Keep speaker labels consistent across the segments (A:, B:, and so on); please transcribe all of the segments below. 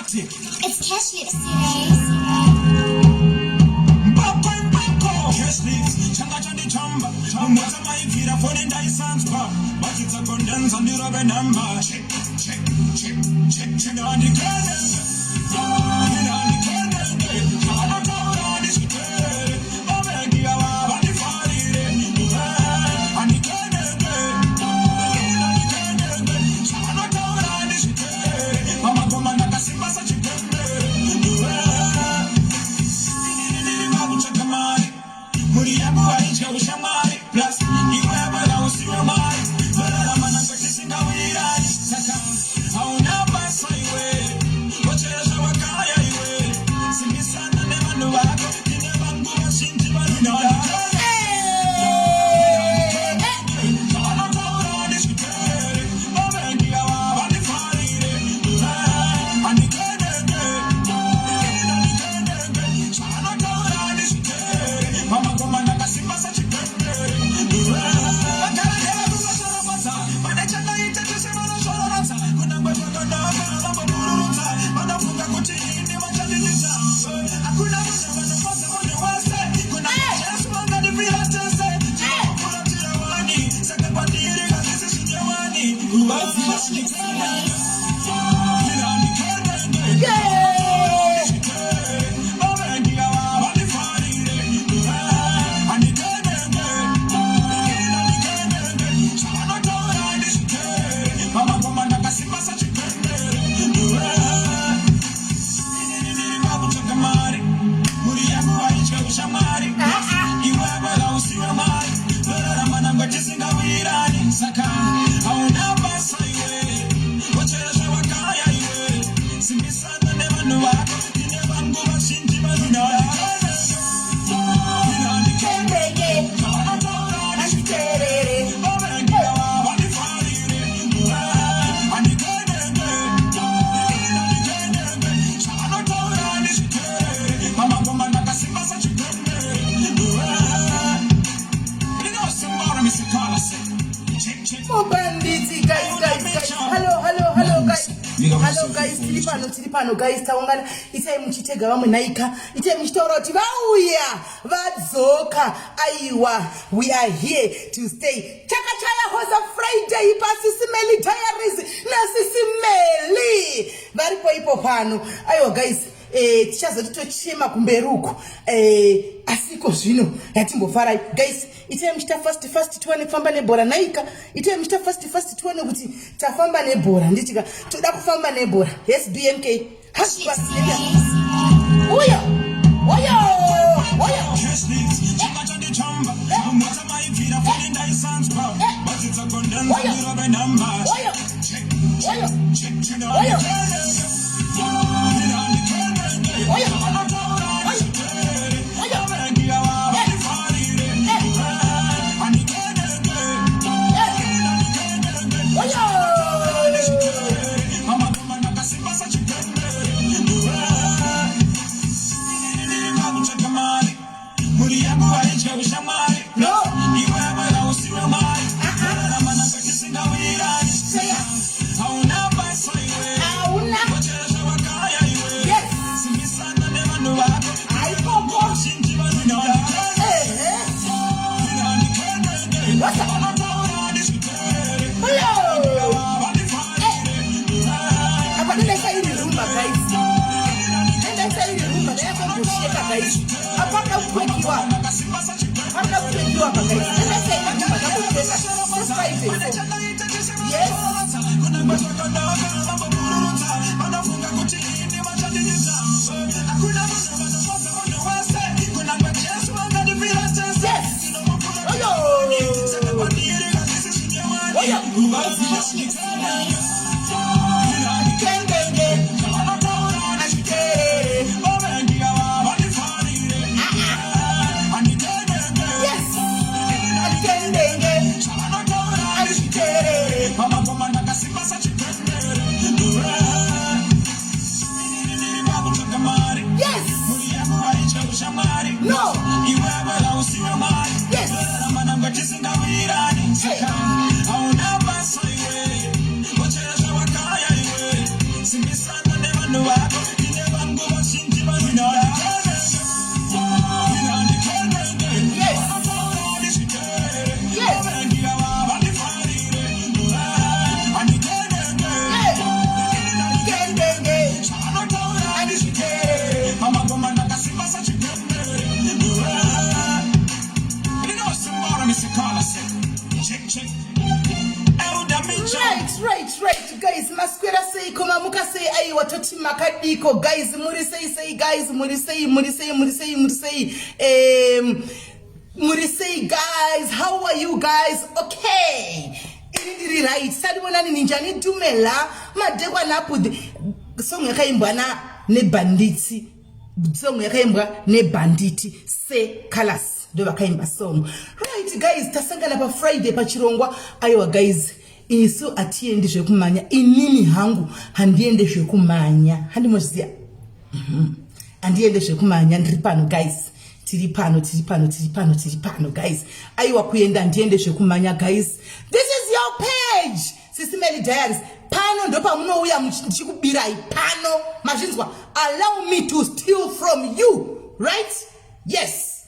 A: Tick.
B: It's Cash Lips today.
A: Mbako mbako. Cash Lips. Changa chandichamba. Mumota maibvira foni ndaisanzwa. Batidza condenser ndirove namba. Check, check, check, check, check. Handikenenge. Handikenenge. Zvavanotaura ndizviteerere. Vavengi ava vandifarire. Handikenenge. Handikenenge. Zvavanotaura ndizviteerere. Pamagoma ndakasimba sachipembere. Ndiri pakutsvaga mari, mhuri yangu haidya ushamwari, plus iwewe hausiwe mari, torarama nangwe tisingawirani. Saka hauna basa iwe, wochera zvawakaya iwe, simbisana nevanhu vako, ndine vangu vazhinji vanoda. Zvavanotaura ndizviteerere, vavengi ava vandifarire. Handikenenge, handikenenge. Zvavanotaura ndizviteerere, pamagoma ndakasimba sachipembere. Vagara pane chandaita chese vanosvororodza, kunangwe zvakanaka vambobururudza, vanofunga kuti ini vachandinidza. Hakuna munhu vanofadza munhu wese, kuna Jesu vangandifira tese. Tinokuratira wani, saka kwandiri hazvisi zvinyowani.
B: Cash Lips today.
C: Yeah!
A: Vavengi ava vandifarire. Handikenenge, handikenenge. Zvavanotaura ndizviteerere, pamagoma ndakasimba sachipembere. Ndiri pakutsvaga mari, mhuri yangu haidya ushamwari, iwewe hausiwe mari, torarama nangwe tisingawirani. Saka hauna basa iwe, wochera zvawakaya iwe, simbisana nevanhu vako, ndine vangu vazhinji vanoda.
C: Kendenge.
A: Zvavanotaura
C: Handiteerere.
A: Vavengi ava vandifarire. Handikenenge, handikenenge. Zvavanotaura ndizviteerere, pamagoma ndakasimba sachipembere. Ndinosimba misikalase. Check, check.
C: Mubanditi, guys, guys, guys, hello, hello, hello, guys, hello, guys. Tiri pano, tiri pano, guys. Taungana. Itai muchitega vamwe naika, itai muchitaura kuti vauya, vadzoka. Aiwa, we are here to stay. Takachaya Hoza Friday paSisi Melly Diaries naSisi Melly varipo ipo pano. Aiwa guys, tichazoti tochema kumberi uku, asiko zvino yatimbofarai. Guys, itai muchita fast fast tiwane kufamba nebhora naika. Itai muchita fast fast tione kuti tafamba nebhora. Nditika toda kufamba nebhora. Yes, BMK.
B: Cash Lips today.
C: Uyo, uyo, uyo.
A: Cash Lips, changa chandichamba. Mumota maibvira foni ndaisanzwa. Batidza condenser ndirove namba.
C: Oyo.
A: Check,
C: Oyo.
A: check, check.
C: Oyo.
A: Handikenenge.
C: Oyo.
A: Zvavanotaura ndizviteerere.
C: Oyo.
A: Vavengi ava vandifarire. Handikenenge, handikenenge.
C: Oyo.
A: Pamagoma ndakasimba sachipembere. Ndiri pakutsvaga mari, mhuri yangu haidya ushamwari,
C: No.
A: iwewe hausiwe mari, torarama nangwe tisingawirani. Hauna basa iwe,
C: Hauna.
A: wochera zvawakaya iwe, simbisana nevanhu vako,
C: Haikoko.
A: vazhinji vanoda.
C: Ehe.
A: Vanotaura ndizviteerere,
C: Oyo.
A: vandifarire.
C: Apa ndodaisa iri rumba, guys, ndodaisa iri rumba ndayazombosheka. Guys, apaka kutwekiwa, panoda kutwekiwa pa, guys. Ndodaisa iri rumba ndambotweka sesfive. Yes.
A: Kunangwe zvakanaka vambobururudza, vanofunga kuti ini vachandinidza. Hakuna munhu vanofadza munhu wese, kunangwe Jesu vangandifira tese.
C: Oyo.
A: Saka kwandiri hazvisi zvinyowani.
C: Oyo. Kendenge.
A: Zvavanotaura
C: Handiteerere.
A: Vavengi ava vandifarire. Handikenenge.
C: Yes, handikendenge.
A: Zvavanotaura
C: Handiteerere.
A: Pamagoma ndakasimba sachipembere. Ndiri pakutsvaga mari, mhuri yangu haidya ushamwari,
C: No.
A: iwewe hausiwe mari, torarama nangwe tisingawirani. Saka hauna basa iwe, wochera zvawakaya.
C: Right, guys, maswera seiko? Mamuka sei? Aiwa, toti makadiko, guys? Muri sei sei, guys? Muri sei, muri sei, muri sei, muri sei? Muri sei, guys? How are you guys? Okay, ini ndiri right. Sanibonani, ninjani? Dumela, madekwana apudhi. Song yakaimbwa na nebhanditsi, song yakaimbwa nebhanditi Seh Calaz, ndo vakaimba song. Right guys, tasangana paFriday pachirongwa. Aiwa guys, isu hatiendi zvekumanya. Inini hangu handiende zvekumanya, handimozviziva. Handiende zvekumanya. Ndiri pano guys, tiri pano, tiri pano, tiri pano, tiri pano guys. Aiwa, kuenda handiende zvekumanya guys. This is your page, Sisi Melly Diaries. Pano ndo pamunouya ndichikubirai pano, mazvinzwa? Allow me to steal from you, right? Yes,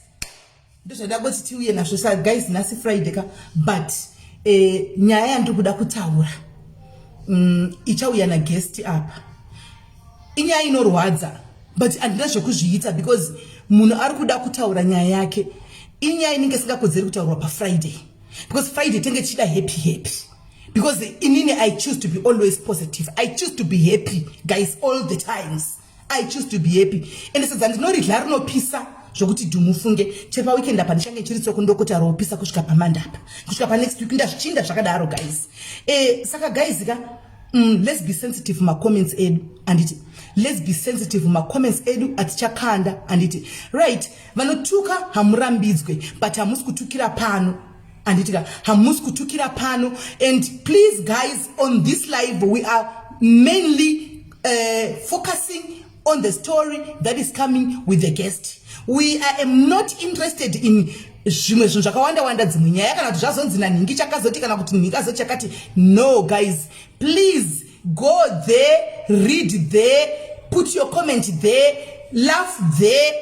C: ndozvada kuti tiuye nazvo. Sa guys, nhasi Friday ka, but nyaya yandiri kuda kutaura ichauya naguest apa inyaya inorwadza, but handina zvekuzviita because munhu ari kuda kutaura nyaya yake. Inyaya inenge isingakodzeri kutaurwa paFriday because Friday tenge tichida happy happy, because inini I choose to be always positive. I choose to be happy, guys, all the times. I choose to be happy, and sadza ndinoridya rinopisa zvokuti dhumufunge. Chepaweekend apa ndichange chiri tsokundokota ropisa kusvika pamandapa, kusvika panext week. Ndazvichinda zvakadaro guys. Saka guys ka, let's be sensitive mumacomments edu, handiti? Let's be sensitive mumacomments edu atichakanda, handiti? Right, vanotuka hamurambidzwe, but hamusi kutukira pano, handiti ka? Hamusi kutukira pano. And please guys, on this live we are mainly focusing on the story that is coming with the guest. We are not interested in zvimwe zvinhu zvakawanda wanda, dzimwe nyaya, kana kuti zvazonzi nanhingi chakazoti, kana kuti nhingi azoti chakati. No guys, please go there, read there, put your comment there, laugh there,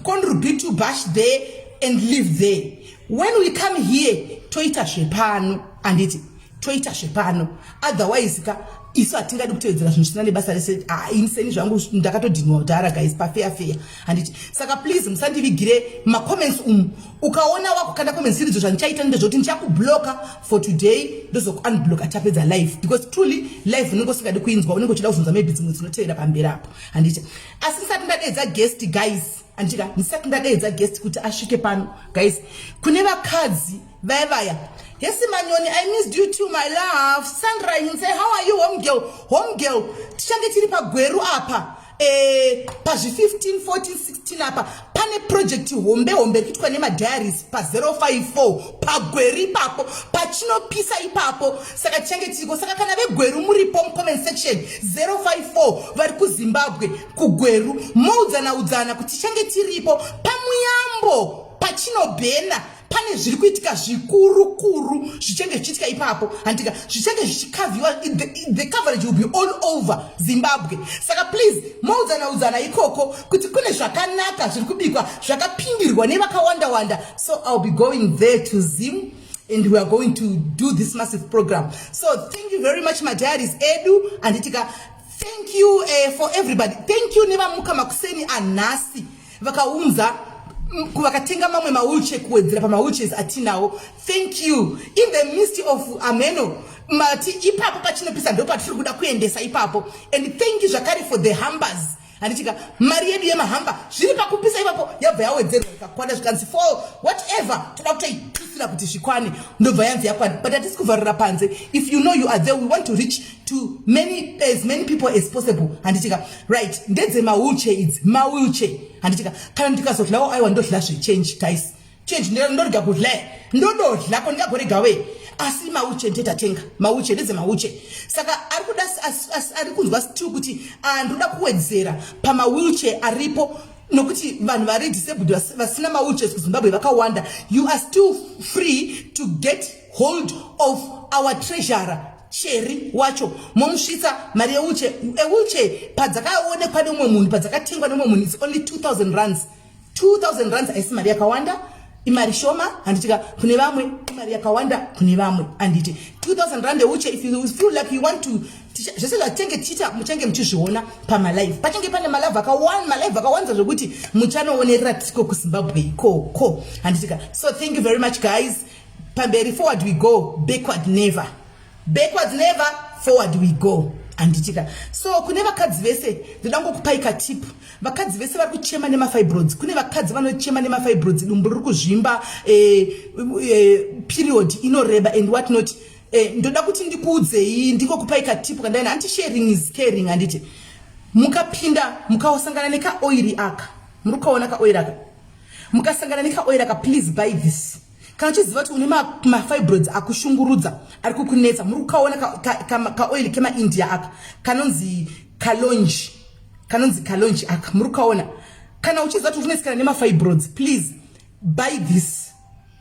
C: contribute to bash there and live there. When we come here, toita zvepano, handiti? Toita zvepano. Otherwise ka, isu hatingadi kutevedzera zvinhu zvisina nebasa rese. Iniseni zvangu ndakatodhinwa kudhara guys, pafeya feya, handiti? Saka please musandivigire macomments umu. Ukaona wakukanda comments iridzo, zvandichaita ndezvekuti ndichakubloka for today, ndozokuunblocka tapedza live, because truly live unenge usingadi kuinzwa, unenge uchida kuzonzwa maybe dzimwe dzinotevera pamberi apo, handiti? Asi ndisati ndadeedza guest guys, handitika? Ndisati ndadeedza guest kuti asvike pano guys, kune vakadzi vaya vaya. Yes Manyoni, I missed you too, my love. Sandra Hinse, how are you, home girl? Home girl, tichange tiri paGweru apa, pazvi 15, 14, 16 apa. Pane project hombe hombe iri kuitwa nemadiaries pa054 paGweru ipapo, pachinopisa ipapo. Saka tichange tiriko. Saka kana veGweru muripo, mucomment section 054, vari kuZimbabwe kuGweru, moudzana udzana kuti tichange tiripo pamuyambo pachinobhena. Pane zviri kuitika zvikuru kuru zvichange zvichiitika ipapo, handika? Zvichange zvichikavhiwa. The coverage will be all over Zimbabwe. Saka please moudzana udzana ikoko kuti kune zvakanaka zviri kubikwa zvakapindirwa nevakawanda wanda. So I'll be going there to Zim and we are going to do this massive program. So thank you very much, madiaries edu, handitika? Thank you for everybody. Thank you nevamuka makuseni anhasi vakaunza, vakatenga mamwe mawheelchair kuwedzera pamawheelchairs atinawo. Thank you. In the midst of ameno mati ipapo pachinopisa ndo patiri kuda kuendesa ipapo. And thank you zvakare for the hampers, handitika? Mari yedu yemahampers zviri pakupisa ipapo yabva yawedzerwa ikakwana, zvikanzi for whatever toda kutoitusira kuti zvikwane, ndobva yanzi yakwana. But hatisi kuvharira panze. If you know you are there, we want to reach to many, as many people as possible, handitika? Right, ndedzemawheelchair idzi, mawheelchair, handitika? Kana ndikazodlawo, aiwa, ndodla zvechange guys, change ndorega kudla, ndododla ko ndingagorega we? Asi mawheelchair ndetatenga, mawheelchair ndedzemawheelchair. Saka ari kuda ari kunzwa still kuti, ah, ndoda kuwedzera pamawheelchair aripo nokuti vanhu vari disabled vasina mawheelchairs kuZimbabwe vakawanda. You are still free to get hold of our treasurer Cheri wacho, momusvitsa mari yewheelchair. Ewheelchair padzakaonekwa nemumwe munhu, padzakatengwa nemumwe munhu, it's only 2000 rands. 2000 rands haisi mari yakawanda, imari shoma, handitika? Kune vamwe imari yakawanda, kune vamwe, handiti? 2000 rand ewheelchair. If you feel like you want to, zvese zvatenge tichiita muchange muchizviona pamalive. Pachange pane malive akawanda, malive akawanda zvokuti muchanoonerera tiko kuZimbabwe ikoko, handitika? So thank you very much guys. Pamberi, forward we go, backward never. Backwards never, forward we go. Handitika. So kune vakadzi vese ndoda ngokupai katip. Vakadzi vese vari kuchema nemafibroids. Kune vakadzi vanochema nemafibroids, dumbu riri kuzvimba, period inoreba and what not. Ndoda kuti ndikuudzei, ndingokupai katip kandaina. Anti sharing is caring, handiti? Mukapinda mukasangana nekaoiri aka, muri kukaona kaoiri aka, mukasangana nekaoiri aka, please buy this. Kana uchiziva kuti une mafibroids akushungurudza, ari kukunetsa, muri kukaona kaoil kemaIndia aka kanonzi kalonji, kanonzi kalonji aka, muri kukaona. Kana uchiziva kuti unetsekana nemafibroids, please buy this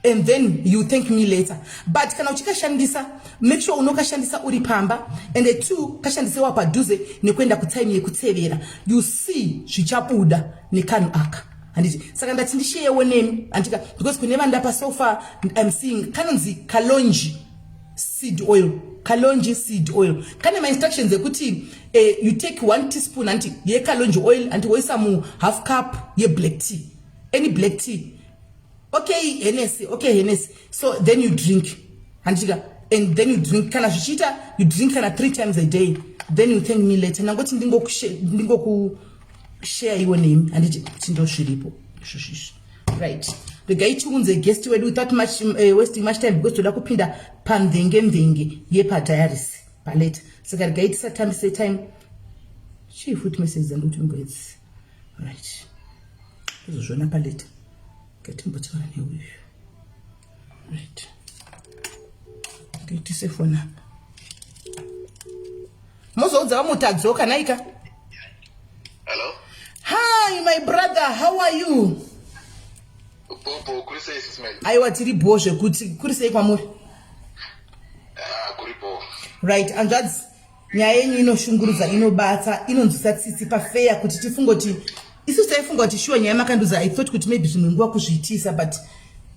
C: and then you thank me later. But kana uchikashandisa, make sure unokashandisa uri pamba, and two, kashandisewa padhuze nekuenda kutime yekutevera. You see zvichabuda nekanhu aka, handiti? Saka ndati ndisharewo nemi, handika? Because kune vandapa so far I'm seeing kanonzi kalonji seed oil, kalonji seed oil. Kane mainstructions ekuti you take 1 teaspoon, hanti, yekalonji oil, hanti, woisa muhalf cup yeblack tea, any black tea, okay, Hennessy, okay, Hennessy. So then you drink, handitika? And then you drink, kana zvichiita, you drink kana three times a day, then you thank me later. Nangoti ndingokushare iwo nemi, handiti, kuti ndo zviripo izvozvizvi. Right, regai tiunze guest wedu without much wasting much time, because toda kupinda pamvenge mvenge yepadiaries paleta. Saka regai tisatambise time. Chii futi message dzandikuti ngoidzi? Right, tozozviona paleta. Ngatimbotaura neuyu. Right, ngaitise foni apa, mozoudza vamutadzoka naika.
D: Hello?
C: Hi my brother, how are you?
D: Bobo, kuri sei, Sis Melly?
C: Aiwa, tiri bho zvekuti. Kuri sei kwamuri?
D: Ah, kuri bo.
C: Right, hanzvadzi, nyaya yenyu inoshungurudza, inobata, inonzwisa tsitsi pafeya kuti tifungoti isusu taifunga kuti sure nyaya makanduza. I thought kuti maybe zvimwe nguva kuzviitisa, but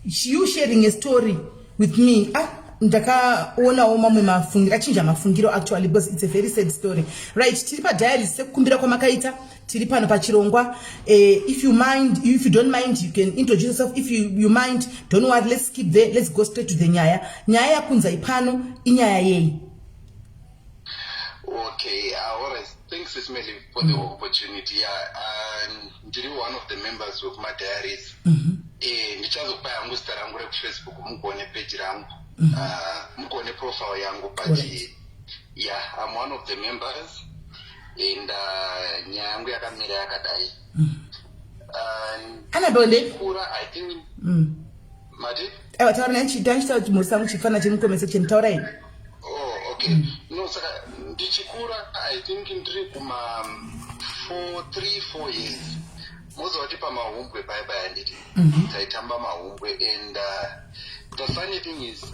C: you sharing a story with me, ah, ndakaonawo mamwe mafungiro, achinja mafungiro actually, because it's a very sad story. Right, tiri padiaries sekukumbira kwamakaita. Tiri pano pachirongwa. If you mind, if you don't mind, you can introduce yourself. If you mind, don't worry, let's skip there, let's go straight to the nyaya. Nyaya yakunzai pano inyaya yei?
D: Okay, all right. Thanks, Sis Melly, for the opportunity. Yeah, ndiri one of the members of my diaries. Ndichazokupa yangu zita rangu rekuFacebook, mukuone page rangu. Mukuone profile yangu, but yeah, I'm one of the members and nyaya yangu yakamira yakadai.
C: Annabel nde
D: Kura, I think mati?
C: Aiwa, taura nai, tanchitaura chimhuri sangu chifana chiri mucomment section. Taurai.
D: Oh, okay. No, saka ndichikura, I think ndiri kuma 4, 3, 4 years. Moziva kuti pamahumbwe paya paya, handiti, taitamba mahumbwe, and the funny thing is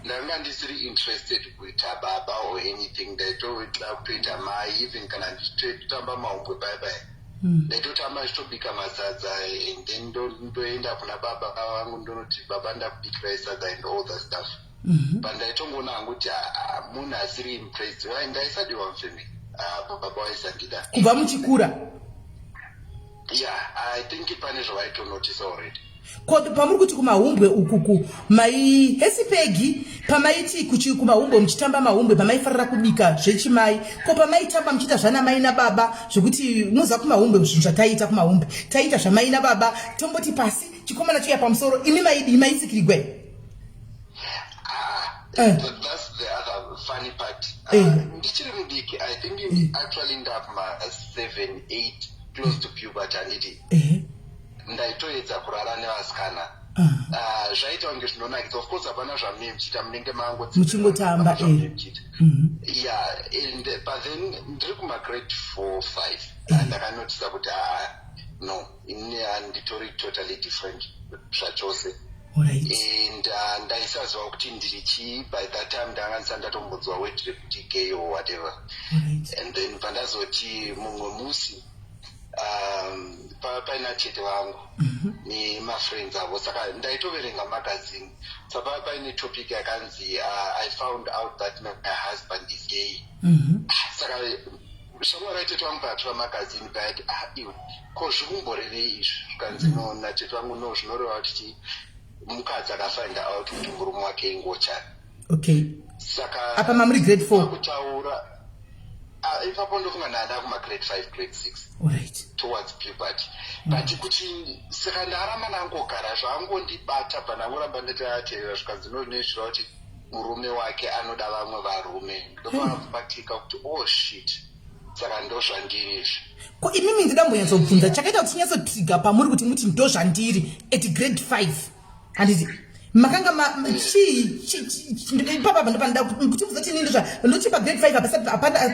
D: ndanga ndisiri interested kuita baba or anything. Ndaitoda kutoita mai. Even kana ndichitotamba mahumbwe paya paya, ndaitotamba ndichitobika masadza and then ndoenda kuna baba vangu, ndonoti, "Baba, ndakubikirai sadza," and all that stuff. But ndaitongoona hangu kuti ah, munhu asiri impressed. Ndaisadiwa mufamily. Ah, baba vaisandida.
C: Kubva muchikura?
D: Yeah, I think pane zvavaitonotisa already.
C: Ko pamuri kuti kumahumbwe ukuku mai hesipegi, pamaiti kumahumbwe muchitamba mahumbwe, pamaifarira kubika zvechimai, ko pamaitamba muchiita zvana mai nababa, zvekuti munoziva kumahumbwe zvinhu zvataiita kumahumbwe, taiita zvamai nababa, tomboti pasi, chikomana chiuya pamusoro, imi maidii? Maitsikirigwe?
D: Ah, that's the other funny part. Ndichiri mudiki, I think actually ndakuma 7, 8, close to puberty, handiti, ndaitoedza kurara nevasikana. Ah, zvaita kunge zvinonakidza. Of course hapana zvamune muchiita, munenge mango
C: Muchingotamba, eh.
D: Yeah, and but then ndiri kumagrade 4, 5, ndakanotisa kuti aa, no, ini handitori totally different zvachose. And ndaisaziva kuti ndiri chii. By that time ndanga ndisati ndatombonzwa word rekuti gay or whatever. And then pandazoti mumwe musi paina tete vangu nemafriends avo, saka ndaitoverenga magazine, saka paine topic yakanzi "I found out that my husband is gay." Saka shamwari yatete vangu payatora magazine payati, "Ah, iwe, ko zvikumborevei izvi?" Zvikanzi no natete vangu, "No, zvinoreva kuti mukadzi akafind out kuti murume wake ingochani." Saka
C: Apa mamuri grade 4?
D: Kutaura, ah, ipapo ndofunga ndada kuma-grade 5, grade 6, towards puberty. But kuti saka ndaramba ndangogara, zvangondibata, bva ndangoramba ndatateerera. Zvikanzi nozvinoizvira kuti murume wake anoda vamwe varume. Ndofana kubatika kuti, "Oh shit, saka ndo zvandiri izvi."
C: Ko imimi, ndida mbonyatsobvunza, chakaita kuti chinyatsotrigger pamuri kuti muti ndo zvandiri at grade 5, handiti makanga chii ipapa? Ndopanoda kuti muzoti inini ndozva ndoti pagrade 5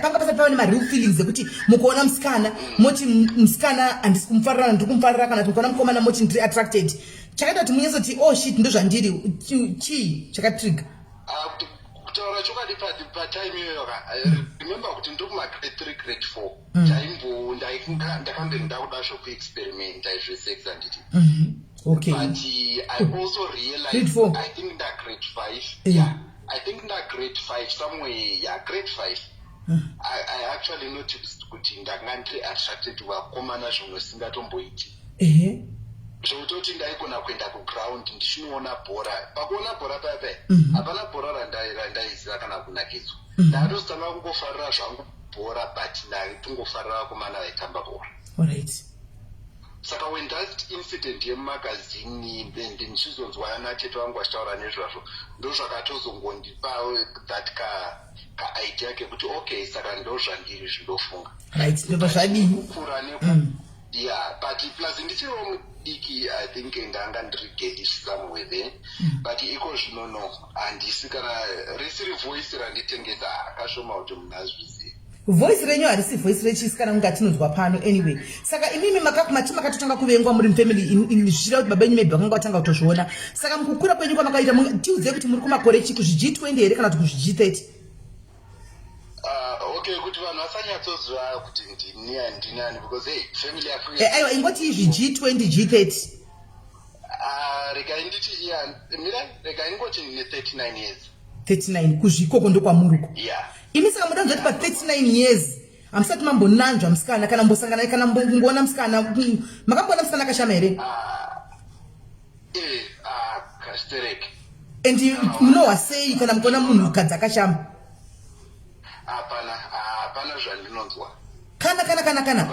C: panga pasati pava nemareal feelings ekuti mukuona musikana moti, "Musikana handisi kumufarira, ndiri kumufarira," kana kuti mukuona mukomana moti, "Ndiri attracted." Chakaita kuti munyatsoti, "Oh shit, ndo zvandiri," chii chakatrigger?
D: Ah, kutaura chokwadi, patime iyoyo ka, remember kuti ndiri kumagrade 3, grade 4, taimbo ndakambe ndakuda zvokuexperimenta zvesex, handiti? But I also
C: Grade
D: realized
C: 4.
D: I think nda grade 5.
C: Yeah.
D: Yeah, I think nda grade 5 somewhere, yeah, grade 5. I actually noticed kuti ndanga ndiri attracted to vakomana zvimwe singatomboiti, zvekutoti ndaigona kuenda kuground ndichinoona bhora. Pakuona bhora paya paya, hapana bhora randaiziva kana kunakidzwa. Ndakatozotanga kungofarira zvangu bhora, but ndaitongofarira vakomana vaitamba bhora. Saka when that incident yemumagazini and ndichizonzwa natete vangu vachitaura nezvazvo, ndo zvakatozongondipa that kaidea kekuti, okay, saka ndo zvandiri zvindofunga.
C: Right, ndobva zvadini?
D: Kukura neku, yeah, but plus ndichiriwo mudiki, I think ndanga ndiri girlish somewhere there. But iko zvino, no, handisi. Kana risiri voice randitengesa, akashoma kuti munhu azvizive.
C: Voice renyu harisi voice rechisikana kunge atinonzwa pano. Anyway, saka imimi mati makatotanga kuvengwa muri mufamily, zvichida kuti baba enyu maybe vakanga vatanga kutozviona. Saka mukukura kwenyu kwamakaita, tiudzei kuti muri kumakore chii, kuzvig 20 here kana kuti kuzvig 30?
D: Ah, okay, kuti vanhu vasanyatsoziva kuti ndini ndini ani, because hey, family yako.
C: Aiwa, ingoti izvi g 20, g 30.
D: Ah, regai nditi, yeah, mira, regai ngoti ndine 39 years.
C: 39, kuzvikoko ndokwamuruko?
D: Yeah.
C: Imi saka muda kuzoti pa39 years hamusati mambonanzva musikana, kana mbosangana, kana kungoona musikana? Makamboona musikana akashama here?
D: Ah, ah, kastereke.
C: And munohwa sei kana mukaona munhukadzi akashama?
D: Hapana, hapana zvandinonzwa.
C: Kana
D: Hapana.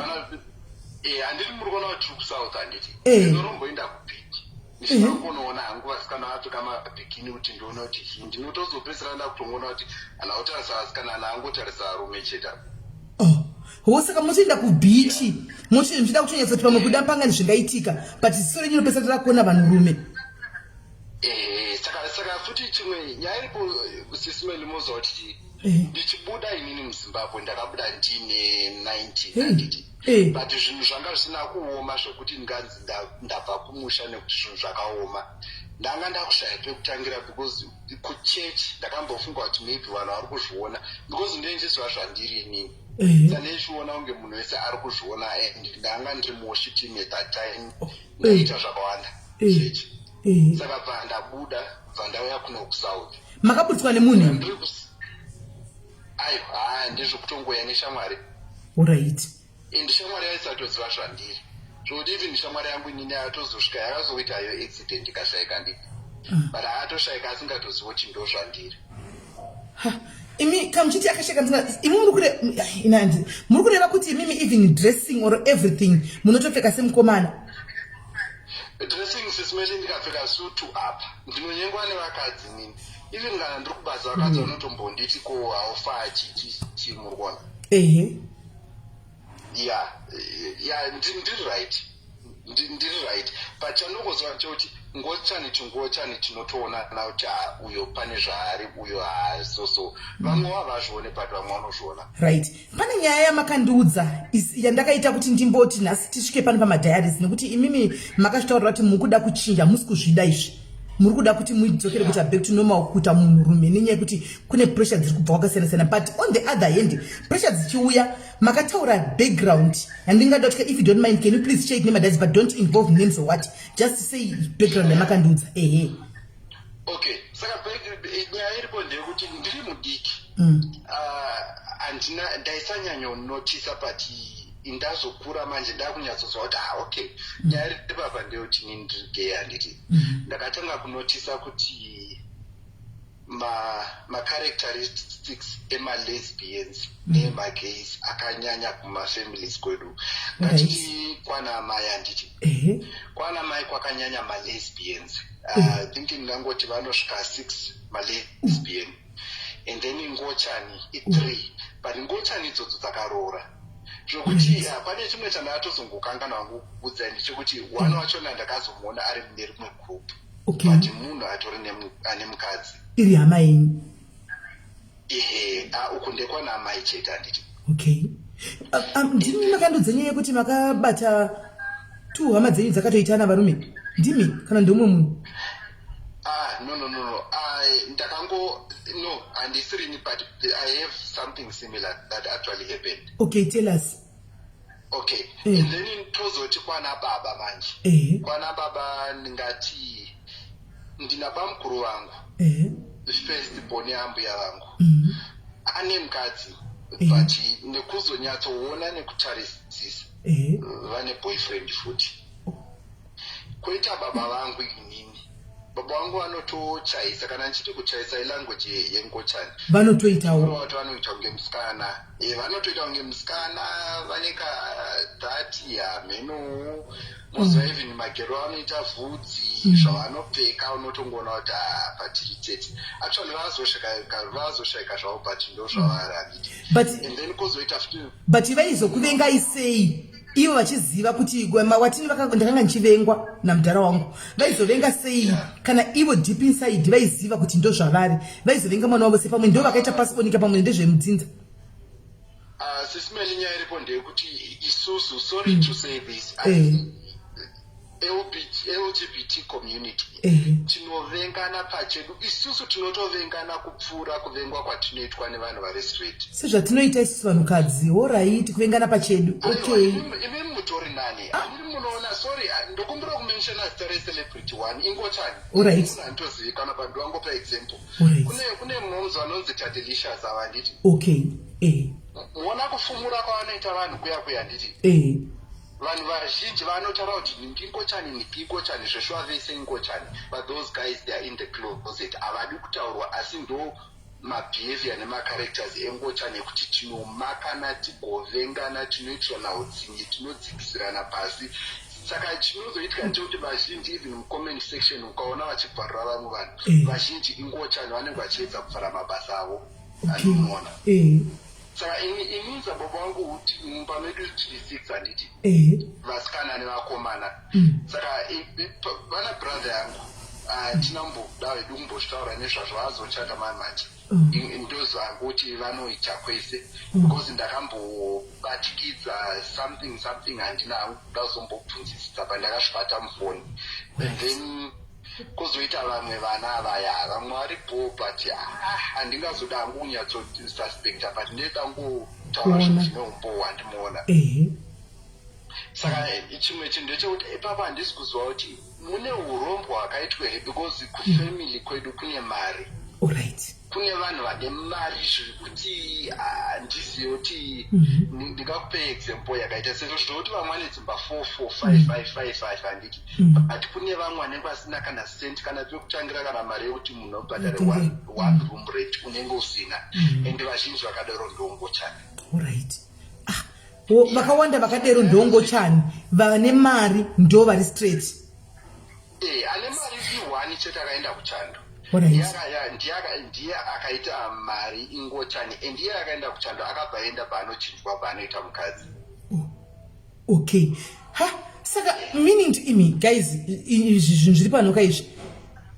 D: Handiti muri kuona kuti tiri kuSouth, handiti? Ndinoromboenda kubeach, ndichida kunoona hangu vasikana vapfeka mabikini kuti ndione kuti chii. Ndinotozopedzisira ndakutongoona kuti hana kutarisa vasikana, hana angotarisa varume chete.
C: Oh, ho, saka motoenda kubeach, muchida kutonyatsoti pamwe kuda pangani zvingaitika, but ziso renyu rinopesa rakuona vanhurume.
D: Saka futi chimwe nyaya iripo, sisimeli, moziva kuti ndichibuda inini muZimbabwe ndakabuda ndine 19, handiti? But zvinhu zvanga zvisina kuoma zvokuti ndinganzi ndabva kumusha nekuti zvinhu zvakaoma. Ndanga ndakushaya pekutangira, because kuchechi ndakambofunga kuti maybe vanhu vari kuzviona, because ndinenge zvandiri inini. Saka ndichiona kunge munhu wese ari kuzviona, and ndanga ndiri muworship team at that time. Ndaita zvakawanda chechi. Saka bva ndabuda, bva ndauya kuno kuSouth.
C: Makaburitswa nemunhu?
D: Ndiri aiwa, haya, ndezvekutongoya neshamwari. And shamwari yaisatoziva zvandiri, zvokuti even shamwari yangu inini yatozosvika yakazoita yo accident, ikashayika ndii, but haatoshayika asingatozivi kuti ndo zvandiri.
C: Ha, imi kamuchiti akasheka imi muri kureva kuti imimi even dressing or everything munotopfeka semukomana?
D: Dressing, sisimeli, ndikapfeka sutu apa ndinonyengwa nevakadzi nini. Even kana ndiri kubasa, vakadzi vanotombonditi, "Ko haufa chichi?" Muri kuona?
C: Ehe.
D: Ya, ndiri right. Ndiri right, but chandongoziva ndechekuti ngochani, chingochani tinotoonana kuti, ah, uyo pane zvaari, uyo haasoso. Vamwe vavazvione, but vamwe vanozviona.
C: Right, pane nyaya yamakandiudza yandakaita kuti ndimboti nhasi tisvike pano pamadiaries, nekuti imimi makazvitaurira kuti mukuda kuchinja, musi kuzvida izvi, muri kuda kuti mudzokere kuita back to normal, kuita munhurume, nenyaya yekuti kune pressure dziri kubva kwakasiyana siyana. But on the other hand, pressure dzichiuya, makataura background yandingada kuti, if you don't mind, can you please share it nemadiaries, but don't involve names or what, just say background yamakandiudza, ehe.
D: Okay, saka nyaya iripo ndeyekuti ndiri mudiki. Ah, handina, ndaisanyanyonotisa, but ndazokura manje ndakunyatsozwa kuti, ah, okay, nyaya iri papa ndeyekuti ini ndiri gay, handiti? Ndakatanga kunotisa kuti Macharacteristics emalesbians nemagays akanyanya kumafamilies kwedu. Ngatiti kwana mai, handiti? Kwana mai kwakanyanya malesbians. I think ndingangoti vanosvika six malesbian, and then ngochani i3, but ngochani idzodzo dzakaroora, zvokuti pane chimwe chandakatozongokanganwa hangu kukuudzai, ndechekuti one wachona ndakazomuona ari mune rimwe group, but munhu atori ane mukadzi.
C: Iri hama yenyu?
D: Ehe, uku ndekwana mai chete, handiti?
C: Okay. Ndimi makandodza nyaya yekuti makabata two hama dzenyu dzakatoitana varume? Ndimi kana ndomwe munhu?
D: Ah, no. Ndakango, no, handisirini, but I have something similar that actually happened.
C: Okay, tell us.
D: Okay. And then tozoti kwana baba manje. Kwana baba ndingati ndina bamukuru vangu, first born yambuya vangu, ane mukadzi, but nekuzonyatsoona nekutarisisa, vane boyfriend futi. Kwoita baba vangu inini, baba vangu vanotochaisa. Kana ndichiti kuchaisa, ilanguage yengochani.
C: Vanotoitawo?
D: Vati vanoita kunge musikana. Vanotoita kunge musikana, vane ka that hamenowo muzuva. Even magero anoita vhudzi, zvavanopfeka, unotongoona kuti ah, patiri tete. Actually vazoshayika zvavo, but ndo zvavari, handiti?
C: But
D: And then kwozoita futi
C: But vaizokuvengai sei ivo vachiziva kuti watini ndakanga ndichivengwa namudhara wangu? Vaizovenga sei kana ivo deep inside vaiziva kuti ndo zvavari? Vaizovenga mwana wavo sei? Pamwe ndo vakaita pasikonika, pamwe ndezvemudzinza.
D: Sis Melly, nyaya iripo ndeyekuti isusu, sorry to say this, LGBT community tinovengana pachedu isusu. Tinotovengana kupfuura kuvengwa kwatinoitwa nevanhu vari straight.
C: Sezvatinoita isusu vanhukadzi, alright, kuvengana pachedu, okay.
D: Imi mutori nani, handiri? Munoona, sorry, ndokumbira kumentiona zita recelebrity one, ingochani. Munhu anotozivikanwa, but ndowangopa example. Kune moms vanonzi Tatelicious ava, handiti?
C: Okay.
D: Muona kufumura kwavanoita vanhu kuya kuya, handiti? Vanhu vazhinji vanotaura kuti ndingochani, ndingochani, zveshuwa vese ingochani, but those guys, they are in the closet, havadi kutaurwa. Asi ndo mabehavior nemacharacters engochani, ekuti tinomakana, tigovengana, tinoitirana utsinye, tinodzikisirana pasi. Saka chinozoitika ndechekuti vazhinji, even mucomment section, ukaona vachibvarura vamwe vanhu, vazhinji ingochani, vanenge vachiedza kuvhara mabasa avo, andinoona. Saka inini sababa vangu, kuti mumba medu tiri six, handiti? Vasikana nevakomana. Saka vana brother yangu hatina kumboda vedu kumbozvitaura nezvazvo. Vazochata mai manje. Ndoziva kuti vanoita kwese, because ndakambobatikidza something something, handina hangu kuda kuzombobvunzisisa pandakazvibata mufoni. And then kwozoita vamwe vana avaya, vamwe varipo, but ah, handingazoda hangu kunyatsosuspecta, but ndeda ngotaura zvinhu zvine umbowo handimuona. Saka chimwe chinhu ndechekuti ipapo handisi kuziva kuti mune urombwa hwakaitwa here, because kufamily kwedu kune mari. Kune vanhu vane mari zvekuti handizive kuti ndingakupe example yakaita sezvo zvokuti vamwe vane dzimba 4 4 5 5 5 5, handiti? But kune vamwe vanenge vasina kana cent, kana pekutangira, kana mari yekuti munhu abhadhare one room rate unenge usina. And vazhinji vakadaro ndongochani.
C: Alright. Ah, vakawanda vakadero ndongochani, vane mari ndo vari straight.
D: Ane mari i1 chete akaenda kuchando. Ndiye akaita mari ingochani, and iye akaenda kuchando akabva aenda paanochinjwa, paanoita mukadzi.
C: Okay, ha, saka meaning to imi guys, izvi zvinhu zviri panoka izvi,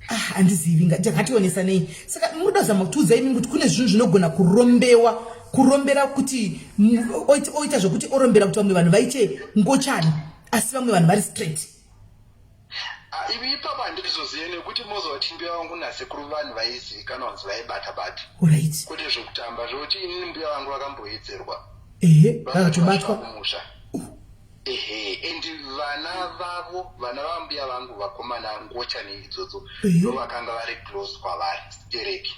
C: ah, handizivi, ndakationesa nei. Saka munoda kuzama kutiudza imi kuti kune zvinhu zvinogona kurombewa, kurombera kuti oita zvokuti orombera kuti vamwe vanhu vaite ngochani, asi vamwe vanhu vari straight?
D: Ah, ivi ipapo handizozive, nekuti mozoti mbuya vangu nasekuru vanhu vaizivikanwa kunzi vaibata bata, kwete zvekutamba, zvokuti inini mbuya vangu vakamboedzerwa.
C: Ehe, vakatobatwa.
D: Kumusha, ehe. And vana vavo, vana vambuya vangu vakomana, ngochani idzodzo, ndo vakanga vari close kwavari stereki.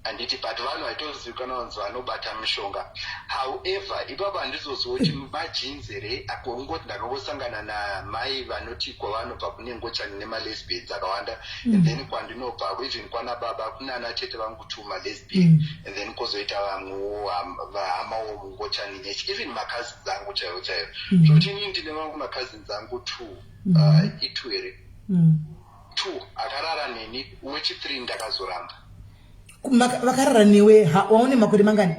D: Handiti, but vanhu vaitozivikanwa kunzi vanobata mishonga. However, ipapo handizoziva kuti majinzi here, akongoti ndakangosangana namai vanoti kwavanobva kune ngochani nemalesbians akawanda. And then kwandinobva, even kwana baba, kuna ana tete vangu two malesbian. And then kwozoita vamwewo vahamawo mungochani nechi, even macousins angu chaivo chaivo. Zvokuti inini ndine vamwe macousins angu two, itwo here? Two akarara neni, wechi3 ndakazoramba.
C: Vakarara newe waune makore mangani?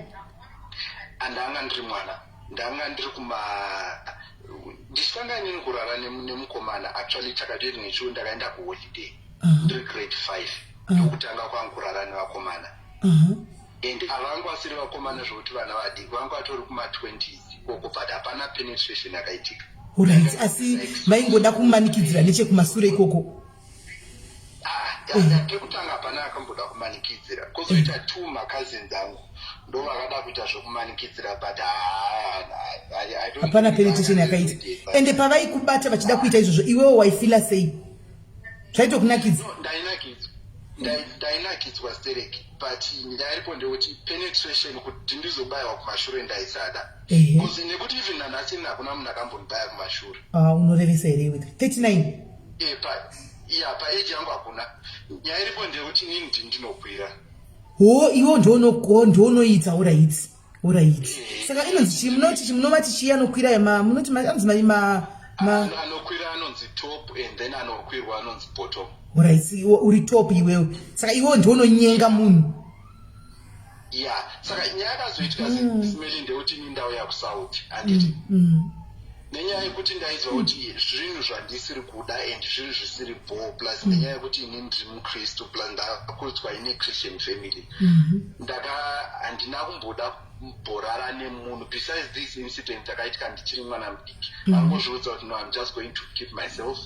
D: Andanga ndiri mwana, ndanga ndiri kuma ndichitanga inini kurara nemukomana. Actually, chakatoita nechiwo, ndakaenda kuholiday ndiri grade 5, ndokutanga kwangu kurara nevakomana. And havangu vasiri vakomana zvokuti vana vadiki, vangu vatori kuma20s ikoko, but hapana penetration yakaitika.
C: Alright, asi vaingoda kumanikidzira nechekumasure ikoko?
D: Ah, pekutanga hapana akamboda kumanikidzira. Kwozoita two macousins angu, ndo vakada kuita zvokumanikidzira, but I don't
C: Hapana
D: think
C: penetration yakaita. Ende pavaikubata vachida kuita izvozvo, iwewo waifila sei? Zvaitokunakidza?
D: No, ndainakidzwa. Ndainakidzwa stereki, but nyaya iripo ndeyekuti penetration, kuti ndizobayiwa kumashure, ndaisada. Because nekuti even nanhasi ini hakuna munhu akambondibaya kumashure.
C: Ah, unorevesa here iwe? 39?
D: Eh, ya, paage yangu hakuna. Nyaya iripo ndeyekuti inini ndinokwira.
C: Ho, iwo ndounoita. Alright, saka inonzi chii? Munoti chi munovati chii anokwira? Munoti anonzi ma
D: Anokwira anonzi top, and then anokwirwa anonzi bottom.
C: Alright, iwe uri top iwewe, saka iwewe ndounonyenga munhu.
D: Ya, saka nyaya yakazoitika, simeli, ndeyekuti ini ndauya kuSouth, handiti? Nenyaya yekuti ndaiziva kuti zvinhu zvandisiri kuda and zvinhu zvisiri bho, plus nenyaya yekuti ini ndiri mukristu, plus ndakudzwa ine Christian family, ndaka handina kumboda kumborara nemunhu besides this incident yakaitika ndichiri mwana mudiki. Angozviudza kuti, "No, I'm just going to keep myself.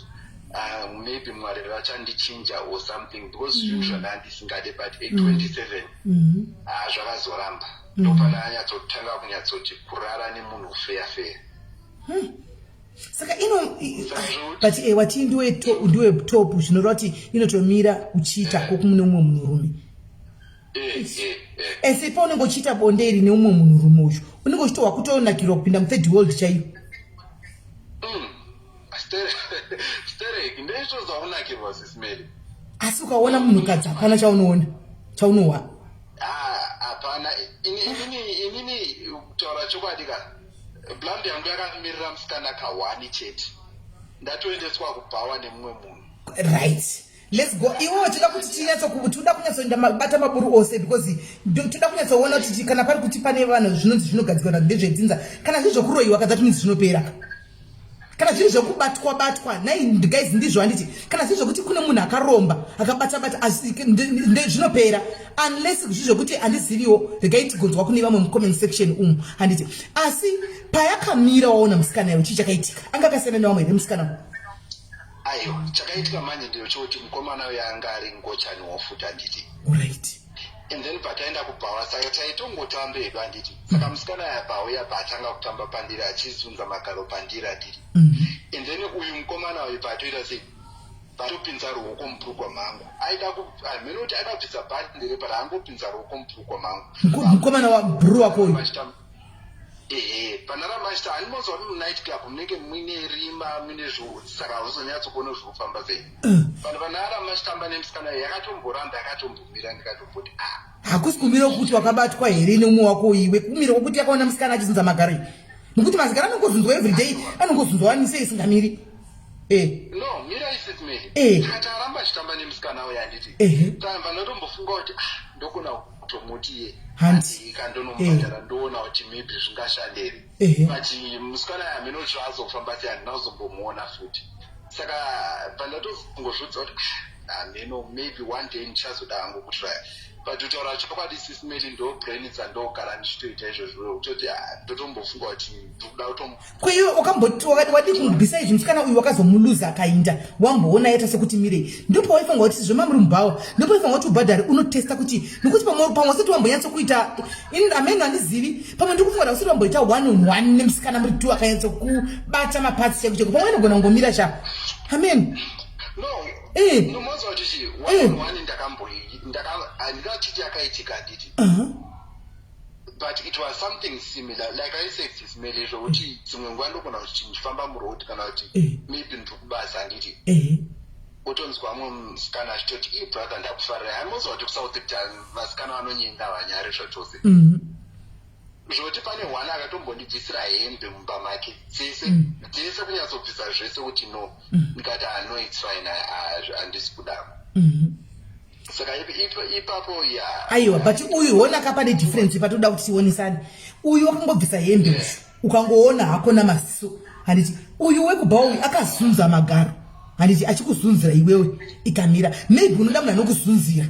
D: Maybe Mwari vachandichinja or something," because zvinhu zvandandisingade. But at 27, ah, zvakazoramba. Ndopana anyatsotanga kunyatsoti kurara nemunhu feya feya.
C: Saka ino but wati ndiwe top, zvinoreva kuti inotomira uchiita kokumune umwe munhurume. Ese paunenge uchiita bonde iri neumwe munhurume uyu, unenge uchitohwa kutonakirwa kupinda muthird world chaiyo?
D: Stereki, ndeitozwa kunakirwa, sisimeli.
C: Asi ukaona munhukadzi hapana chaunoona, chaunohwa?
D: Ah, hapana. Inini kutaura chokwadi ka, blambi yangu yakamirira musikana kahwani chete, ndatoendeswa kubhawa nemumwe munhu.
C: Right, let's go. Iwewe toda kuti toda kunyatsoenda bata maburu ose, because toda kunyatsoona kuti kana pari kuti pane vanhu zvinonzi zvinogadzirwa ndezvedzinza, kana zviri zvokuroyiwa ka, that means zvinopera. Kana zviri zvekubatwa batwa, nai guys, ndizvo handiti? Kana zviri zvokuti kune munhu akaromba akabata bata, asi zvinopera, unless zviri zvokuti handiziviwo. Regai tigonzwa kune vamwe mucomment section umu, handiti? Asi payakamira waona musikana iwe, chii chakaitika? Anga akasiyana nevamwe here musikana?
D: Aiwa, chakaitika manje ndechekuti mukomana uyo anga ari ngochani wofuta, handiti? And then pataenda kubhawa, saka taitongotamba hedu, handiti? Saka musikana aya pauya, paatanga kutamba pandiri achizunza magaro pandiri, handiti? And then uyu mukomana uyu paatoita sei, patopinza ruoko mubhurugwa mangu, aida hameno kuti aida kubvisa bhandi but angopinza ruoko mubhurugwa mangu.
C: Mukomana wabhuru wako uyu?
D: Ehe, pandaramachita, handinonzwa kuti munight club munenge muine rima, muine zvoutsi, saka hauzonyatsokuona zviri kufamba sei. Vanhu vandaramachitamba nemusikana uyu, yakatomboramba, yakatombomira, ndikatomboti, ah.
C: Hakusi kumira kwekuti wakabatwa here neumwe wako iwe? Kumira kwokuti yakaona musikana achizunza magaro iyi, nekuti mazigaro anongozunzwa everyday, anongozunzwa wani, sei isingamiri?
D: No, mira, isisimeli. Saka taramba achitamba nemusikana uyu, handiti? Tamba ndotombofunga kuti, ah, ndogona kutomuti iye
C: Hanti.
D: Kandonomubhadhara, ndoona kuti maybe zvingashanderi. But musikana aya hameno kuti zvaazofamba sei, handina kuzombomuona futi. Saka pandatozongozviudza kuti, ah, hameno, maybe one day ndichazoda hangu kutrya. But kutaura chokwadi, sisimeli, ndo brain dzandogara ndichitoita izvozvo, kutoti, ah, ndotombofunga kuti ndikuda kutom
C: Kweiwe wakamboti wadi kumubvisa izvi, musikana uyu wakazomuluza akainda, wamboona yaita sekuti mirei, ndopawaifunga kuti sezvo mamuri mubhawa, ndopawaifunga kuti ubhadhare unotesta kuti, nekuti pamwe usati wambonyatsokuita, ameno handizivi, pamwe ndiri kufunga kuti usati wamboita one on one nemusikana muri two akanyatsokubata maparts cheko cheko, pamwe inogona kungomira cha, amen.
D: No. Nomoza kuti chi one on one. Handingachiti yakaitika, handiti? But it was something similar. Like I said, Sis Melly, zvokuti dzimwe nguva ndogona kuti ndichifamba muroad kana kuti maybe ndiri kubasa, handiti? Utonzwa mumwe musikana achitoti, "I brother, ndakufarira." Haimoziva kuti kuSouth Africa vasikana vanonyenga, vanyari zvachose. Zvoti pane one akatombondibvisira hembe mumba make dzese, dzese, kunyatsobvisa zvese, kuti no. Ndikati, "Ah, no, it's fine, handisi kudako." Saka ipapo ya.
C: Aiwa, but uyu honaka, pane difference patoda kuti tionesane. Uyu wakangobvisa hembe uyu, ukangoona hako namaziso, handiti? Uyu wekubva uyu akazunza magaro, handiti? Achikuzunzira iwewe ikamira. Maybe unoda munhu anokuzunzira.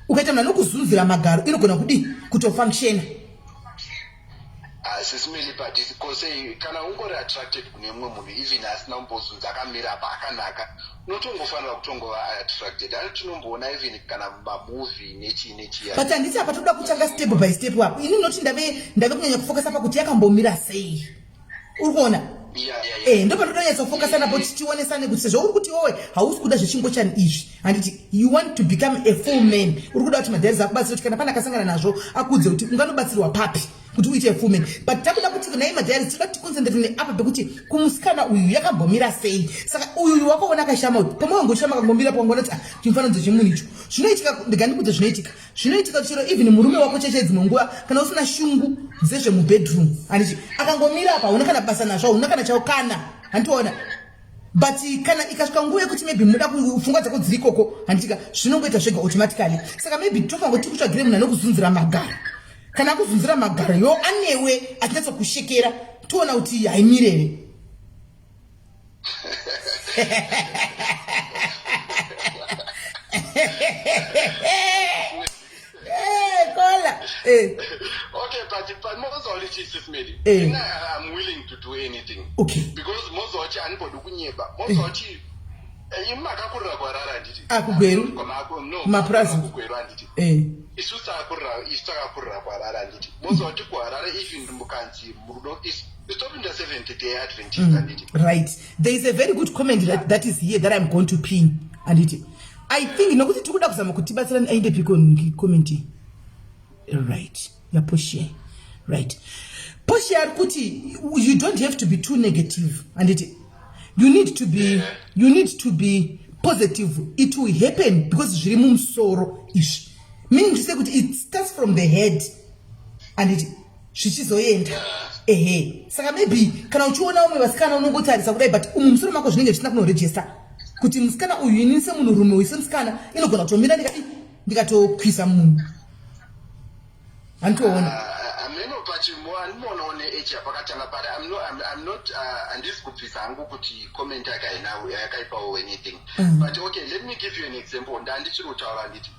C: Ukaita munhu anokuzunzira magaro, inogona kudii kutofunctiona.
D: Sis Melly, but kose kana ungori attracted kune mumwe munhu, even asina kumbozunza, akamira apa akanaka, unotongofanira kutongova attracted. Ani tinomboona even kana mumamovie nechii nechii.
C: But handiti apa toda kutanga step by step apo. Ini noti ndave kunyanya kufocusa pakuti yakambomira sei, uri kuona?
D: Yeah.
C: Eh, ndo patoda nyatsofocasa napo, tichionesane kuti sezvo uri kuti iwewe hausi kuda zvechingochani izvi, handiti? You want to become a full man. Uri kuda kuti madhairis akubatsira kuti kana pane akasangana nazvo akuudze kuti unganobatsirwa papi kuti uite a full man. But takuda kuti nhai madhairis, toda kuti ticoncentrate neapa pekuti kumusikana uyu yakambomira sei. Saka uyu wakaona akashama uyu, pamwe wangoshama akangomira, pawangoona kuti, "Ah, chimufananidzo chemunhu icho." Zvinoitika, ndikandikudze zvinoitika. Zvinoitika kuti chero even murume wako cheche, dzimwe nguva kana usina shungu dzezvemubedroom, handiti? Akangomira apa, hauna kana basa nazvo, hauna kana chao kana, handitiona? But kana ikasvika nguva yekuti maybe muda, pfungwa dzako dziri ikoko, handitika? Zvinongoita zvega automatically. Saka maybe tofanira kuti tikutsvagire munhu anokuzunzira magaro. Kana akuzunzira magaro yo anewe achinyatsokushekera, toona kuti haimirere. Kola.
D: Okay, but mozoona kuti, Sis Melly, I'm willing to do anything. Because mozoona kuti anibodi kunyeba. Mozoona kuti imi makakurira kuHarare, handiti?
C: Ah, kuGweru.
D: No,
C: Mapurazi.
D: kuGweru, handiti? Isu takakurira, isu takakurira kuHarare, handiti? Mozoona kuti kuHarare even mukanzi murudo istopinda Seventh Day Adventist, handiti?
C: Right, there is a very good comment that is here that I'm going to pin, handiti? I think nokuti tiri kuda kuzama kuti tibatsirani. Ainde piko comment? Right, yaPoshia. Right, Poshia ari kuti you don't have to be too negative, handiti? You need to be positive. It will happen because zviri mumusoro izvi, meaning to say kuti it starts from the head, handiti? Zvichizoenda, ehe. Saka maybe kana uchiona vamwe vasikana unongotarisa kudai, but umu musoro mako zvinenge zvisina kunoregister kuti musikana uyu, inini semunhurume uyu, semusikana, inogona kutomira ndikadi ndikatokwisa munhu, handitoona?
D: Ameno, but andimonawo neage yapakatanga pari. I'm not handisi kubvisa hangu kuti comment yakaina yakaipawo anything. But okay, let me give you an example. Ndandichiri kutaura, handiti?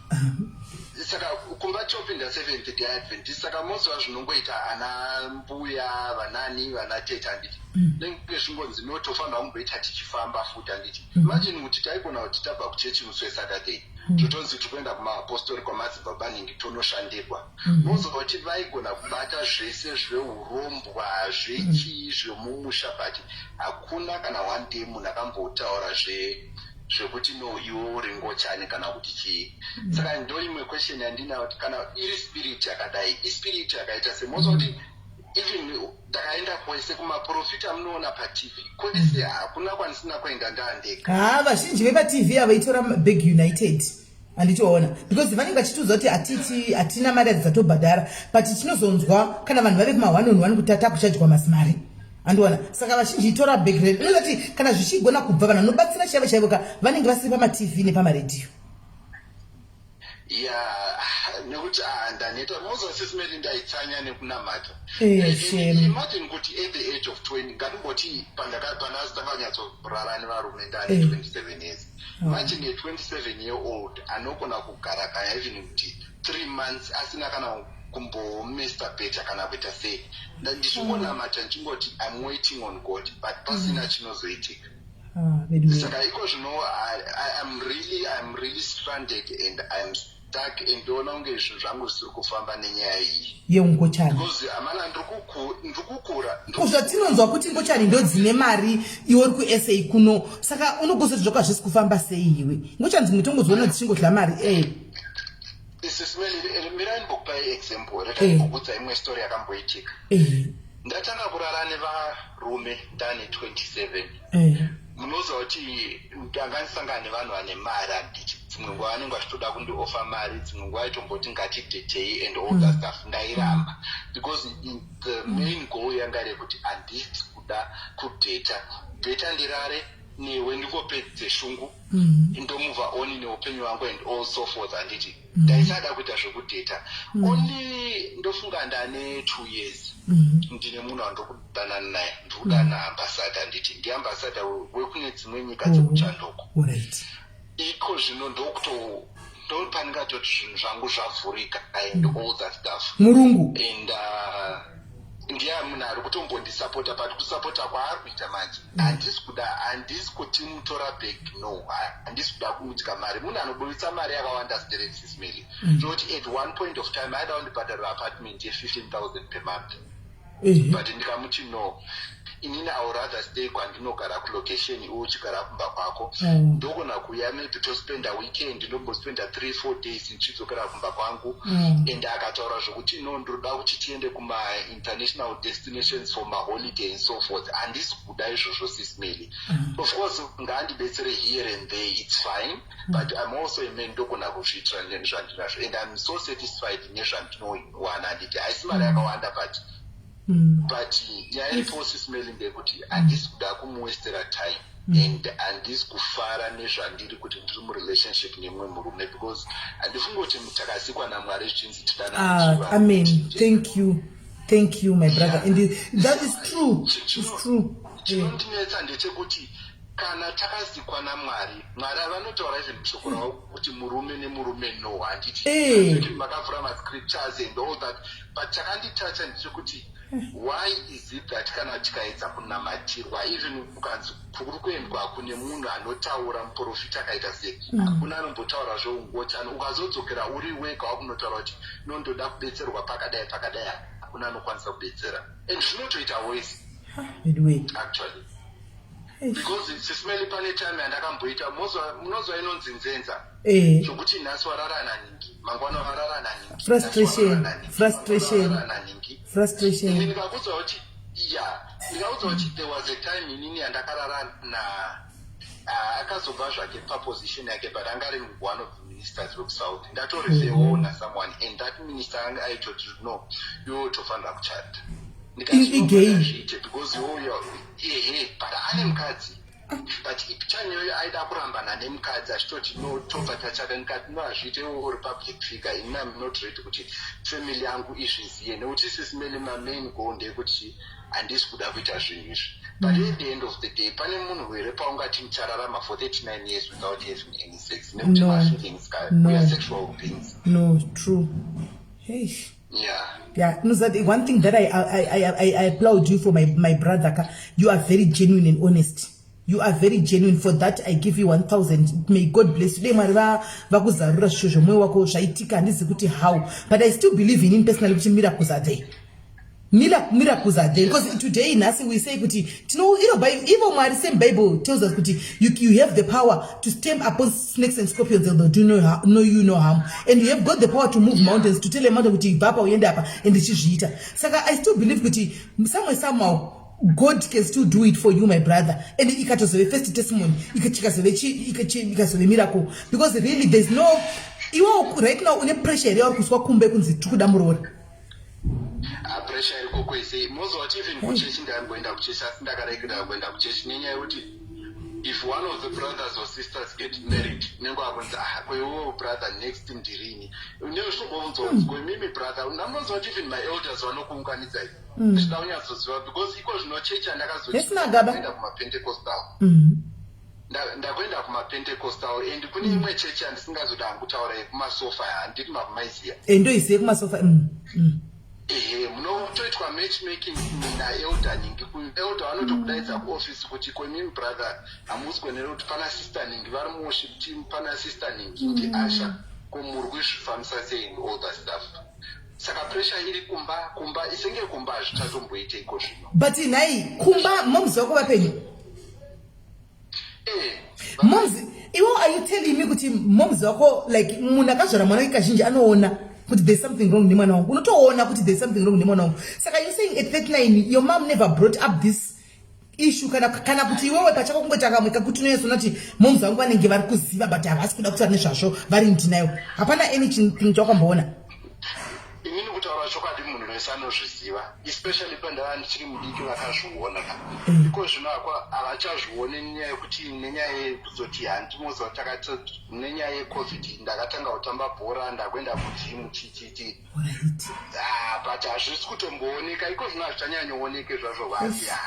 D: Saka kumba topinda Seventh Day Adventist. Saka moziva zvinongoita ana mbuya, vanani, vana tete, handiti? Nenge zvingonzi no, tofanira kumboita tichifamba futi, handiti? Imagine kuti taigona kuti tabva kuchechi musi weSaturday, totonzi tiri kuenda kumapostori kwamadzibaba nhingi tonoshandirwa. Moziva kuti vaigona kubata zvese zveurombwa, zvechii, zvemumusha, but hakuna kana one day munhu akambotaura zvekuti no, iwe uri ngochani kana kuti chii. Saka ndo imwe question yandinayo kuti kana iri spirit yakadai, ispirit yakaita sei? Moziva kuti even ndakaenda kwese kumaprofita munoona paTV kwese, hakuna kwandisina kuenda ndaandega.
C: Ha, vazhinji vepaTV ava itora bag united, handitoona? Because vanenge vachitiudza kuti hatiti hatina mari adzatobhadhara, but tinozonzwa kana vanhu vave kuma one on one kuti tatakuchajwa masimari, handiona? Saka vazhinji itora bag. Inoza kuti kana zvichigona kubva vanhu vanobatsira chaivo chaivo ka, vanenge vasiri pamaTV nepamaredhiyo.
D: Ya, nekuti, ah, ndaneta. Moziva, Sis Melly, ndaitsanya nekunamata.
C: Shame.
D: Imagine kuti at the age of 20, ngatimboti pandazitanga kunyatsorara nevarume ndane 27 years. Imagine a 27 year old anogona kugara kana even kuti 3 months asina kana kumbomasturbata kana kuita sei. Ndichingonamata ndichingoti, "I'm waiting on God," but pasina chinozoitika.
C: Ah, vedu.
D: Saka iko zvino I'm really stranded and I'm stuck and ndoona kunge zvinhu zvangu zvisiri kufamba nenyaya iyi
C: yeungochani.
D: Because amana, ndiri kukura.
C: Zvatinonzwa kuti ngochani ndo dzine mari, iwe uri kuSA kuno, saka unogozoti zvoka zvisi kufamba sei iwe? Ngochani dzimwe tongodziona dzichingodla mari e.
D: Sis Melly, mirai ndimbokupai example. Rekai ndimbokuudza imwe story yakamboitika. Ndatanga kurara nevarume ndane 27. Munoziva kuti ndanga ndisangana nevanhu vane mari, handiti? Dzimwe nguva vanenge vachitoda kundiofa mari, dzimwe nguva aitomboti ngatidhetei and all that stuff. Ndairamba because the main goal yanga iri yekuti handisi kuda kudheta. Dheta ndirare newe ndingopedze shungu, ndomove on neupenyu hwangu and all so forth, handiti? Ndaisada kuita zvekudheta. Only ndofunga ndane 2 years ndine munhu wandiri kudanana naye. Ndiri kudana ambassador, handiti? Ndiambassador wekune dzimwe nyika dzekuchandoko. Iko zvino ndokuto ndopandingatoti zvinhu zvangu zvavhurika and all that stuff.
C: Murungu?
D: And ndiye munhu ari kutombondisapota, but kusapota kwaari kuita manje, handisi kuda, handisi kuti mutora back, no. Handisi kuda kumudya mari. Munhu anobudisa mari yakawanda sterek, Sis Melly, zvokuti at one point of time aida kundibhadharira apartment ye15 000 per month, but ndikamuti no, inini I would rather stay kwandinogara kulocation, iwe uchigara kumba kwako. Ndogona kuuya maybe tospenda weekend, ndombospenda 3, 4 days ndichidzokera kumba kwangu. And akataura zvokuti no, ndinoda kuti tiende kuma-international destinations for maholiday and so forth. Handisi kuda izvozvo, Sis Melly. Of course ngaandibetsere here and there, it's fine, but I'm also a man, ndogona kuzviitira nezvandinazvo and I'm so satisfied nezvandinowana, handiti? Haisi mari yakawanda, but nyaya iripo, Sis Melly, ndeyekuti handisi kuda kumuwestera time and handisi kufara nezvandiri kuti ndiri murelationship nemumwe murume, because handifungi kuti takasikwa naMwari zvichinzi tidanane.
C: Ah, amen. Thank you, thank you, my brother. And that is true, it's true. Yeah.
D: Chinondinetsa ndechekuti kana takasikwa naMwari, Mwari vanotaura even mushoko ravo kuti murume nemurume no, handiti? Kuti makavhura mascriptures and all that, but chakanditacha ndechekuti why is it that kana tikaedza kunamatirwa, even kukanzi kuri kuendwa kune munhu anotaura, muprofita akaita sei, hakuna anombotaura zveungochani. Ukazodzokera uri wega wakunotaura kuti nondoda kubetserwa pakadai pakadai, hakuna anokwanisa kubetsera and zvinotoita worse.
C: Anyway.
D: Actually, because, Sis Melly, pane time yandakamboita, munozwa inonzi nzenza, zvokuti nhasi warara naningi, mangwana warara naningi.
C: Frustration,
D: Nhasi warara naningi,
C: frustration.
D: mangwana warara naningi.
C: Frustration.
D: Ini ndikakuudza kuti ya, ndikakuudza kuti there was a time inini yandakarara na akazobva zvake paposition yake, but anga ari one of the ministers wekuSouth. Ndatorefewo nasomeone and that minister anga aitoti no, iwe utofanira kuchata.
C: Igay.
D: Zviite because iwoyo ehe, but ane mukadzi, but time iyoyo aida kurambana nemukadzi achitoti no, tobva tachata. Ndikati no, hazviite, iwe uri public figure, ini am not ready kuti family yangu izviziye, nekuti, Sis Melly, mamain goal ndeyekuti handisi kuda kuita zvinhu izvi. But at the end of the day, pane munhu here paungati muchararama for 39 years without having any sex? Nekuti
C: No.
D: mafeelings ka,
C: No.
D: we are sexual beings.
C: No, true. Hey. Yeah, no, that one thing that I applaud you for, my brother. You are very genuine and honest. You are very genuine. For that, I give you 1,000. May God bless you. Dai Mwari vakuzarura zvisho zvomwoyo wako zvaitika, handizi kuti how. But I still believe in him personally kuti miracles are there. Miracles are there because today, nhasi, we say kuti tino iro ivo Mwari, same Bible tells us kuti you have the power to stamp upon snakes and scorpions and they'll do no, you no harm, and you have got the power to move mountains, to tell a mountain kuti ibva apa uende apa, and ichizviita. Saka I still believe kuti somewhere, somehow, God can still do it for you, my brother, and ikatozove first testimony, ikazove miracle, because really there's no, iwe right now une pressure here yauri kuzwa kumbe kunzi tiri kuda muroora?
D: Ah, pressure iriko kwese. Munozwa kuti even kuchechi, ndamboenda kuchechi asi ndakaregera kuenda kuchechi nenyaya yekuti if one of the brothers or sisters get married, unenge wakunzi, ah, kweiwewo brother, next ndirini? Nezvitombobvunzwa kunzi kwemimi brother. Ndamunozwa kuti even my elders vanokuunganidzai zvichida kunyatsoziva, because iko zvino chechi
C: Yes, Magaba.
D: yandakazoenda kumapentecostal. Ndakuenda kumapentecostal and kune imwe chechi yandisingazoda hangu kutaura, yekumasofa, handiti makumaiziya?
C: Ndoiziye kumasofa.
D: Ehe, munotoitwa matchmaking naelder ningi. Elder vanotokudaidza kuofisi kuti kwemimi brother, hamusi kuonera kuti pana sister ningi vari muworship team, pana sister ningi ndiusher, ko muri kuzvifambisa sei and all that stuff. Saka pressure iri kumba, kumba isenge kumba hazvichatomboite iko zvino.
C: But nhai, kumba moms vako vapenyu?
D: Eh.
C: Moms. Iwo are you telling me kuti moms wako like munhu akazvara mwana wake kazhinji anoona kuti there's something wrong nemwana wangu. Unotoona kuti there's something wrong nemwana wangu. Saka you saying at 39 your mom never brought up this issue kana kana kuti iwewe pachako kungoita kamwe kakuti unoyesona kuti moms vangu vanenge vari kuziva but havasi kuda kutaura nezvazvo vari in denial. Hapana anything chawakamboona.
D: Inini kutaura chokwadi munhu wese anozviziva especially pandava ndichiri mudiki vakazviona ka iko zvino akwa havachazvione nenyaya yekuti nenyaya yekuzoti handimoziva takati nenyaya yecovid ndakatanga kutamba bhora ndakuenda kujimu chichichi ah, but hazvisi kutombooneka iko zvino hazvichanyanyooneke zvazvo vati ah.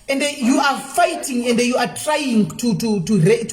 C: And you are fighting and you are trying to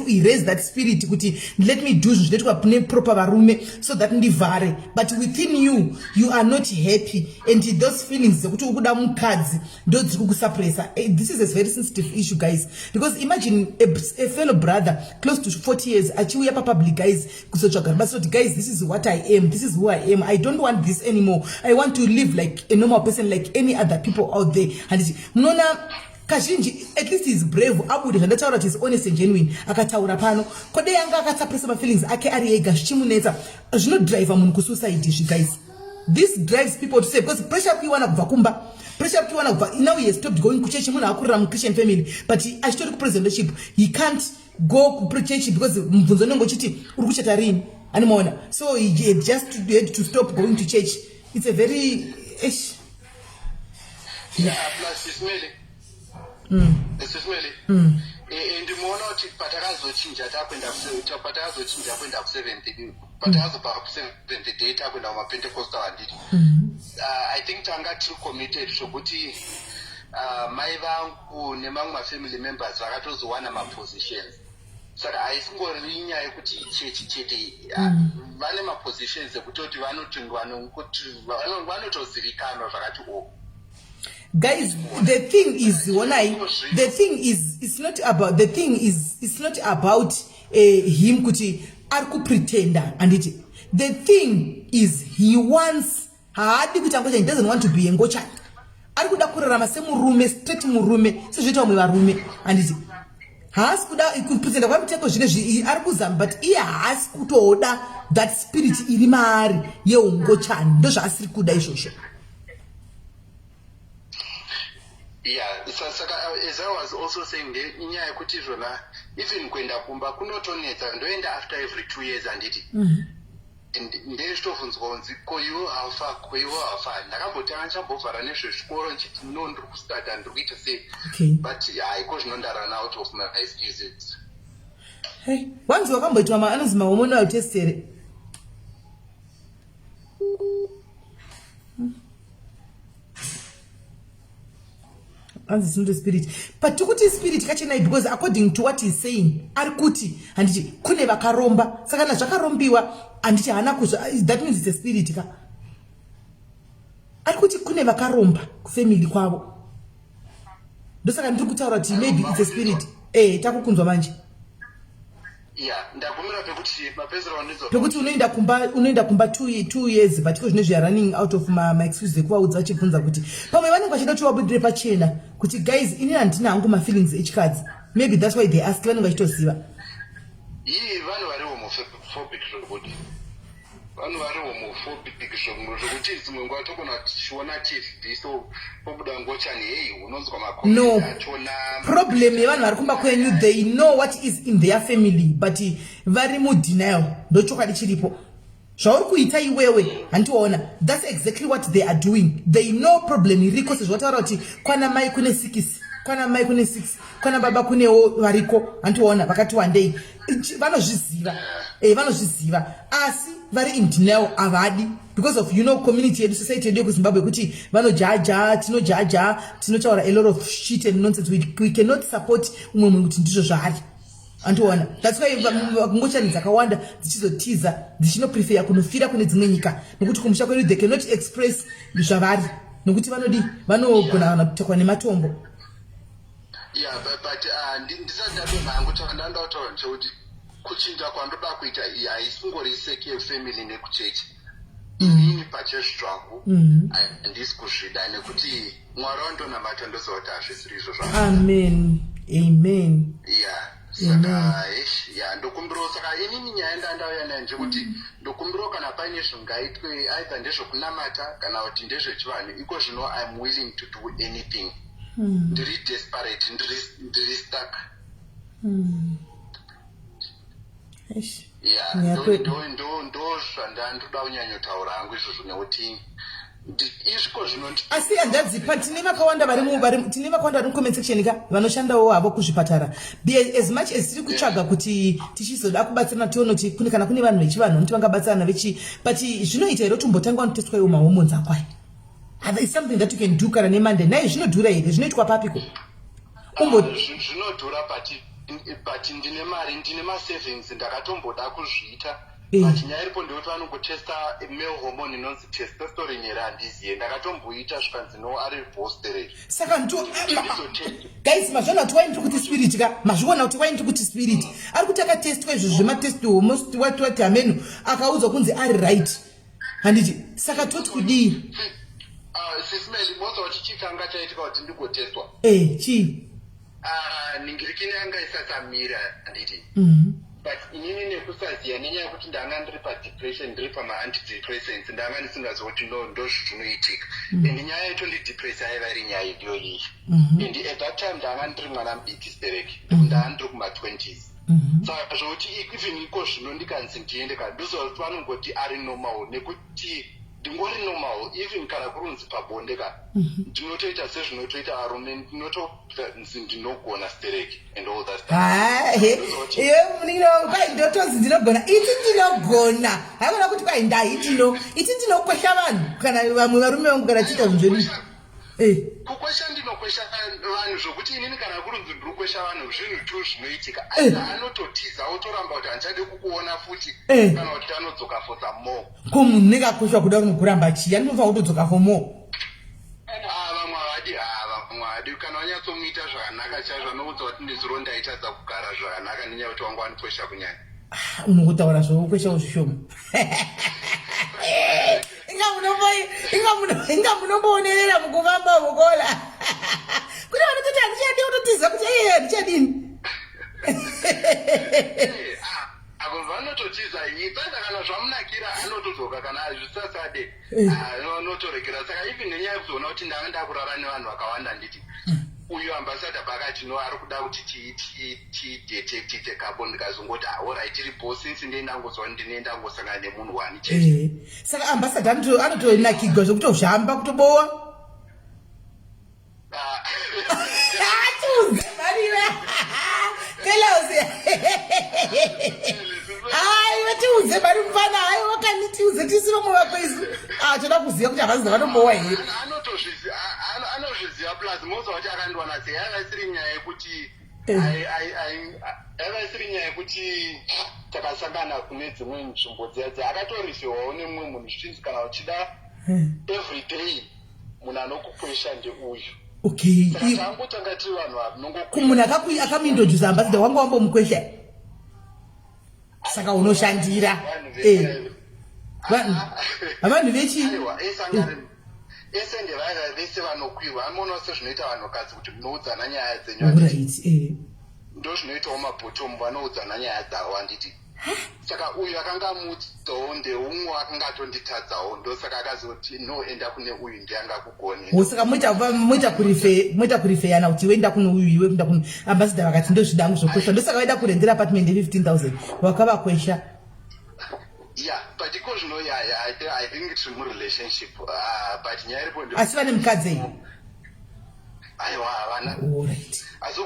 C: erase that spirit kuti let me do zvinhu zvinoitwa neproper varume so that ndivhare, but within you, you are not happy and those feelings dzekuti uri kuda mukadzi ndo dziri kukusuppressa. This is a very sensitive issue, guys, because imagine a fellow brother close to 40 years achiuya papublic, guys, kuzotsvaga rubatsiro kuti, "Guys, this is what I am, this is who I am. I don't want this anymore. I want to live like a normal person, like any other people out there." Handiti munoona kazhinji at least is brave abude zvandataura kuti is honest and genuine akataura pano. Kodei anga akasuppressa mafeelings ake ari ega zvichimunetsa, zvinodriva munhu kusuicide izvi, guys. This drives people to say, because pressure kuiwana kubva kumba, pressure kuiwana kubva, now he has stopped going kuchechi. Munhu akurira muchristian family but achitori kupresidentship, he can't go kuchechi because mubvunzo unenge uchiti uri kuchata rini, animaona? So he just had to stop going to church. It's a very ish.
D: Yeah, plus Ismail, Ismail, ndimuona kuti patakazochinja takuenda, patakazochinja kuenda kuseventh, patakazobva kuSeventh Day takuenda kumapentecostal, handiti? I think tanga tiri committed zvokuti mai vangu nemamwe mafamily members vakatozowana mapositions. Saka haisingori nyaya yekuti chechi chete, vane mapositions ekutoti vanotozivikanwa zvakati o.
C: Guys, the thing is, onai, the thing is, it's not about, the thing is, it's not about him kuti ari kupretenda, handiti? The thing is, he wants, haadi kuti angochani. He doesn't want to be ngochani. Ari kuda kurarama semurume, straight murume, sezvoita vamwe varume, handiti? Haasi kuda kupretenda kwamuteko zvinezvi, ari kuzama, but iye haasi kutoda that spirit iri maari yeungochani. Ndo zvaasiri kuda izvozvo.
D: Yeah, saka as I was also saying, inyaya yekuti izvona even kuenda kumba kunotonetsa. Ndoenda after every 2 years, handiti? Ndezvitobvunzwa kunzi, "Ko iwe hafa? Ko iwe hafa?" Ndakambotanga ndichambovhara nezvezvikoro ndichiti, "No, ndiri kustata, ndiri kuita sei." But haiko zvino ndarun out of my excuses.
C: Hey, wanzi wakamboitwa anonzi mahormonal test here? Anzi it's not a spirit, but tikuti spirit kachenai because according to what he's saying, ari kuti, handiti, kune vakaromba. Saka kana zvakarombiwa, handiti, haana kuzva, that means it's a spirit ka. Ari kuti kune vakaromba kufamily kwavo, ndosaka ndiri kutaura kuti maybe it's a spirit. Takukunzwa manje.
D: Ya, ndagumira pekuti mapedzero wandidzo.
C: Pekuti unoenda kumba 2 years, but iko zvinezvi running out of maexcuse ekuvaudza vachibvunza kuti pamwe vanenge vachida kuti vabudire pachena kuti, "Guys, inini handina hangu mafeelings echikadzi." Maybe that's why they ask, vanenge vachitoziva.
D: Ii, vanhu vari homophobic zvokuti, vanhu vari homophobic zvokuti dzimwe nguva togona tichiona TV so pobuda ngochani, hei, unonzwa.
C: No problem yevanhu vari kumba kwenyu, they know what is in their family but vari mudenial. Ndochokwadi chiripo. Zvauri kuita iwewe, handiona, that's exactly what they are doing. They know problem iriko, sezvo vataura kuti kwana mai kune six, kwana mai kune six, kwana baba kunewo variko, handiona, vakati wandei. Vanozviziva, vanozviziva, asi vari in denial, havadi because of community yedu, society yedu yekuZimbabwe, kuti vanojaja, tinojaja, tinotaura a lot of shit and nonsense. We cannot support umwe munhu kuti ndizvo zvaari, andiona? That's why ngochani dzakawanda dzichizotiza, dzichinoprefera kunofira kune dzimwe nyika, nokuti kumusha kwedu they cannot express zvavari, nokuti vanodi vanogona kana kutekwa nematombo.
D: Yeah, but ndisati ndadonha hangu, chandanda kutaura ndechekuti kuchinja kwandoda kuita iyi haisingori sake yefamily nekuchechi. Inini pachechi zvangu handisi kuzvida nekuti Mwari wandonamata ndoziva kuti hazvisiri izvo zvangu.
C: Amen, amen.
D: Yeah. Saka eish, ya, ndokumbirawo. Saka inini nyaya ndandauya nayo ndekuti ndokumbirawo kana paine zvingaitwe, either ndezvekunamata kana kuti ndezvechivanhu. Iko zvino I'm willing to do anything. Ndiri desperate, ndiri stuck.
C: Eish.
D: Ya. Ndo zvandandoda kunyanyotaura hangu izvozvo, nekuti izviko zvino
C: Asi handadzipa, tine vakawanda vari tine vakawanda vari mucomment section ka, vanoshandawo havo kuzvipatara. Be as much as tiri kutsvaga kuti tichizoda kubatsirana, tione kuti kune kana kune vanhu vechivanhu vanoti vangabatsirana vechi, but zvinoita here kuti umbotanga wanotestwa iwo mahormones ako aya? Is something that you can do kana neMonday nai? Zvinodhura here? Zvinoitwa papiko? Umbo
D: Zvinodhura, but ndine mari, ndine masavings, ndakatomboda kuzviita. But nyaya iripo ndekuti vanongotesta male hormone inonzi testosterone here, handiziye. Ndakatomboita, zvikanzi no, ari bostere.
C: Saka ndo, guys, mazviona kuti waini tiri kuti spirit ka? Mazviona kuti waini tiri kuti spirit? Ari kuti akatestwa izvo zvematest almost what what ameno, akaudzwa kunzi ari right, handiti? Saka toti kudii?
D: Sis Melly, moza kuti chitanga chaitika kuti ndigotestwa?
C: Eh, chii?
D: Ah, ningirikini yanga isasamira, handiti? But inini nekusaziya, nenyaya yekuti ndanga ndiri padepression, ndiri pamaantidepressants, ndanga ndisingazivi kuti no, ndo zvinoitika. And nyaya yatondidepressa yaiva iri nyaya iyoyi. And at that time ndanga ndiri mwana mudiki stereki, ndanga ndiri kuma-20s. Saka zvokuti even iko zvino ndikanzi ndiende ka, ndoziva kuti vanongoti ari normal, nekuti ndingori normal. Even kana kurunzi pabonde ka, ndinotoita sezvinotoita varume, ndinotonzi ndinogona stereki and all that stuff.
C: Hahe, iwe munin'ina wangu, kwai ndotonzi ndinogona, iti ndinogona. Haikona kuti kwai ndai ndino iti ndinokwesha vanhu kana vamwe varume vangu kana chiita zvinhu zvedu.
D: Kukwesha, ndinokwesha vanhu zvokuti inini kana kurunzi ndiri kukwesha vanhu, zvinhu tu zvinoitika. Anototiza, otoramba kuti handichade kukuona futi, kana kuti anodzoka for some more.
C: Ko munhu unenge akweshwa kuda kunokuramba chii? Anofanira kutodzoka for more.
D: Ah, vamwe havadi. Ah, vamwe havadi. Kana wanyatsomuita zvakanaka chaizvo, anoudza kuti ndizuro ndaitadza kugara zvakanaka nenyaya yekuti wangu wanikwesha kunyanya.
C: Ah, unongotaura zvokweshawo zvishoma. Inga munomboonerera mukufamba mukola kune vanototi handichadi, kutotiza kuti ee, handichadini.
D: Eh, ah, avo vanototiza itsanda. Kana zvamunakira anotodzoka, kana zvisasade anotoregera. Saka even nenyaya yekuzoona kuti ndanga ndakurara nevanhu vakawanda, handiti? Uyu ambassador pakati no, ari kuda kuti tidate, tiite couple, ndikazongoti alright, tiripo, since ndee ndangozwa ndine ndangosangana nemunhu wani chete.
C: Saka ambassador anotonakigwa zvekutozhamba, kutobowa?
D: Ah,
C: atiudze mariwe, tell us. Aiwa, tiudze mari mufana. Aiwa kani, tiudze, tisi vamwe vako isu. Ah, toda kuziva kuti havaziva vanombowa here.
D: Anotozviziva. Plus moza kuti akandiwana sei, yaiva isiri nyaya yekuti yaiva isiri nyaya yekuti takasangana kune dzimwe nzvimbo dziya dziya. Akatorifewawo nemumwe munhu, zvichinzi kana uchida every day munhu anokukwesha ndeuyu. Saka tangotanga tiri vanhu vanongo
C: Kumunhu akamuintroduce ambassador, wanga wambomukwesha, saka unoshandira. Vanhu vechi
D: Aiwa, esangari ese ndevaiva vese vanokwirwa. Amoona sezvinoita vanhukadzi kuti munoudzana nyaya dzenyu, handiti?
C: Right.
D: Ndo zvinoitawo mabhotomu, vanoudzana nyaya dzavo, handiti? Saka uyu akanga amuudzawo ndeumwe akanga atonditadzawo, ndosaka akazoti no, enda kune uyu, ndiye angakugone.
C: Wo, saka moita kurifeyana kuti iwe enda kune uyu, iwe enda kune ambassador. Vakati ndozvidangu zvokwesha, ndosaka vaida kurendera apartment ye15 000, wakavakwesha.
D: Yeah, but iko zvino, yeah, I think tiri murelationship, but nyaya iripo
C: Asi vane mukadzi?
D: Aiwa, havana.
C: Alright.
D: Asi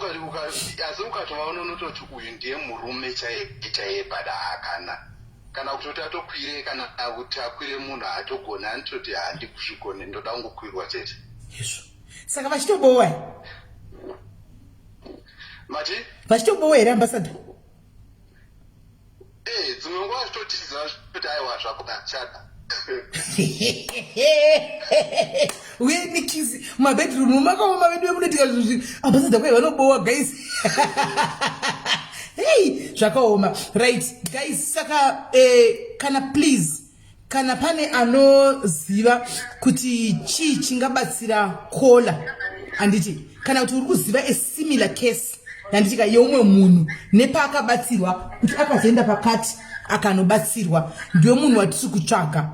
D: ukatovaona unototi uyu ndiye murume chaiye chaiye, but haakana kana kutoti atokwire, kana kuti akwire munhu haatogoni, anototi handikuzvigone, ndoda kungokwirwa chete.
C: Izvo, saka vachitobowa?
D: Mati?
C: Vachitobowa here, ambassador?
D: Eh, dzimwe nguva zvitotiza kuti aiwa, zvako chada.
C: Uye nikisi mumabedroom makaoma vedu, vemunoitika zvinhu. Ambassador kwai vanobowa, guys. Hei, zvakaoma. Right guys, saka kana, please, kana pane anoziva kuti chii chingabatsira kola, handiti? Kana kuti uri kuziva a similar case. yanditika yeumwe munhu nepaakabatsirwa kuti akazoenda pakati akanobatsirwa ndiwe munhu watiri kutsvaga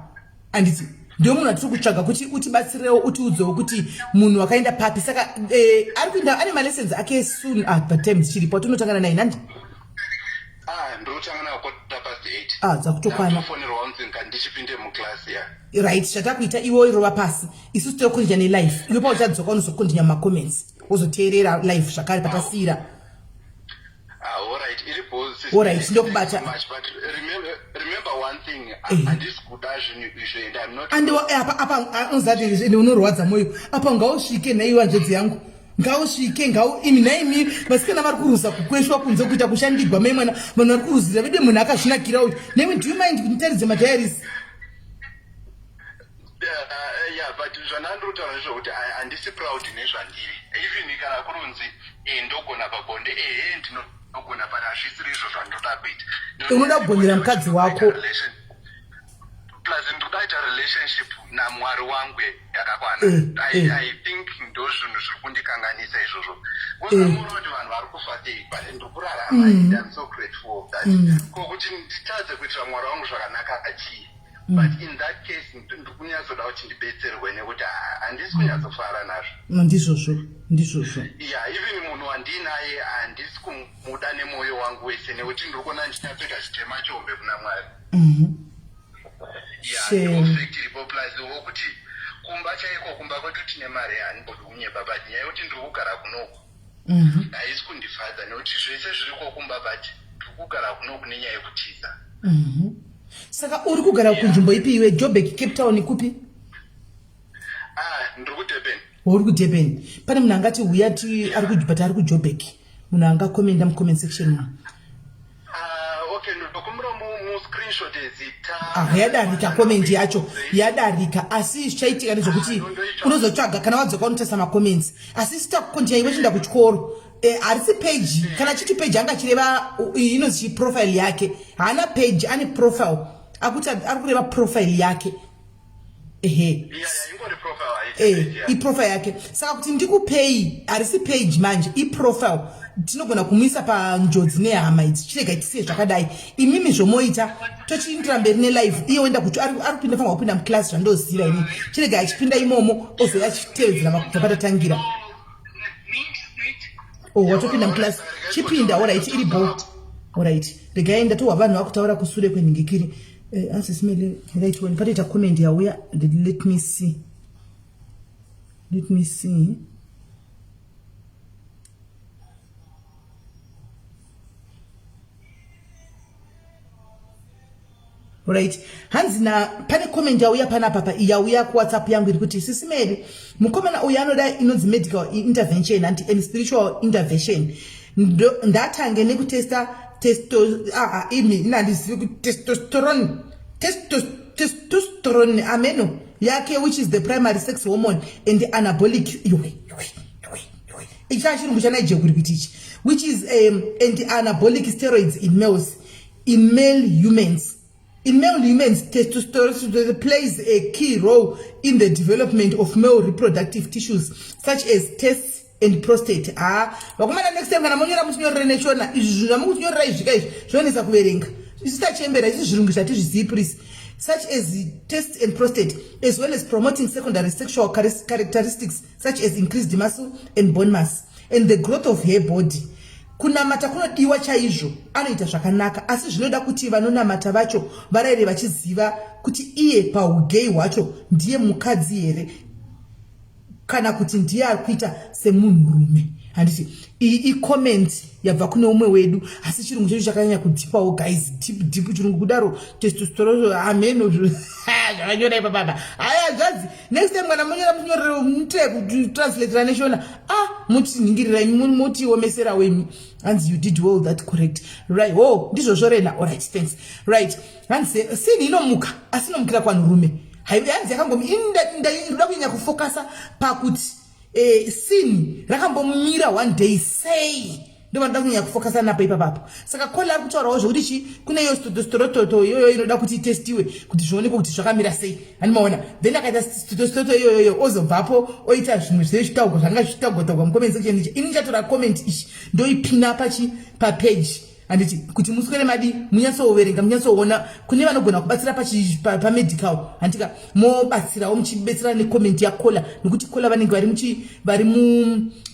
C: anditi ndiwe munhu watiri kutsvaga kuti utibatsirewo utiudzewo kuti munhu wakaenda papi saka eh, ari kuenda ane malessons ake soon ah, the time dzichiripo tinotangana naye nandi
D: Ah, ndinotanga nawo quarter past 8.
C: Ah, dzakutokwana.
D: Ndatofonerwa kunzi ndichipinde muclass ya.
C: Right, chatakuita iwe irova pasi. Isu tinokondinya nelife. Iwe pauchadzoka unozokondinya mumacomments. Wozoteerera life zvakare patasiira.
D: Ah, all right, iri boss.
C: All right, ndokubata.
D: Much, but remember, remember one thing,
C: Eh.
D: handisi kuda zvinhu izvo and I'm not
C: Andi apa apa unozati ende unorwadza moyo. Apa ngausvike nhaiwe hanzvadzi yangu. Ngausvike ngau imi nhaimi vasikana vari kuruza kukweshwa kunze kuita kushandigwa mai mwana vanhu vari kuruzira vedu munhu akazvinakira uyu. Nhaimi do you mind kuti nditaridze madiaries?
D: Yeah, but zvandandiri kutaura ndezvekuti handisi proud nezvandiri even kana kurunzi eh, ndogona pabonde ehe ndinogona but hazvisiri izvo zvandoda kuita.
C: Unoda kubondera mukadzi wako.
D: Plus ndikuda kuita relationship namwari wangu yakakwana. I think ndo zvinhu zviri kundikanganisa izvozvo. Unoona kuti vanhu vari kufa sei but ndiri kurarama and I'm so grateful of that. Ko kuti nditadze kuitira mwari wangu zvakanaka chii? But in that case ndiri kunyatsoda kuti ndibetserwe nekuti handisi kunyatsofara nazvo.
C: Ndizvozvo, ndizvozvo.
D: Yeah, even munhu wandinaye handisi kumuda nemwoyo wangu wese nekuti ndiri kuona ndichinyatsoita chitema chihombe kuna Mwari. Yeah,
C: Shame.
D: ndo fact iripo plus wokuti kumba chaiko kumba kwedu tine mari handimbodi kunyeba but nyaya yekuti ndiri kugara kunoku haisi kundifadza nekuti zvese zviriko kumba but ndiri kugara kunoku nenyaya yekutiza.
C: Saka uri kugara kunzvimbo ipi iwe? Joburg, Cape Town kupi?
D: Ah, ndiri kuDurban.
C: Uri kuDurban. Pane munhu angati huya ti ari ku but ari kuJoburg. Munhu angakomenda mucomment section umu.
D: Ah, okay, ndokumbira mu screenshot zita.
C: Ah, yadarika comment yacho yadarika asi zvichaitika ndezvekuti unozotsvaga kana wadzoka unotarisa macomments asi sitakukontinya iwe chienda kuchikoro harisi page kana chiti page anga achireva inonzi profile yake haana page ane profile akuti ari kureva profile yake ehe.
D: Yeah, ingori profile haisi page, yeah.
C: Iprofile yake saka kuti ndikupei harisi page manje iprofile tinogona kumuisa panjodzi nehama idzi chirega tisiye zvakadai imimi zvomoita tochiindira mberi nelive iye oenda kuti ari kupinda fanwa kupinda muclass zvandoziva inini chirega achipinda imomo ozouya achitevedzera kubva patatangira. Oh, watopinda muclass chipinda alright iri bo alright regai ndatohwa vanhu vakutaura kusure kwenhingikiri. Asi simele right when patoita comment yauya let me see, let me see. Right, hanzi na pane comment yauya panapa pa yauya kuWhatsApp yangu iri kuti sisimeri mukomana uyu anoda inonzi medical intervention and spiritual intervention. Ndatange nekutesta testo ah, ah, imi inandizivi kuti testosterone testosterone ameno yake which is the primary sex hormone and the anabolic iwe iwe iwe iwe ichi chirungu chaNigel kuri kuti ichi which is and anabolic steroids in males in male humans. In male humans, testosterone plays a key role in the development of male reproductive tissues such as testes and prostate. Ah, vakomana next time kana monyora muchinyorere neshona izvi zvinhu zvamukutinyorera izvi ka izvi zvinonetsa kuverenga isu tachembera isu zvirungu zvatizvizivi please such as testes and prostate as well as promoting secondary sexual characteristics such as increased muscle and bone mass and the growth of hair body. Kunamata kunodiwa chaizvo anoita zvakanaka asi zvinoda kuti vanonamata vacho varayire vachiziva kuti iye paugei hwacho ndiye mukadzi here kana kuti ndiye ari kuita semunhurume handiti iyi icomment yabva kune umwe wedu asi chirungu chedu chakanyanya kudhipawo guys deep deep chirungu kudaro testosterone ameno zvakanyora ipapapa haya zvanzi next time kana monyora muchinyorere mutire kutranslatora neshona ah mutinhingirira imi mutiomesera wemi. Hanzi you did well, that correct, right? Oh ndizvozvo rena alright, thanks. Right, hanzi sini inomuka asi inomukira kwanhurume hanzi yakangomi ndoda kunyanya kufokasa pakuti sini rakambomira one day sei. Ndovanoda kunyanya kufokasa napo ipapapo. Saka kola ari kutaurawo zvekuti chi kune iyo stotostorototo iyoyo inoda kuti itestiwe kuti zvionekwe kuti zvakamira sei. Handimaona. Then akaita stotostoroto iyoyoyo ozobvapo oita zvimwe zvezvitaugwa zvanga zvichitaugwa-taugwa mucomment section ichi. Ini ndichatora comment ichi ndoipina pachi papage. Handiti kuti muswere madi munyatsoverenga munyatsoona kune vanogona kubatsira pamedical pa handitika mobatsirawo muchibetsera necomment yakola nekuti kola vanenge vari muchi vari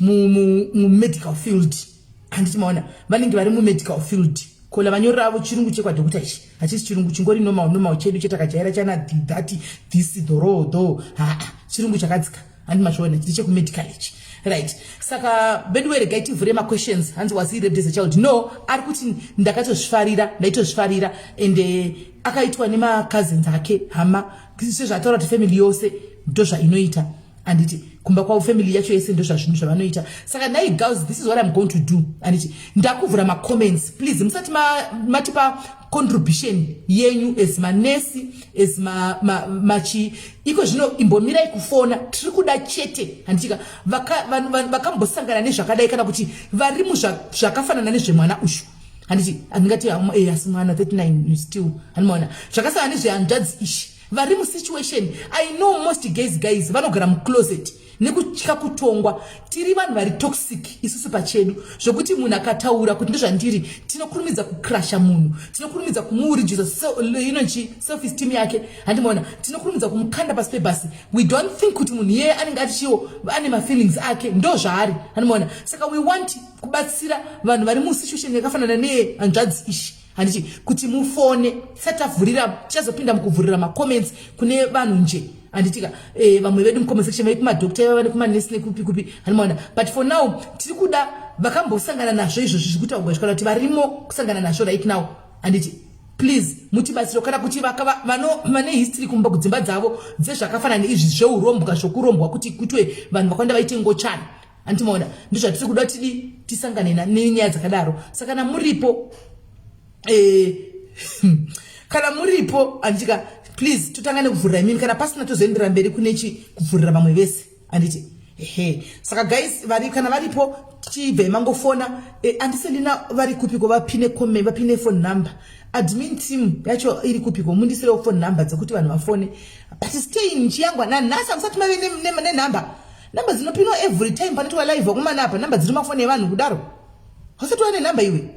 C: mumedical field handiti maona vanenge vari mumedical field kola vanyorera avo chirungu chekwadhokuta ichi hachisi chirungu chingori normal normal chedu chetakajaira chana that this the ro the haa chirungu chakadzika handi mazviona chiri chekumedical ichi right saka veduwe regai tivhure maquestions hanzi was he raped as a child no ari kuti ndakatozvifarira ndaitozvifarira and eh, akaitwa nemacousins ake hama sezvaataura kuti family yose ndozvainoita anditi kumba kwavo family yacho yese ndozvazvinhu zvavanoita saka nhai girls this is what im going to do anditi ndakuvhura macomments please musati matipa ma contribution yenyu as manesi as machi iko zvino imbomirai kufona tiri kuda chete handitika vakambosangana nezvakadai kana kuti vari muzvakafanana nezvemwana ushu handiti handingati eh, asi mwana 39 still handimaona zvakasangana nezvehanzvadzi ishi vari musituation i know most gays guys vanogara mucloset nekutya kutongwa tiri vanhu vari toxic isusu pachedu zvokuti munhu akataura kuti ndozvandiri tinokurumidza kucrasha munhu tinokurumidza kumuurijusa inochi self esteem yake handimaona tinokurumidza kumukanda pasi pebhasi we don't think kuti munhu iyeye anenge achiwo ane mafeelings ake ndo zvaari handimaona saka we want kubatsira vanhu vari musituation yakafanana nehanzvadzi ishi handiti kuti mufone tisati tavhurira tichazopinda mukuvhurira macomments kune vanhu nje handitika eh, vamwe vedu mucomment section vari kumadoctor ivava nekumanesi nekupi kupi handimaona but for now tiri kuda vakambosangana nazvo izvozvi zviri kutaurwa izvi kana kuti varimo kusangana nazvo right now handiti please mutibatsiro kana kuti vane history kumba kudzimba dzavo dzezvakafanana neizvi zveurombwa zvokurombwa kuti kutwe vanhu vakawanda vaite ngochani Andimaona ndozvatiri kuda tidi tisangane nenyaya dzakadaro. Saka kana muripo eh, kana muripo andika please totanga nekuvhurira imimi kana pasina tozoendera mberi kune chi kuvhurira vamwe vese anditi ehe saka guys vari kana varipo chibve mangofona eh, andiselina vari kupiko vapine comment vapine phone number admin team yacho iri kupiko mundisirewo phone number dzekuti vanhu vafone but stay in chiyangwa nanhasi hamusati mave nenumber ne, ne Number dzinopinwa every time panoitwa live vakomana apa number dziri mafoni evanhu kudaro. Hausati wane number iwe.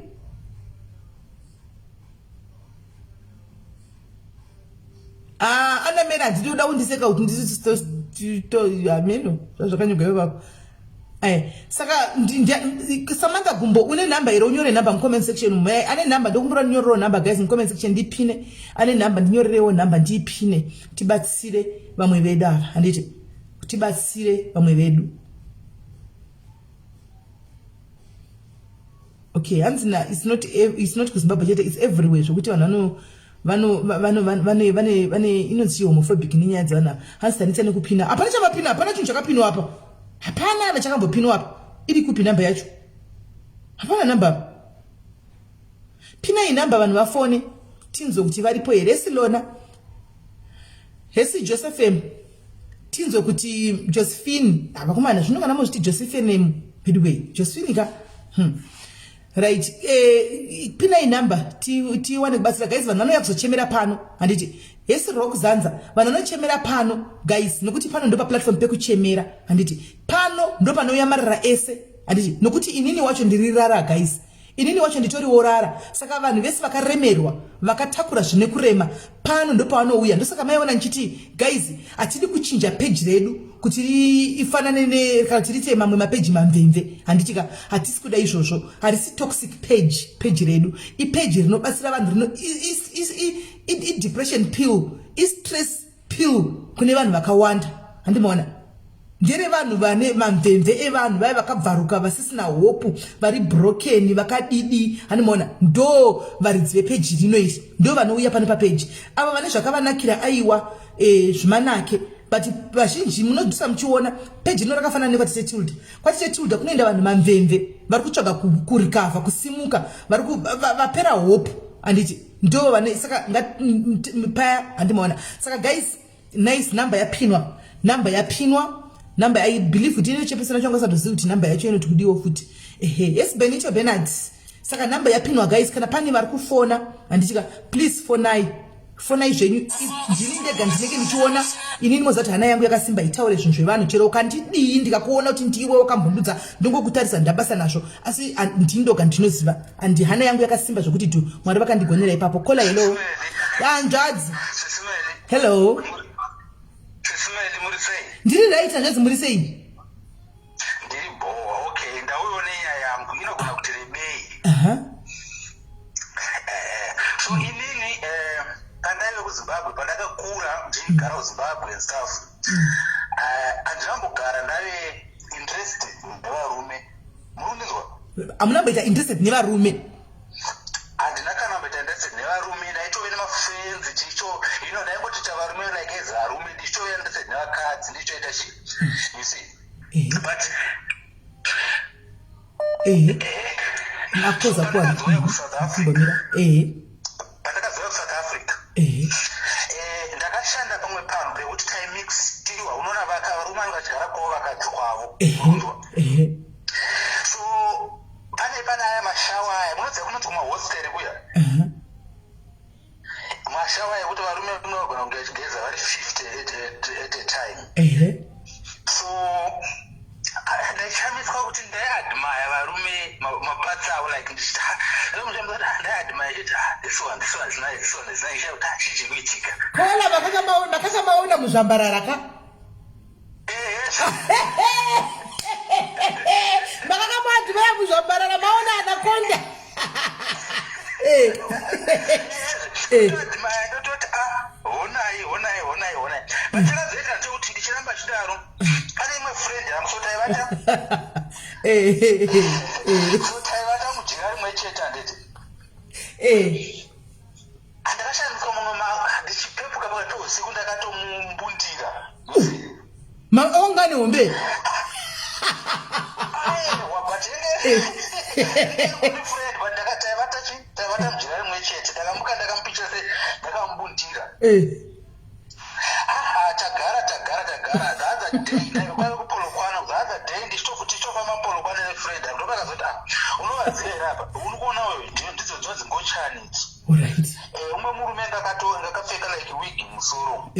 C: Ah, ana mera handidi kuda kundiseka kuti ndisito ameno zvazvakanyorwa ipapo. Eh, saka Samantha Gumbo une number here unyore number mucomment section umu. Eh, ane number ndokumbira ndinyorerewo number guys mucomment section ndipine. Ane number ndinyorerewo number ndiipine tibatsire vamwe vedu ava. Handiti tibatsire vamwe vedu okay hanzi na it's not it's not kuzimbabwe chete it's everywhere zvekuti vanhu vano vano vano vane vane vane inonzi homophobic nenyaya dzevanhu ava hanzi tanetsa nekupina hapana chavapina hapana chinhu chakapinwa apa hapana ana chakambopinwa apa iri kupi namba yacho hapana namba apa pinai namba vanhu vafone tinzwe kuti varipo here silona hesi josephem tinzwe kuti josephine havakomana zvino kana mozviti josephine anyway josephine ka hmm. right eh, pinai number tiwane kubatsira guys vanhu vanouya kuzochemera pano handiti hesi rock zanza vanhu vanochemera pano guys nokuti pano ndopaplatform pekuchemera handiti pano ndopanouya marara ese handiti nokuti inini wacho ndiri rara guys Inini wacho nditoriwo rara saka vanhu vese vakaremerwa vakatakura zvine kurema pano ndopavanouya ndosaka maiona ndichiti guys hatidi kuchinja peji redu kuti ifanane ne kana kuti riite mamwe mapeji mamvemve handitika hatisi kuda izvozvo harisi toxic page peji redu ipeji rinobatsira vanhu rino idepression pill istress pill kune vanhu vakawanda handimaona ndere vanhu vane mamvemve evanhu vaya vakabvaruka vasisina hopu vari broken vakadidi handimaona ndo varidzi vepeji rino iri ndo vanouya pano papeji ava vane zvakavanakira aiwa e, zvimanake but vazhinji munodhusa muchiona peji rino rakafanana nekwatise tilda kwatise tilda kunoenda vanhu mamvemve vari kutsvaga kurikavha kusimuka vari vapera hopu handiti ndo vane saka paya handimaona saka guys nice number yapinwa number yapinwa Number, I believe kuti inochepesera changu asatozivi kuti number yacho inoti kudiwo futi. Ehe, yes, Benito Bernard. Saka number yapinwa, guys. Kana pane vari kufona, handitika, please fonai, fonai zvenyu. Ndini ndega ndinenge ndichiona inini. Moziva kuti hana yangu yakasimba, itaure zvinhu zvevanhu. Chero ukandidii, ndikakuona kuti ndiwe wakambondudza, ndongokutarisa, ndabasa nazvo. Asi ndini ndoga ndinoziva, andi hana yangu yakasimba zvokuti dhu. Mwari vakandigonera ipapo. Caller, hello, hanzvadzi, hello. Ndiri right, hanzvadzi, muri sei?
D: Ndiri boa. Okay, ndauyawo nenyaya yangu, inogona kuti rebei. So inini pandaive kuZimbabwe, pandakakura ndichigara kuZimbabwe and stuff, handinambogara ndave interested nevarume. Murundinzwa?
C: Hamunamboita interested nevarume?
D: Handina kana mboita interested nevarume. Ndaitove nemafriends chicho, ndaingotiita varume like as varume, ndichitove interested nevakadzi, ndichitoita chi, you see, but
C: Ehe, akoza kuwa kumbomira. Ehe.
D: Pandakazouya kuSouth Africa, ndakashanda pamwe panhu pekuti taimixiwa. Unoona varume vange vachigara kwavo, vakadzi kwavo.
C: Ehe.
D: So pane aya mashower aya, munoziva kunonzi kumahostel kuya, mashower ekuti varume munogona kunge vachigeza vari 50 at a time. So ndaishamiswa kuti ndaiadmire varume maparts avo, like ndichiti ndaiadmire chiti, "Ah, this one, this one is nice, this one is nice." Kuti chii chiri kuitika?
C: Caller, makakamaona muzvambarara ka?
D: Ehe.
C: Makakamuadmire muzvambarara, maona anaconda.
D: Ndoadmire, ndototi, "Ah, honai, honai, honai, honai." But chakazoita ndechekuti ndichiramba chidaro, pane imwe friend yangu, so taivata so taivata mujira rimwe chete, handiti? Ndakashandiswa mumwe ndichipepuka pakati peusiku, ndakatomumbundira.
C: Maongani hombe.
D: Aiwa, but friend, but ndakataivata chi taivata mujira rimwe chete. Ndakamuka, ndakamupicha se ndakamubundira. Ah, tagara, tagara, tagara. The other day kwaive kuPolokwane. The other day ndichitofamba muPolokwane nefriend yangu, ndopakazoti, "Ah, unovaziva here apa? Uri kuona uyu, ndidzo dzinonzi ngochani idzi." Umwe murume ngakapfeka like wig musoro.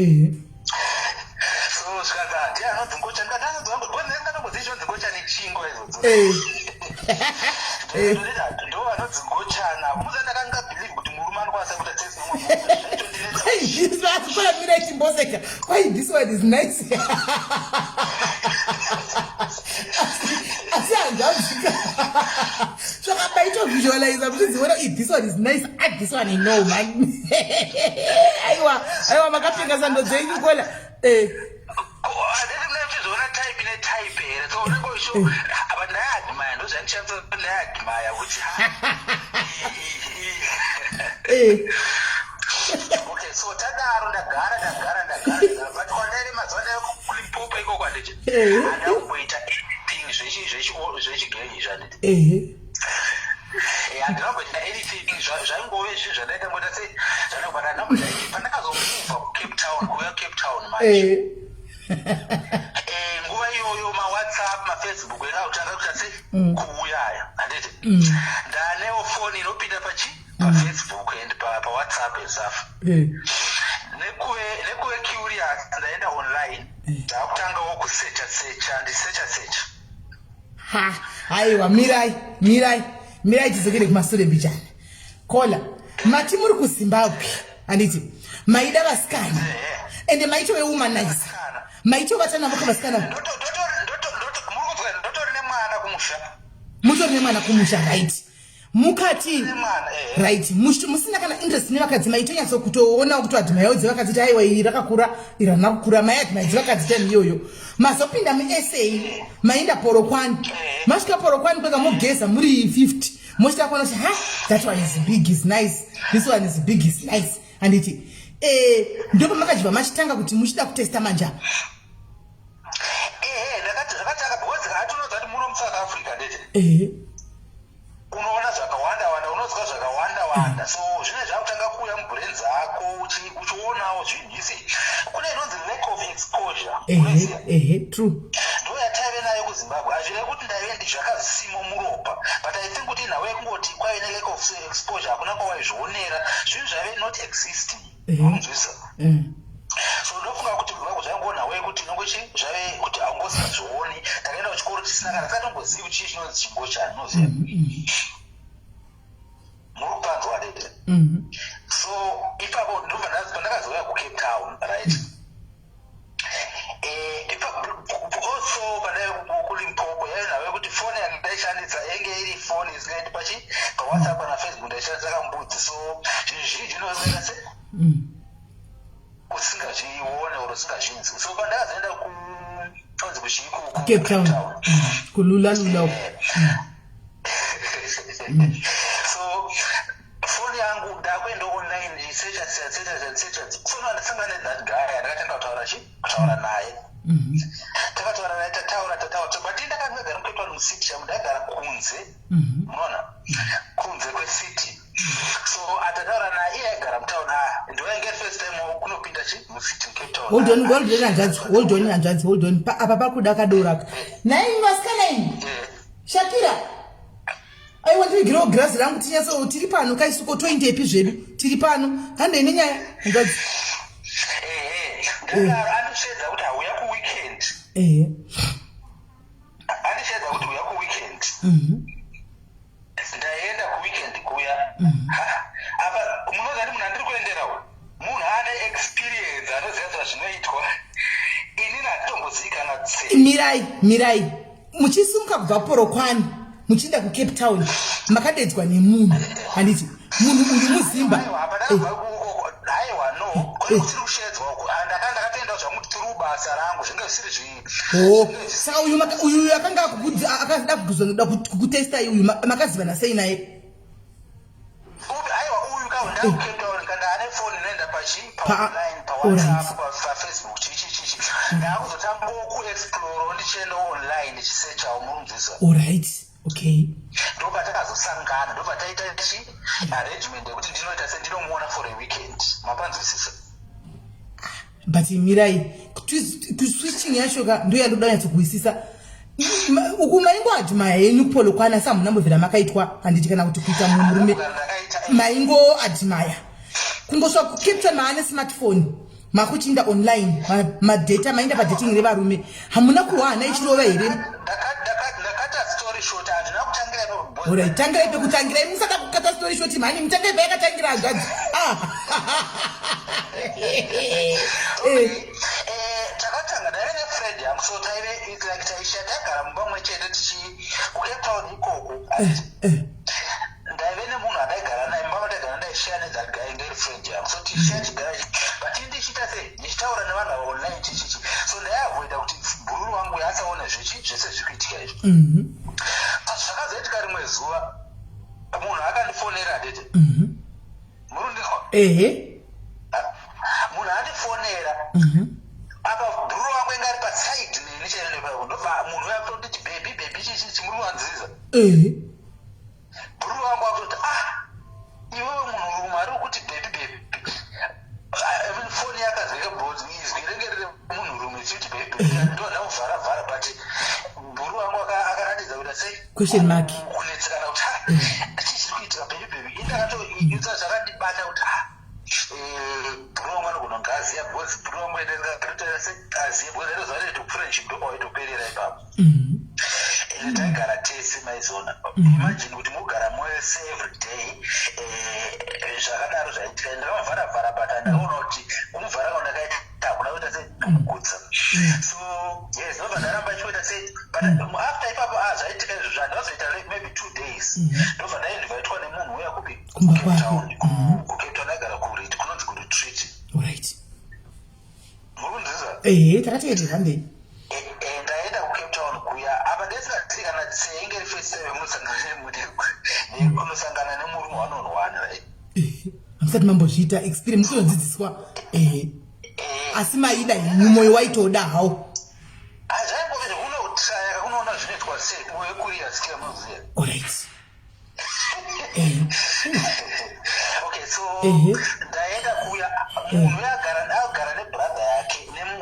D: So zvikanzi, "Ah, ndiye anonzi ngochani." Ndikati, "Anonzi ngochani ngochani chingwa idzodzo?" Ndo vanonzi ngochana. Muza ndakanga believe kuti murume anokwanisa kuita sex nemumwe murume, zvaitondinetsa.
C: Asi mira, chimboseka. Why, this one is nice. Asi hanzvadzika, zvakabaito visualiza muchidziona, "This one is nice. Ah, this one I know, man." Aiwa, aiwa, makapfeka sando dzenyu, caller.
D: Handiti mune uchizoona type netype here? So unenge uchi but ndaiadmire, ndozvandishandisa, ndaiadmire kuti okay. So tadaro, ndagara, ndagara, ndagara, ndagara, but kwandaive mazuva ndaive kuLimpopo ikoko, handiti? Handina kumboita anything zvechigenyi izvi, handiti? Handina kumboita anything. Zvaingove zvinhu zvandaita ngoita sei but handina kumboita. Pandakazomuvha kuCape Town, kuuya Cape Town manje, nguva iyoyo maWhatsApp, maFacebook ekakutanga kuita sei kuuya aya, handiti? Ndanewo foni inopinda pachi paFacebook and paWhatsApp and stuff. Nekuve curious, ndaenda online, ndakutangawo kusecha secha, ndisecha secha.
C: Ha, aiwa, mirai, mirai, mirai, tidzokere kumasure mbichana. Caller, mati muri kuZimbabwe, handiti? Maida vasikana, ende maitove womanizer, maitovata navo kavasikana.
D: Ndotori nemwana kumusha.
C: Mutori nemwana kumusha, right? Mukati
D: Nemwana, eh.
C: Right, musina kana interest nevakadzi, maitonyatso kutoona kuti admire dzevakadzi, kuti aiwa, iri rakakura, iri harina kukura. Maiadmire dzevakadzi time iyoyo. Mazopinda muSA, maenda Polokwane. Masvika Polokwane kwega, mogeza muri 50, mochita kuona kuti, "Ha, that one is big, is nice, this one is big, is nice," handiti? Ndopamakachibva machitanga kuti muchida kutesta manje apa.
D: Ehe, ndakati zvakatanga because hatinoziva kuti muno muSouth Africa ndete unoona zvakawanda wanda, unonzwa zvakawanda wanda, so zvine zvakutanga kuuya mubrain dzako, uchionawo zvinhu. You see, kune inonzi lack of exposure.
C: Ehe.
D: Unoziva?
C: Ehe, true.
E: nayo kuZimbabwe. Hazvirevi kuti ndaive ndi zvakazisimo muropa, but I think kuti inhau yekungoti kwaive nelack of exposure, hakuna kwawaizvionera, zvinhu zvaive not existing. Unonzwisa? So ndofunga kuti kuZimbabwe zvaingova nhau yekuti nongochi zvave kuti haungosazvioni. Takaenda kuchikoro tisina kana tisatombozivi kuti chii chinonzi chingochani, unoziva. Muri kupanzwa dede? So ipapo ndobva pandakazouya kuCape Town, right? Also pandaive kuLimpopo yaive nhau yekuti foni yandaishandisa yainge iri foni isingaiti pachi paWhatsApp kana Facebook, ndaishandisa kambudzi. So zvinhu zvizhinji unozoita se usingazvione or usingazvinzwi. So pandakazoenda kunzi kuchii,
C: Cape Town, kulula lula.
E: So foni yangu ndakuenda online ndichisearcha, searcha, searcha. So ndasangana nethat guy andakatanga kutaura chi kutaura naye. Takataura naye, tataura, tataura, but ndakangagara muCape Town mucity changu, ndaigara kunze, munoona, kunze kwecity. So atataura naye, iye aigara mutown. A ndoyainge first time kunopinda chi mucity muCape Town.
C: Hold on, hold on, hanzvadzi, hold on, hanzvadzi, hold on. Apa pakuda kadoraka nai vasikana imi. Shakira, aiwa, ndivigirewo girazi rangu tinyatso. Tiri pano kaisuko, toindepi zvedu? Tiri pano, handei nenyaya, hanzvadzi.
E: Ehe, ndadaro andisvedza kuti hauya kuweekend. Andisvedza kuti uya kuweekend. Ndaenda kuweekend kuya. Ha, apa munoziva kuti munhu andiri kuenderawo munhu ane experience, anoziva zvazvinoitwa. Inini handitombozivi kana tse.
C: Mirai, mirai. Muchisimuka kubva Porokwani muchienda kuCape Town, makadedzwa nemunhu, handiti? Munhu uyu muZimba?
E: Aiwa, apa ndakabva aiwa, no, kwete kusiri kushedzwa uku. Ah, ndakatoendawo zvangu through basa rangu, zvinge zvisiri zvi
C: O, saka uyu uyu akanga akada kuzoda kukutestai uyu, makazivana sei naye?
E: Upi? Aiwa, uyu ka ndakuCape Town kana ane foni inoenda pachi paonline, paWhatsApp, paFacebook, chichi chichi. Ndakuzotangawo kuexplore ndichiendawo online ndichisearchawo, murunzwisa?
C: Alright, okay.
E: Ndobva takazosangana, ndobva taita chi arrangement yekuti ndinoita sendinomuona for a weekend, mapanzwisisa?
C: But mirai, kuswitching yacho ka ndo yandoda nyatsokuwisisa. Uku maingo admire henyu kuPolokwane, asi hamuna mbobvira makaitwa, handiti? Kana kuti kuita murume. Maingo admire, kungosvika kuCape Town maane smartphone, makuchiinda online, madata, mainda padating revarume. Hamuna kuhwa hana ichirova here?
E: Ndakata story short, handina kutangira ipapo.
C: Alright, tangirai pekutangirai, musada kukata story short mhani. Mutangai payakatangira, hanzvadzi. Ah.
E: Okay. Takatanga ndaive nefriend yangu, so taive, it's like taisha tagara mumba mumwe chete tichi kuCape Town ikoko. Ndaive nemunhu andaigara naye mumba mataigara, ndaishiya nethat guy ngeri friend yangu, so tichishiya chigara, but ini ndichiita sei, ndichitaura nevanhu ava online, chichichi. So ndaiavoida kuti bhururu wangu asaone zvechi zvese zviri kuitika izvi. So zvakazoitika rimwe zuva, munhu akandifonera, handiti? Muri kundinzwa?
C: Ehe.
E: Munhu andifonera apa, bhururu wangu inge ari paside neni chairo ipapo. Ndobva munhu uya kutonditi, "Baby, baby," chichichi, muri kuwanzisa?
C: Ehe.
E: Bhururu wangu akutoti, "Ah, iwewe munhurume ari kuti baby, baby." I mean, foni yakazwika because izwi renge riri munhurume ichiti "baby baby". Ndo ndamuvhara vhara, but bhuru wangu akaratidza kuita sei?
C: Question mark.
E: Kunetsekana kuti, "Ah, chii chiri kuitika, baby, baby?" Indakatoitsa zvakandibata kuti, ah, bhuru wangu anogona kunge aziya, because bhuru wangu endakatotaura se aziye, because aitoziva kuti friendship ndokwaitoperera ipapo. Ende taigara tese, maizona. Imagine kuti mugara mose every day, zvakadaro zvaitika. Ndakamuvhara vhara, but ndakaona kuti kumuvhara kwandakaita hakuna kuita se kumugutsa. So yes, ndobva ndaramba ichikuita sei, but after ipapo, ah, zvaitika izvo, zvandazoita like maybe 2 days, ndobva ndainvitwa nemunhu uya kupi?
C: Kumba
E: kuCape
C: kwake.
E: Town. KuCape Town aigara kunonzi kuRetreat. Muri kunzwisa?
C: Ehe, takateerera, handei.
E: Ndaenda kuCape Town kuya, apa ndaisingazivi kana tsenge iri first time unosangana nemurume wanonwana, right?
C: Ehe, hamusati mambozviita experience, mutonodzidziswa, ehe. Asi maida henyu, mwoyo waitoda hawo.
E: Hazvaingove zvekunotraya kakunoona zvinoitwa sei, wekuriya sikia, munoziva.
C: Alright, ehe.
E: Okay, so ndaenda kuya, munhu uya agara nebrother yake, neyoung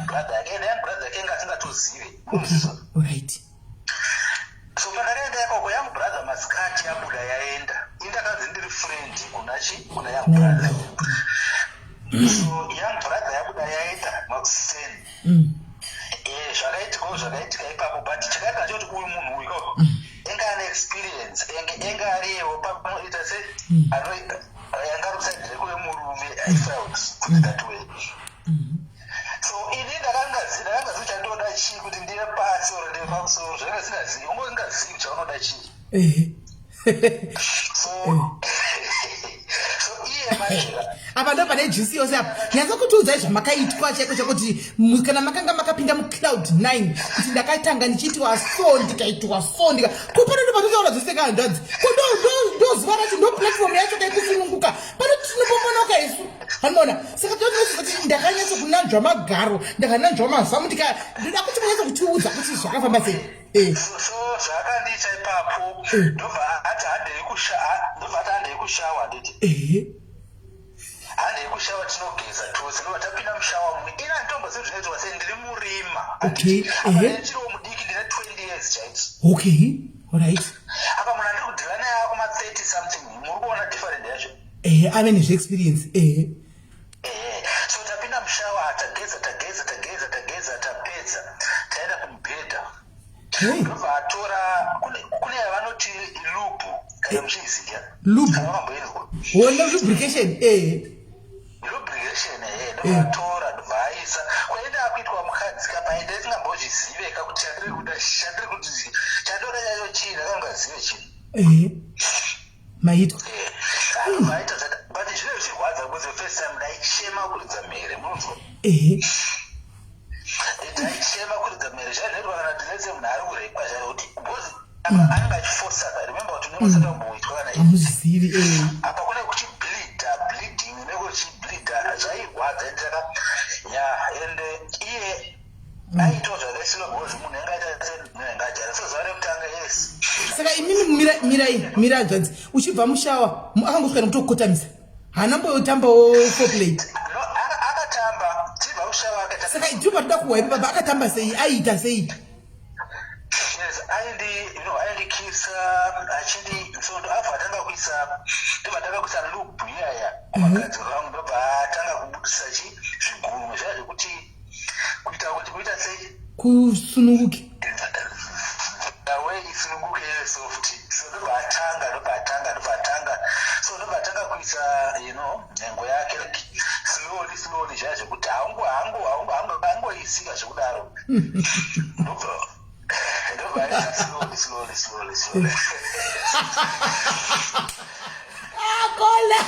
E: brother yake, and young brother yake inge asingatozive.
C: Okay, alright.
E: So pandakaenda ikoko, young brother masikati yabuda yaenda. Indakanzi ndiri friend kuna chi, kuna young brother. So young brother yabuda yaenda makuseni. Zvakaitikawo, zvakaitika ipapo, but chakaitika chekuti uyu munhu uyu ikoko enge ane experience, enge ariyewo panoita se anga ari kuside rekuve murume, I felt, put it that way. So ini ndakangazivi chandoda chii, kuti ndive pasi or ndive pamusoro. Zvanga singazivi, ungo singazivi chaunoda chii. So iye manje
C: Apa ndo pane juice yose apa. Nyatsa kutiudzai zvamakaitwa chaiko chakuti kana makanga makapinda mucloud 9, kuti ndakatanga ndichiitwa so, ndikaitwa so, ndika ko pano ndo patotaura dzose kahanzvadzi ko ndo zuva racho, ndo platform yacho kaikusununguka pano, tinopomonoka isu, hanimona. Saka totoziva kuti ndakanyatso kunanzva magaro, ndakananzva mazamu, ndika ndoda kuti munyatso kutiudza kuti zvakafamba sei.
E: So zvaakandiita ipapo, ndobva ati handei ndobva ati handei kushower, handiti?
C: Ehe.
E: Handei kushower, tinogeza tose. Ndobva tapinda mushower mumwe. Ini handitombozivi zvinoitwa sei, ndiri murima. Apa ndiriwo mudiki, ndine 20 years chaizvo.
C: Okay, alright.
E: Apa munhu andiri kudeala naye akuma 30 something. Muri kuona different yacho?
C: Ehe, ave nezveexperience, ehe.
E: Ehe, so tapinda mushower, tageza, tageza, tageza, tageza, tapedza, taenda kumubhedha. Ndobva atora kune yavanoti lube, kana muchiiziva.
C: Lube.
E: Kana wakamboinzwa.
C: Wona, lubrication, ehe.
E: Lubrication, ehe. Ndobva atora, ndobva aisa kwaenda akuitwa mukadzi kapaenda, isingambozviziveka kuti chandiri kuda, chandiri kuti chandoda chacho chii, ndakangazive chinhu.
C: Ehe, maitwa.
E: Ndobva aita zvati, but zvine zvichirwadza because the first time ndaichema kuridza mhere, munonzwa?
C: Ehe.
E: Ndaichema kuridza mhere zvazvaitwa, kana ndinetse munhu ari kurepwa zvaro, kuti because apa anenge achifosa. Remember kuti unenge usati wamboitwa kana izvi.
C: Hamuzvizivi, ehe.
E: Apa kune kuchibleeda, bleeding unenge uchibleeda, zvairwadza. Ndaka ya, and iye aitawo zvakaisiro because munhu anga aita semunhu ajara. So zuva rekutanga, yes.
C: Saka imimi, mirai, mirai hanzvadzi. Uchibva mushower, akangosvika nekutokukotamisa, haana mbotambawo foreplay?
E: No, akatamba tibva kushower, akaita.
C: Saka ndipo patoda kuhwaipa baba, akatamba sei, aiita sei?
E: Yes, aindi you know aindikisa achindi, so abva atanga kuisa, ndobva atanga kuisa lube iyaya kumagadziro angu, ndobva atanga kubudisa chi zvigunwe zvaya zvekuti kuita kuti kuita sei?
C: Kusununguke.
E: Way isununguke, soft. So ndobva atanga, ndobva atanga, ndobva atanga, so ndobva atanga kuisa nhengo yake, like slowly slowly zvaya zvekuti haungoisika zvekudaro. Ndobva aisa slowly slowly slowly slowly.
C: Akola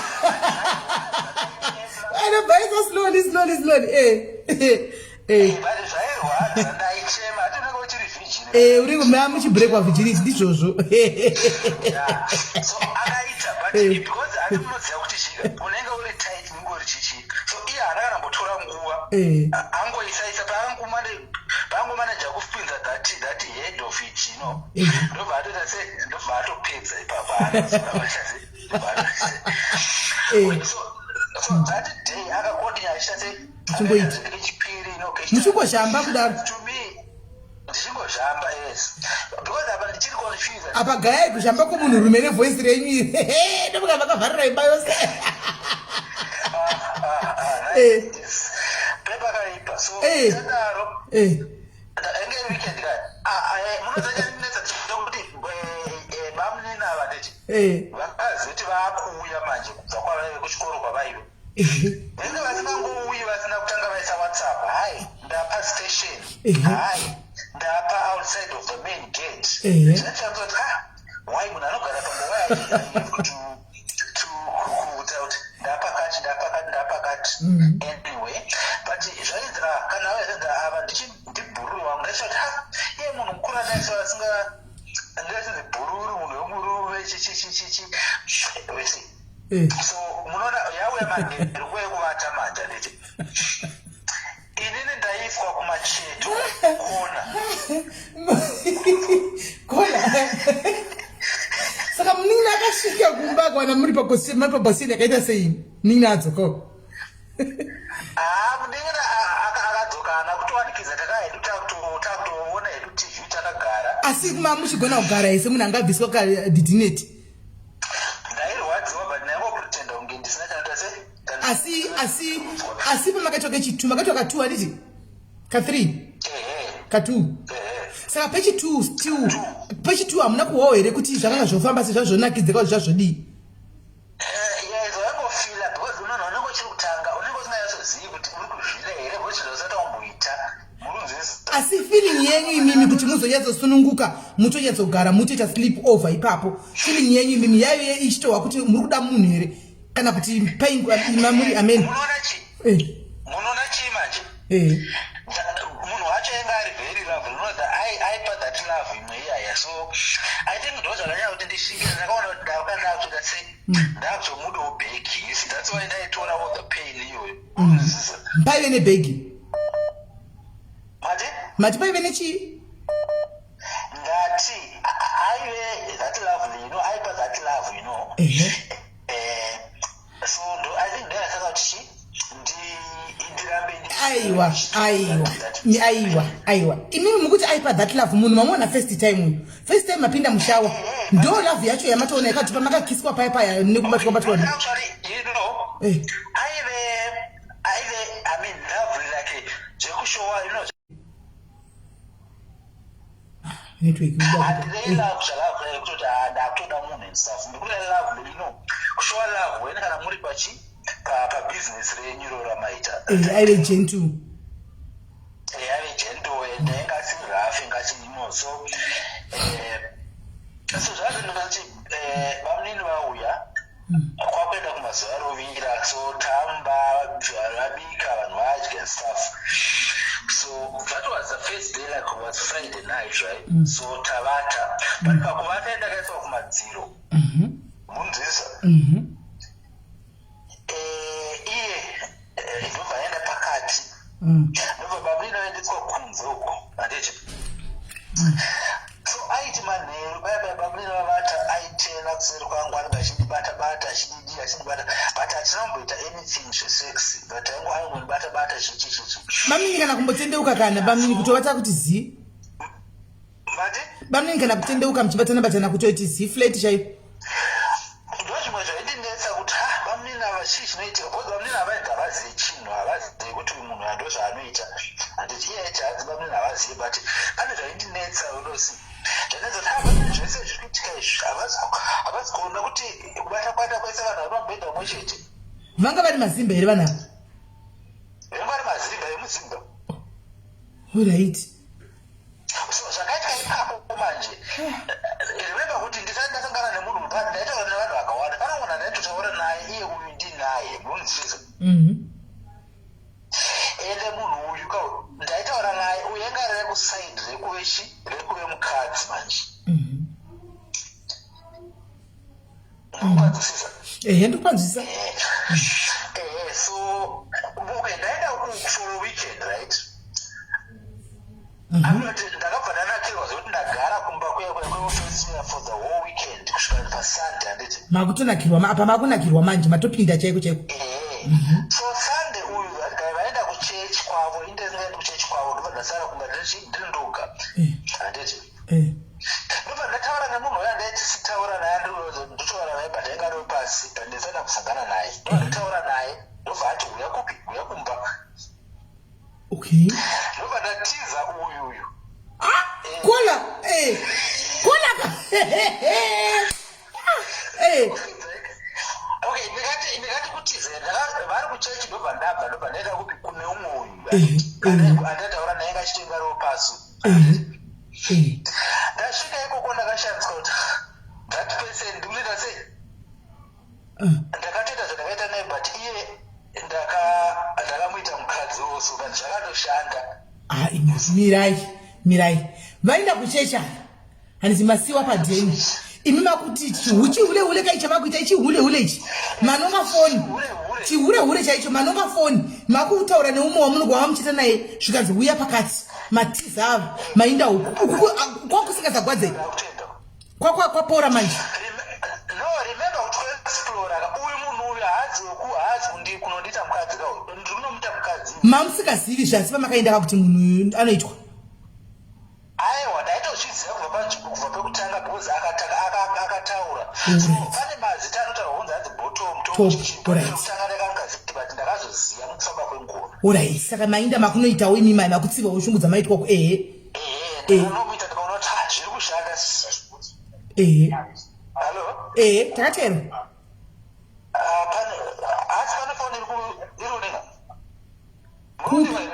C: anobvaisa slowly slowly slowly, eh.
E: But zvairwadza, ndaichema, hati unenge uchiri virgin.
C: Uri ma muchibreakwa virginity, ndizvozvo.
E: Yeah. So akaita, but because hati munoziva kuti chika unenge uri tight, unenge uri chichi, so iye haana kana mbotora nguva. Angoisaisa paangomaneja kupinza that head of it. Ndobva atoita se, ndobva atopedza ipapo. So that day akakontinya achiita se
C: Achingoita.
E: Kechipiri,
C: Muchingozhamba kudaro.
E: To me ndichingozhamba, yes, because apa ndichiri confused.
C: Apa gayai kuzhamba kwomunhurume nevoice renyu iri, ndomuka makavharira imba yose.
E: Pepakaipa so. Tadaro. Enge weekend ka, munozanyanetsa kuti bamunini ava ndeti vakazoti vaakuuya manje kubva kwavaive kuchikoro kwavaive. Venge vasingangouyi vasina kutanga vaisa WhatsApp: "Hai, ndapa station." "Hai, ndapa outside of the main gate." Zvachanzoti, ah, why munhu anogara pamba, why to kuuta kuti ndapakati, ndapakati, ndapakati? Anyway, but zvainzi, ah, kana vaizonzi ava ndibhururu wangu, ndachati, ha, iye munhu mukuru adaiso asinga ndaisinzi bhururu, munhu wemurume, chichichichichi wese. So munoona yauya manheru kwekuvata manje, handiti? Inini ndaiswa kumacheto, kona.
C: Kona. Saka munin'ina akasvika kumba kwana muri pabhasini, akaita sei munin'ina adzokao?
E: Haa, munin'ina akadzoka, haana kutowanikidza. Takahedu takutoona.
C: Asi mamuchigona kugara here semunhu angabviswa kadidineti?
E: Ndairwadziwa but ndaingopretenda kunge ndisina chanoita se.
C: Asi asi asi pamakaitwa kechi2 makaitwa ka2 handiti? Ka3. Ka2. Saka pechi2 still pechi2 hamuna kuhwawo here kuti zvakanga zvofamba sezvazvonakidzeka kuti zvazvodii?
E: Eh, zvawangofila because unonhu unenge uchiri kutanga unenge usinganyatsozivi kuti uri kuzvida here because zvausati wamboita murunzisa
C: asi feeling yenyu imimi kuti muzonyatsosununguka mutonyatsogara mutoita sleep over ipapo feeling yenyu imimi yaive ichitohwa kuti muri kuda munhu here kana kuti paingmamuri amen
E: munoona chii
C: eh.
E: munoona chii manje
C: eh.
E: Munhu wacho ainge ari very lovely unoza aipa that love imwe iyaya so I think ndo zvakanyanya kuti ndishingire ndakaona kuti ndaka ndakutoita sei hmm. ndakutomudawo bhegi yes that's why ndaitora all the pain iyoyo
C: hmm. Paive nebhegi
E: mati
C: mati paive nechii
E: ndati aive that lovely you know aipa that love you know eh, so I think ndayasaka kuti chii
C: Aiwa, aiwa, aiwa, aiwa, imimi mukuti aipa that love munhu mamuona first time uyu first time mapinda mushawa ndo love yacho yamatoona yakati pamakakiswa paya paya nekubatwa batwa.
E: Eh. Aive, I mean, love like zvekushowa, you know.
C: Network.
E: Handei love zvalove kutoti ah, ndakutoda munhu and stuff ndikuda love, you know, kushowa love wena kana muri pachi pabusiness renyu iro ramaita.
C: Eh, aive gentle.
E: Eh, aive gentle and ainge asiri rough ingati, you know, so so zvazvo ndikati bamunini vauya kwakuenda kumazuva rovira so tamba vabika vanhu vadya and stuff. So that was the first day, like was Friday night, right? So tavata but pakuvata ndakaiswa kumadziro munzisa. Eh, iye ndobva aenda pakati ndobva bamunini vaendeswa kunze uko handiti. So aiti manheru paya paya bamunini vavata aitena kuseri kwangu anenge achindibata bata achididi achindibata but hatina kumboita anything zvesex but aingo aingondibata bata chichi chichi.
C: Bamnini kana kumbotendeuka kana bamnini kutovata kuti zi
E: Mati?
C: Bamnini kana kutendeuka muchibatana batana kutoiti zi flat chaiyo.
E: Ndo zvimwe zvaindinetsa kuti ha bamunini ava chii chinoitika because bamunini avainzi havazivi chinhu havazivi kuti uyu munhu ndo zvaanoita handiti iye aiti hanzi bamunini havazivi but pane zvaindinetsa unozi zvanetsa kuti ha bamunini zvese zviri kuitika izvi havasi kuona kuti kubata kwata kwese vanhu vari pamubhedha umwe chete.
C: Vanga vari mazimba here vanhu ava?
E: Vanga vari mazimba emuzimba.
C: Alright.
E: So zvakaitika ipapo manje remember kuti ndisati ndasangana nemunhu mupati ndaitaura nevanhu vakawanda pane munhu andaitotaura naye iye uyu ndinaye munonzwisisa. Ende munhu uyu ka ndaitaura naye uyu anga ari rekusaidi rekuve chi rekuve mukadzi manje. Munopanzwisisa?
C: Ehe, ndikupanzwisisa.
E: Ehe, so okay ndaenda for a weekend, right? Anoti ndakabva ndanakirwa zvekuti ndagara kumba kuya kuya kweofisi for the whole weekend kusvika paSunday handiti.
C: Makutonakirwa apa makunakirwa manje matopinda chaiko chaiko.
E: Ehe. So Sunday uyu guy vaenda kuchechi kwavo ini ndingaendi kuchechi kwavo ndobva ndasara kumba ndiri ndoga handiti. Ndobva ndataura nemunhu uya ndaitisitaura naye ndotaura naye but ainge ari pasi but ndisana kusangana naye ndobva ndataura naye ndobva ati huya kupi huya kumba.
C: Okay.
E: Ndobva ndatiza uyu uyu.
C: Ah, kola eh kola ka eh.
E: Okay, ndikati kutiza vari kuchechi ndobva ndabva ndobva ndaenda kupi kune umwe uyu andataura naye ngachitenga riwo pasi. Ndasvika ikoko ndakashandiswa kuti that person ndikutoita sei ndakatoita zvandakaita naye but iye ndakamuita mukadzi also but zvakatoshanda.
C: Ah, mirai mirai vaenda kuchecha hanzi masiwa padheni imi makuti chihuchihule kai chamakuita ichihule ichi manonga foni chihure chaicho manonga foni makutaura neumwe wamunogwa wamuchita naye zvikanzi uya pakati matiza ava mainda uku uku kwakusingazagwadzei kwapora manje.
E: No, remember kuti kuexplora uyu munhu uyu haazi weku haazi kundi kunondiita mukadzi ka uyu ndiri kunomuita mukadzi.
C: Mamusikazivi zvasi pamakaenda kakuti munhu uyu anoitwa.
E: Aiwa, ndaitozviziva kubva panzvimbo kubva pekutanga because akataura. So pane mazita anotaurwa kunzi hanzi bottom
C: top,
E: top, ndakangazivi but ndakazoziva mukufamba kwenguva.
C: Orit, saka mainda makunoitawo imi mai makutsivawo shungu dzamaitwa ku ehe.
E: Ehe, ndakanomuita ndikaona kuti ah, zviri kushanda.
C: Ehe.
E: Hallo?
C: Ehe, takateerwa.
E: Ah, pane asi pane foni iri kuringa.
C: Kupi?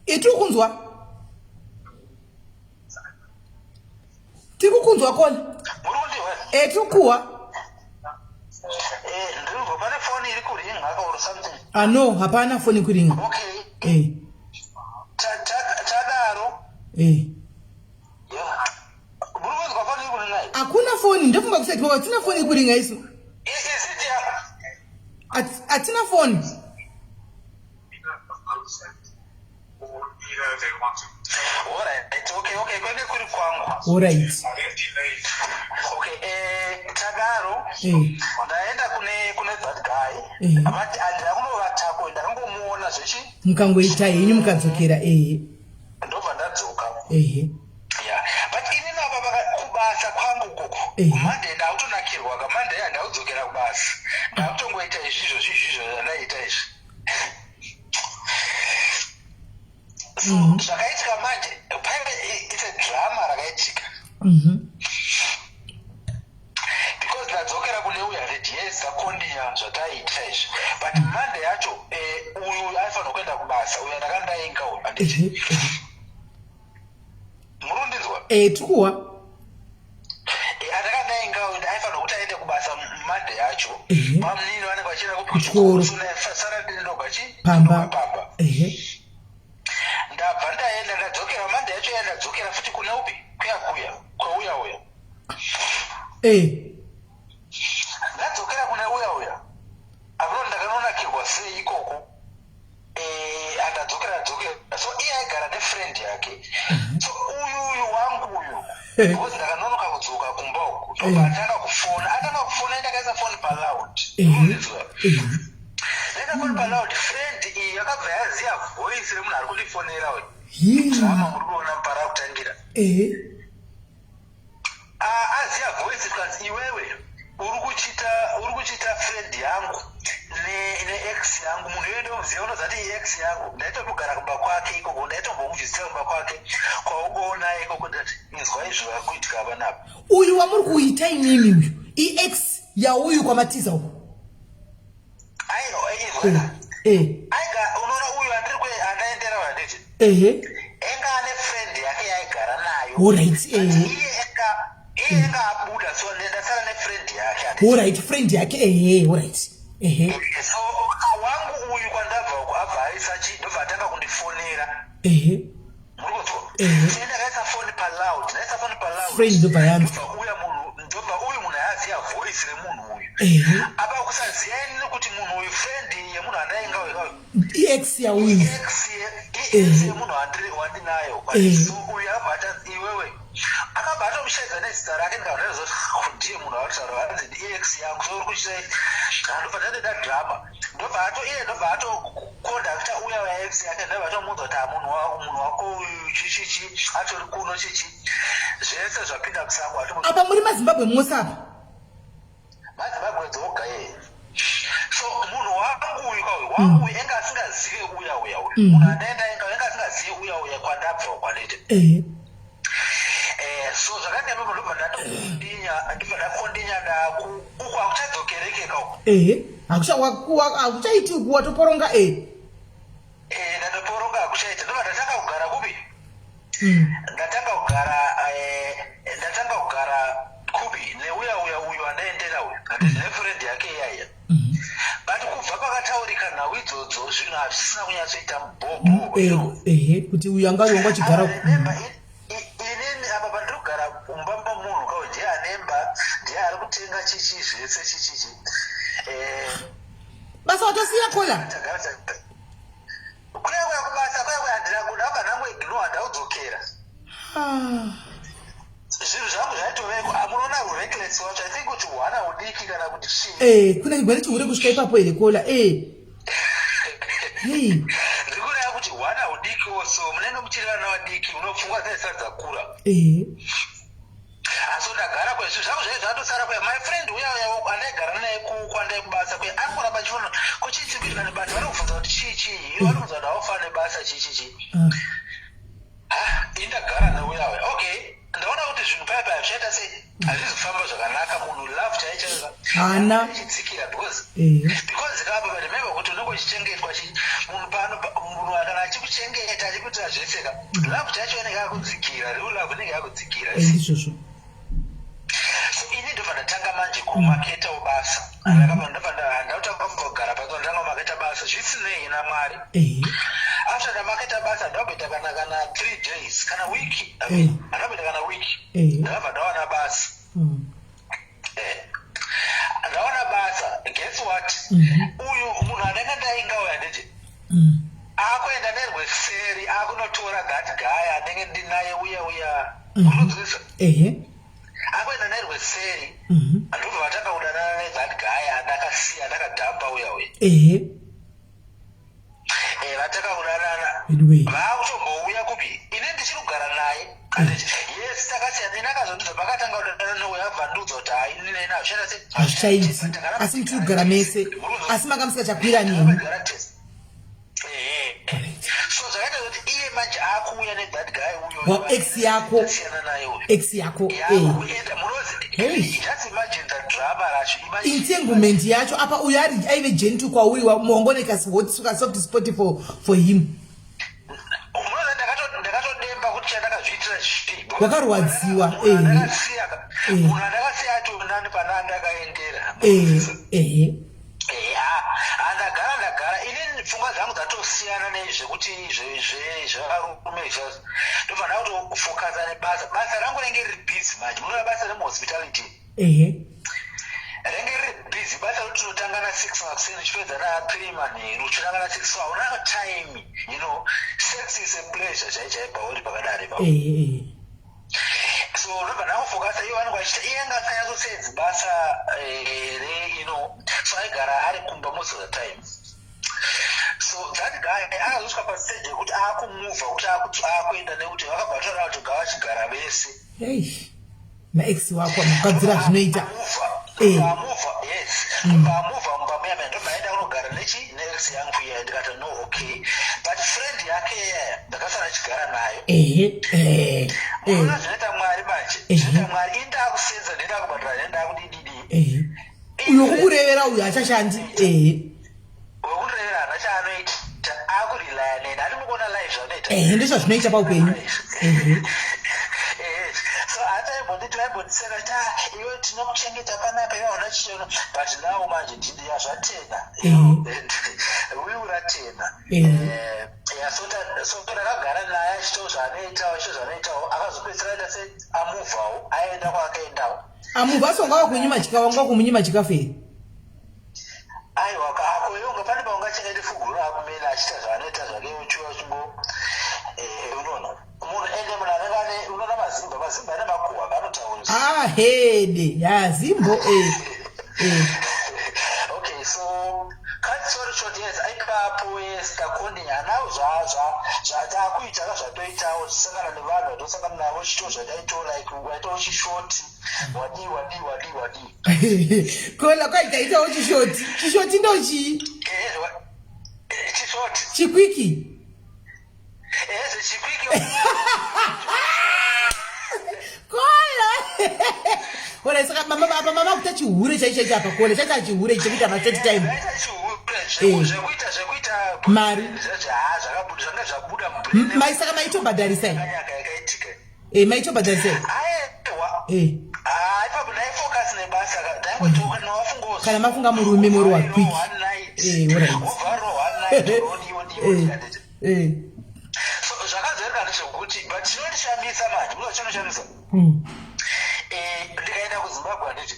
C: Itiri kunzwa. Tiri kukunzwa kona. Eh, tiri kukuhwa.
E: Eh, ndiri pane foni iri kuringa or something.
C: Ah no, hapana foni kuringa.
E: Okay.
C: Eh.
E: Tadaro.
C: Eh.
E: Yeah. Muri kunzwa foni iri kuringa?
C: Hakuna foni, ndofunga kusati kwako hatina foni iri kuringa isu.
E: Is it ya?
C: Hatina foni.
E: Alright, okay, okay, kwenge kuri kwangu.
C: Alright.
E: Okay, eh, tadaro.
C: Eh.
E: Ndaenda kune that guy.
C: Eh.
E: But andina kunovatako, ndakangomuona zvechi.
C: Mukangoita henyu mukadzokera ehe.
E: Ndobva ndadzoka.
C: Ehe.
E: Yeah. But ini napa kubasa kwangu koko.
C: Eh.
E: Monday ndakutonakirwa ka Monday handaudzokera kubasa. Ndakutongoita izvizvo zvizvizvo zvandaita izvi. So zvakaitika manje paive it's a drama rakaitika. Because ndadzokera kune uya nditi yes takondinya zvataiita izvi. But Monday yacho uyu aifanirwa kuenda kubasa uyu andakandainga uyu handiti.
C: Ehe.
E: Muri kundinzwa?
C: Eh, tikuwa.
E: Andakandainga uyu aifanirwa kuti aende kubasa Monday yacho.
C: Ehe.
E: Bamunini vanenge vachienda
C: Kuchikoro.
E: kuchikoro. Sara ndinoga chi?
C: Pamba.
E: Pamba.
C: Ehe.
E: Ndabva ndaenda ndadzokera Monday yacho yandadzokera futi kune upi? Kuya kuya. Kwauya uya.
C: Eh.
E: Ndadzokera kune uya uya. Akuno ndakanonakirwa sei ikoko. Eh, andadzokera dzokera. So iye aigara nefriend yake. So uyu wangu uyu. Because ndakanonoka kudzoka kumba uku. Ndobva atanga kufona. Atanga kufona ndakaisa phone pa loud.
C: Ehe. Ehe.
E: Ndaisa phone pa loud. Friend iyi yakabva yaziya voice remunhu ari kundifonera uyu.
C: Hii.
E: Drama muri kuona para kutangira.
C: Ehe.
E: Aziya voice because iwewe uri kuchita friend yangu ne ex yangu. Munhu iye ndomuziva unozati ex yangu. Ndaitombogara kumba kwake ikoko, ndaitombomubvisira kumba kwake kwaungoona ikoko. Ndati inzwa izvo vakuitika panapa.
C: Uyu wamuri kuita imimi uyu iex yauyu kwamatiza uku.
E: Aiwa, izwa.
C: Eh.
E: Aiga unoona uyu andiri kwe andaendera handiti.
C: Ehe.
E: Enga ane friend yake yaigara nayo.
C: Alright, ehe.
E: Iye enga abuda so ndasara nefriend yake handiti.
C: Alright, friend yake ehe, alright. Ehe.
E: So wangu uyu kwandabva uku abva aisa chi ndobva atanga kundifonera.
C: Ehe.
E: Muri kunzwa?
C: Ehe.
E: Saka ndakaisa phone pa loud, ndaisa phone pa loud.
C: Friend ndobva yanzwa.
E: Ndobva uya munhu, ndobva uyu munhu aiziya voice remunhu uyu.
C: Ehe.
E: Apa kusaziya inini kuti munhu uyu friend yemunhu andainga uyu.
C: Ex yauyu.
E: Ex yemunhu wandinayo.
C: Ehe.
E: So uyu abva ati iwewe. Akabva atomushaidza nezita rake ndikabva ndazoti ndiye munhu akutaura hanzi ndi ex yangu so uri kuchita ndobva ndandoita drama. Ndobva ato iye ndobva atoconducta uya wa ex yake ndobva atomuudza kuti munhu wako munhu wako uyu chichichi atori kuno chichi zvese zvapinda musango atomu
C: Apa muri maZimbabwe mose apa.
E: MaZimbabwe dzoga yeye. So munhu wangu uyu kauyu wangu uyu enga asingazive uya uya uyu munhu andaenda enga enga asingazive uya uya kwandabva kwandiita.
C: Ehe.
E: So zvakadai ndobva ndatokondinya ndobva ndakondinya ndaku uku hakuchadzokerekeka uku.
C: Ehe. Hakuchaiti uku watoporonga eh.
E: Eh, ndatoporonga hakuchaita ndobva ndatanga kugara kupi? Ndatanga kugara ndatanga kugara kupi neuya uya uyu andaendera uyu handiti nefriend yake iyaiya. But kubva pakataurika nhau idzodzo zvinhu hazvisina kunyatsoita bhobho.
C: Ehe, kuti uyu anga ari wangu achigara.
E: Remember, inini apa pandiri kugara mumba memunhu kauyu ndiye anemba ndiye ari kutenga chichi zvese chichichi.
C: Basa watosiya kola.
E: Tagara kuya kuya kubasa kuya kuya handina ndabva ndangoignore handaudzokera.
C: Ah.
E: Zvinhu zvangu zvaitoveko munoona reckless wacho I think kuti hwana hudiki kana kuti chii.
C: Eh, kuna kigwere chihure kusvika ipapo here kola. Eh. Hey.
E: Ndiri kureva kuti hwana hudikiwo so munenge muchiri vana vadiki, unopfungwa dzinenge dzisati dzakura. Asi ndagara kwezvi zvangu zvaive zvatosara kuya. My friend uya uya andaigara naye kwandai kubasa kuya arikuramba achifona ko chii chiri kuitika nebasa. Vanokubvunza kuti chii chii, iwe vanokubvunza kuti haufane nebasa chii chii chii. Ha, ini ndagara neuya uya. Okay, ndaona kuti zvinhu paya paya zvichaita sei, hazvizi kufamba zvakanaka. Munhu love chaiyo chaiyo
C: Haana.
E: ichidzikira because kapa, but remember kuti unenge uchichengetwa munhu pano munhu kana achikuchengeta, achikuitira zvese ka, love chacho inenge yakudzikira, real love inenge yakudzikira.
C: Ndizvozvo.
E: So ini ndobva ndatanga manje kumaketawo basa. Ndakabva ndobva ndautanga kugara pasi, ndatanga kumaketa basa zvisinei naMwari. After ndamaketa basa, ndamboita kana 3 days kana week, ndamboita kana week, ndakabva ndawana basa. Ndawana basa, guess what? Uyu munhu andanga ndainga uyu, handiti, akuenda nerweseri, akunotora that guy andenge ndinaye uya uya. Unonzwisa?
C: Ehe.
E: Akuenda nerweseri, ndobva vatanga kudanana nethat guy andakasiya, andakadhampa uya uya. Vatanga kudanana.
C: Anyway.
E: Vakutombouya kupi, ini ndichiri kugara naye. Anditi, yes, takasiyana. Ini akazondudza pakatanga kudanana neuya, abva ndudza kuti hai, ini neni hazvichaita sei.
C: Hazvichaiti, asi muchiri kugara mese, asi manga musingachakwira nemi.
E: So zvakaita kuti iye manje akuuya nethat guy uyo.
C: Wa ex yako.
E: Siyana naye uyo.
C: Ex yako.
E: Yakuenda munozi.
C: Hey.
E: Just imagine the drama racho. Imagine.
C: Entanglement yacho apa, uyo ari aive gentle kwauri, mongoneka soft spot for him.
E: Munozi ndakatodemba kuti chandakazviitira chii.
C: Wakarwadziwa,
E: Munhu andakasiya munhu andakasiya atonani pana andakaendera.
C: Ehe ehe
E: Handagara ndagara, inini pfungwa dzangu dzatosiyana nezvekuti zvevarume izvozvo. Ndobva ndakutofocusa nebasa. Basa rangu renge riri busy manje. Munoona basa remuhospitality renge riri busy, basa roti tinotanga na6 makuseni, uchipedza na3 manheru, uchitanga na6, so hauna time. Sex is a pleasure chai chai pauri pakadare pa.
C: Ehe ehe
E: So ndobva ndakufocusa. Iye vanenge vachiita, iye anga asanyatsosenzi basa re so aigara ari kumba most of the time. So that guy akazosvika pastage yekuti akumuvha, kuti akuenda, nekuti vakabva vataura kuti ngavachigara vese.
C: Ei, naex wako makadzira zvinoita.
E: Amuvha, yes, ndobva amuvha mumba muya muya, ndobva aenda kunogara nechi neex yangu iya. Ndikati no, okay, but friend yake iyaya ndakasara achigara nayo.
C: ehe eh
E: Munoona zvinoita Mwari manje. Zvinoita Mwari, ini ndaakusenza, ndenda kubhadhara, ndenda kudididi.
C: Ehe, uyo kukurevera uyo hachashandi, ehe.
E: Wekurevera hana chaanoita, akurelaya neni. Hati mukuona live zvanoita.
C: Ehe, ndizvo zvinoita paupenyu, ehe.
E: So hataimbonditi, vaimbondiseka kuti, "Ah, iwe tinokuchengeta panapa, iwe hauna chichono." But now manje ndidi zvatena, wiu ratena. Yeah, so so ndakagara naye achitawo zvaanoitawo, achito zvaanoitawo. Akazopedzisira aita se amuvhawo, aenda kwaakaendawo.
C: Amubva, asi wanga wakunyima chikafu, wanga wakumunyima chikafu here?
E: Aiwa, ako iwe unga pane paungachengete fuguru akumene achiita zvaanoita zvake, uchiuya uchingo unoona munhu, ende munhu anenge ane, unoona mazimba, mazimba ane makuhwa kaanotaurisa.
C: Ah, hede ya zimbo, eh eh
E: Okay, so cut story short, yes, ipapo, yes, takondinya now zvatakuita ka, zvatoitawo tichisangana nevanhu vatosangana navo, chito zvataito like waitawo chishoti, wadii wadii wadii wadii.
C: Kola kwaita itawo chishoti, chishoti ndochii?
E: Chishoti.
C: Chiquickie.
E: Zvechiquickie.
C: Kola ora, saka mama apa, mama kuita chihure chaicho chaicho apa, kola chaita chihure chekuita mashort time.
E: Zvaita chihure zvekuita zvekuita
C: Mari.
E: Zvakabuda, zvanga zvabuda mubrain.
C: Mai, saka maitobhadharisai?
E: Nyaka yakaitika.
C: Maitobhadharisai?
E: Aiwa. Ipapo ndaifocus nebasa, ndaingoti kana wafunga
C: Kana mafunga murume morowa quick. Alright.
E: Wobva rowa one night, rodiwo diwo. So zvakazoereka ndezvekuti, but chinondishamisa manje, munoziva chinoshamisa? Ndikaenda kuZimbabwe, handiti,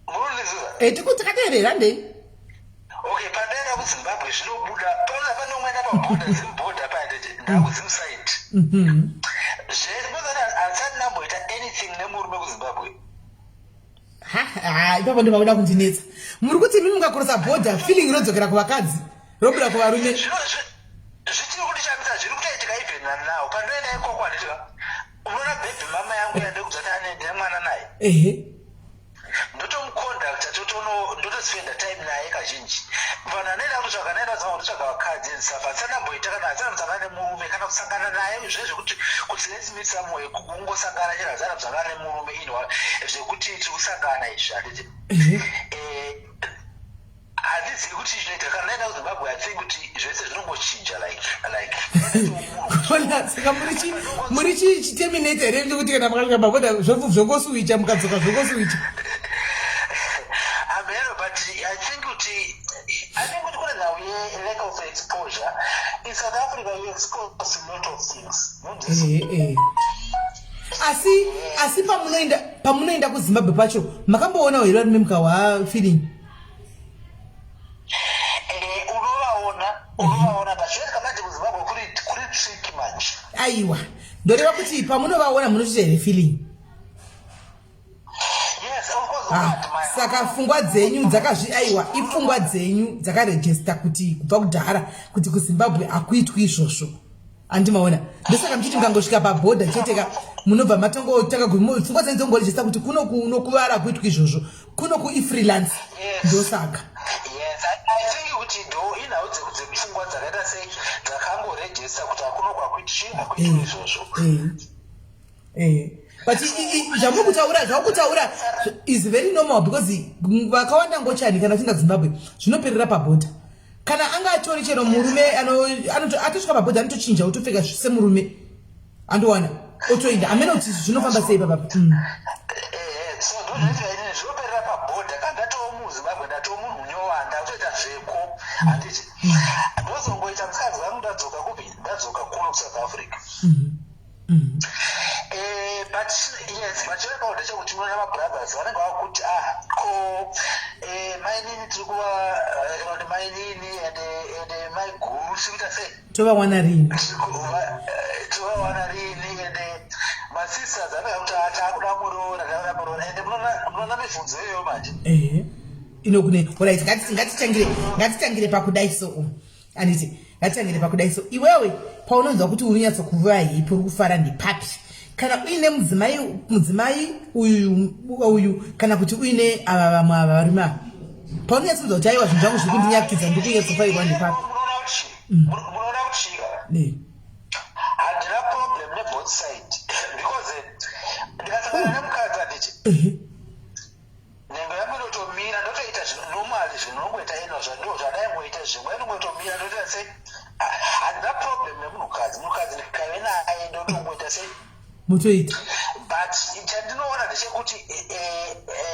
E: munondiziva?
C: Takateerera ndei.
E: Okay, pandaenda kuZimbabwe zvinobuda pana pane umwe paborder, Zimborder paya, nditi ndakuZimside zvemuzati, handisati ndamboita anything nemurume kuZimbabwe.
C: Ha, ipapo ndo vakuda kundinetsa. Muri kuti imi mungakorosa border, feeling rodzokera kuvakadzi, robuda kuvarume? Ehe.
E: Ndotomuconducta, totono ndotospenda time naye kazhinji. Vanhu anoenda kutotsvaga, anoenda kutsvaga kutotsvaga vakadzi and stuff. Hatisandamboita kana hatisandambosangana nemurume kana kusangana naye zve zvekuti kuti let's meet somewhere, kungosangana chero hatisandambosangana nemurume in zvekuti tiri kusangana izvi, handiti? Handizivi kuti zvinoita kana ndaenda kuZimbabwe. I think kuti zvese zvinongochinja, like
C: Ona, saka muri chi chiterminator here, chekuti kana makasvika pabhodha zvongoswicha, mukadzoka zvongoswicha?
E: Ameno, but I think kuti kune nhau ye-lack of exposure. In South Africa you expose a lot of things.
C: Ehe, eh. Asi pamunoenda kuZimbabwe pacho, makamboonawo here varume mukawa feeling?
E: Unovaona, unovaona, but zvinoitika manje kuZimbabwe kuri tricky manje.
C: Aiwa, ndoreva kuti pamunovaona munotoita here feeling?
E: Yes, of course.
C: Ah,
E: unoadmire.
C: Saka pfungwa dzenyu dzakazvi, aiwa, ipfungwa dzenyu dzakarejesta kuti kubva kudhara kuti kuZimbabwe hakuitwi izvozvo, andimaona? Ndosaka muchiti mukangosvika pabhodha cheteka munobva matongotanga pfungwa dzenyu dzongorejesta kuti kuno kunokuvara hakuitwi izvozvo, kuno kuifreelance. Ndosaka.
E: Yes, I think kuti ndo inhau dzepfungwa dzakaita sei, dzakangorejesta kuti hakuno kwakuiti hakuitwi izvozvo.
C: But zvamuri kutaura, zvakutaura is very normal because vakawanda ngochani kana vachienda kuZimbabwe zvinoperera pabhodha. Kana anga atori chero murume atosvika pabhodha anotochinja, otopfeka semurume, andowana otoenda. Amene kuti zvinofamba sei papapa.
E: So ndozvinoitika inini, zvinoperera pabhodha. Kana ndatoo muZimbabwe, ndatoo munhu unyowanda kutoita zveko, handiti? Ndozongoita musikadzi wangu ndadzoka kupi, ndadzoka kuno kuSouth Africa. But yes, but chiripo ndechekuti munoona mabrothers vanenge vakuti, ah, ko mainini tiri kuva kana kuti mainini and maiguru tiri kuita sei?
C: Tovawana rini?
E: Tovawana rini? And masisters anenge akuti, ah, taakuda muroora, taakuda muroora. And munoona mibvunzo iyoyo manje.
C: Ehe, inokune. Alright, ngatitangire pakudai. So anditi, ngatitangire pakudai. So iwewe paunonzwa kuti uri hipo, uri kufara, ndepapi? Kana uine mudzimai uyu kana kuti uine ava vamwe ava varume ava, paunonyatsonzwa kuti aiwa, zvinhu zvangu zviri kundinyakidza, ndiri kunyatsofairwa, ndepapi?
E: Munoona kuchika
C: Ne.
E: Handina problem neboth side because ndikasangana nemukadzi, handiti, nhengo yangu inotomira, ndotoita normally zvinongoita ino ndo zvadaingoita zvimwe, inongotomira, ndotoita sei. Ah, handina problem nemunhukadzi. Munhukadzi ndikave naye ndotongoita sei.
C: Mutoita.
E: But chandinoona ndechekuti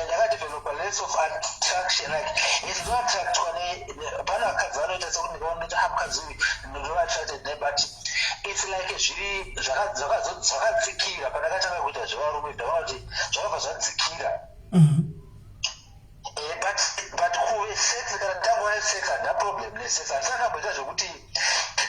E: ndakadevelopa less of attraction, like yes, ndoattractwa pane vakadzi vanoita sekuti ndikaona ndoti, ah, mukadzi uyu ndova attracted naye, but it's like zviri zvakadzikira. Pandakatanga kuita zvevarume, ndakaona kuti zvakabva zvadzikira. But kuve sex, kana ndangova sex, handina problem nesex. Handisanamboita zvekuti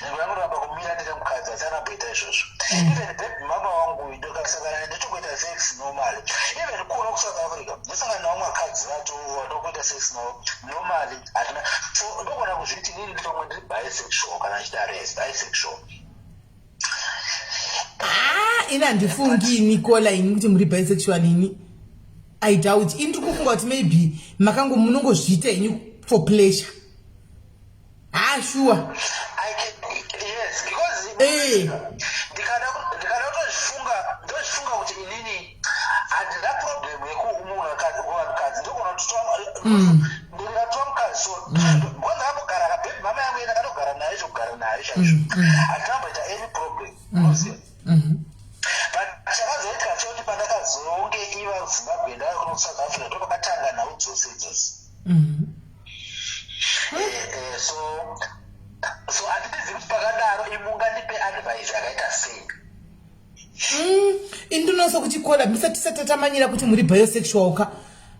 E: nhengo yangu inoramba kumira ndine mukadzi, handisanamboita izvozvo. Even baby mama wangu uyu, ndokasangana ndotongoita sex normally. Even kuno kuSouth Africa ndosangana navamwe vakadzi vatokuita sex navo normally, hatina. So ndogona kuzviti inini ndipamwe ndiri bisexual, kana achidaro, yes, bisexual.
C: Ah, ini handifungi, Nicola, ini kuti muri bisexual ini I doubt. Ini ndiri kufunga kuti maybe makango munongozviita henyu for pleasure. Ah, sure.
E: I can, yes, because ndikada kutozvifunga, ndozvifunga kuti inini handina problem yekumunhukadzi. Ndogona ndikatora mukadzi, so because ndakambogara kababy mama yangu, enda ndakatogara naye zvekugara naye chaizvo, handinamboita any problem, unoziva. But chakazoitika chekuti pandakazonge iva Zimbabwe, ndava kuno South Africa, ndo pakatanga nhau dzose idzodzo. So handitizivi kuti pakadaro imungandipe advice yakaita sei.
C: Ini ndinosa kuchikola musati tisati tamanyira kuti muri bisexual ka.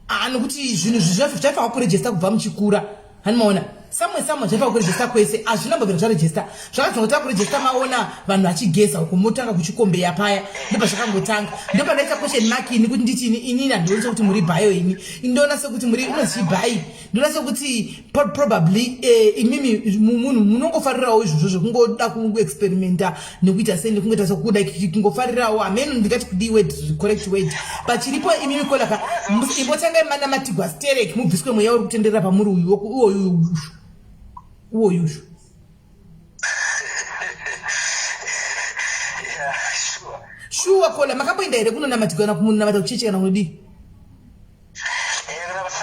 C: Ah, nokuti zvinhu zvaifanira kurejesta kubva muchikura, hani maona? Samwe samwe zvaifa kurejista kwese hazvina mbobvira zvarejista. Zvakazongotanga kurejista maona vanhu vachigeza uko motanga kuchikombeya paya ndobva zvakangotanga. Ndopandaita question mark ini kuti nditi ini inini handioni sekuti muri bhayo ini. Ndoona sekuti muri inonzi chibhayi. Ndoona sekuti probably eh, imimi munhu munongofarirawo izvozvo zvekungoda kungoexperimenta nekuita sei nekungoita sekuda kungofarirawo hameno ndingati kudii word correct word but chiripo imimi kolaka imbotangai manamatigwa sterek mubviswe mweya uri kutenderera pamuri uyu uwoyu uwoyu shuwa kola makamboenda here kunonamatigwa kana kumunamata kuchechi kana kunodii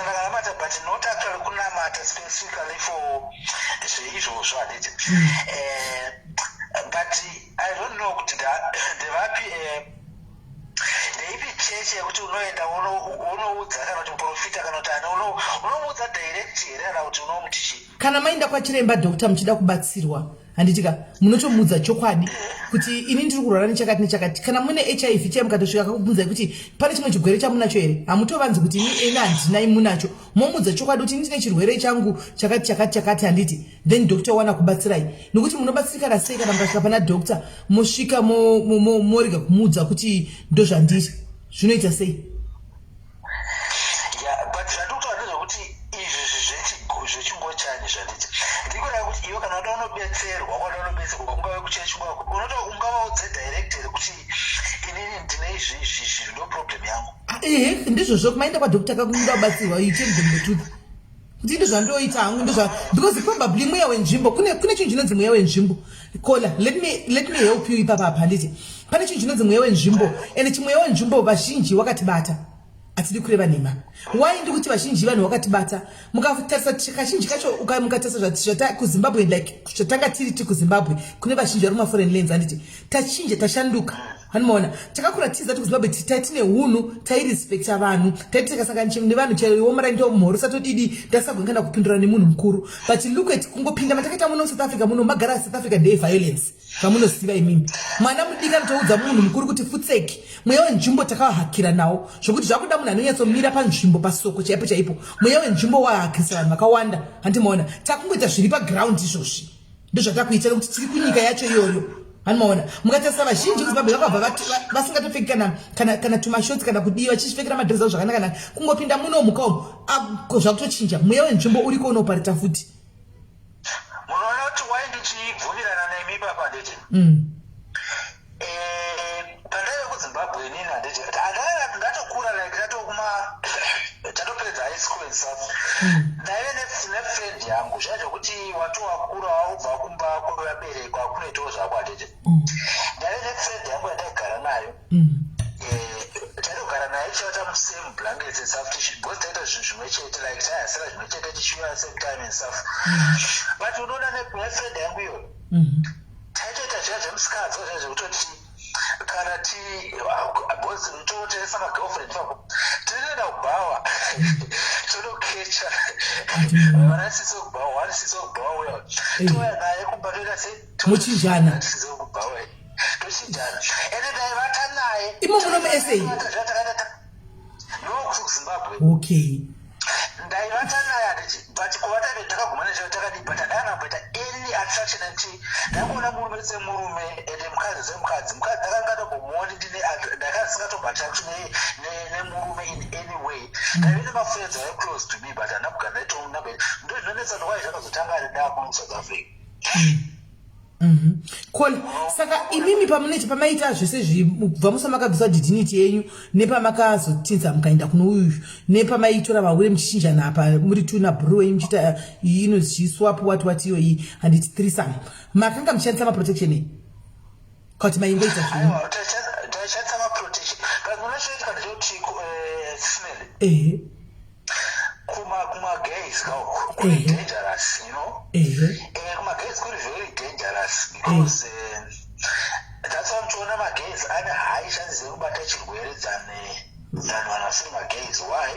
E: Ndakanamata but not actually kunamata specifically for zveizvozvo handiti but I don't know kuti ndevapi ndeipi chechi yekuti unoenda unoudza kana kuti muprofita kana kuti ani unomuudza direct here kana kuti unomuti chii?
C: Kana maenda kwachiremba doctor muchida kubatsirwa handiti ka munotomuudza chokwadi kuti ini ndiri kurwara nechakati nechakati kana mune hiv chai mukatosvika kakubvunzai kuti pane chimwe chigwere chamunacho here hamutovanzi kuti ini ena handinai munacho momuudza chokwadi kuti ini ndine chirwere changu chakati chakati chakati handiti then doctor wana kubatsirai nokuti munobatsirikana sei kana mukasvika pana doctor mosvika morega kumuudza kuti ndozvandiri zvinoita sei
E: Yeah, but zvandikutaura ndezvekuti izvi zvechingochani zvanditi ndikureva kuti iwe kana uda unobetserwa kwada unobetserwa kungave kuchechi kwako unoto ungavaudze direct here kuti inini ndine izvi izvi izvi ndo problem yangu.
C: Ah, ehe ndizvozvo kumaenda kwadoctor kakuda kubatsirwa you tell them the truth kuti ndozvandoita hangu ndozva because probably mweya wenzvimbo kune kune chinhu chinonzi mweya wenzvimbo kola let me let me help you ipapa apa handiti pane chinhu chinonzi mweya wenzvimbo and chimweya wenzvimbo vazhinji wakatibata hatidi kureva nhema why ndikuti vazhinji vanhu wakatibata mukatarisa kazhinji kacho mukatarisa zvata kuzimbabwe like zvatanga tiri ti kuzimbabwe kune vazhinji vari kumaforeign lands handiti tachinja tashanduka hanimaona takakura tiza tikuzimbabwe tine hunhu tairespecta vanhu taiti tikasangana nevanhu chero womara ndomhorosa todidi ndasagona kana kupindura nemunhu mukuru but look at kungopinda matakaita muno south africa muno magara south africa ndeye violence vamunoziva imimi mwana mudiki anotoudza munhu mukuru kuti futseki mweya wenzvimbo takawahakira nawo zvokuti zvakuda munhu anonyatsomira panzvimbo pasoko chaipo chaipo mweya wenzvimbo wahakirisa vanhu vakawanda handimaona takungoita zviri paground izvozvi ndozvatakuita nekuti tiri kunyika yacho iyoyo hanimaona mukatarisa vazhinji kuzimbabwe vakabva vasingatopfeki kana kana kana tumashotsi kana kudii vachizvipfekera madress avo zvakanaka naka kungopinda muno muka umu zvakutochinja mweya wenzvimbo uriko unoparita futi
E: munoona kuti wai ndichibvumirana nemi papa nditi Eh, pandaive kuzimbabwe inini handiti ndatokura like tatokuma tatopedza high school and stuff hmm. ndaive nefriend yangu zviya zvekuti watowakura waubva kumba kwevabereki wakunoitawo zvako handiti hmm. ndaive nefriend yangu yandaigara nayo hmm. eh, taitogara naye tichivata musame blankets and stuff because taita zvinhu zvimwe chete like taihasira zvimwe chete tichiuya same time and stuff but unoona nefriend yangu iyoyo taitoita zviya zvemusikadzwa zviya zvekutoti kana ti because totoesa magirlfriend pako tinoenda kubhawa tonokecha vana sisi wekubhawa one sisi wekubhawa uya touya naye kumba toita sei
C: muchinjana
E: sisi wekubhawa tochinjana ende taivata naye
C: imo muno musa
E: no kuzimbabwe
C: okay
E: ndaivata naye handiti but kuvata ve takaguma nezveo takadii but handakanamboita any attraction nekuti ndangoona murume semurume ende mukadzi semukadzi mukadzi ndakangatombomuoni ndine ndakasingatombo attraction nemurume in any way ndaive nemafriends aive close to me but handina kugara ndaitonambe ndo zvinonetsa ndokwai zvakazotanga ari ndakuno kusouth africa mm.
C: Kola saka imimi pamunoita pamaita zvese izvi kubva musi wamakabvisa dignity yenyu nepamakazotinza mukaenda kuno uyu nepamaitora vahure muchichinjana apa muri tuna bhuru wenyu muchiita iyi inonzi chiswap what what iyoyi handiti threesome makanga muchishandisa maprotection ei kana kuti maingoita zvenyu
E: taishandisa maprotection but munochoitika ndechekuti eh, smell
C: ehe
E: kuma kuma gays kauku kuri dangerous you know eh kuma gays kuri very dangerous because eh, that's why muchiona magays ane high chances ekubata chirwere than than vanhu vasiri magays why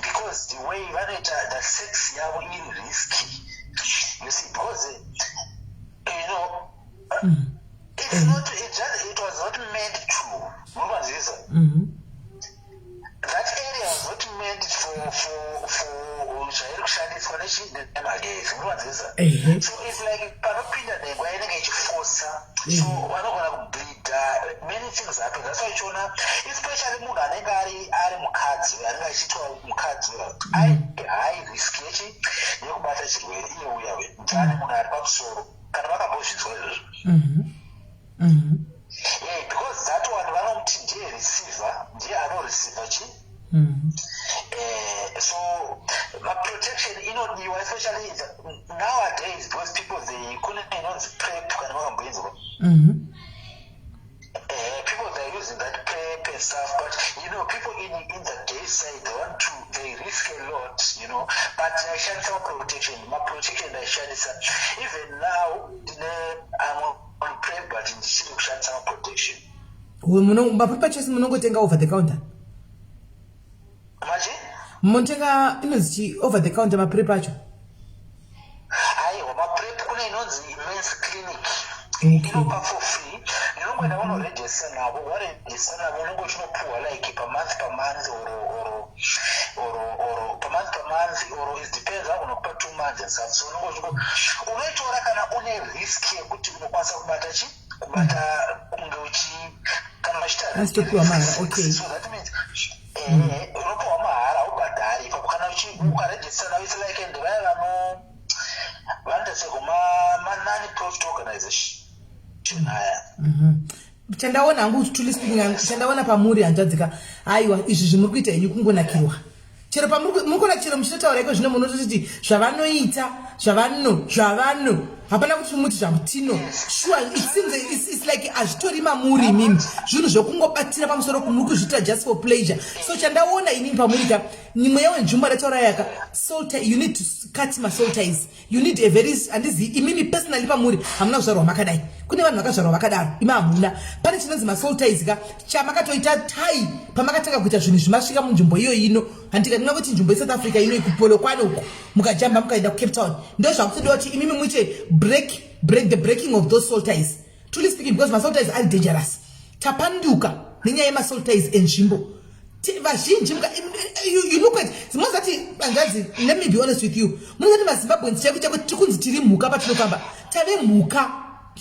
E: because the way vanoita the sex yavo iri risky you see because you know it's not it just it was not meant to munopanzivisa mm -hmm. That area was not meant for for for zvairi iri kushandiswa nechi nemagetsi, munowanzisa. So it's like panopinda nhengo inenge ichifosa, so vanogona kubleeda. Many things happen. That's why uchiona, especially munhu anenge ari mukadzi, anenge achiitwa mukadzi, ari high risk yechi yekubata chirwere iye uya we than munhu ari pamusoro, kana vakambozvinzwa izvozvo. Yeah, because that one vanomuti ndiye receiver, ndiye anoreceiver chi. So maprotection inodiwa, especially nowadays, because people, they kune inonzi PrEP, kana vakamboinzwa. People, they're using that PrEP and stuff, but people in the gay side, they want to they risk a lot, but ndaishandisa maprotection. Maprotection ndaishandisa even now. Ndine, I'm on PrEP, but ndichiri kushandisa maprotection.
C: MaPrEP acho munongotenga over the counter?
E: Machi?
C: Munotenga inonzi chi over the counter maPrEP acho?
E: Aiwa, maPrEP kune inonzi Men's Clinic. Inopa for free. Unongoenda unoregister navo. Waregister navo, unonge uchinopuhwa like pamonth pamonth or pamonth pamonth, or it depends, agona kupa 2 months and stuff. So unonge unoitora kana une risk yekuti unokwanisa kubata chi kubata kunge uchi kana uchiita
C: Asitopiwa mahara, okay.
E: So that means unopiwa mahara, haubhadhari ipapo kana ukaregister navo. It's like, and vaya vanoita sekuma ma-non profit organization aya.
C: Chandaona hangu, truly speaking, chandaona pamuri, hanzvadzika, aiwa, izvi zvimuri kuita henyu kungonakirwa. Chero pamuri muri kuona, chero muchitotaura iko zvino, munototiti zvavanoita, zvavano hapana kuti muti zvamutino. Sure, it seems it's like hazvitori mamuri imimi, zvinhu zvokungobatira pamusoro, muri kuzviita just for pleasure. So chandaona inini pamuri ka, mweya wenzvimbo ndataura yaka soul tie, you need to cut masoul ties. You need a very, handizivi, imimi personally pamuri hamuna kuzvarwa makadai. Kune vanhu vakazvarwa vakadaro, imi hamuna. Pane chinonzi masoul ties ka, chamakatoita tai pamakatanga kuita zvinhu zvimasvika munzvimbo iyo ino. Handika ndinga kuti nzvimbo yeSouth Africa ino, kuPolokwane uko, mukajamba mukaenda kuCape Town, ndo zvakutodiwa kuti imimi muite break the breaking of those soul ties, truly speaking, because masoul ties ari dangerous. Tapanduka nenyaya yemasoul ties enzvimbo. Vazhinji you look at zimozati, hanzvadzi, let me be honest with you, munozati maZimbabweans chaiko chaiko tikunzi tiri mhuka patinofamba, tave mhuka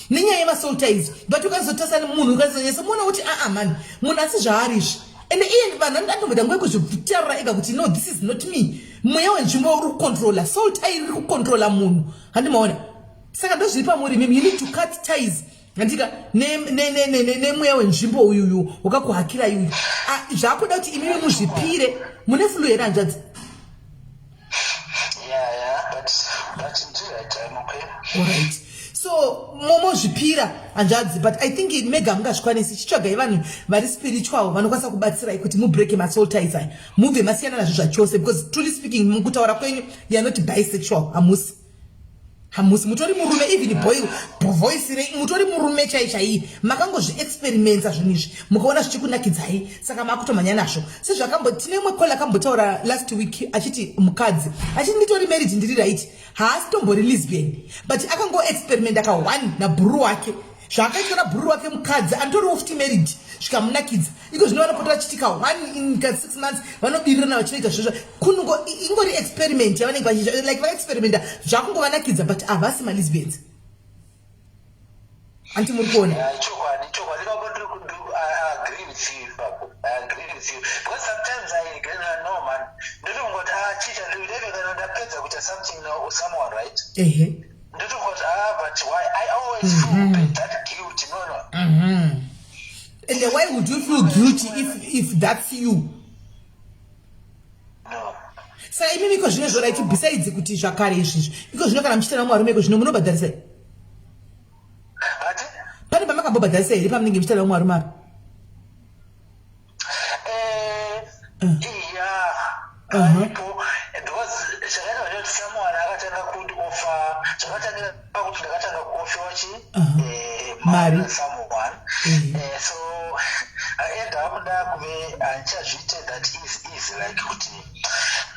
C: nenyaya yemasoul ties. But ukazotasa munhu, ukazonyatsomuona kuti aa mani, munhu asi zvaari izvi. Ende iye vanhu anotomboita nguva yekuzvitaura ega kuti, "No, this is not me." Mweya wenzvimbo uri kucontrola, soul tie riri kucontrola munhu, handimaona? Saka ndozviri pamuri mimi, you need to cut ties, handika, nemweya wenzvimbo uyuyu wakakuhakirai uyu. Ah, zvakuda kuti imimi muzvipire. Mune flu here, hanzvadzi?
E: Yeah, but ndiright, I'm okay.
C: Alright, so momozvipira, hanzvadzi, but I think mega mungazvikwanisi. Chitsvagai vanhu vari spiritual vanokwanisa kubatsirai kuti mubreke masoul ties aya, mubve masiyana nazvo zvachose, because truly speaking, mukutaura kwenyu, you are not bisexual. Hamusi mutori murume. Even boy voice rei, mutori murume chai chai. Makangozviexperimenta zvinhu izvi, mukaona zvichikunakidzai, saka makutomhanya nazvo. Sezvakambo tine imwe call akambotaura last week achiti mukadzi achiti, "Nditori married, ndiri right." Haasi tombori lesbian, but akangoexperimenta ka one nabhuru wake. Zvaakaitwa nabhuru wake, mukadzi anotoriwo futi married, zvikamunakidza. Iko zvino vanopota vachitika one in ka 6 months, vanobirirana vachinoita zvozvo. Kunongo ingori experiment yavanenge vachiita, like vaexperimenta, zvakungovanakidza, but havasi malesbians, anti muri kuona?
E: Yeah, chokwadi, chokwadi. Ipapo I agree with you ipapo. I agree with you. Because sometimes I regret, no man. Ndotongoti, ah, chicha, ndeve kana ndapedza kuita something now or someone, right?
C: Ehe.
E: Ndotongoti, ah, but why? I always feel that guilt. No.
C: And why would you feel guilty if that's you?
E: No.
C: Saka imimi iko zvino zvoraiti, besides kuti zvakare izvizvi, iko zvino kana muchiita vamwe varume iko zvino, munobhadharisai?
E: But,
C: Pane pamakambobhadharisa here pamunenge muchiita vamwe varume apa?
E: Yeah, aripo, because zvakaita kuti someone akatanga kundioffer, zvakatangira pakuti ndakatanga kuofferwa chi
C: Mari.
E: Na someone. So I end up ndakuve handichazviite that easy easy, like kuti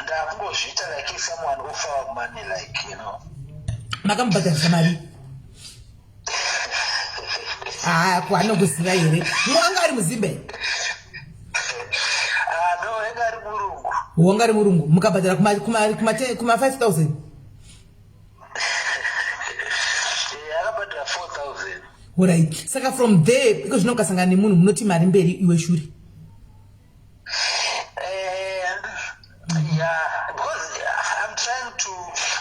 E: ndakungozviita like if someone offer money, like.
C: Makamubhadharisa mari? Haa, kwanokuziva here? Anga ari muZimbe?
E: Ah, no, anga ari murungu.
C: Wanga ari murungu, mukabhadhara kuma kuma kuma kuma 5000.
E: Akabhadhara 4000.
C: Alright. Saka from there iko zvino ukasangana nemunhu munoti mari mberi iwe shure.
E: Yeah, because I'm trying to,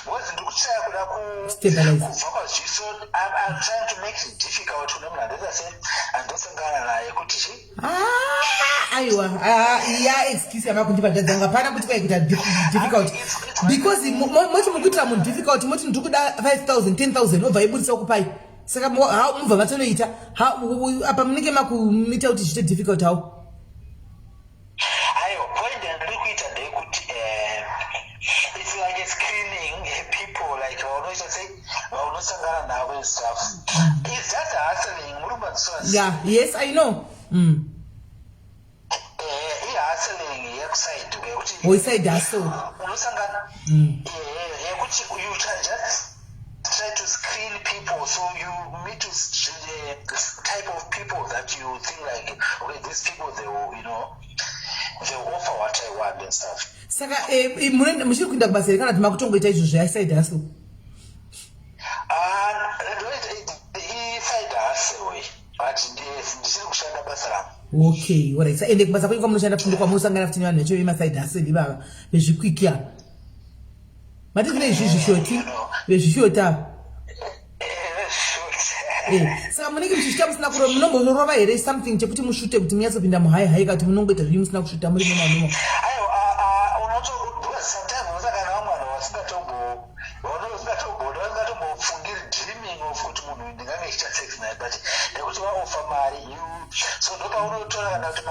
E: because ndiri kutraya kuda
C: Stabilize.
E: Kubva kwazviso. I'm trying to make it difficult kune munhu andoita se andosangana naye kuti chi
C: Ah, aiwa, ah, ya excuse yamakundipa dzanga hapana kuti kwaikuita difficult, because moti muri kuitira munhu difficult, moti ndiri kuda 5000, 10,000, obva ibudisa kupai. Saka mubva matonoita apa munenge makuita kuti zviite difficult how?
E: Aiwa, point yandiri kuita ndeyekuti it's like a screening people like vaunoita sei, vaunosangana navo and stuff. It's just hustling, muri kumanzwiswa?
C: Yeah, yes, I know.
E: Ihustling yekuside yekuti
C: Oh, side hustle.
E: Unosangana yekuti you can just try to screen people, so you meet to the type of people that you think like, okay, these people, they will you know they will offer what I want and stuff.
C: Saka muchiri kuenda kubasa here kana kuti makutongoita izvo zveside hustle?
E: I-side hustle, but ndichiri kushanda basa rangu.
C: Okay, alright. Ende kubasa kwenyu kwamunoshanda fundo kwamunosangana futi nevanhu vacho vemaside hustle ivava vezvikwiki ava, mati kune izvi zvishoti, vezvishoti ava? Saka munenge muchisvika musina kuro, munomborova here something chekuti mushute kuti munyatsopinda muhai hai, kana kuti munongoita zvinyu musina kushuta, muri normal normal?
E: Aiwa, unoto because sometimes unosangana nevamwe vanhu vasingatombo vausingatombodi, vasingatombofungiri, dreaming of kuti munhu ndingange ichiita sex naye, but nekuti vaofa mari you, so ndopaunotora kana kuti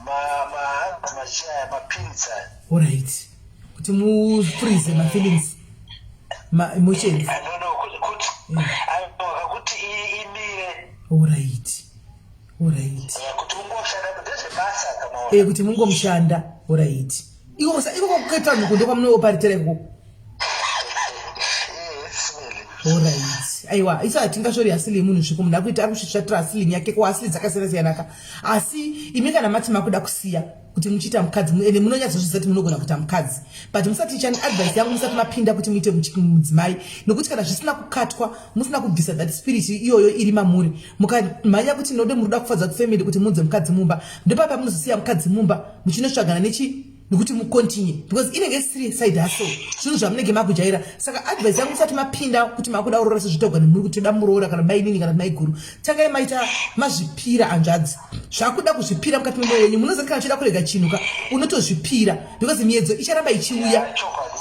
E: hanzi machiaya, mapills aya.
C: Alright, kuti mufreeze mafeelings, ma-emotions.
E: No, kuti aiwa, kuti imire.
C: Alright.
E: Kuti ungoshanda, ndezvebasa kamaona.
C: Kuti mungomushanda, alright. Iko iko kukaita vanhu kundo kwamunooparitira ikoko?
E: Yes, really.
C: Alright, aiwa, isu hatingashori hustle yemunhu sviko munhu akuita ari kusvisvatira hustling yake ko hustle dzakasiyana siyana ka. Asi imi kana mati makuda kusiya kuti muchiita mukadzi, ende munonyatsozviziva kuti munogona kuita mukadzi, but musati chani, advice yangu, musati mapinda kuti muite mudzimai, nokuti kana zvisina kukatwa, musina kubvisa that spirit iyoyo iri mamuri, mukamhanya kuti node muri kuda kufadza kufamily kuti muudze mukadzi mumba, ndopapa munozosiya mukadzi mumba muchinotsvagana nechi nekuti mucontinue, because inenge isiri side hustle, zvinhu zvamunenge makujaira. Saka advice yangu, musati mapinda kuti makuda kuroora sezvitogwa nemuri kuti toda muroora kana mainini kana maiguru, tangai maita mazvipira, hanzvadzi. Zvakuda kuzvipira mukati memwoyo wenyu. Munoziva kana uchida kurega chinhu ka, unotozvipira, because miedzo icharamba ichiuya.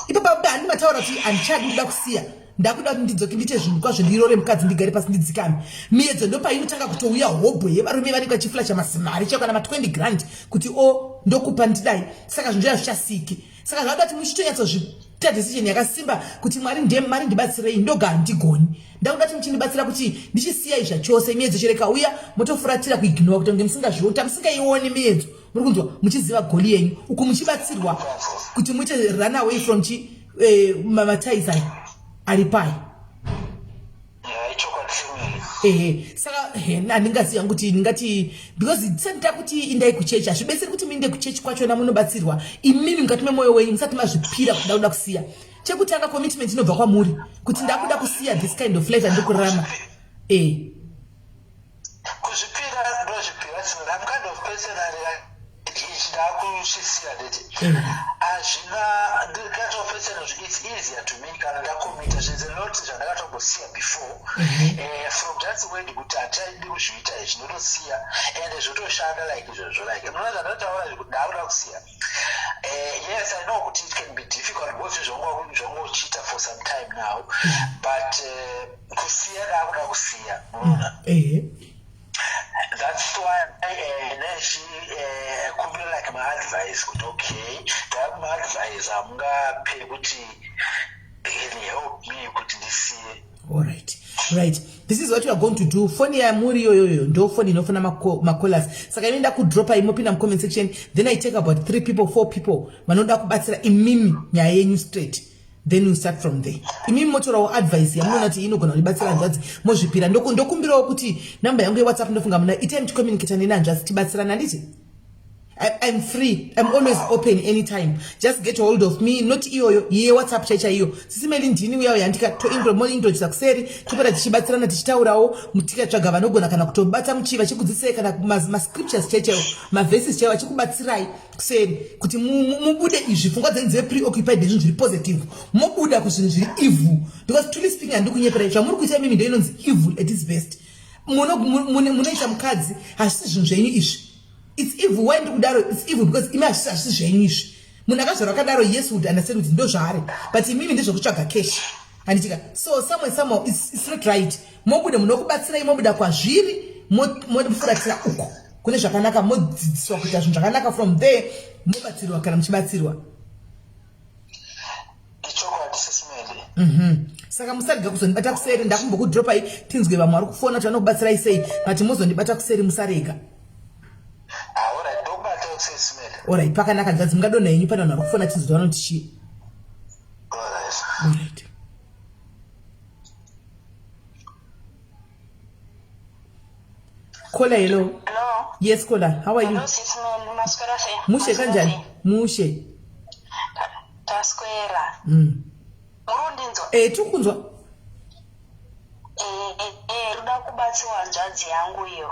C: Ipapo handi mataura kuti handichadi, kuda kusiya, ndakuda kuti ndidzoke ndiite zvinhu kwazvo, ndirore mukadzi, ndigare pasi, ndidzikame. Miedzo ndopainotanga kutouya hobho yevarume vanenge vachiflasha masimari chaiwo kana ma20 grand kuti o ndokupa ndidai. Saka zvinhu zviya zvichasiki. Saka zvada kuti muchitonyatsozvita decision yakasimba kuti Mwari ndiye mari, ndibatsirei, ndoga handigoni, ndakuda kuti muchindibatsira kuti ndichisiyai zvachose. Miedzo chero ikauya, motofuratira, kuignora, kuti kunge musingazviota, musingaioni miedzo. Muri kunzwa? Muchiziva goal yenyu uku, muchibatsirwa kuti muite run away from chi matais aya ari pai.
E: Yeah, ichokwadi semene.
C: Ehe, saka handingaziva kuti ndingati, because tisati takuti indai kuchechi, hazvibetseri kuti muinde kuchechi kwachona munobatsirwa imimi mukati memwoyo wenyu musati mazvipira kuda kuda kusiya. Chekutanga, commitment inobva kwamuri kuti ndakuda kusiya this kind of life andiri kurarama e.
E: Kuzvipira ndozvipira simene. I'm kind of person ari ichi ndakuchisiya ndeti hazvina, ndiri kind of person it's easier to me kana ndakomita. There's a lot zvandakatombosiya before from just word kuti hatichaidi kuzviita izvi, ndotosiya and zvotoshanda like izvozvo. Like munoona zvandotaura kuti ndakuda kusiya. Yes, I know kuti it can be difficult because zvanga uchiita for some time now, but kusiya ndakuda kusiya, unoona?
C: Ehe.
E: That's why nechi kumbira like maadvice kuti okay, ndakumaadvise amungape kuti can help me kuti ndisiye.
C: Alright, right, this is what you are going to do. Foni yamuri iyoyoyo ndo foni inofona macallers. Saka inoenda kudropa, imopinda mucomment section, then I take about three people, four people vanoda kubatsira imimi nyaya yenyu straight. Then you start from there. Imimi motorawo advice yamunoona kuti inogona kundibatsira, hanzvadzi, mozvipira. Ndokumbirawo kuti namba yangu yeWhatsApp, ndofunga muna, itai muchicommunicata neni, hanzvadzi, tibatsirana, handiti? I'm free. I'm always open anytime. Just get hold of me. Not iyoyo ye WhatsApp chaicha iyo. Sisi Meli ndini uya uya ndika to intro mo intro kuseri topera tichibatsirana tichitaurawo tikatsvaga vanogona kana kutobata muchi vachikudzidzisai kana ma scriptures chaichayo ma verses chaiwo vachikubatsirai kuseri kuti mubude izvi pfungwa dzenyu dzive preoccupied nezvinhu zviri positive mobuda kuzvinhu zviri evil because truly speaking handikunyeperai zvamuri kuita imimi ndo inonzi evil at its best munoita mukadzi hazvisi zvinhu zvenyu izvi. It's evil. Why ndikudaro? It's evil because imi hazvisi hazvisi zvenyu izvi. Munhu akazvarwa akadaro, yes, would understand kuti ndo zvaari, but imimi ndezvekutsvaga cash, handitika? So somewhere somehow it's not right. Mobuda munokubatsirai, mobuda kwazviri, mofuratira uko kune zvakanaka, modzidziswa kuita zvinhu zvakanaka. From there mobatsirwa kana muchibatsirwa.
E: Ichokwadi, Sis Meli.
C: Saka musarega kuzondibata kuseri. Ndakumbokudropai tinzwe vamwe vari kufona kuti vanokubatsirai sei, but mozondibata kuseri, musarega.
E: Alright, ndokubata Sis Meli.
C: Alright, pakanaka nzadzi, mungadonha henyu. Pane vanhu vari kufona, tinzwe vanoti chii.
E: Alright.
C: Alright. Caller, hello.
F: Hello.
C: Yes, caller, how are you?
F: Hello, Sis Meli. Maswera sei?
C: Mushe.
F: Maswera
C: Kanjani?
F: sei?
C: Mushe.
F: Taswera. Muri kundinzwa?
C: Eh, tiri kunzwa.
F: Ndoda kubatsirwa hanzvadzi yangu iyo.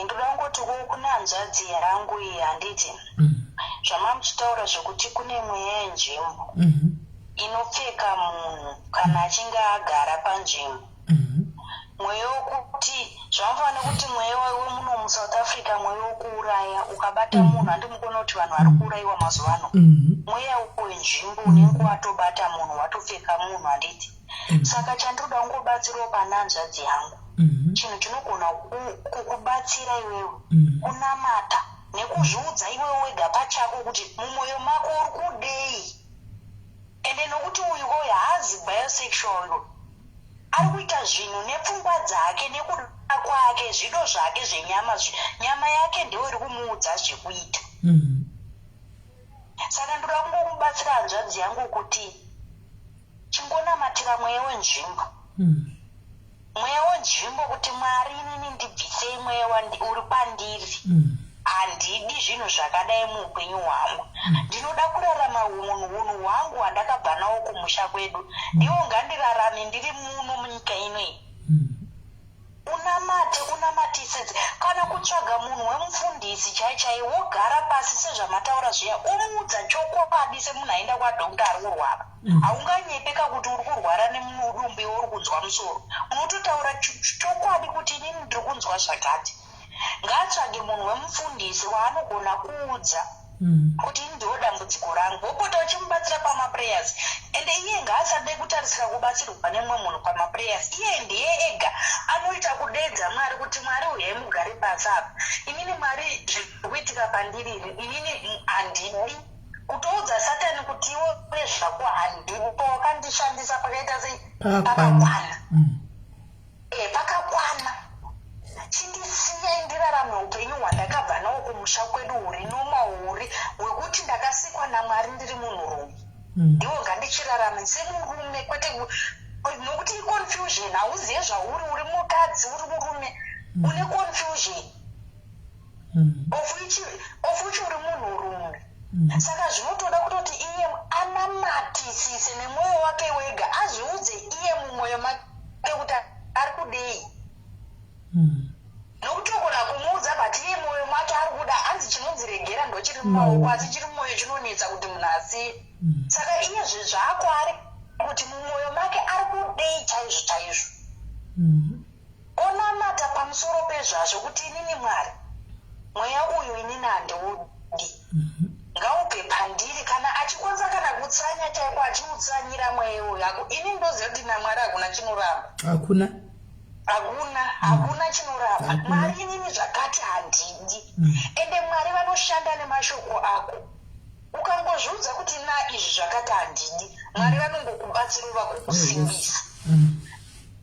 F: Ndoda kungoti kune hanzvadzi yangu iyi, handiti? Zvamamuchitaura zvekuti kune mweya yenzvimbo inopfeka munhu kana achinge agara panzvimbo. Mweya wekuti zvamafanira kuti mweya wemuno muSouth Africa, mweya wekuuraya ukabata munhu, handimukuona kuti vanhu vari kuurayiwa mazuva ano. Mweya wenzvimbo unenge watobata munhu, watopfeka munhu, handiti? Saka chandinoda kungobatsirawo pana hanzvadzi yangu, chinhu chinogona kukubatsira iwewe kunamata nekuzviudza iwewe wega pachako kuti mumwoyo mako uri kudei. Ende nokuti uyu uyu haazi bisexual, uyu ari kuita zvinhu nepfungwa dzake nekuda kwake, zvido zvake zvenyama, nyama yake ndiyo iri kumuudza zvekuita. Saka ndoda kungomubatsira hanzvadzi yangu kuti chingonamatira mweya wenzvimbo, mweya wenzvimbo, kuti Mwari, inini ndibvisei mweya uri pandiri. Handidi zvinhu zvakadai muupenyu hwangu. Ndinoda kurarama unhu unhu hwangu hwandakabva nawo kumusha kwedu. Ndiwo ngandirarame ndiri muno munyika inoyi. Unamate, unamatise, kana kutsvaga munhu wemufundisi chai chai, wogara pasi sezvamataura zviya, umuudza chokwadi semunhu aenda kwadoctor ari kurwara. Haunganyepeka kuti uri kurwara nemudumbu, iwe uri kunzwa musoro. Unototaura chokwadi kuti inini ndiri kunzwa zvakati. Ngaatsvage munhu wemufundisi waanogona kuudza kuti ini ndiwo dambudziko rangu, wopota uchimubatsira pamaprayers. Ende iye ngaasade kutarisira kubatsirwa nemumwe munhu pamaprayers. Iye ndiye ega anoita kudeedza Mwari kuti Mwari, uyai mugare pasi apa. Inini Mwari, zviri kuitika pandiri inini handidi. Kutoudza Satani kuti iwe nezvako handidi, pawakandishandisa pakaita sei?
C: Pakakwana.
F: Pakakwana. Pakakwana. Chindisiyai ndirarame upenyu hwandakabva nawo kumusha kwedu, huri normal, huri hwekuti ndakasikwa naMwari ndiri munhurume. Ndiwo ngandichirarame semurume, kwete nokuti iconfusion, hauzive zvauri, uri mukadzi, uri murume, une confusion of which uri munhurume. Saka zvinotoda kutoti iye anamatisise nemwoyo wake wega, azviudze iye mumwoyo make kuti ari kudei, nokuti ogona kumuudza, but iye mwoyo make ari kuda. Hanzi chinonzi regera ndochiri mumaoko, asi chiri mumwoyo chinonetsa kuti munhu asiye. Saka iye zvezvaako ari kuti mumwoyo make ari kudei chaizvo chaizvo, onamata pamusoro pezvazvo kuti inini Mwari, mweya uyu inini handiudi, ngaubve pandiri. Kana achikwanisa kana kutsanya chaiko, achiutsanyira mweya uyu. Ini ndoziva kuti naMwari hakuna chinoramba.
C: Hakuna.
F: Hakuna, hakuna chinoramba.
C: Hakuna.
F: Mwari, inini zvakati handidi. Ende Mwari vanoshanda nemashoko ako. Ukangozviudza kuti na izvi zvakati handidi, Mwari vanongokubatsira vakukusimbisa.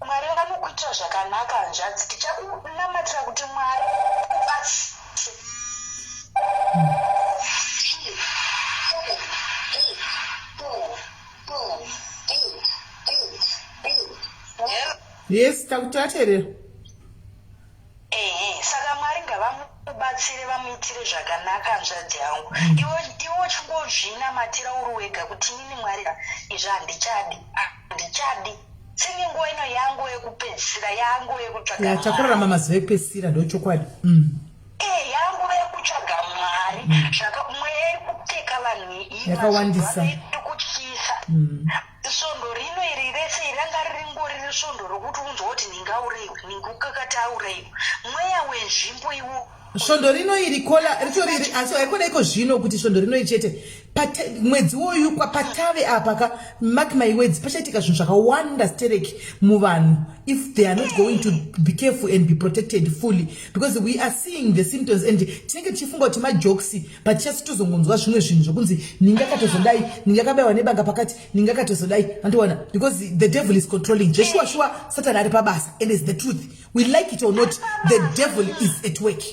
F: Mwari vanokuitira zvakanaka. Hanzvadzi, tichakunamatira kuti Mwari kubatsire. 2, 7, 8, 4, 4, 8, 8, 8.
C: Yes, takutaterera.
F: Ehe, saka Mwari ngava Vamubatsire, vamuitire zvakanaka hanzvadzi yangu. Iwe uchingozvinamatira uri wega kuti inini Mwari izvi handichadi, handichadi. Senge nguva ino yangu yekupedzisira, yangu yekutsvaga
C: Ya,
F: Mwari.
C: Takurarama mazuva ekupedzisira, ndochokwadi.
F: Yanguva yekutsvaga Mwari. Zvaka mweya iri kupfeka vanhu iyi
C: Yakawandisa.
F: mazuva ano iri kutyisa. Svondo rino iri rese iri ranga riringori risvondo rokuti unzwa kuti ningauraiwe, ningukakati auraiwe. Mweya wenzvimbo iwo.
C: Svondo rino iri kola ritori iri, asi haikona iko zvino kuti svondo rino iri chete. Mwedzi woyu kwapatave apa ka, mark my words, pachaitika zvinhu zvakawanda stereki muvanhu if they are not going to be careful and be protected fully, because we are seeing the symptoms and tinenge tichifunga kuti majokes, but tichasi tozongonzwa zvimwe zvinhu zvokunzi ninga akatozodai, ninga akabayiwa nebanga pakati, ninga akatozodai, andiona, because the devil is controlling zveshuwa shuwa. Satan ari pabasa, and is the truth, we like it or not, the devil is at work.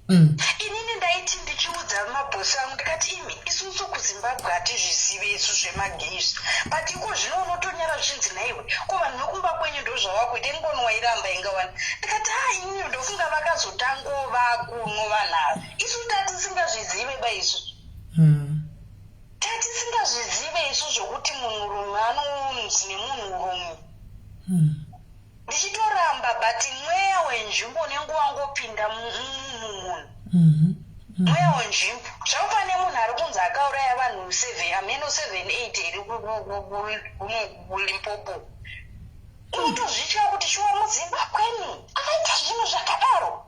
F: Inini ndaiti ndichiudza mabhosi angu, ndikati, "Imi, isusu kuZimbabwe hatizvizive isu zvemagay izvi, but iko zvino unotonyara zvichinzi naiwe, ko vanhu vekumba kwenyu ndo zvavakuita ingoni wairamba ingawani." Ndikati, "Ha, inini ndofunga vakazotangova kuno vanhu ava, isu tatisingazvizive ba isu." Tatisingazvizive isu zvokuti munhurume anonzi nemunhurume. Ndichitoramba, but mweya wenzvimbo unenge wangopinda mumunhu. Mweya wenzvimbo zvaupa nemunhu ari kunzi akauraya vanhu seven, ameno seven, eight iri kuLimpopo, unotozvitya kuti shuwa muZimbabweni akaita zvinhu zvakadaro.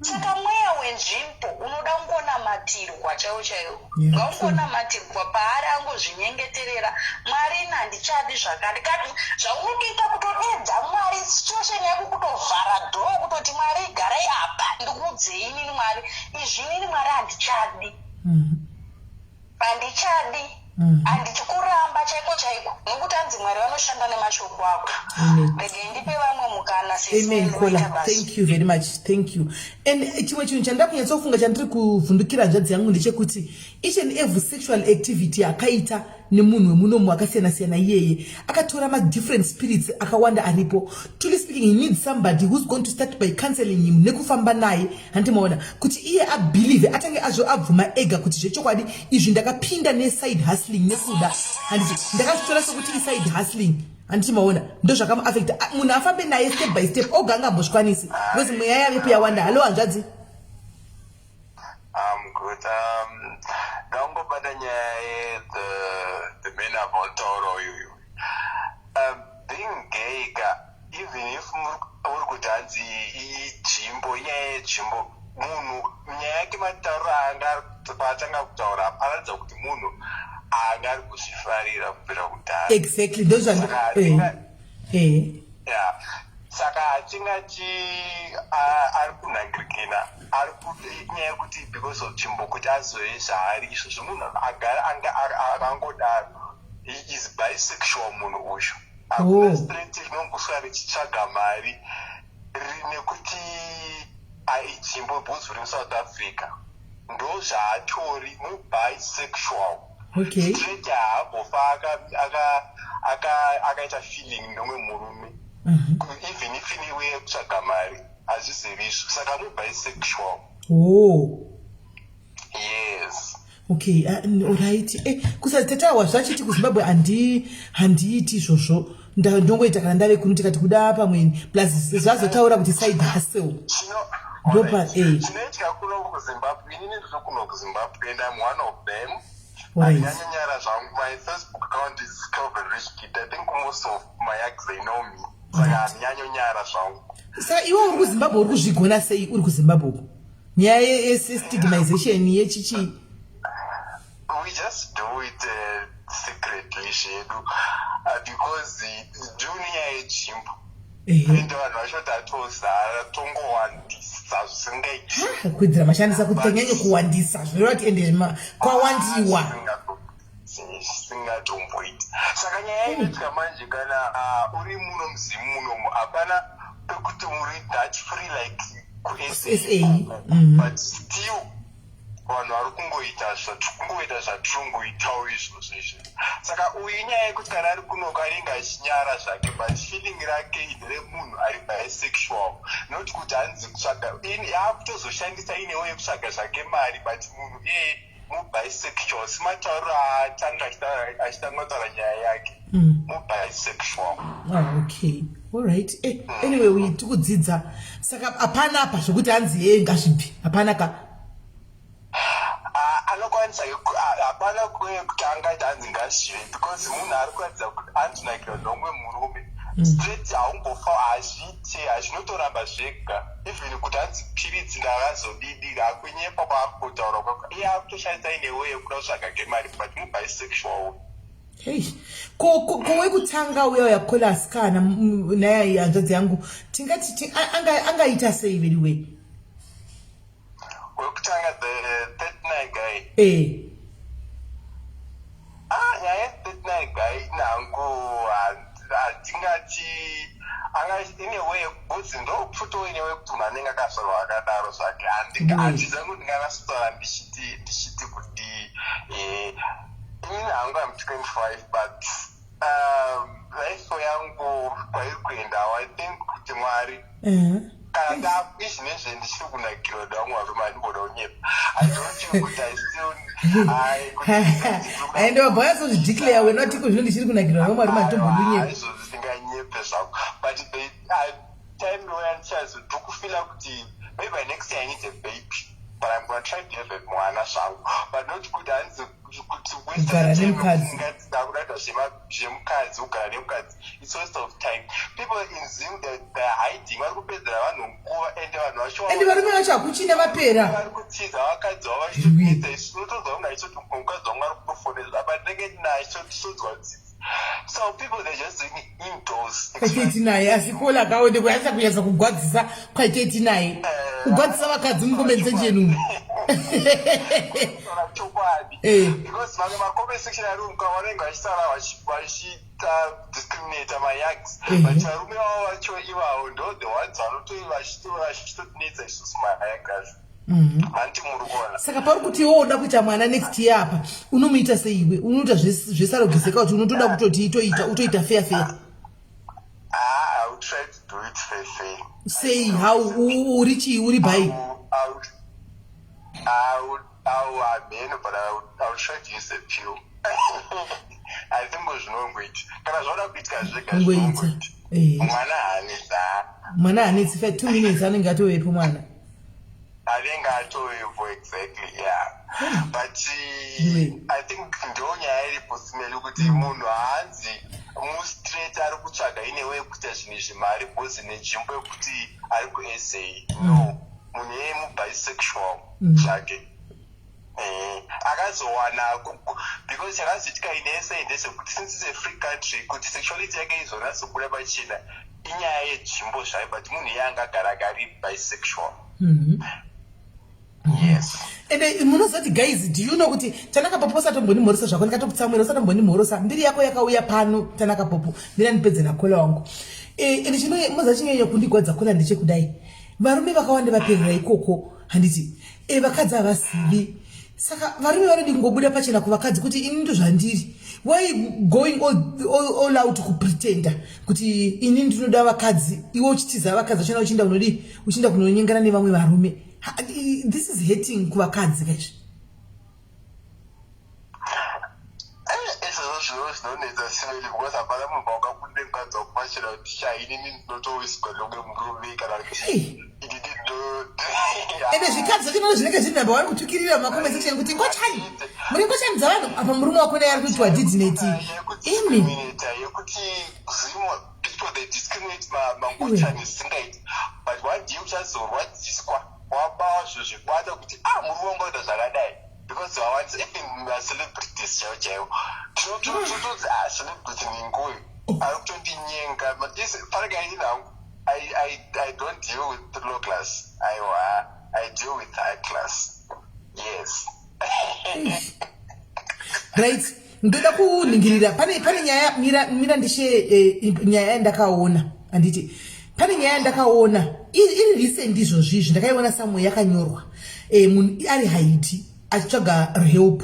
F: Saka mweya wenzvimbo unoda kungonamatirwa chaiwo chaiwo. Ngaungonamatirwa paari, angozvinyengeterera, "Mwari, ini handichadi zvakati kati." Zvaunotoita kutodedza Mwari, situation yako kutovhara door, kutoti, "Mwari, garai apa, ndikuudzei inini Mwari izvi, inini Mwari handichadi." Handichadi. Handichikuramba chaiko chaiko, nokuti anzi Mwari vanoshanda nemashoko ako.
C: Amen.
F: Regai ndipe vamwe mukana.
C: Amen, caller. Thank you very much, thank you. And chimwe chinhu chandida kunyatsofunga, chandiri kuvhundukira hanzvadzi yangu, ndechekuti each and every sexual activity akaita nemunhu wemunomu akasiyana-siyana iyeye akatora madifferent spirits akawanda aripo. Truly speaking, he needs somebody who's going to start by counseling him nekufamba naye, handimaona, kuti iye abelieve, atange azvo abvuma ega kuti zvechokwadi izvi ndakapinda neside hustling nekuda, handiti ndakazvitora sekuti iside hustling, handiti maona, ndo zvakamuaffecta. Munhu afambe naye step by step, oga angambozvikwanisi because mweya yavepo yawanda. Hallo, hanzvadzi.
G: I'm good. Ndangobata nyaya ye the man about taura uyuyu. Being gay ka, even if uri kuti hanzi ijimbo, inyaya yejimbo, munhu nyaya yake matauro aanga paatanga kutaura aparadza kuti munhu anga ari kuzvifarira kubvira kudhara.
C: Exactly, ndo zvandi
G: Saka Yeah, saka hatingati ari kunhangirikina, ari nyaya yekuti because of chimbo kuti azove zvaari izvozvo. Munhu agara anga akangodaro, he is bisexual munhu uyu. Hakuna straight rinomboswera richitsvaga mari nekuti aijimbo because uri muSouth Africa, ndo zvaatori mubisexual. Straight haambofa akaita feeling nomwe murume, even if inewe yekutsvaga mari, hazvizivi izvo. Saka mubisexual. Yes.
C: Okay, alright. Kusati tatawa zvachiti kuZimbabwe handiiti izvozvo, ndongoita kana ndave kuno, tikati kuda pamweni, plus zvazotaura kuti side hustle. Ndopa.
G: Chinoitika kuno kuZimbabwe, inini ndiri kuno kuZimbabwe and I'm one of them. Handanyanyara zvangu, my Facebook account is Calvin Rich Kid. I think most of my ex, they know me, saka handanyanyonyara zvangu.
C: Saka iwe uri kuZimbabwe, uri kuzvigona sei uri kuZimbabwe uko, nyaya yestigmatization yechichi?
G: We just do it secretly zvedu, because due nenyaya yejimbo, ende vanhu vacho tatozara, tongowandisa zvisingaiti.
C: Kuidzira mashandisa kuti tanyanye kuwandisa, zvinoreva kuti ende kwawandiwa.
G: Zvisingatomboiti. Saka nyaya inoitika manje, kana uri muno muzimu munomu, hapana pekuti uri that free like kuSA,
C: SA,
G: but still Vanhu vari kungoita zvakungoita zvatirongoitawo izvozvo izvi. Saka uyu inyaya yekuti kana ari kunoka anenge achinyara zvake, but feeling rake nderemunhu ari bisexual, not kuti hanzi kutsvaga akutozoshandisa inewo yekutsvaga zvake mari, but munhu iyeye mubisexual sematauriro aatanga achitanga kutaura nyaya yake. Mubisexual.
C: Ah, okay, alright. Anyway, we tikudzidza. Saka hapana apa zvokuti hanzi yeye ngazvibvi, hapana ka?
G: Ah, anokwanisa, hapana kuti angaita hanzi ngazvive, because munhu ari kuratidza kuti anonakirwa nomwe murume. Straight haumbofa, hazviite, hazvinotoramba zvega. Even kuti hanzi piritsi ndakazodidira, akunyepa kwaari kutotaura kwako. Iye akutoshandisa inewo yekuda kutsvaga kemari, but mubisexual.
C: Hei, ko wekutanga uya uyakola asikana naye hanzvadzi yangu, tingati angaita sei veliwe?
G: Wekutanga, the 39 guy?
C: Eh.
G: Ah, nyaya ye39 guy nangu hatingati ine way, because ndofuto ine way kuti munhu anenge akazvarwa akadaro zvake. Handizangu ndinganatsotaura ndichiti kuti inini hangu am 25, but life yangu kwairi kuendawo, I think kuti Mwari kana ndaizvinezve ndichiri kunakirwa nevamwe varume, handimboda kunyepa. I don't feel kuti I still
C: Aende wabva wanyatsozvideclare wena kuti iko zvino ndichiri kunakirwa nevamwe varume, handitombodi kunyepa.
G: Izvozvi ndinganyepe zvangu, but the time yandichazo ndikufeela kuti maybe next year I need a baby, but I'm gonna try to have a mwana zvangu, but not kuti hanzi kuti
C: Kugara nemukadzi.
G: Ndakudaita zvemukadzi, kugara nemukadzi, it's waste of time. People in Zim, they're hiding, vari kupedzera vanhu nguva, ende vanhu vacho
C: Ende varume vacho hakuchina, vapera.
G: Vari kutiza vakadzi vavo vachitopedza. Isu unotonzwa munhu achitoti mukadzi wangu ari kutofonesa, apa ndinenge ndinaye, titonzwa tsitsi. So people, they're just doing indoors.
C: Kwaiteti naye, asi kola akaonde kuyatsa kunyatsa kugwadzisa kwaiteti naye, kugwadzisa vakadzi mucomment section umu.
G: Taura chokwadi. Because vamwe macomment section ari muka vanenge vachitaura vachita discriminata mayags, but varume vavo vacho ivavo ndo the ones vachitotinetsa isusu mayagas, hanti muri kuona?
C: Saka pauri kuti iwe uda kuita mwana next year apa, unomuita sei iwe? Unoita zvesarogezeka kuti unotoda kutoti itoita utoita fair fair?
G: Ah, I will try to do it fair fair.
C: Sei? How? Uri chii? Uri bi?
G: I will, hameno, but I will try to use a pill. I think zvinongoita kana zvoda kuitika zvega.
C: Kungoita.
G: Zvinongoita. Mwana haanetsa.
C: Mwana haanetsi, fa 2 minutes anenge atovepo mwana.
G: Anenge atovepo, exactly, yeah. But I think ndo nyaya iripo simeli, kuti munhu haanzi mustraight ari kutsvaga inewe yekuita zvinhu izvi mari because nenzvimbo yekuti ari kuSA. No, munhu iyeye mubisexual zvake. Akazowana because chakazoitika in SA ndezvekuti since it's a free country, kuti sexuality yake izonatsobuda pachena inyaya yenzvimbo zvayo, but munhu iye angagara akari bisexual. Yes.
C: Ende munozoti guys, do you know kuti Tanaka Popo, usatombondimhorosa zvako, ndikatokutsamwira, usatombondimhorosa, mbiri yako yakauya pano. Tanaka Popo, ndira ndipedze nakola wangu. Ende chinomuza chinyanya kundigwadza kola ndechekudai, varume vakawanda vaperera ikoko, handiti? Vakadzi havazivi, saka varume vanodi kungobuda pachena kuvakadzi kuti ini ndo zvandiri. Why going all out kupretenda kuti ini ndinoda vakadzi, iwe uchitiza vakadzi vachona, uchiinda unodi, uchiinda kunonyengana nevamwe varume? This is hating kuvakadzi kaizvi.
G: Izvozvo zvino zvinonetsa simeli, because hapana munhu paungakunde mukadzi wako pachena kuti sha, inini ndinotowiswa nomwe murume kana kuti inini ndo
C: Ende zvikadzi zvacho nano zvinenge zviri number one kutukirira mumacomment section kuti ngochani, muri ngochani dzavanhu, apa murume wako naye ari kuitwa didineti imi.
G: Yekudiscriminata, yekuti zimo people, they discriminate mangochani zvisingaiti, but one day uchazorwadziswa wabawa zvinhu zvibata kuti ah, murume wangu aita zvakadai, because vawanzi even macelebrities chaivo chaivo tinototi ah, celebrity ningoyo ari kutondinyenga. Parega ini hangu I don't deal with low class. Aiwa, I deal with high class, yes.
C: Right, ndoda kuningirira pane nyaya. Mira, mira ndishe nyaya yandakaona, handiti? Pane nyaya yandakaona iri recent izvozvizvi, ndakaiona somewhere yakanyorwa, munhu ari Haiti. Achitsvaga help.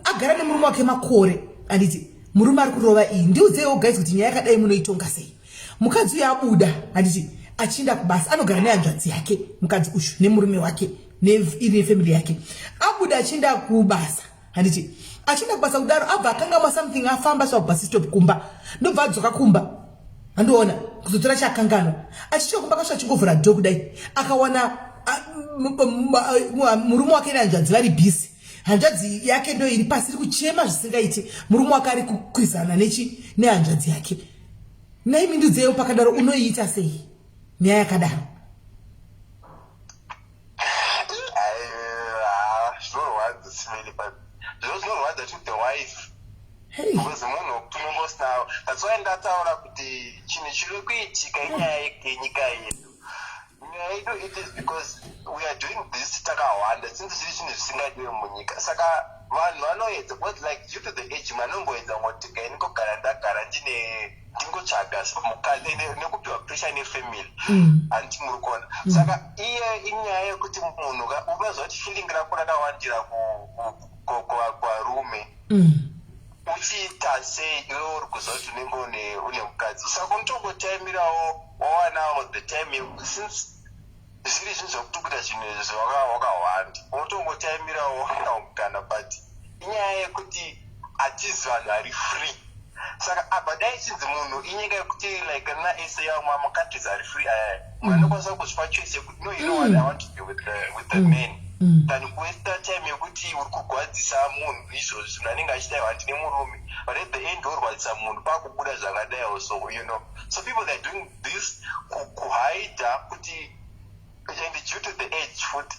C: Agara nemurume wake makore, handiti? Murume ari kurova iyi. Ndiudzeiwo guys kuti nyaya yakadai munoitonga sei? Mukadzi uyu abuda, handiti, achiinda kubasa. Anogara nehanzvadzi yake mukadzi uyu nemurume wake iri nefamily yake. Abuda achiinda kubasa, handiti? Achienda kubasa kudaro, abva akangamwa something, afamba svika kubus stop kumba, ndobva adzoka kumba, handiona kuzotora chakanganwa. Achisvika kumba, akasvika achingovhura door kudai, akawana murume wake nehanzvadzi vari busy. Hanzvadzi yake ndo iri pasi, iri kuchema zvisingaiti. Murume wake ari kukwizana nechi nehanzvadzi yake. Nai mindudzeyo, pakadaro unoiita sei nyaya yakadaro?
G: Zvinorwadza simeli, but zvinorwadza to the wife
C: Hey.
G: because munhu wekuti unongosinawo. That's why ndataura kuti chinhu chiri kuitika inyaya yenyika yedu. Nyaya yedu, it is because we are doing this takawanda, since zviri zvinhu zvisingadiwe munyika. Saka vanhu vanoedza because, like, due to the age, manomboedza ngoti gaini kugara ndagara ndine ndingotsvaga mukadzi nekupiwa pressure nefamily, handiti muri kuona? Saka iye inyaya yekuti munhu unoziva kuti feeling rako rakawandira kuvarume. Uchiita sei iwe uri kuziva kuti unenge une mukadzi? Saka unotongotaimirawo wawanawo the time since zviri zvinhu zvekuti kuita zvinhu izvi wakawanda, unotongotaimirawo wawanawo mukana. But inyaya yekuti hatizi vanhu vari free. Saka apa dai chinzi munhu inyika yekuti, like na SA, mamwe macountries ari free aya, munhu anokwanisa kuzvipa choice yekuti, "No, you know what, I want to be with the men," than kuwaster time yekuti uri kugwadzisa munhu izvozvi. Munhu anenge achida, "Iwa ndine murume," but at the end worwadzisa munhu pakubuda zvakadaiwo. So people, they are doing this kuhaida kuti, and due to the age futi,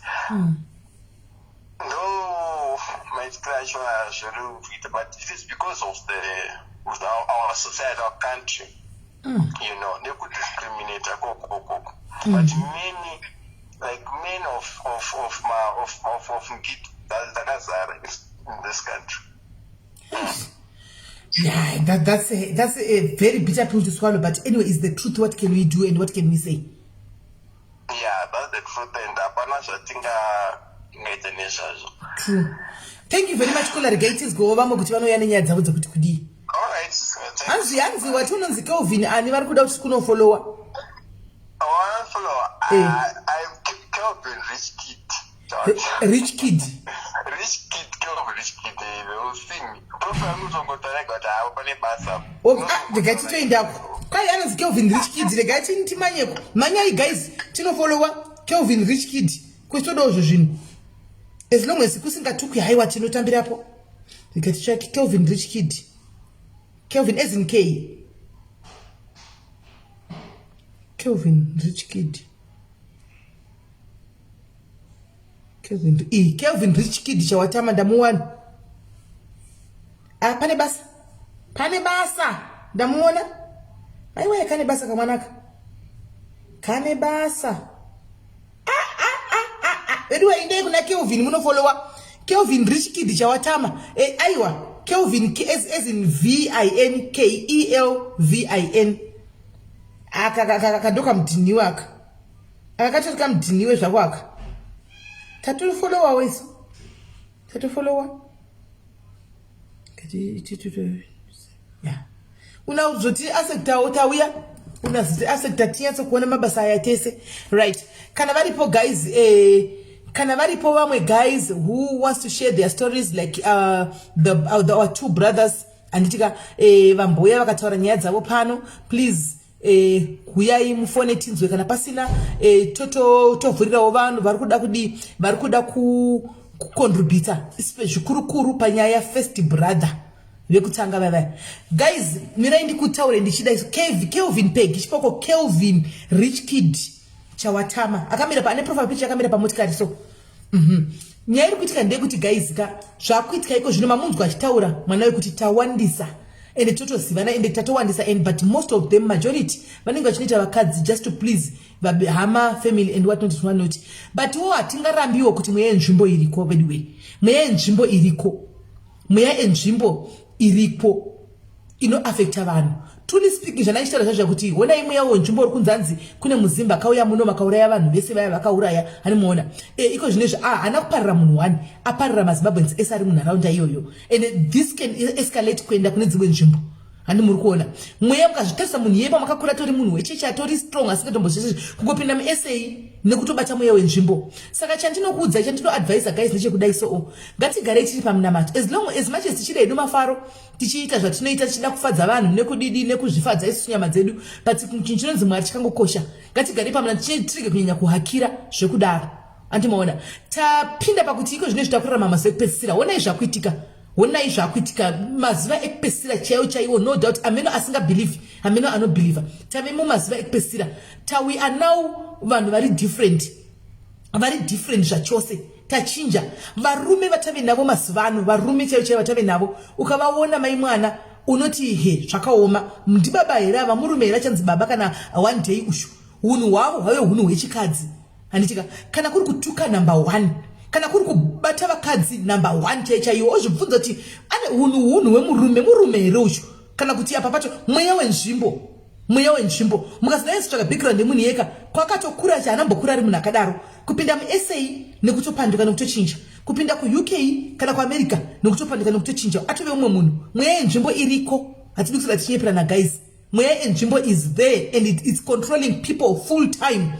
G: ndo maitikiro acho zviri kuita. But it is because of our society, our country, nekudiscriminata kokokoko. But many, like men of ma of ngit dzakazara in this country.
C: Yeah, that's a very bitter pill to swallow, but anyway, it's the truth. What can we do and what can we say?
G: Yeah, that's the truth, and hapana zvatingaita nezvazvo.
C: True. Thank you very much, caller. Regai tizgowo vamwe kuti vanouya nenyaya dzavo dzekuti kudii.
G: All right.
C: Hanzi wati unonzi Kelvin ani? Vari kuda kuti kunofollowa.
G: Follow.
C: Eh.
G: I'm Kelvin Rich Kid.
C: Rich Kid.
G: Rich Kid, Kelvin Rich Kid. They will see me. Profile yangu kuti hapo pane basa.
C: Ah, regai titoendako. Kwai anonzi Kelvin Rich Kid. Regai timanyeko. Manyai guys, tinofollowa Kelvin Rich Kid. Kwetodawo zvo zvinhu, as long as kusingatukwi, haiwa, tinotambirapo. Regai titsvake Kelvin Rich Kid. Kelvin as in K, Kelvin Rich Kid, Kelvin, e Kelvin Rich Kid Chawatama. Ndamuwana. Ah, pane basa, pane basa. Ndamuona. Aiwa, kane basa kamwanaka, kane basa. Ah, ah, ah, ah, ah. Anyway, indei kuna Kelvin, munofollowa Kelvin Rich Kid Chawatama. Aiwa, Kelvin as in V I N K E L V I N. Aka kadoka mudhiniwe aka, aka katori kamudhiniwe zvako aka. Tatofolowawo isu, tatofolowa. Ya, unazoti acceptawo, tauya, unazoti accepta, tinyatso kuona mabasa aya tese. Right, kana varipo guys, kana varipo vamwe guys who wants to share their stories, like our two brothers, handitika? Vamboya vakataura nyaya dzavo pano. Please, huyai mufone tinzwe. Kana pasina, tovhurirawo vanhu vari kuda kudii, vari kuda kucontributa, zvikurukuru panyaya yafirst brother vekutanga vavaya. Guys, mirai ndikutaure ndichida Kelvin Peg chipoko, Kelvin Rich Kid Chawatama, akamira ane profile picture akamira pamotikari. So Nyaya iri kuitika ndeyekuti guys ka, zvakuitika iko zvino, mamunzwa achitaura mwana wekuti tawandisa ende totozivana, ende tatowandisa, and but most of them, majority, vanenge vachinoita vakadzi just to please hama, family and what not, what not. But wo hatingarambiwo kuti mweya yenzvimbo iriko veduwe. Mweya yenzvimbo iriko, mweya yenzvimbo iriko inoafecta vanhu. Truly speaking, zvandaishitaura zvazvo kuti honai mweya wenzvimbo uri kunzi hanzi kune muzimba akauya muno makauraya vanhu vese vaya vakauraya animuona e, iko zvinezvi ah, haana kuparira munhu one, aparira maZimbabweans ese ari munharaunda iyoyo, and this can escalate kuenda kune dzimwe nzvimbo. Handi muri kuona mweya mukazvitarisa munhu iyeye pamakakura tori munhu wechechi atori strong asingatombozvese kungopinda musa nekutobata mweya wenzvimbo. Saka chandinokuudza, chandinoadvisa guys, ndechekudai soo, ngatigarei tiri pamunamato as long as much as tichida hedu mafaro, tichiita zvatinoita, tichida kufadza vanhu nekudidi nekuzvifadza isusu nyama dzedu, but chinhu chinonzi Mwari chikangokosha. Ngatigarei pamunamato, tirege kunyanya kuhakira zvekudaro. Andimaona tapinda pakuti iko zvine zvitakurarama mazuva ekupedzisira. Honai zvakuitika, honai zvakuitika, mazuva ekupedzisira chaiwo chaiwo. No doubt, ameno asingabhilivhi, ameno anobhilivha, tave mumazuva ekupedzisira. We are now vanhu vari different, vari different zvachose. Tachinja. Varume vatave navo mazuva ano, varume chaivo chaivo vatave navo, ukavaona mai mwana unoti he, zvakaoma, ndibaba here ava? Murume here achanzi baba kana one day ushu? Unhu hwavo hwave unhu hwechikadzi, handitika? Kana kuri kutuka, number one. Kana kuri kubata vakadzi, number one chai chaiwo. Ozvibvunza kuti ane unhu hunhu hwemurume, murume here uchu, kana kuti apa pacho mweya wenzvimbo, mweya wenzvimbo. Mukazodai background yemunhu yeka kwakatokura, chaanambokura ari munhu akadaro, kupinda muSA nekutopanduka nekutochinja, kupinda kuUK kana kuAmerica nekutopanduka nekutochinja, atove umwe munhu. Mweya yenzvimbo iriko, hatidi kusada tichinyeperana guys. Mweya yenzvimbo is there and it's controlling people full time.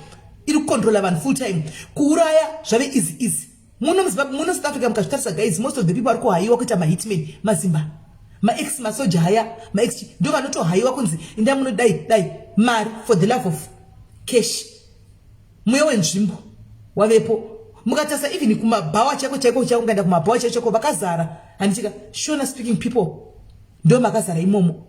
C: Iri kucontrola vanhu full time. Kuuraya zvave easy easy muno muZimbabwe, muno South Africa. Mukazvitarisa guys, most of the people vari kuhayiwa kuita mahitman mazimba, maex masoja haya, maex ndo vanotohayiwa kunzi inda muno, dai dai mari, for the love of cash. Mweya wenzvimbo wavepo. Mukatarisa even kumabhawa chaiko chaiko chaiko, ungaenda kumabhawa chaiko chaiko, vakazara, handitika, Shona speaking people ndo makazara imomo,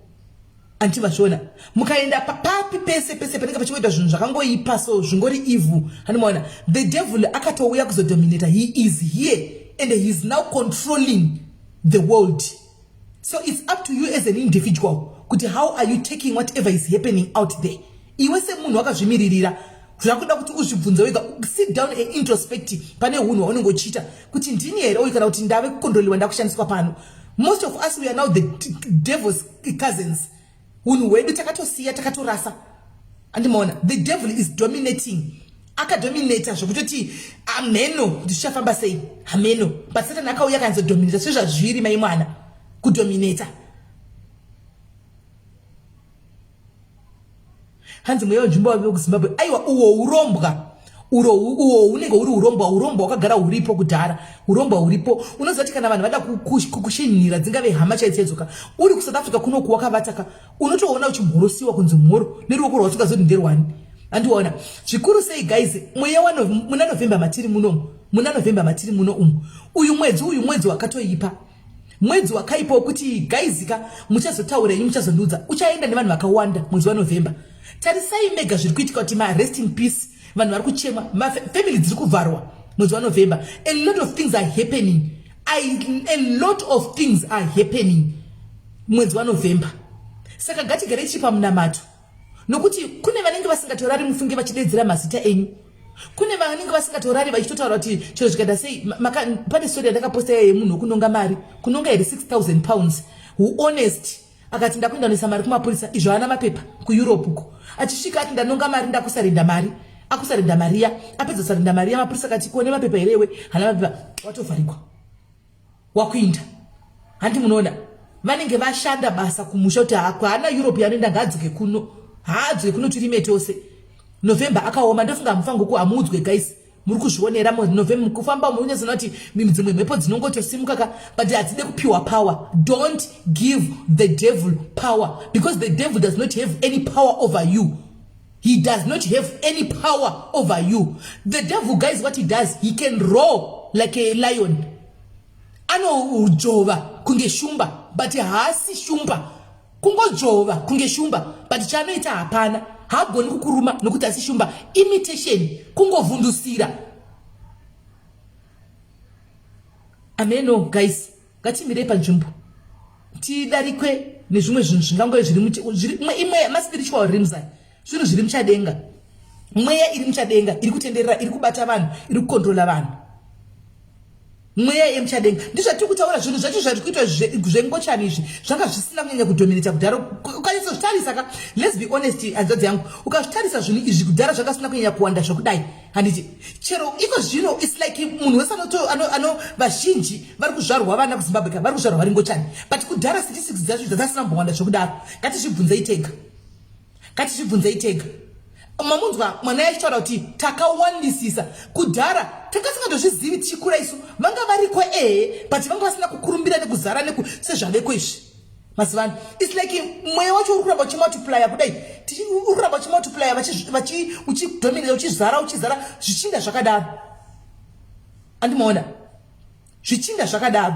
C: anti vazviona? Mukaenda papi pese pese panenge pachingoita zvinhu zvakangoipa, so zvingori evil, handimaona? The devil akatouya kuzodominata. He is here and he is now controlling the world. So it's up to you as an individual kuti how are you taking whatever is happening out there. Iwe semunhu wakazvimiririra, zvakuda kuti uzvibvunze wega. Sit down and introspect pane unhu hwaunenge uchiita kuti ndini here uyu, kana kuti ndave kukondroliwa, ndakushandiswa pano. Most of us, we are now the devil's cousins. Unhu hwedu takatosiya, takatorasa, andimaona? The devil is dominating, akadominata zvekutoti hameno kuti zvichafamba sei, hameno. But Satan akauya akanzodominata sezvazviri mai mwana, kudominata. Hanzi mweya wenzvimbo wave kuZimbabwe. Aiwa, uwo urombwa uro, uwo hunenge huri urombwa. Urombwa hwakagara huripo kudhara, urombwa huripo. Unoziva kuti kana vanhu vada kukushinhira, dzingave hama chaidzo, uri kuSouth Africa kunoku wakavataka, unotoona uchimhorosiwa kunzi mhoro neruoko rwausingazoti nderwani, andiona? Zvikuru sei guys, mweya muna November matiri munomu, muna November matiri muno umu, uyu mwedzi, uyu mwedzi wakatoipa, mwedzi wakaipa wekuti guys ka, muchazotaura ini, muchazondiudza, uchaenda nevanhu vakawanda mwedzi waNovember. Tarisai mega zviri kuitika kuti marest in peace, vanhu vari kuchema, mafamily dziri kuvharwa mwedzi waNovember. A lot of things are happening. A lot of things are happening mwedzi waNovember. Saka ngatigarei tichi pamunamato, nokuti kune vanenge vasingatorari mufunge vachidedzera mazita enyu, kune vanenge vasingatorari vachitotaura kuti chero zvikaita sei. Pane story yandakaposta iya yemunhu wekunonga mari, kunonga here £6000, who honest akati ndakuenda noisa mari kumapurisa, izvo haana mapepa kuEurope uko. Achisvika ati ndanonga mari, ndakusarenda mari, akusarenda mari ya, apedza kusarenda mari ya, mapurisa akati kuone mapepa here iwe? Hana mapepa, watovharikwa, wakuinda. Handi munoona vanenge vashanda basa kumusha kuti haana Europe yanoenda, ngaadzoke kuno, haadzoke kuno, tirime tose. November akaoma, ndofunga hamufangoku hamuudzwe guys, muri kuzvionera. November kufamba munyazona kuti dzimwe mhepo dzinongotosimuka ka, but hadzide kupiwa power. Don't give the devil power, because the devil does not have any power over you. He does not have any power over you. The devil guys, what he does, he can roar like a lion, anodzvova kunge shumba, but haasi shumba. Kungodzvova kunge shumba, but chaanoita hapana, haagoni kukuruma nokuti asi shumba. Imitation, kungovhundusira. Ameno guys, ngatimirei panzvimbo, tidarikwe nezvimwe zvinhu zvingangove zviri imwe maspiritual realms aya, zvinhu zviri muchadenga, mweya iri muchadenga iri kutenderera, iri kubata vanhu, iri kukontrola vanhu. Mweya yemuchadenga ndizvatiri kutaura zvinhu zvacho zvari kuitwa zvengochani izvi zvanga zvisina kunyanya kudominata kudhara. Ukanyatsozvitarisa ka, let's be honest hanzvadzi yangu, ukazvitarisa zvinhu izvi kudhara zvanga zvisina kunyanya kuwanda zvekudai handiti? Chero iko zvino its like munhu wese anoto ano, ano vazhinji vari kuzvarwa vana kuZimbabwe ka vari kuzvarwa vari ngochani, but kudhara statistics dzacho dzasina kumbowanda zvekudaro. Ngatizvibvunzei tega, ngatizvibvunzei tega. Mamunzwa mwana yachitaura kuti takawandisisa kudhara, takasingatozvizivi tichikura isu. Vanga variko ehe, but vanga vasina kukurumbira nekuzara neku sezvaveko izvi mazuva ano. Its like mweya wacho uri kuramba uchimultiplya kudai, uri kuramba uchimultiplya uchidominata, uchizara uchizara, zvichinda zvakadaro. Andimaona zvichinda zvakadaro.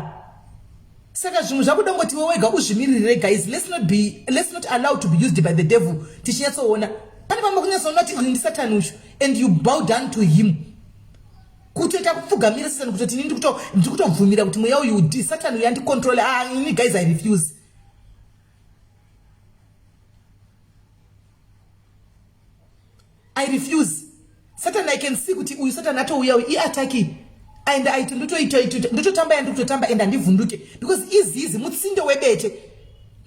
C: Saka zvimwe zvakuda ngoti iwe wega uzvimiririre guys. Let's not be, let's not allow to be used by the devil. Tichinyatsoona pane pamwe kunyatsoona kuti uyu ndisatani uyu, and you bow down to him, kutoita kupfugamira satani, kutoti ini ndiri kutobvumira kuti mweya uyu satani uyu andicontrole. Ah, ini guys, I refuse, I refuse. Satan, I can see kuti uyu Satan atouya uyu iataki and aiti ndototamba yandiri kutotamba and handivhunduke because izizi mutsindo webete,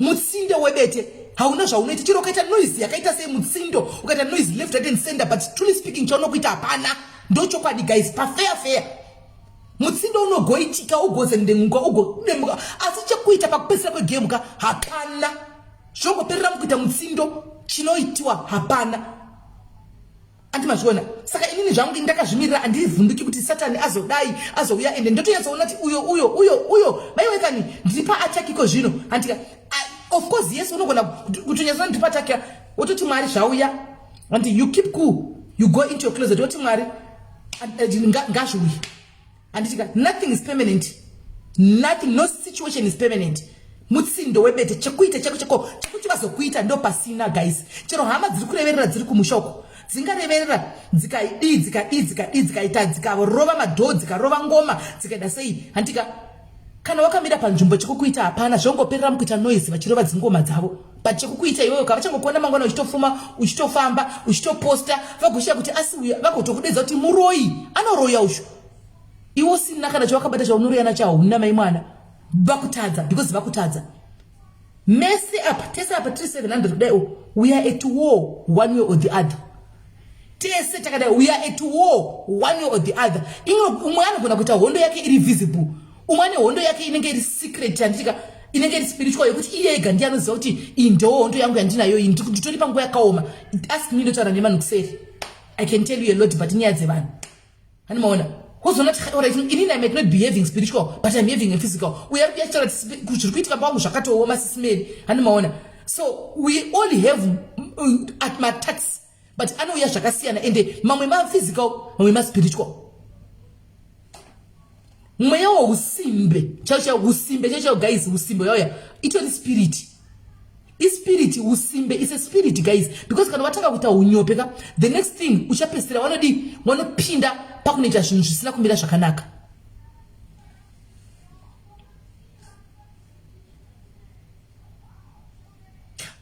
C: mutsindo webete hauna zvaunoita. Chero ukaita noise yakaita sei, mutsindo ukaita noise left, right and center, but truly speaking chaunokuita hapana. Ndochokwadi guys, pafair fair mutsindo unogoitika ugozendenguka ugodemuka, asi chekuita pakupedzisira kwegame ka hapana. Zvongoperera mukuita mutsindo, chinoitiwa hapana. Andi mazviona? Saka inini zvangu ndakazvimirira, handivhunduki kuti satani azodai azouya, ende ndotonyatsoona kuti uyo uyo uyo uyo maiwe kani ndiri paatakiko zvino handika. Of course yes, unogona kutonyatsoona ndiri paatakika, wototi Mwari zvauya, and you keep cool, you go into your closet, woti Mwari ngazviuye handitika. Nothing is permanent, nothing, no situation is permanent. Mutsindo webete chekuita cheko cheko chekuti vazokuita ndo pasina guys. Chero hama dziri kureverera dziri kumusha uko dzingareverera dzikaidii dzikadii dzikadii dzikaita dzikarova madhoo dzikarova ngoma dzikaita sei handika. Kana wakamira panzvimbo chekukuita hapana, zvongoperera mukuita noise vachirova dzingoma dzavo, but chekukuita iwewe kavachangokuona mangwana uchitofuma uchitofamba uchitoposta, vagoshiya kuti asi uya vagotokudedza kuti muroyi anoroya uyu, iwe usina kana chawakabata chaunoroya nacho hauna mai mwana. Vakutadza because vakutadza mese apa, tese apa tiri 700 kudai o, we are at war one way or the other. Tese takadai, we are at war one way or the other. Imwe umwe anogona kuita hondo yake iri visible, umwe ane hondo yake inenge iri secret handitika, inenge iri spiritual yekuti iye ega ndiye anoziva kuti iyi ndo hondo yangu yandinayo iyi, nditori panguva yakaoma. Ask me, ndotaura nevanhu kuseri, I can tell you a lot, but nyaya dzevanhu handimaona wozoona kuti alright, inini I might not be having spiritual but I'm having a physical. Uyo ari kuyachitaura kuti zviri kuitika pangu zvakatooma sisimeri, handimaona. So we all have at mattacks, but anouya zvakasiyana, ende mamwe maphysical mamwe maspiritual. Mweya weusimbe chaiwo chaiwo, usimbe chaiwo chaiwo guys, usimbe yauya itori spirit, ispirit. Usimbe is a spirit guys, because kana watanga kuita unyope ka, the next thing uchapedzisira wanodii, wanopinda pakunoita zvinhu zvisina kumira zvakanaka.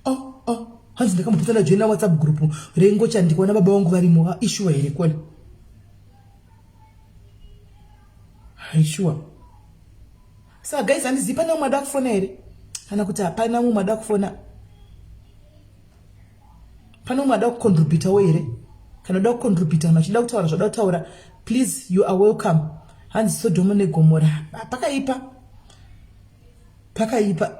C: Oh oh, hanzi ndakambopota ndajoina WhatsApp group rengocha ndikaona baba vangu varimo. Ishuwa here kwale? Haishuwa. Saka guys, handizivi pane umwe ada kufona here kana kuti hapana mumwe ada kufona. Pane umwe ada kucontributawo here? Kana uda kucontributa, kana uchida kutaura zvada kutaura, please, you are welcome. Hanzi Sodhomo neGomora pakaipa, pakaipa.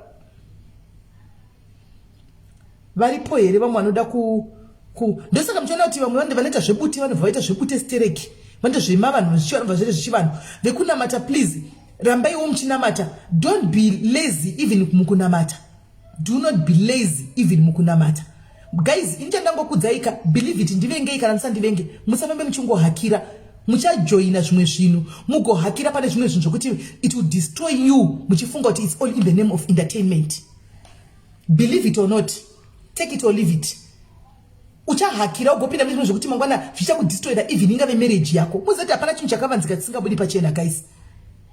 C: Varipo here vamwe vanoda ku ku ndosaka muchiona kuti vamwe vanhu vanoita zvebute vanobva vaita zvebute stereki, vanoita zvemavanhu zvichivanhu zvere zvichivanhu. Vekunamata, please rambaiwo muchinamata. Don't be lazy even mukunamata, do not be lazy even mukunamata guys. Ini chandangokudzaika, believe it, ndivengei kana musandivenge, musafambe muchingohakira muchajoina zvimwe zvinhu, mugohakira pane zvimwe zvinhu zvokuti it will destroy you, muchifunga kuti it's all in the name of entertainment. Believe it or not, take it or leave it, uchahakira ugopinda mune zvimwe zvokuti mangwana zvichakudestroyera even ingave marriage yako. Muzive kuti hapana chinhu chakavanzika chisingabudi pachena guys,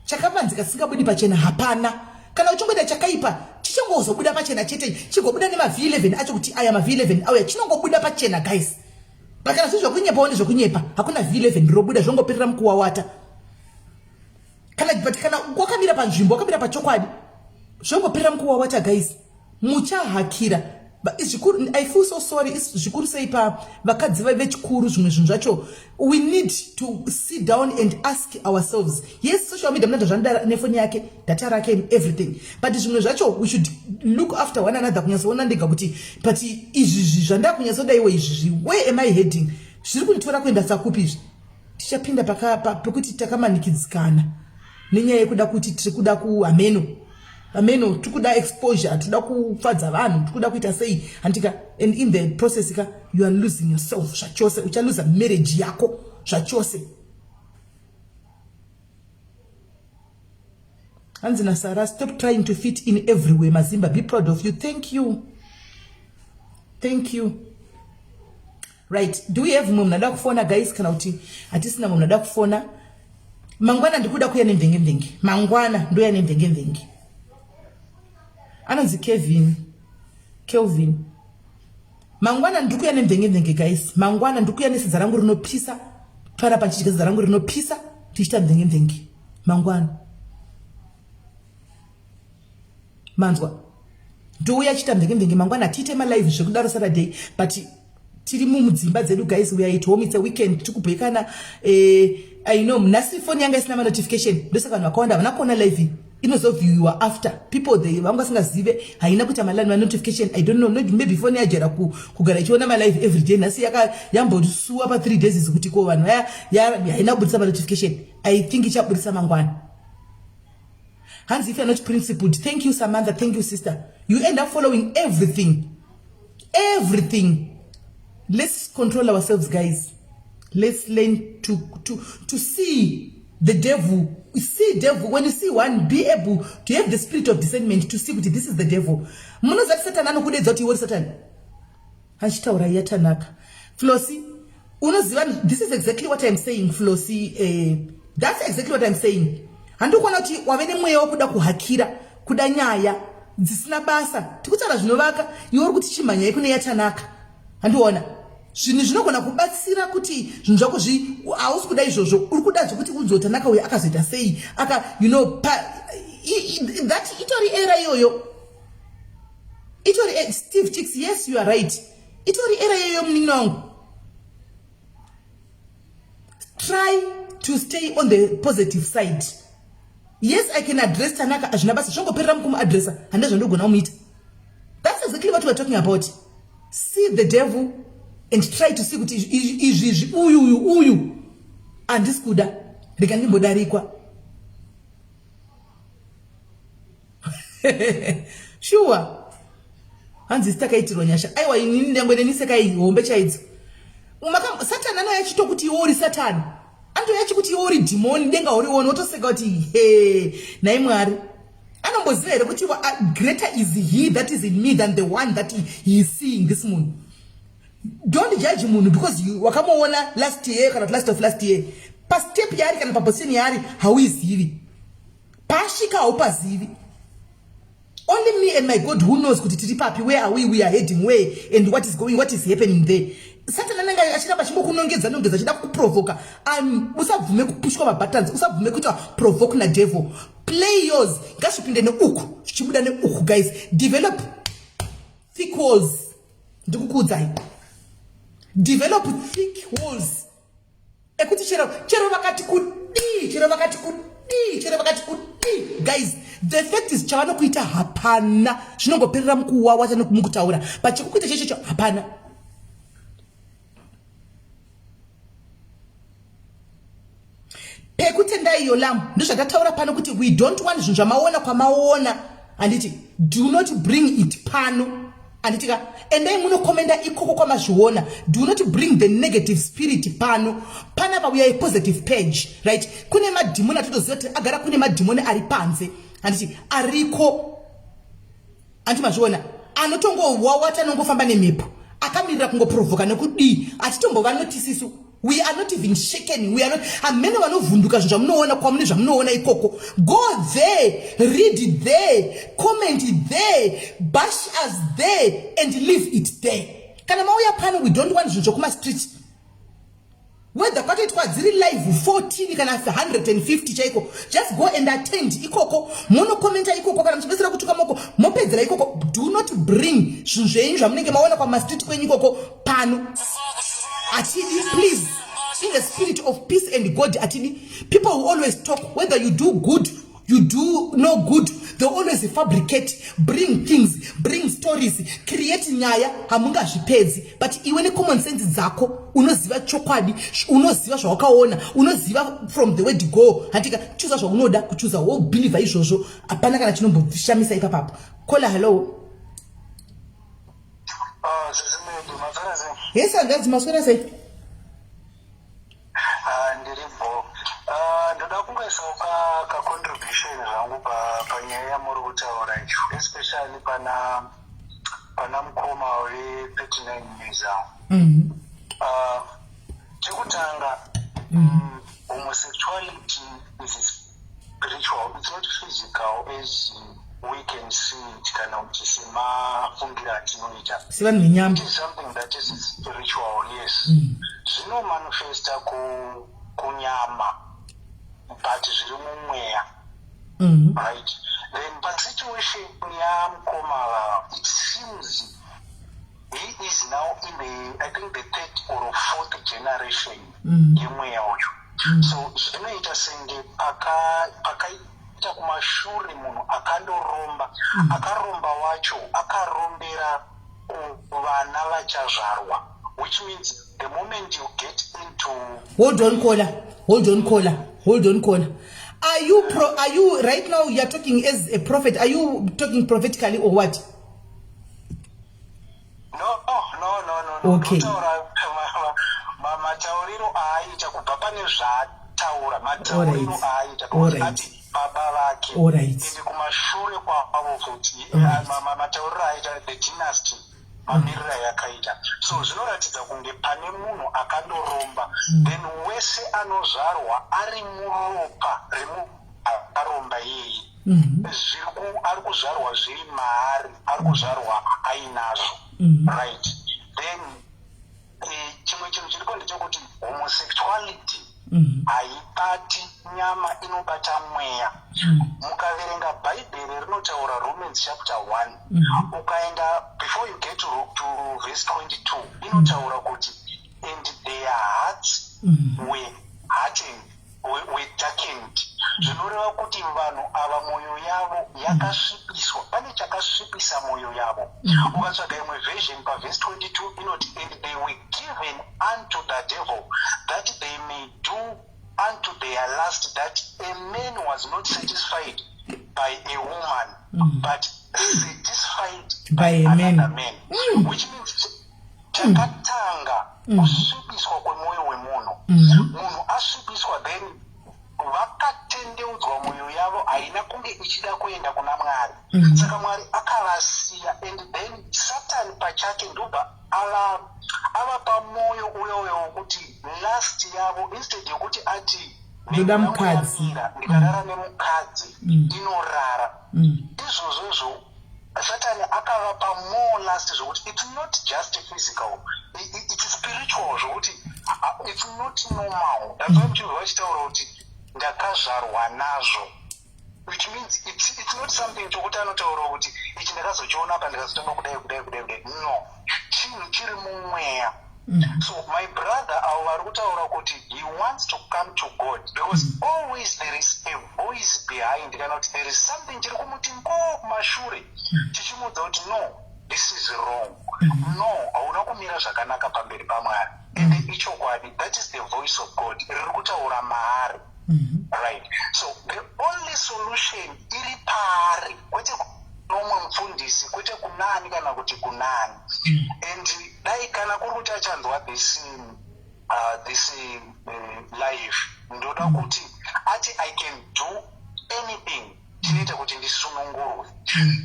C: chakavanzika chisingabudi pachena hapana. Kana uchingoita chakaipa chichangozobuda pachena chete, chigobuda nemav11 acho kuti aya mav11 auya, chinongobuda pachena guys. But kana zviri zvokunyepawo ndezvokunyepa, hakuna v11 robuda, zvongoperera mukuwawata. Kana but kana wakamira panzvimbo, wakamira pachokwadi, zvongoperera mukuwawata guys. Muchahakira zvikuru. I feel so sorry, zvikuru sei pa vakadzi vechikuru. Zvimwe zvinhu zvacho we need to sit down and ask ourselves. Yes, social media munoita zvanoda nefoni yake, data rake and everything, but zvimwe zvacho we should look after one another, kunyatsoona ndega kuti but izvizvi zvandakunyatsodaiwo izvizvi, where am I heading? Zviri kunditora kuenda sakupi izvi? Tichapinda pekuti takamanikidzikana nenyaya yekuda kuti tiri kuda kuhameno hameno, tiri kuda exposure, tiri kuda kufadza vanhu, tiri kuda kuita sei, handika? And in the process ka, you are losing yourself zvachose. Uchaluza marriage yako zvachose. Hanzi naSara, "Stop trying to fit in everywhere. Mazimba be proud of you." Thank you, thank you. Right, do we have mumwe munhu ada kufona, guys, kana kuti hatisina mumwe munhu ada kufona? Mangwana ndikuda kuya nemvengemvenge. Mangwana ndoya nemvengemvenge. Anonzi Kevin, Kelvin. Mangwana ndiri kuya nemvengemvenge, guys. Mangwana ndiri kuya nesadza rangu rinopisa. Para pachidya sadza rangu rinopisa, tichiita mvengemvenge mangwana. Manzwa? Ndouya chiita mvengemvenge mangwana. Hatiite malive zvekudaro Saturday, but tiri mumudzimba dzedu, guys. We are at home, it's a weekend, tiri kubhekana. I know nhasi foni yanga isina manotification, ndosaka vanhu vakawanda havana kuona live. Inozoviewiwa after people, they vanga vasingazive haina kuita manotification. I don't know, maybe foni yajera kugara ichiona malive every day. Nhasi yambosuwa pa3 days izi kuti ko vanhu vaya, haina kubudisa manotification. I think ichabudisa mangwana. Hanzi, "If you're not principled." Thank you, Samantha. Thank you, sister. You end up following everything, everything. Let's control ourselves, guys. Let's learn to see the devil. See devil when you see one. Be able to have the spirit of discernment to see kuti this is the devil. Munozati Satani anokudedza kuti iwe uri Satani achitaura yatanaka. Flosi, unoziva, this is exactly what I'm saying, Flosi. That's exactly what I'm saying. Handiri kuona kuti wave nemweya wekuda kuhakira, kuda nyaya dzisina basa. Tikutaura zvinovaka, iwe uri kuti chimhanyai kune yatanaka. Handiona zvinhu zvinogona kubatsira kuti zvinhu zvako zvi hausi kuda izvozvo. Uri kuda zvekuti unzotanaka uyo akazoita sei aka you know pa, that itori error iyoyo, itori Steve Chicks, yes, you are right. Itori error iyoyo, munin'ina wangu. Try to stay on the positive side. Yes, I can address Tanaka, hazvina basa, zvongoperera mukumuadressa. Handina zvandogona kumuita. That's exactly what we are talking about. See the devil and try to see kuti izvizvi, uyu uyu uyu handisi kuda, rega ndimbodarikwa. Sure. Hanzi isi takaitirwa nyasha. Aiwa, inini nyangwe nenisekai hombe chaidzo. Satani anouya achitokuti iwe uri Satani, anotouya achikuti iwe uri dhimoni, denga uriona, wotoseka kuti he, nhai Mwari. Anomboziva here kuti greater is he that is in me than the one that he is seeing? This munhu, don't judge munhu because wakamuona last year kana last of last year. Pastep yaari kana paposition yaari hauizivi, paasvika haupazivi. Only me and my God who knows kuti tiri papi, where are we are heading where and what is going, what is happening there. Satan anenge achiramba achingokunongedza nongedza, achida kukuprovoka. Usabvume kupushwa mabuttons, usabvume kuita provoke nadevil. Play yours, ngazvipinde neuku zvichibuda neuku. Guys, develop thick walls. Ndikukuudzai, develop thick walls ekuti chero chero vakati kudii, chero vakati kudii, chero vakati kudii, guys, the fact is chavanokuita hapana. Zvinongoperera mukuwawa mukutaura, but chekukuita chechecho hapana. Pekutendai yolamu, ndozvatataura pano kuti we don't want zvinhu zvamaona kwamaona, handiti? Do not bring it pano, handiti ka? Endai munokomenda ikoko kwamazviona. Do not bring the negative spirit pano. Panapa we are a positive page, right? Kune madhimoni atotoziva kuti agara, kune madhimoni ari panze, handiti? Ariko, handiti? Mazviona, anotongowawata, anongofamba nemhepo, akamirira kungoprovoka nekudii. Hatitombova notisisu, we are not even shaken, we are not. Hamene vanovhunduka zvinhu zvamunoona kwamune, zvamunoona ikoko. Go there, read there, comment there, bash us there and leave it there. Kana mauya pano, we don't want zvinhu zvokumastreet. Whether kwatoitwa dziri live 14 kana 150 chaiko, just go and attend ikoko, munokomenta ikoko. Kana muchipedzera kutuka moko, mopedzera ikoko. Do not bring zvinhu zvenyu zvamunenge maona kwamastreet kwenyu ikoko pano. Atidi, please. In the spirit of peace and God, atidi. People who always talk, whether you do good, you do no good, they always fabricate, bring things, bring stories, create nyaya. Hamungazvipedzi, but iwe necommon sense dzako unoziva chokwadi, unoziva zvawakaona, unoziva from the word go. Handika chuza zvaunoda kuchuza, wobhilivha izvozvo. Hapana kana chinomboshamisa ipapapo. Caller, hello.
E: Ah, zvizimedu, maswera sei?
C: Yes, hanzvadzi, maswera sei?
E: Ah, ndiri bo. Ah, ndoda kungoisawo ka contribution zvangu panyaya yamuri kutaura icho, especially pana mukoma we39 years avo. Chekutanga, homosexuality is spiritual, it's not physical as we can see it, kana kuti semafungiro atinoita.
C: Sevanhu venyama.
E: It is something that is spiritual, yes. Zvinomanifesta kunyama, but zviri mumweya. Right, then pasituation yamukoma vava, it seems he is now in the, I think, the third or fourth generation yemweya uyu. So zvinoita senge pakaita kumashure munhu akandoromba. Akaromba wacho akarombera kuvana vachazvarwa, which means the moment you get into
C: Hold on, caller. Hold on, caller. Hold on, caller. Are you right now, you are talking as a prophet? Are you talking prophetically or what?
E: No.
C: Okay.
E: Ndotaura matauriro aaita kubva pane zvaataura, matauriro aaita, because ati baba vake ende kumashure kwavo futi. Matauriro aaita, the dynasty, mamiriro ayakaita, so zvinoratidza kunge pane munhu akandoromba. Then wese anozvarwa ari muropa remunhu akaromba iyeye, zviri ari kuzvarwa zviri maari, ari kuzvarwa ainazvo. Right, then chimwe chinhu chiripo ndechekuti homosexuality haibati nyama, inobata mweya. Mukaverenga Bhaibheri, rinotaura Romans chapter 1, ukaenda before you get to verse 22, inotaura kuti, "And their hearts were hardened, were darkened." Zvinoreva kuti vanhu ava mwoyo yavo yakasvibiswa, pane chakasvibisa mwoyo yavo. Ukatsvaga imwe version pavhesi 22, inoti, "And they were given unto the devil that they may do unto their lust, that a man was not satisfied by a woman, but satisfied
C: by a man."
E: Another man, which means chakatanga kusvibiswa kwemwoyo wemunhu. Munhu asvibiswa, then vakatendeudzwa, mwoyo yavo haina kunge ichida kuenda kuna Mwari. Saka Mwari akavasiya, and then Satani pachake ndobva avapa mwoyo uyoyo wokuti lust yavo, instead yekuti ati,
C: "Ndoda
E: "Mwoyo yangu
C: mukadzi."
E: yamira, ndikarara nemukadzi inorara," izvozvozvo Satani akavapa more lust, zvokuti it's not just physical, it's spiritual, zvokuti it's not normal. That's why muchinzwa vachitaura kuti, "Ndakazvarwa nazvo," which means it's not something chokuti anotaura kuti, "Ichi ndakazochiona apa, ndikazotanga kudai, kudai, kudai, kudai." No, chinhu chiri mumweya. So my brother avo vari kutaura kuti he wants to come to God, because always there is a voice behind, kana kuti there is something chiri kumuti ngo kumashure chichimuudza kuti, "No, this is wrong. No, hauna kumira zvakanaka pamberi paMwari." Ende ichokwadi, that is the voice of God riri kutaura maari. Right, so the only solution iri paari, kwete kunomwe mufundisi, kwete kunani kana kuti kunani. And dai kana kuri kuti achanzwa this live, ndoda kuti ati, "I can do anything chinoita kuti ndisunungurwe."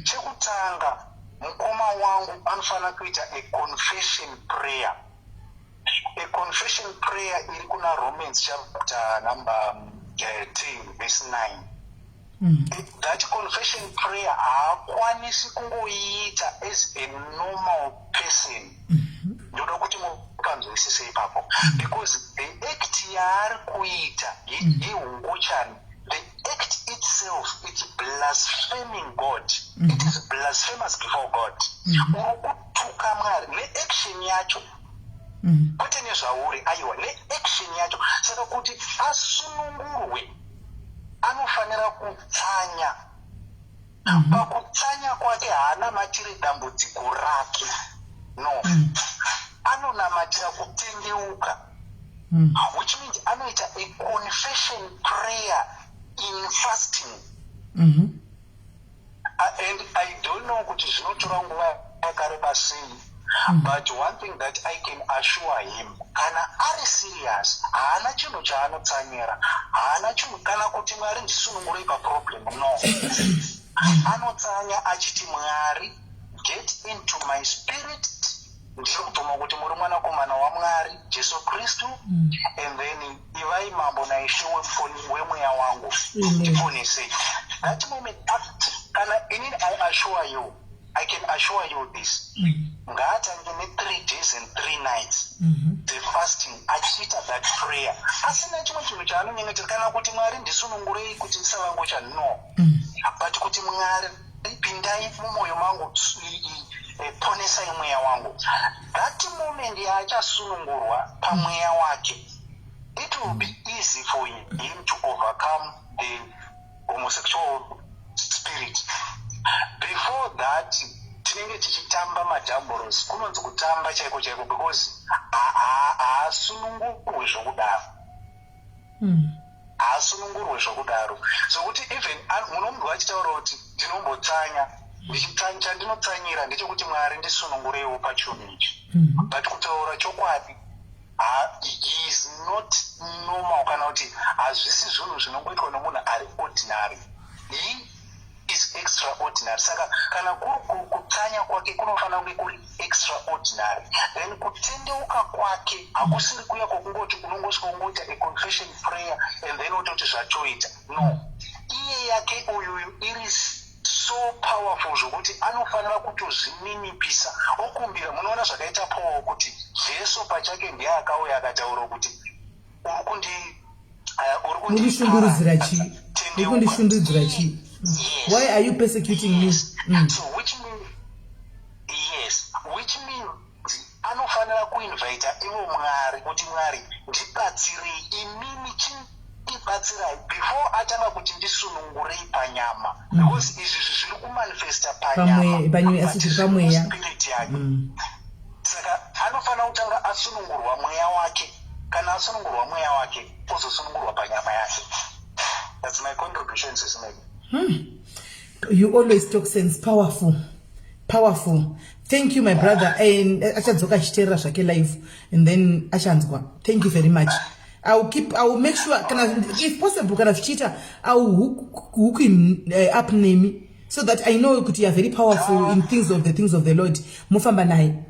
E: Chekutanga, mukoma wangu anofanira kuita a confession prayer, a confession prayer iri kuna Romans chapter number 10 verse 9. That confession prayer haakwanisi kungoiita as a normal person. Ndoda kuti mupanzwisise ipapo, because the act act yaari kuita yehungochani, the act itself, it's blaspheming God. It is blasphemous before God. Uri kutuka Mwari neaction yacho, kwete nezvauri, aiwa, neaction yacho. Saka kuti asunungurwe anofanira kutsanya. Pakutsanya kwake haanamatire dambudziko rake, no, anonamatira kutendeuka, which means anoita a confession prayer in fasting. And I don't know kuti zvinotora nguva yakareba sei, but one thing that I can assure him, kana ari serious, haana chinhu chaanotsanyira, haana chinhu kana kuti Mwari ndisunungurei paproblem, no. Anotsanya achiti, "Mwari, get into my spirit. Ndiri kubvuma kuti muri mwanakomana waMwari, Jesu Kristu, and then ivai mambo naishe wemweya wangu, ndiponesei." That moment, kana inini I assure you, I can assure you this, ngaatange ne3 days and 3 nights dzefasting achiita that prayer, asina chimwe chinhu chaanonyengetera, kana kuti Mwari ndisunungurei kuti ndisava ngochani, no, but kuti Mwari pindai mumwoyo mangu, ponesai mweya wangu. That moment yaachasunungurwa pamweya wake, it will be easy for him to overcome the homosexual spirit. Before that tinenge tichitamba madhamboros, kunonzi kutamba chaiko chaiko, because haasunungurwe zvokudaro, haasunungurwe zvokudaro, zvokuti even munomunhu achitaura kuti ndinombotsanya, chandinotsanyira ndechekuti Mwari ndisunungureiwo pachinhu ichi, but kutaura chokwadi, he is not normal, kana kuti hazvisi zvinhu zvinongoitwa nomunhu ari ordinary. He is extraordinary. Saka kana kuri kutsanya kwake kunofanira kunge kuri extraordinary, then kutendeuka kwake hakusiri kuya kwokungoti unongosvika ungoita a confession prayer and then wototi zvatoita, no. Iye yake uyuyu iri so powerful zvokuti anofanira kutozvininipisa okumbira. Munoona zvakaita Paul, kuti Jesu pachake ndiye akauya akataura kuti uri kundi uri
C: Mundishungurudzira chii?
E: Tendeuka.
C: Uri kundishungurudzira chii?
E: Yes.
C: Why are you persecuting me?
E: Yes. So which means, yes, which means anofanira kuinvita ivo Mwari kuti Mwari ndibatsirei, imimi chindibatsirai, before atanga kuti ndisunungurei panyama, because izvi zviri kumanifesta panyama,
C: Asi
E: but
C: zviri pamweya.
E: Spirit yake. Saka anofanira kutanga asunungurwa mweya wake. Kana asunungurwa mweya wake, ozosunungurwa panyama yake. That's my contribution, Sis Melly.
C: You always talk sense. Powerful, powerful. Thank you, my brother. And achadzoka achiteerera zvake live and then achanzwa. Thank you very much. I will make sure, kana if possible, kana zvichiita, I will hook him up nemi so that I know kuti you are very powerful in things of the things of the Lord. Mufamba naye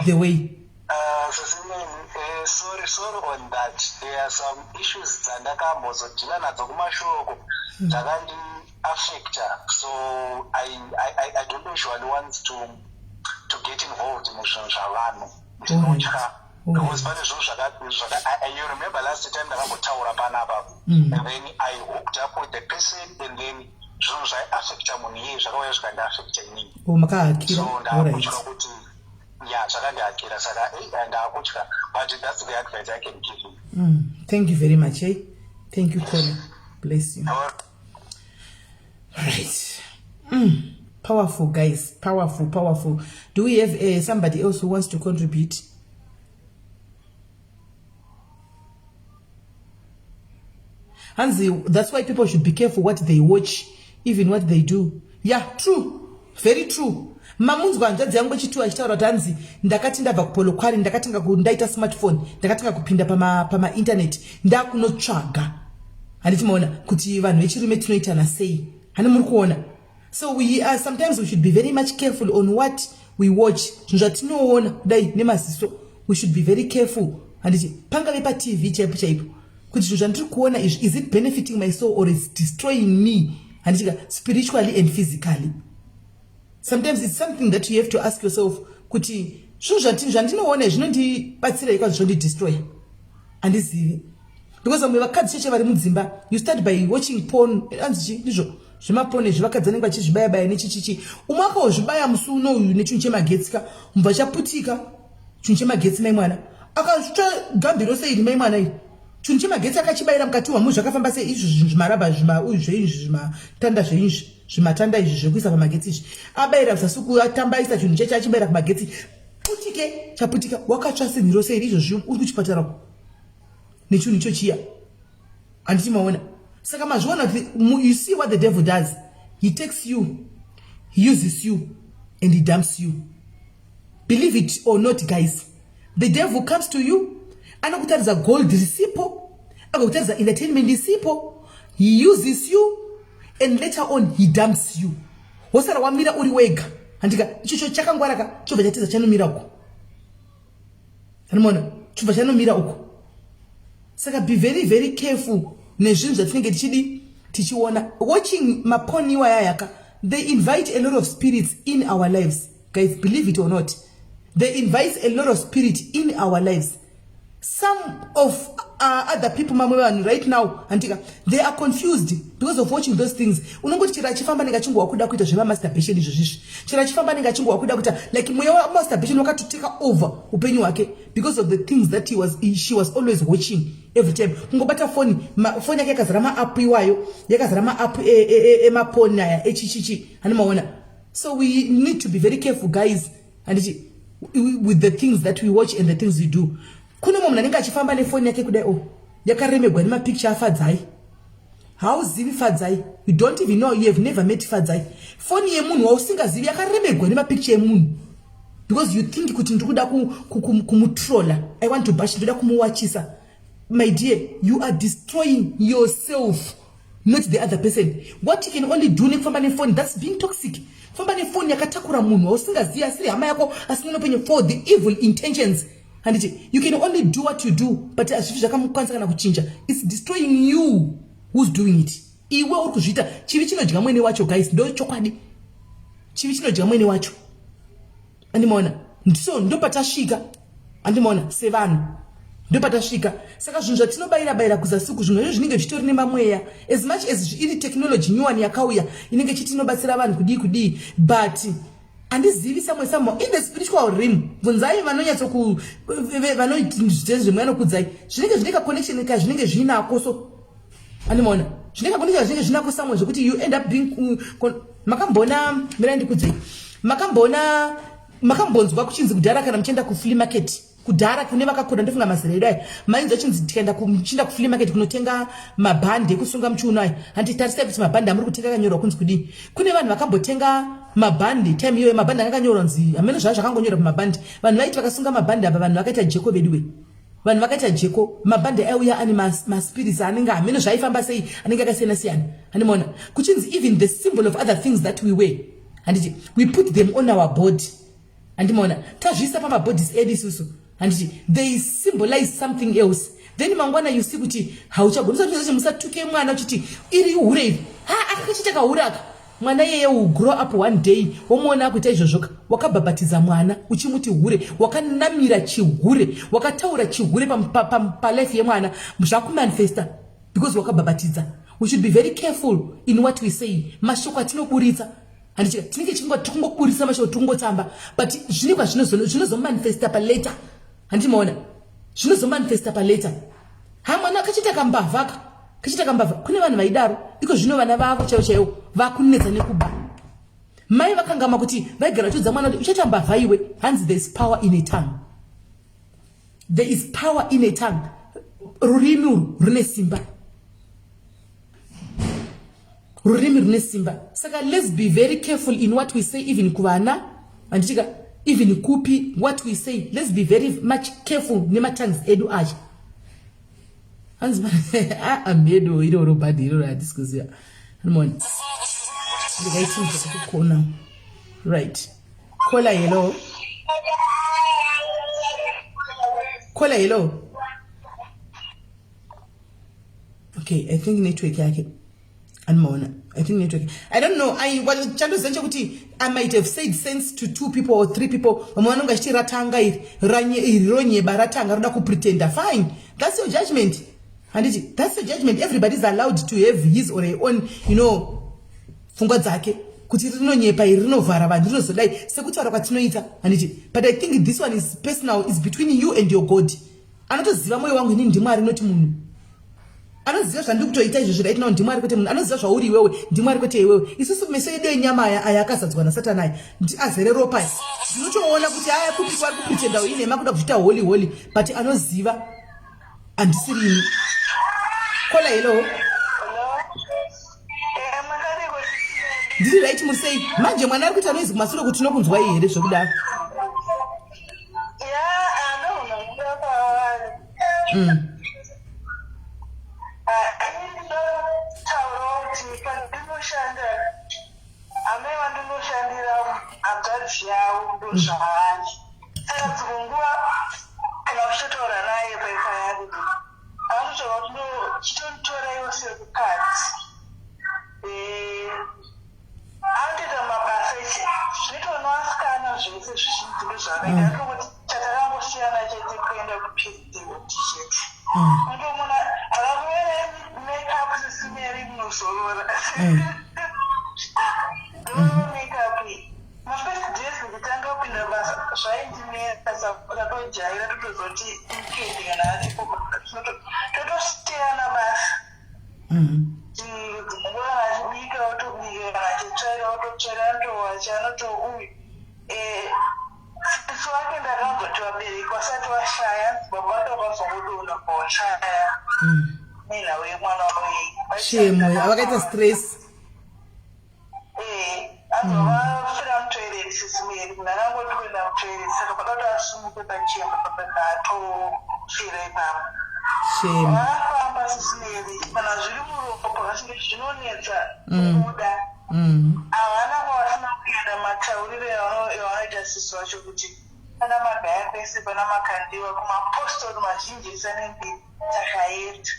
C: the way.
E: Sis Melly, sorry, sorry on that. There are some issues dzandakambozodhila nadzo kumashoko dzakandiaffecta, so I don't usually want to get involved muzvinhu zvavanhu. Ndinotya because pane zvinhu zvaka you remember last time ndakambotaura panapa, and then I hooked up with the person and then zvinhu zvaiaffecta munhu iyeye zvakauya zvikandiaffecta inini.
C: O, makahakira.
E: So ndakutya kuti, ya, zvakandihakira, saka ei, ndakutya, but that's the advice I can give you.
C: Thank you very much, eh? Thank you, caller. Bless you. Right. Powerful, guys. Powerful, powerful. Do we have somebody else who wants to contribute? Hanzi, that's why people should be careful what they watch, even what they do. Yeah, true. Very true. Mamunzwa hanzvadzi yangu echituwa achitaura kuti hanzi ndakati ndabva kuPolokwane, ndakatanga ndaita smartphone, ndakatanga kupinda pamainternet, ndakunotsvaga, handiti maona kuti vanhu vechirume tinoitana sei? Hani muri kuona? So we are, sometimes we should be very much careful on what we watch, zvinhu zvatinoona kudai nemaziso. We should be very careful, handiti? Pangave paTV chaipo chaipo, kuti zvinhu zvandiri kuona izvi, is it benefiting my soul or is destroying me, handitika, spiritually and physically? Sometimes it's something that you have to ask yourself kuti zvinhu zvandinoona izvi zvinondibatsirei kwazvo, zvondidestroya? Handizivi, because vamwe vakadzi cheche vari mudzimba, you start by watching porn. Anzi chi ndizvo zvemaporn izvi, vakadzi vanenge vachizvibayabaya nechichichi. Umwe akaozvibaya musi uno uyu nechinhu chemagetsi ka, mubva chaputika chinhu chemagetsi. Mai mwana akatsva gambi rose iri. Mai mwana iri chinhu chemagetsi akachibayira mukati wamu. Zvakafamba sei izvi zvinhu zvimarabha zvimauyu zveizvi, zvimatanda zveizvi, zvimatanda izvi zvekuisa pamagetsi izvi? Abayira zasuku, atamba aisa chinhu cheche, achibayira kumagetsi, putike, chaputika. Wakatsva sinhi rose iri. Izvozvi uri kuchipatara nechinhu icho chiya, handiti maona? Saka mazviona kuti you see what the devil does? He takes you, he uses you and he dumps you. Believe it or not, guys, the devil comes to you, anokutaridza gold risipo, agokutaridza entertainment isipo. He uses you and later on he dumps you. Wosara wamira uri wega, handika? Ichocho chakangwaraka, chobva chatiza, chanomira uko. Anomaona, chobva chanomira uko. Saka be very, very careful nezvinhu zvatinenge tichidi tichiona. Watching maporn iwayayaka, they invite a lot of spirits in our lives, guys. Believe it or not, they invite a lot of spirit in our lives. Some of other people, mamwe vanhu right now, handika, they are confused because of watching those things. Unongoti chero achifamba nenge achingowa kuda kuita zvemamasturbation izvo zvizvi, chero achifamba nenge achingowa kuda kuita like mweya wamasturbation wakatoteka over upenyu hwake because of the things that she was always watching every time. Kungobata foni, foni yake yakazara maapp iwayo, yakazara maapp emaporn aya echichichi, hanimaona? So we need to be very careful, guys, handiti, with the things that we watch and the things we do. Kune mumwe munhu anenge achifamba nefoni yake kudai o, yakaremegwa nemapicture aFadzai. Hauzivi Fadzai, you don't even know, you have never met Fadzai. Foni yemunhu wausingazivi yakaremegwa nemapicture emunhu because you think kuti ndiri kuda kumutrola, I want to bash, ndoda kumuwachisa. My dear, you are destroying yourself, not the other person. What you can only do nekufamba nefoni that's being toxic, famba nefoni yakatakura munhu wausingazivi, asiri hama yako, asina nopenyu, for the evil intentions, handiti? You can only do what you do, but hazvifi zvakamukwanisa kana kuchinja. It's destroying you who's doing it. Iwe uri kuzviita. Chivi chinodya mwene wacho, guys. Ndo chokwadi, chivi chinodya mwene wacho, andimaona? So ndopatasvika, andimaona? Sevanhu ndopatasvika. Saka zvinhu zvatinobayira bayira kuzasiku, zvinhu izvo zvinenge zvitori nemamweya. As much as iri technology nyuwani yakauya inenge ichiti inobatsira vanhu kudii kudii, but handizivi, samwe somehow in the spiritual realm, bvunzai vanonyatsoku vanoitezvemweya nokudzai, zvinenge zvine kaconnection ka zvinenge zvinako. So andimaona, zvine kaconnection zvinenge zvinako samwe zvekuti you end up being makamboona, mirai ndikudzei, makamboona, makambonzwa kuchinzi kudhara kana muchienda kuflea market kudhara, kune vakakura, ndofunga mazera edu aya, mainzwa chinzi tikaenda muchienda kuflea market kunotenga mabhandi ekusunga muchiuno aya, handi tarisai kuti mabhandi amuri kutenga akanyorwa kunzi kudii? Kune vanhu vakambotenga mabhandi time iyoyo, mabhandi anga akanyorwa nzi hamene zvaa zvakangonyorwa pamabhandi. Vanhu vaiti vakasunga mabhandi apa, vanhu vakaita jeko veduwe, vanhu vakaita jeko. Mabhandi aiuya ane maspirits anenge hamene zvaifamba sei, anenge akasiyana siyana, handimaona? Kuchinzi even the symbol of other things that we wear, handiti, we put them on our body, handimaona? Tazviisa pamabodies edu isusu, handiti? They symbolize something else. Then mangwana you see kuti hauchagoni. Musatuke mwana uchiti iri hure iri, ha, akakachiita kahure aka. Mwana iyeye will grow up one day, womuona akuita izvozvoka. Wakabhabhatiza mwana uchimuti hure, wakanamira chihure, wakataura chihure palife yemwana, zvakumanifesta because wakabhabhatidza. We should be very careful in what we say, mashoko atinoburitsa, handiti? Tinenge tikungoburitsa mashoko, tikungotamba, but zvinenge zvinozomanifesta palater, handimaona? Zvinozomanifesta palater. Ha, mwana akachiita kambavha ka, kachiita kambavha. Kune vanhu vaidaro iko zvino, vana vavo chaivo chaivo vakunetsa nekuba. Mai vakangama kuti vaigara vachiudza mwana kuti uchaita mbavha iwe. Hanzi there is power in a tongue, there is power in a tongue. Rurimi urwu rune simba, rurimi rune simba. Saka let's be very careful in what we say, even kuvana, handitika? Even kupi, what we say, let's be very much careful nematongues edu acha. Hanzi amhedo iroro bhadhi iroro hatisi kuziva, animona? Ndikaitinza kukona. Right, caller, hello. Caller, hello. Okay, I think network yake, andimaona? I think network, I don't know. I chandoziva chekuti I might have said sense to two people or three people. Vamwe vanonge achiti ratanga iri, iri ronyeba, ratanga roda kupretenda. Fine. That's your judgment. Handiti, that's your judgment. Everybody is allowed to have his or her own, you know, pfungwa dzake kuti rinonyepa iri, rinovhara vanhu, rinozodai, sekutaura kwatinoita, handiti? But I think this one is personal, is between you and your God. Anotoziva mwoyo wangu inini ndiMwari, noti munhu anoziva zvandiri kutoita izvozvo right now ndiMwari, kwete munhu. Anoziva zvauri iwewe ndiMwari, kwete iwewe. Isusu meso edu enyama aya, aya akazadzwa naSatani, aya azere ropa aya, ndinotoona kuti aya kupi kwari kupretenda uinema kuda kuchiita holy holy, but anoziva handisirini. Caller, hello. Ndiri right, muri sei? Manje mwana ari kuita noise kumasure kuti tinokunzwai here zvekudaro?
E: Ndinotaurawo kuti pandinoshanda, amai vandinoshandira hanzvadzi yavo ndozvavari. Saka dzimwe nguva kana uchitotaura naye paipayari, anototaura kuti chitonditoraiwo semukadzi. Anotoita mabasa zvinoitwa nevasikana zvese zvizhinji, ndozvaakaita. Atongoti chatakangosiyana chete kuenda kuperiod chete. Undomuna akakuverai makeup, sisimeri munozorora makeup. Mafirst days nditanga kupinda basa zvaindinetsa, tatojaira, totozoti weekend kana aripo totosiyana basa. Dzimwe achibika otobika, kana achitsvaira ototsvaira, anotowacha, anoto uyu. Sisi wake ndakanzoti vabereki vasati vashaya, baba vake vakazongodonha kotsvaya nenhau yemwana wavo.
C: Shame, vakaita stress.
E: Azovafira mutoilet, sisimeri. Munhu akangoti kuenda mutoilet, saka pada kuti asumuke pachemba papaka, atofira ipapo.
C: Shame.
E: Vafamba, sisimeri, kana zviri muropa vachinge zvinonetsa kubuda. Havana kwavasina kuenda. Matauriro evanoita sisi vacho kuti pana Magaya pese, pana Makandiwa, kumapostori mazhinji esanembiri takaenda.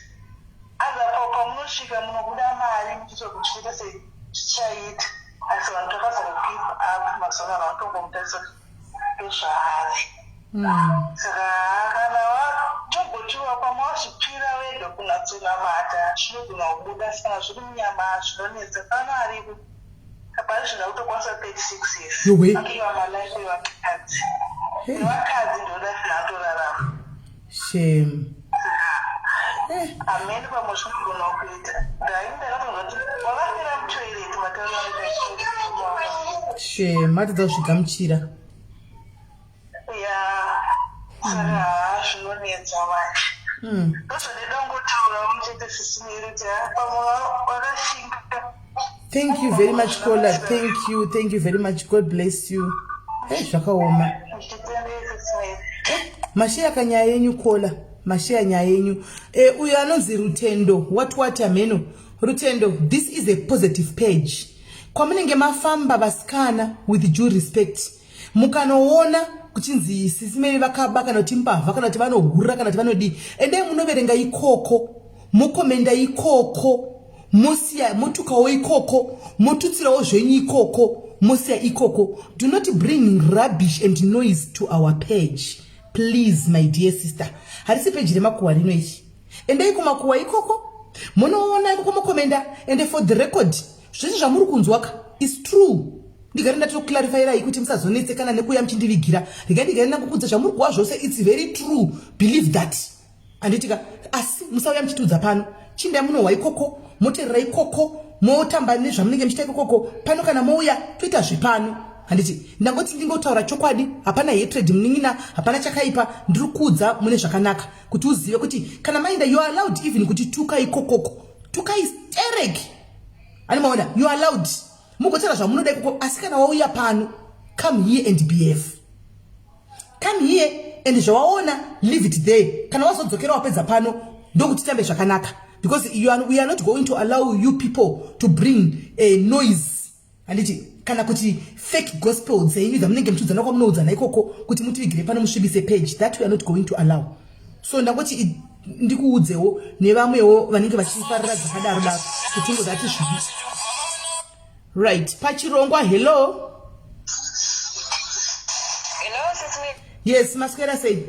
E: Azapo pamunosvika munobuda mari muchiita kuti zviite sei, zvichaita, asi vanhu takazogive up. Mazuva ano vanhu vanotongomutarisa kuti ndozvaari. Saka kana watogotiwa pamwe wazvipira wega kunatsonamata, zvinogona kubuda. Asi kana zviri munyama zvinonetsa. Pano aripo pari zvino kutokwanisa 36 years.
C: Yowe.
E: Atorarama life yevakadzi, nevakadzi ndoda zvinoatorarama.
C: Shame.
E: Ameni, pamwe zvinogona kuita dai ndakatozoti wakafira mutoilet, matauriro anoita.
C: Shame, matadza kuzvigamuchira.
E: Ya, saka haa, zvinonetsa manje. Ndozvandida kungotaurawo muchete, sisimeri, kuti pamwe wakashinga.
C: Thank you very much, caller. Thank you, thank you very much. God bless you. Hey, zvakaoma.
E: Muchitendei, sisimeri.
C: Masheya kanyaya yenyu, caller, masheya nyaya yenyu. Uyo anonzi Rutendo what what, ameno Rutendo, this is a positive page. Kwamunenge mafamba vasikana, with due respect, mukanoona kuchinzi sisimeri vakaba, kana kuti mbavha, kana kuti vanohurira, kana kuti vanodii, endai munoverenga ikoko, mokomenda ikoko, mosiya, motukawo ikoko, motutsirawo zvenyu ikoko, mosiya ikoko. Do not bring rubbish and noise to our page, please, my dear sister. Harisi peji remakuhwa rino ichi. Endai kumakuhwa ikoko, munoona ikoko, mokomenda. Ende for the record, zvese zvamuri kunzwaka is true. Ndigare ndatoclarifyirai kuti musazonetsekana nekuuya muchindivigira. Regai ndigare ndangokudza zvamuri kuwa zvose, it's very true, believe that, handitika? Asi musauya muchitiudza pano. Chindai munohwa ikoko, moterera ikoko, motamba nezvamunenge muchiita ikokoko. Pano kana mouya toita zvepano, handiti? Ndangoti ndingotaura chokwadi. Hapana hatred, munin'ina, hapana chakaipa. Ndiri kuudza mune zvakanaka kuti uzive kuti kana maenda, you are allowed even kuti tuka ikokoko, tukai stereki ani maona. You are allowed, mugotaura zvamunoda ikoko. Asi kana wauya pano, come here and behave. Come here and zvawaona, leave it there. Kana wazodzokera wapedza pano, ndokuti tambe zvakanaka, because we are not going to allow you people to bring a noise, handiti? Kana kuti fake gospel dzenyu dzamunenge muchiudzana kwamunoudzana ikoko kuti mutivigire pano, musvibise page, that we are not going to allow. So ndangoti ndikuudzewo nevamwewo vanenge vachifarira dzakadaro daro kuti ngozati zvivi right pachirongwa. Hello.
F: Hello, Sismi.
C: Yes, maswera sei?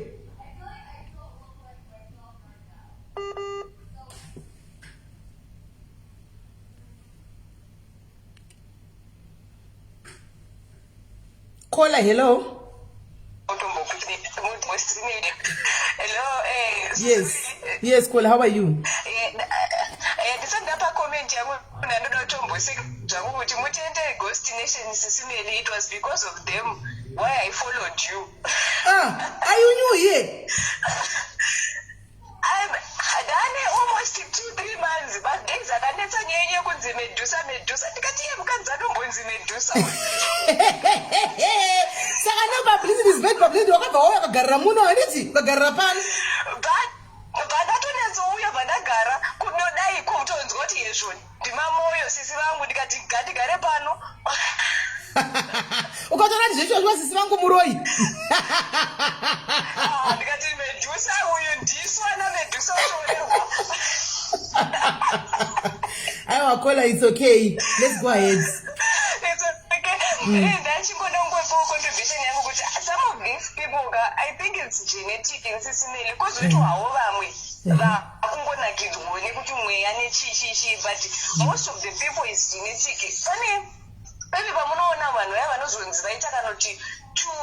C: Caller, hello.
H: Hello,
C: Yes, caller, how are you?
H: Ndisati ndapa comment yangu, ndandoda kutomboseka zvangu kuti mutende Ghost Nation, Sisi Melly. It was because of them why I followed you.
C: Ah, are you new here?
H: Ndane almost 2, 3 months, but days akanetsa nyaya yekunzi Medusa, Medusa. Ndikati iye mukadzi anombonzi Medusa.
C: Saka no publicity is bad publicity. Wakabva wauya ukagarira muno, handiti? Ukagarira pano.
H: But pandatonyatsouya, pandagara kunodai, kutonzwa kuti yezvo ndimamoyo sisi vangu, ndikati ngatigare pano.
C: Ukatora kuti zvechozva sisi vangu muroi.
H: Ah, ndikati Medusa uyu ndisu ana Medusa utoorerwa.
C: Aiwa caller, it's okay, let's go ahead.
H: It's okay. Ndachingonongopawo contribution yangu kuti some of these people ka, I think it's genetic, Sisi Melly. Kwozoitwawo vamwe vakungonakidzwawo nekuti mweya nechichichi, but most of the people is genetic. Pane pepi pamunoona vanhu vaya vanozonzi vaita kana kuti two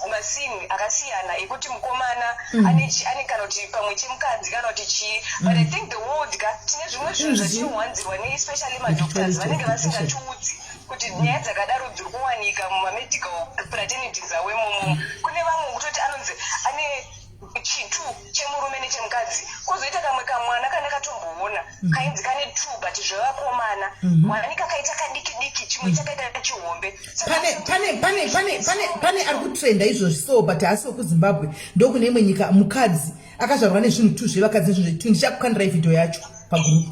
H: masini akasiyana ekuti mukomana ane kana kuti pamwe chemukadzi kana kuti chii, but I think the world ka, tine zvimwe zvinhu zvatinowanzirwa neespecially madoctors vanenge vasingatiudzi kuti nyaya dzakadaro dziri kuwanika mumamedical fraternities avo imomo. Kune vamwe kutoti anonzi ane chitu chemurume nechemukadzi, kwozoita kamwe kamwana kane katomboona kainzi kane two, but zvevakomana wani kakaita kadiki diki, chimwe chakaita chihombe.
C: Pane ari kutrenda izvozvi so, but haasi wekuZimbabwe, ndokune imwe nyika. Mukadzi akazvarwa nezvinhu two zvevakadzi nezvinhu zvetu. Ndichakukandirai vhidhiyo yacho pagroup.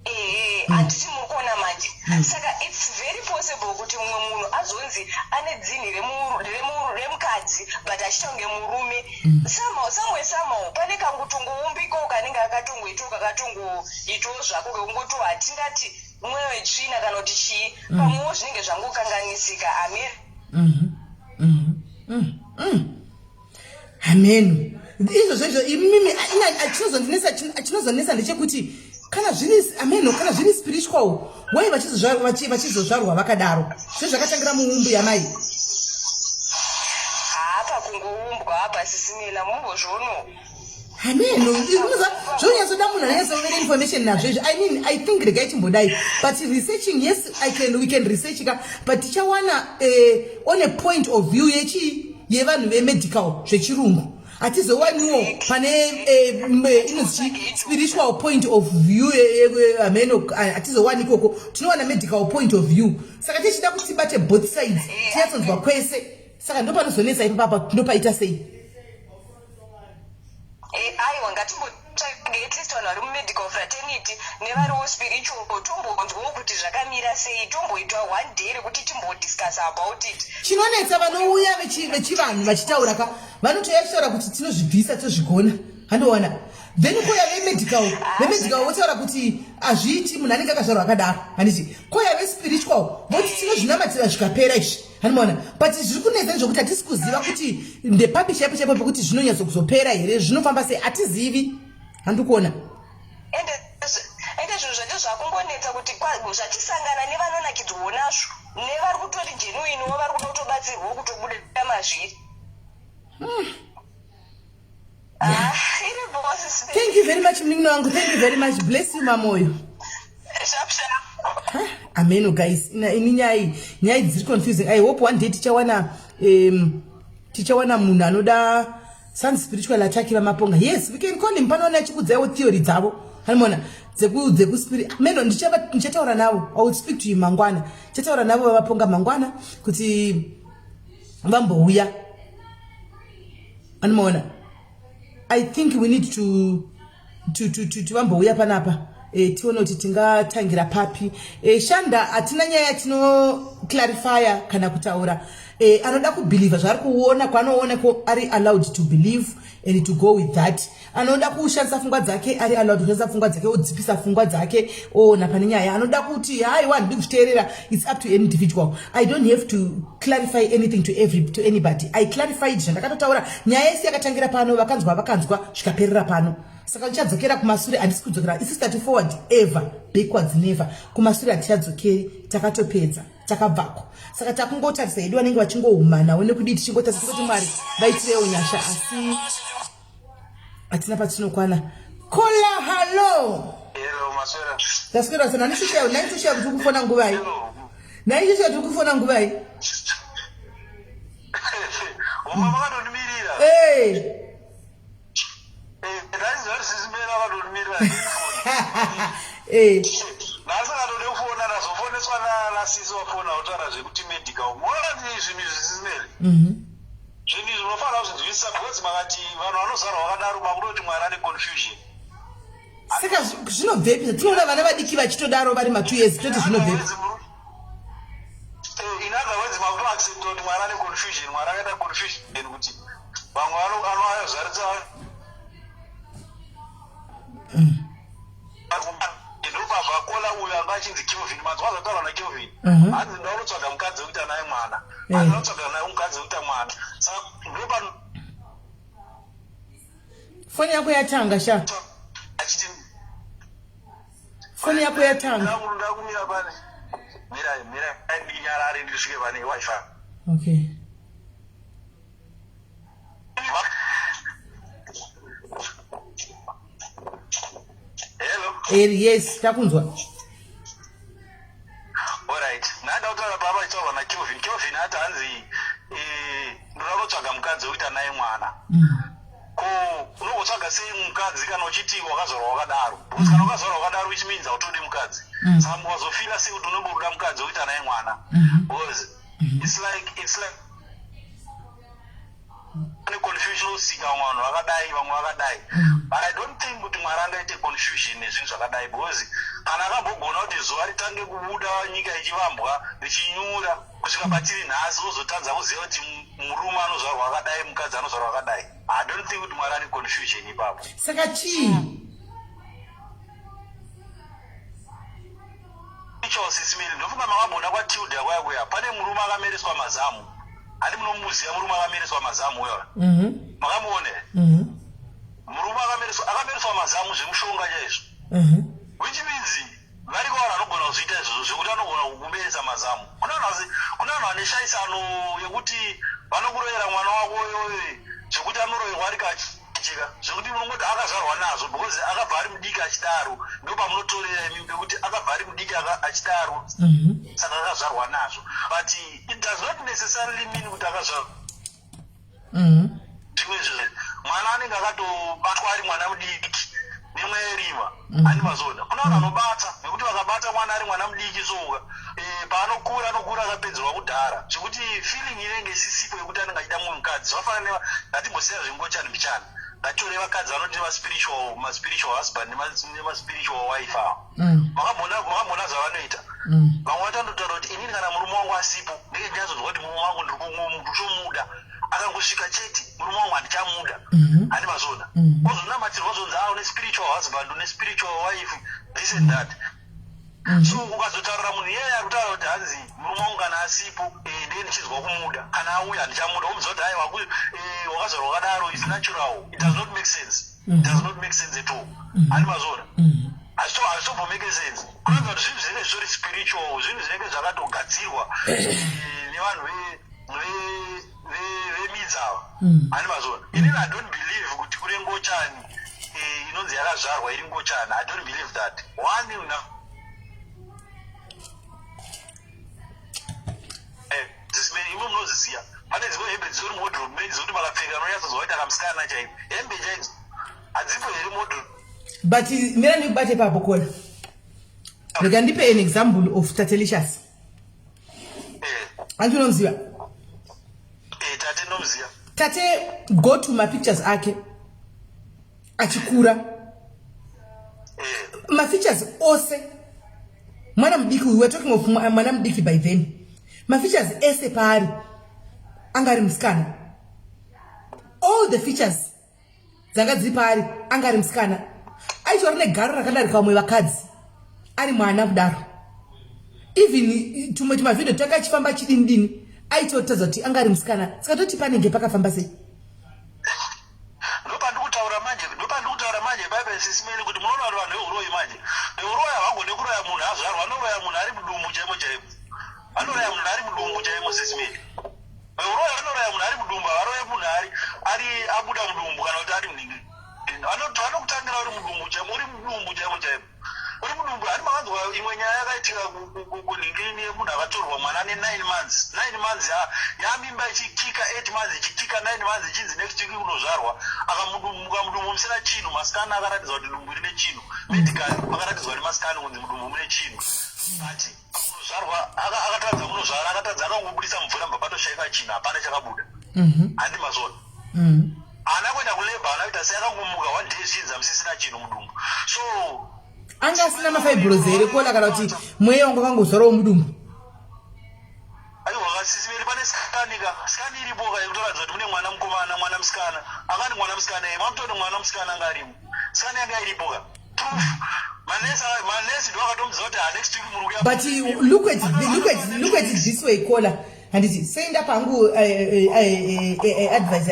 H: Ehe, handiti muri kuona manje? Saka it's very possible kuti mumwe munhu azonzi ane dzinhi remukadzi but achiita kunge murume. Somehow, somewhere, somehow pane kangutongoumbiko kanenge akatongoitawo, kakatongoitawo zvako kekungoti hatingati mweya wetsvina kana kuti chii, pamwewo zvinenge zvangokanganisika, amen.
C: Hameno izvozvo izvo imimi. Chinozondinetsa ndechekuti kana zviri, ameno, kana zviri spiritual, wai vachizozvarwa vakadaro? Zvezvakatangira muwomb yamai.
H: Haapa kungoumbwa apa, Sisi Melly, mumbozviono.
C: Hameno, zvonyatsoda munhu anonyatsoona information nazvo izvi. I mean, I think regai timbodai, but researching, yes, I can, we can research ka, but tichawana on a point of view yechi yevanhu vemedical zvechirungu. Hatizowaniwo pane inonzi spiritual point of view. Hameno, hatizowani ikoko. Tinowana medical point of view. Saka tichida kuti tibate both sides, tinyatsonzwa kwese. Saka ndo panozonetsa ipapapa, ndopaita sei?
H: Aiwa, ngatimbotsvage at least vanhu vari mumedical fraternity nevariwo spiritual, tombonzwawo kuti zvakamira sei. Tomboitwa one day rekuti timbodiscuss about it.
C: Chinonetsa, vanouya vechivanhu vachitaura ka, vanotouya vachitaura kuti tinozvibvisa, tozvigona, handoona. Then koya vemedical votaura kuti hazviiti, munhu anenge akazvarwa akadaro, handiti? Koya vespiritual voti tinozvinamatira zvikapera izvi, handimaona. But zviri kunetsa ndezvekuti hatisi kuziva kuti ndepapi chaipo chaipo pekuti zvinonyatsokuzopera here, zvinofamba sei, hatizivi, handikuona.
H: Ende zvinhu zvacho zvakungonetsa kuti zvatisangana nevanonakidzwawo nazvo nevari kutori genuinewo, vari kuda kutobatsirwawo kutobuda mazviri. Ah, iri boss.
C: Thank you very much, munin'ina wangu. Thank you very much. Bless you, Mamoyo.
H: Sharp sharp.
C: Ameno guys, ini nyaya dziri confusing. I hope one day tichawana munhu anoda some spiritual attack. VaMaponga, yes, we can call him. Panoona achikudzaiwo theory dzavo, hanimona, dzekuspirit. Meno, ndichataura navo. I will speak to him mangwana. Ndichataura navo vaMaponga mangwana kuti vambouya, anomaona. I think we need to vambouya panapa, tione kuti tingatangira papi. Shanda, hatina nyaya yatinoclarifya kana kutaura. Anoda kubelieva zvaari kuona kwaanoona ko, ari allowed to believe and to go with that. Anoda kushandisa pfungwa dzake, ari allowed kushandisa pfungwa dzake, odzipisa pfungwa dzake, oona pane nyaya. Anoda kuti haiwa, handidi kuzviteerera, it's up to an individual. I don't have to clarify anything to anybody. I clarified zvandakatotaura. Nyaya yese yakatangira pano, vakanzwa vakanzwa, zvikaperera pano. Saka ndichadzokera kumasure? Handisi kudzokera. Isi stati forward ever, backwards never. Kumasure hatichadzokeri, takatopedza. Takabvako, saka takungotarisa hedu vanenge vachingohumanawo nekudii, tichingotarisa tingoti Mwari vaitirewo nyasha, asi hatina patinokwana. Kola, hallo.
E: Hello, maswera.
C: Taswera sana. Nani shushaya kuti ukufona nguvai? Nani shushaya kuti ukufona nguvai?
E: Uma vakatonimirira.
C: Hey.
E: Ndaiziva kuti sisimela vakatonimirira. Nhasi akatode kufona, ndazofoneswa nasisi wafona kutaura zvekuti medical. Muona kuti zvinhu izvi, sisimele, zvinhu izvi unofanira kuzvinzwisisa, because makati vanhu vanozvarwa vakadaro, makutoti Mwari ane confusion.
C: Saka zvinobvepi? Tinoona vana vadiki vachitodaro vari ma2 years, toti zvinobvepi?
E: In other words, makutoaccepta kuti Mwari ane confusion. Mwari akaita confusion kuti vamwe anoazvaridza, ndopabva kola uyo anga achinzi Kelvin. Manzwa zvataurwa naKelvin? Hanzi ndaunotsvaga mukadzi wekuita naye mwana. Hanzi ndaunotsvaga naye mukadzi wekuita mwana, saka ndopa
C: Foni yako yatanga sha.
E: Achiti
C: Foni yako yatanga.
E: Ndakumira pane, mirai, mirai ndinyarare ndisvike pane WiFi.
C: Okay.
E: Hello?
C: Yes, takunzwa.
E: Alright, ndada kutaura papa achitaurwa naKelvin. Kelvin ati hanzi ndoda kunotsvaga mukadzi wekuita naye mwana. Ko unogotsvaga sei mukadzi kana uchiti wakazvarwa wakadaro? Because kana wakazvarwa wakadaro, which means hautodi mukadzi. Saka wazofila sei kuti unenge uda mukadzi wekuita naye mwana? Because it's like pane confusion usika vamwe vanhu vakadai, vamwe vakadai, but I don't think kuti Mwari angaite confusion nezvinhu zvakadai, because kana akambogona kuti zuva ritange kubuda nyika ichivambwa, richinyura kusvika patiri nhasi, ozotadza kuziva kuti murume anozvarwa akadai, mukadzi anozvarwa akadai, I don't think kuti Mwari ane confusion ipapo.
C: Saka chii?
E: Ichosisimiri, ndofunga makambona kwaTilda kuya kuya pane murume akamereswa mazamu. Handi munomuziva murume akamereswa mazamu uyo? Makamuone? Murume akamereswa mazamu zvemushonga chaizvo, which means variko vanhu vanogona kuzviita izvozvo zvekuti anogona kukumeresa mazamu. Kuna vanhu vane shaisano yekuti vanokuroyera mwana wako iyoyo, zvekuti anoroyerwa ari kachika, zvekuti munongoti akazvarwa nazvo because akabva ari mudiki achidaro. Ndo pamunotorera imi pekuti akabva ari mudiki achidaro, saka akazvarwa nazvo, but it does not necessarily mean kuti akazvarwa. Zvimwe zvinhu, mwana anenge akatobatwa ari mwana mudiki nemweya yerima. Handi mazona kuna vanhu vanobata nekuti vakabata mwana ari mwana mudiki soka, paanokura anokura akapedzerwa kudhara, zvekuti feeling inenge isisipo yekuti anenge achida mumwe mukadzi. Zvafanana ngatimbosiya zvengochani mbichana, ngatitore vakadzi vanoti maspiritual maspiritual husband nemaspiritual wife ava. Makambona zvavanoita? Vamwe vatandotaura kuti inini kana murume wangu asipo, ndenge ndinyatsonzwa kuti murume wangu ndiri kutomuda. Akangosvika chete, murume wangu handichamuda. Handi mazona? Ozonamatirwa, ozonzi a une spiritual husband, une spiritual wife, this and that. So ukazotaurira munhu iyeye ari kutaura kuti hanzi murume wangu kana asipo, ndenge ndichinzwa kumuda, kana auya handichamuda, womuziva kuti aiwa, wakazvarwa wakadaro, is natural. It does not make sense. It does not make sense at all. Handi mazona? Hazvitombomake sense. Kuratidza kuti zvinhu zvinenge zvitori spiritual, zvinhu zvinenge zvakatogadzirwa nevanhu vemidzi ava. Handi mazona? Inini I don't believe kuti kune ngochani inonzi yakazvarwa iri ngochani. I don't believe that one. Na imwe munoziziya, pane dzimwe hembe dziri muwardrobe menyu dzekuti makapfeka unonyatsonzwa kuti akamusikana chaivo. Hembe chaidzo hadzipo here muwardrobe?
C: But mira ndikubate ipapo, Kola. Rega ndipe an example of Tatelicious. Anti unomuziva?
E: Tate ndomuziva.
C: Tate, go to mapictures ake achikura, mafeatures ose, mwana mudiki uyu, we're talking of mwana mudiki by then, mafeatures ese paari anga ari musikana. All the features dzanga dziri paari anga ari musikana. Aitori negaro rakadarika vamwe vakadzi ari mwana kudaro. Even tumwe tumavhidhio tanga achifamba chidini dini, aitotadza kuti anga ari musikana. Saka toti panenge pakafamba sei?
E: Ndopandikutaura manje, ndopandikutaura manje bhaibheri, sisimeni, kuti munoona kuti vanhu veuroyi manje, veuroyi havagone kuroya munhu azvarwa, vanoroya munhu ari mudumbu chaimo chaimo. Vanoraya munhu ari mudumbu chaimo, sisimeni. Varoya vanoraya munhu ari mudumbu, havaroye munhu ari abuda mudumbu kana kuti ari munhingi. Vanokutangira uri mudumbu chaimo, uri mudumbu chaimo chaimo, uri mudumbu. Hani makanzwa imwe nyaya yakaitika kunhingini yemunhu akatorwa mwana ane 9 months? 9 months yamimba ichikika, 8 months ichikika, 9 months ichinzi next week kunozvarwa. Akamuka mudumbu musina chinhu. Mascan akaratidza kuti dumbu rine chinhu. Medical makaratidzwa nemascan kunzi mudumbu mune chinhu, but kunozvarwa akatadza kunozvara, akatadza, akangobudisa mvura, mbva patoshaika chinhu, hapana chakabuda. Handi mazvona? Haana kuenda kulabour, haana kuita sei, akangomuka one day zvinzi hamusisina chinhu mudumbu. So
C: Anga asina mafibroids here, kola, kana kuti mweya wangu akangozvarawo mudumbu?
E: Aiwa, kasisimeri, pane scan ka, scan iripo ka yekutoratidza kuti mune mwana mukomana, mwana musikana. Akani mwana musikana ye mamutoni, mwana musikana anga arimo, scan yanga iripo ka, proof. Manesi ndo akatomuziva kuti ha, next week muri kuya.
C: But look at it this way, caller, handiti? Seinda pangu advice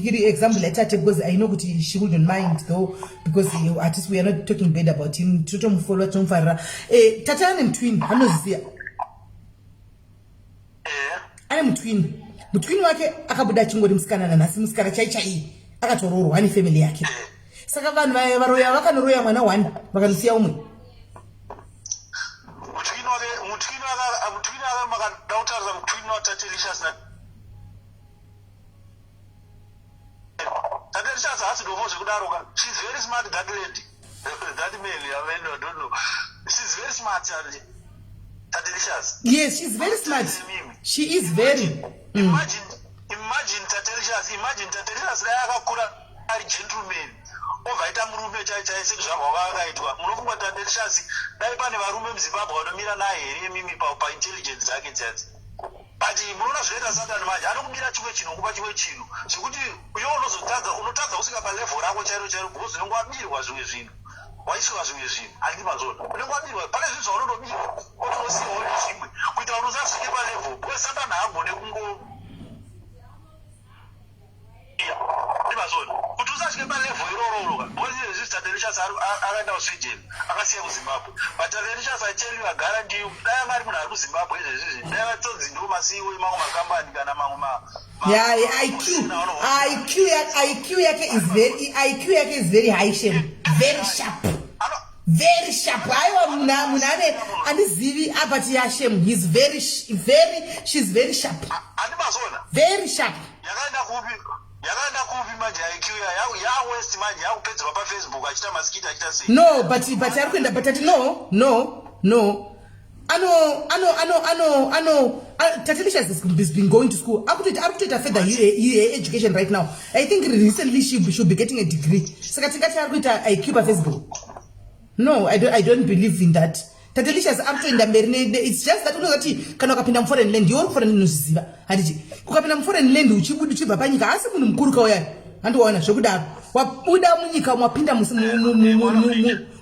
C: iri example yatate, because I know kuti she wouldn't mind though, because at least we are not talking bad about him. Totomufollowa, tinomufarira. Tate ane mutwin, anoziziya? Ane mutwin. Mutwin wake akabuda achingori musikana, nanhasi musikana chai chai, akatoroorwa, ane family yake. Saka vanhu vaya varoya vakanoroya mwana one, vakanosiya umwe.
E: Mutwini wake, mutwini wake, makada kutarisa mutwini waTatelicious na Tatelicious, haasi dofo zvekudaro ka. She's very smart, that lady, that man, I mean, I don't know, she's very smart, and Tatelicious.
C: Yes, she's very smart. She is very.
E: Imagine Tatelicious, imagine Tatelicious dai akakura ari gentleman, obva aita murume chai chai sekuzvarwa kwaakaitwa. Munofunga Tatelicious, dai pane varume muZimbabwe vanomira naye here imimi paintelligence dzake dzadzi? But munoona zvinoita Satani manje, anokubira chimwe chinhu, kupa chimwe chinhu zvekuti iwe unozotadza, unotadza kusvika palevel rako chairo chairo, because unenge wabirwa zvimwe zvinhu, waisirwa zvimwe zvinhu. Handiti mazvona? Unenge wabirwa, pane zvinhu zvaunotobirwa, otosiyawo nezvimwe kuitira kuti usasvike palevel, because Satani haagone kungo ndimazvona kuti usasvike palevel irororo. Because izvezvi Tatelicious akaenda kuSweden, akasiya kuZimbabwe. But Tatelicious, I tell you, agara ndiyo, dai anga ari munhu ari kuZimbabwe izvezvizvi, dai vatonzi ndo maCEO emamwe makambani kana mamwe ma
C: Yeah, IQ yake is very, IQ yake is very high, shem, very sharp, very sharp. Aiwa, munhu ane, andizivi, but yeah, shem, he's very very, she's very sharp.
E: Handimazona?
C: Very sharp.
E: Yakaenda kupi? Yakaenda kupi manje IQ yawest manje yakupedzerwa paFacebook achiita maskit, achiita sei?
C: No, but ari kuenda, but ati no, no, no, ano ano ano ano ano Tatelicious has been going to school. Ari kutoita further her education right now. I think recently she should be getting a degree. Saka tingati ari kuita IQ paFacebook? No, I don't believe in that. Tatelicious ari kutoenda mberi. It's just that unozati kana ukapinda muforeign land, iwe uri kuforeign land, unozviziva, handiti? Ukapinda muforeign land, uchibuda uchibva panyika, asi munhu mukuru kauya, handiwaona zvekudaro, wabuda munyika, wapinda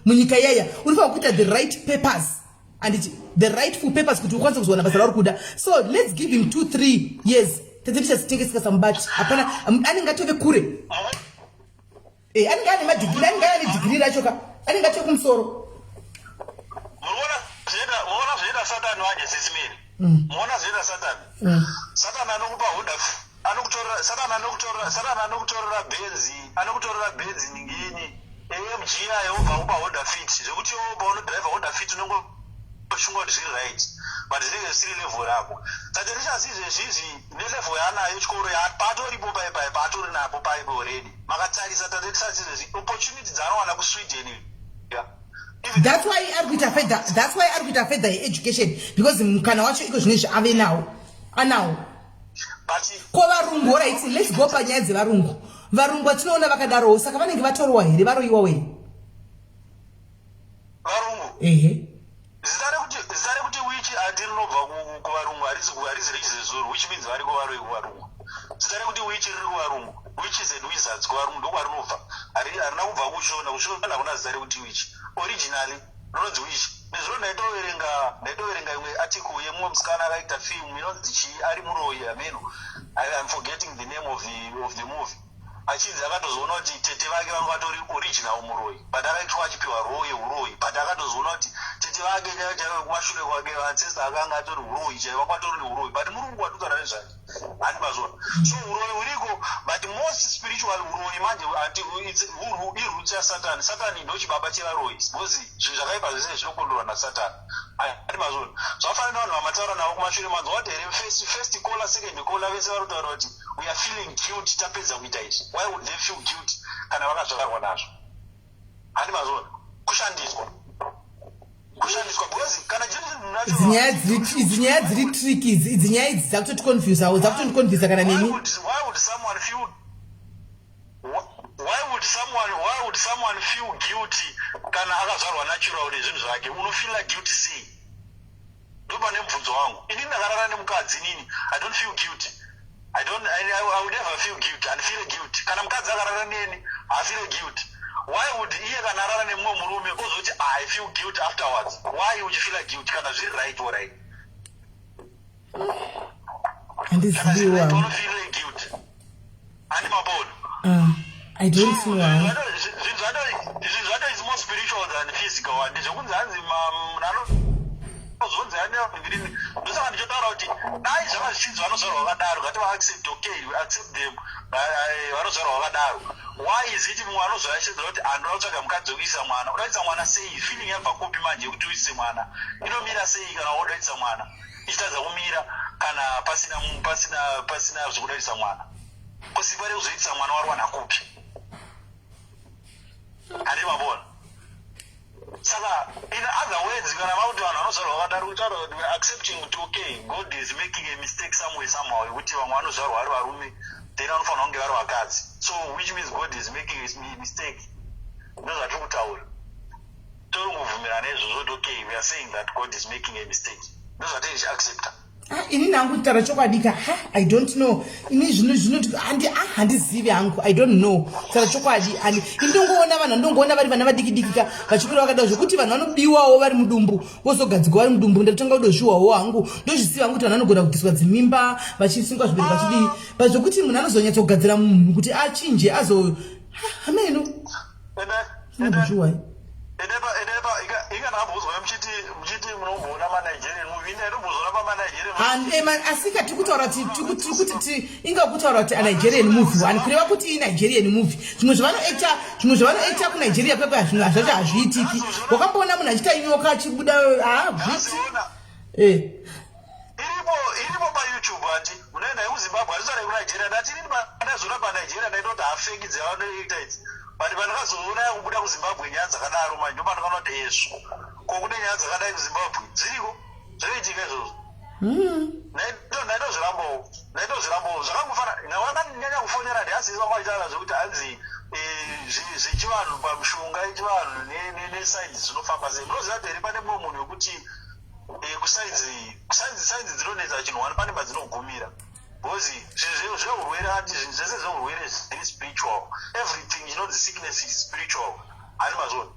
C: munyika iyaya, unofanira kuita the right papers, anditi? The rightful papers kuti ukwanise kuzowana basa rauri kuda. So let's give him 2, 3 years. Tatelicious tinge sikasamubati, hapana, anenge atove kure. Anenge ane madegree, anenge ane degree racho ka, anenge atove kumusoro.
E: Munoona zvinoita Satani manje, sisimiri? Munoona zvinoita Satani? Satani anokupa Honda, anokutorera, Satani anokutorera Benzi, anokutorera Benzi ningini AMG ayo, obva akupa Honda Fit, zvekuti iwo paunodhiraivha Honda Fit unenge uchinga kuti zviri right, but zvinenge zvisiri level rako. Tatelicious izvezvizvi nelevel yaanayo chikoro paatoripo paipai, paatori napo paipo already. Makatarisa Tatelicious izvezvi, opportunity dzaanowana kuSweden, yeah.
C: That's why ari kuita further, that's why ari kuita further yeeducation, because mukana wacho iko zvinezvi ave nawo, anawo.
E: But
C: Ko varungu? Alright, let's go panyaya dzevarungu. Varungu vatinoona vakadarowo, saka vanenge vatorowa here, varoyiwawo here?
E: Varungu?
C: Ehe.
E: Zita rekuti witch handi rinobva kuvarungu, harisi rechizezuru, which means variko varoi kuvarungu. Zita rekuti witch riri kuvarungu, witches and wizards kuvarungu ndokwarinobva. Harina kubva kuShona. KuShona hakuna zita rekuti witch originally rinonzi witch. Nezuro ndaitoverenga imwe article yemumwe musikana akaita film inonzi chii, ari muroyi, ameno. I'm forgetting the name of the movie. Achinzi akatozoona kuti tete vake vanga vatori original muroyi, but akaitwa achipiwa role yeuroyi, but akatozoona kuti tete Vatete vake chaivo chaivo kumashure kwake ancestor akanga atori huroyi chaivo, vanga vatori nehuroyi, but murungu watutaura nezvake handi mazvona. So huroyi huriko, but most spiritual huroyi manje hati iroots yasatani. Satani ndochibaba chevaroyi because zvinhu zvakaipa zvese zvinokondorwa nasatani, handi mazvona. Zvafanana nevanhu vamataura navo kumashure, manzwa kuti here first caller, second caller, vese vari kutaura kuti we are feeling guilt tapedza kuita izvi. Why would they feel guilt kana vakazvarwa nazvo? Handi mazvona, kushandiswa, kushandiswa, because kana
C: idzi nyaya dziri, idzi nyaya dziri tricky idzi. Idzi nyaya idzi dzakutoticonfusawo, dzakutondiconfusa kana neni.
E: Why would someone feel guilty kana akazvarwa natural nezvinhu zvake? Unofeela guilty sei? Ndopane mubvunzo wangu. Inini ndakarara nemukadzi, inini I don't feel guilty. I don't I would never feel guilt and feel guilt. Kana mukadzi akarara neni, haafeel guilt. Why would iye kana arara nemumwe murume ozoti, "I feel guilt afterwards"? Why uchifeela guilt kana zviri right? All right.
C: Handiziviwo.
E: Unofeel guilt, handi mabona?
C: I don't know.
E: Zvinhu zvacho is more spiritual than physical. Handi zvekunzi hanzi munhu anozonzi ane, ndosaka ndichotaura kuti dai zvanga zvichinzi vanozvarwa vakadaro, ngativaaccept. Okay, we accept them, vanozvarwa vakadaro. Why is it mumwe anozvarwa achiedzera kuti handoda kutsvaga mukadzi wekuisa mwana? Uda kuisa mwana sei? Feeling yabva kupi manje yekuti uise mwana? Inomira sei kana woda kuisa mwana, ichitadza kumira kana pasina zvekuda kuisa mwana? Kusimba rekuzoitisa mwana wariwana kupi? Handi mabona? Saka in other words, kana vakuti vanhu vanozvarwa vakadaro, kutaura kuti we are accepting kuti okay, God is making a mistake somewhere somehow, yekuti vamwe vanozvarwa vari varume, then vanofanira kunge vari vakadzi. So which means God is making a mistake. Ndozvatiri kutaura, tori kubvumirana izvozvo kuti okay, we are saying that God is making a mistake. Ndozvatiri tichiaccepta.
C: Ah, ini nangu kutaura chokwadi ka, ha, I don't know. Ini zvino zvinoti handi, ah, handizivi hangu. I don't know, kutaura chokwadi. Ini ndongoona vanhu, ndongoona vari vana vadiki diki ka, vachikura vakadaro, zvokuti vanhu vanobiwawo vari mudumbu, vozogadzikwa vari mudumbu. Ndatanga kudozviwawo hangu, ndozvisiva hangu kuti vanhu vanogona kubviswa dzimimba vachisungwa zvibereko vachidii, but zvokuti munhu anozonyatsogadzira munhu kuti achinje azo, hameno, zvinobozviwai.
E: Ikanaambozwa muchiti munomboona maNigerian movie, ine inombozona pamaNigerian.
C: Asi ka tiri kutaura tiri kuti inga kutaura kuti aNigerian movie one, kureva kuti iNigerian movie, zvimwe zvavanoacta, zvimwe zvavanoacta kuNigeria kwekwe, zvinhu zvacho hazviitiki. Wakamboona munhu achiita nyoka achibuda? Hazviiti.
E: Iripo, iripo paYouTube. Handi munoenda yekuZimbabwe, handisara yekuNigeria. Ndati inini pandazoona paNigeria ndaitoti hafeki dzavanoita idzi, but pandakazoona yakubuda kuZimbabwe nyaya dzakadaro manje, ndopandakaona kuti ezvo, ko kune nyaya dzakadai kuZimbabwe? Dziriko, zvinoitika izvozvo. Ndaitozvirambawo, ndaitozvirambawo. Zvakangofana nawakanyanya kufonera ndiasisi vanga vachitaura zvekuti hanzi zvechivanhu, pamushonga yechivanhu nesainzi zvinofamba sei. Munoziva kuti here pane mumwe munhu wekuti kusainzi, sainzi dzinonetsa chinhu wani, pane padzinogumira, because zvinhu zveurwere, ati zvinhu zvese zveurwere zviri spiritual. Everything chinonzi sickness is spiritual, hani mazvona?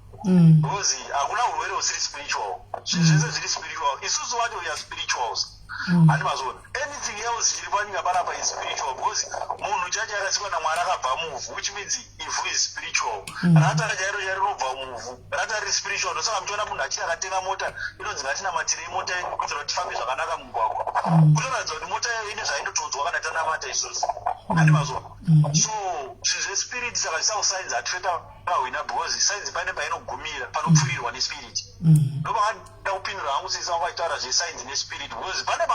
E: Because hakuna urwere husiri spiritual. Zvinhu zvese zviri spiritual. Isusu wacho we are spirituals, hani mazvona? Anything else chiri panyika panapa is spiritual, because munhu chacho akasikwa naMwari akabva muvhu, which means ivhu is spiritual. Rata chairo chairo rinobva muvhu, rata riri spiritual. Ndosaka muchiona munhu achiti akatenga mota, inonzi ngatinamatirei mota yedu kuitira kuti tifambe zvakanaka mumugwagwa, kutoratidza kuti mota iyoyo ine zvainotonzwa kana tanamata isusu, handi mazvona? So zvinhu zvespirit, saka zvisa kusainzi hatife takahwina, because sainzi pane painogumira, panopfurirwa nespirit. Ndopakada kupindura hangu sisi vangu vachitaura zvesainzi nespirit, because pane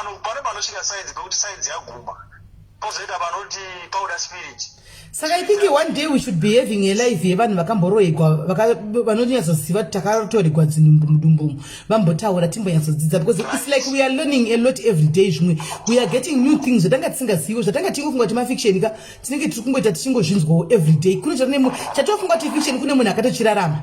E: panosvika sainzi pekuti sainzi yaguma, pozoita panoti pauda spirit.
C: Saka I think one day we should be having a live yevanhu vakamboroigwa, vanonyatsoziva kuti takatoregwa dzinhumbu mudumbu, vambotaura, timbonyatsodzidza, because it's like we are learning a lot every day. Zvimwe we are getting new things zvatanga tisingazivi, zvatanga tingofunga kuti mafiction ka, tinenge tiri kungoita tichingozvinzwawo every day. Kune chatofunga kuti fiction, kune munhu akatochirarama.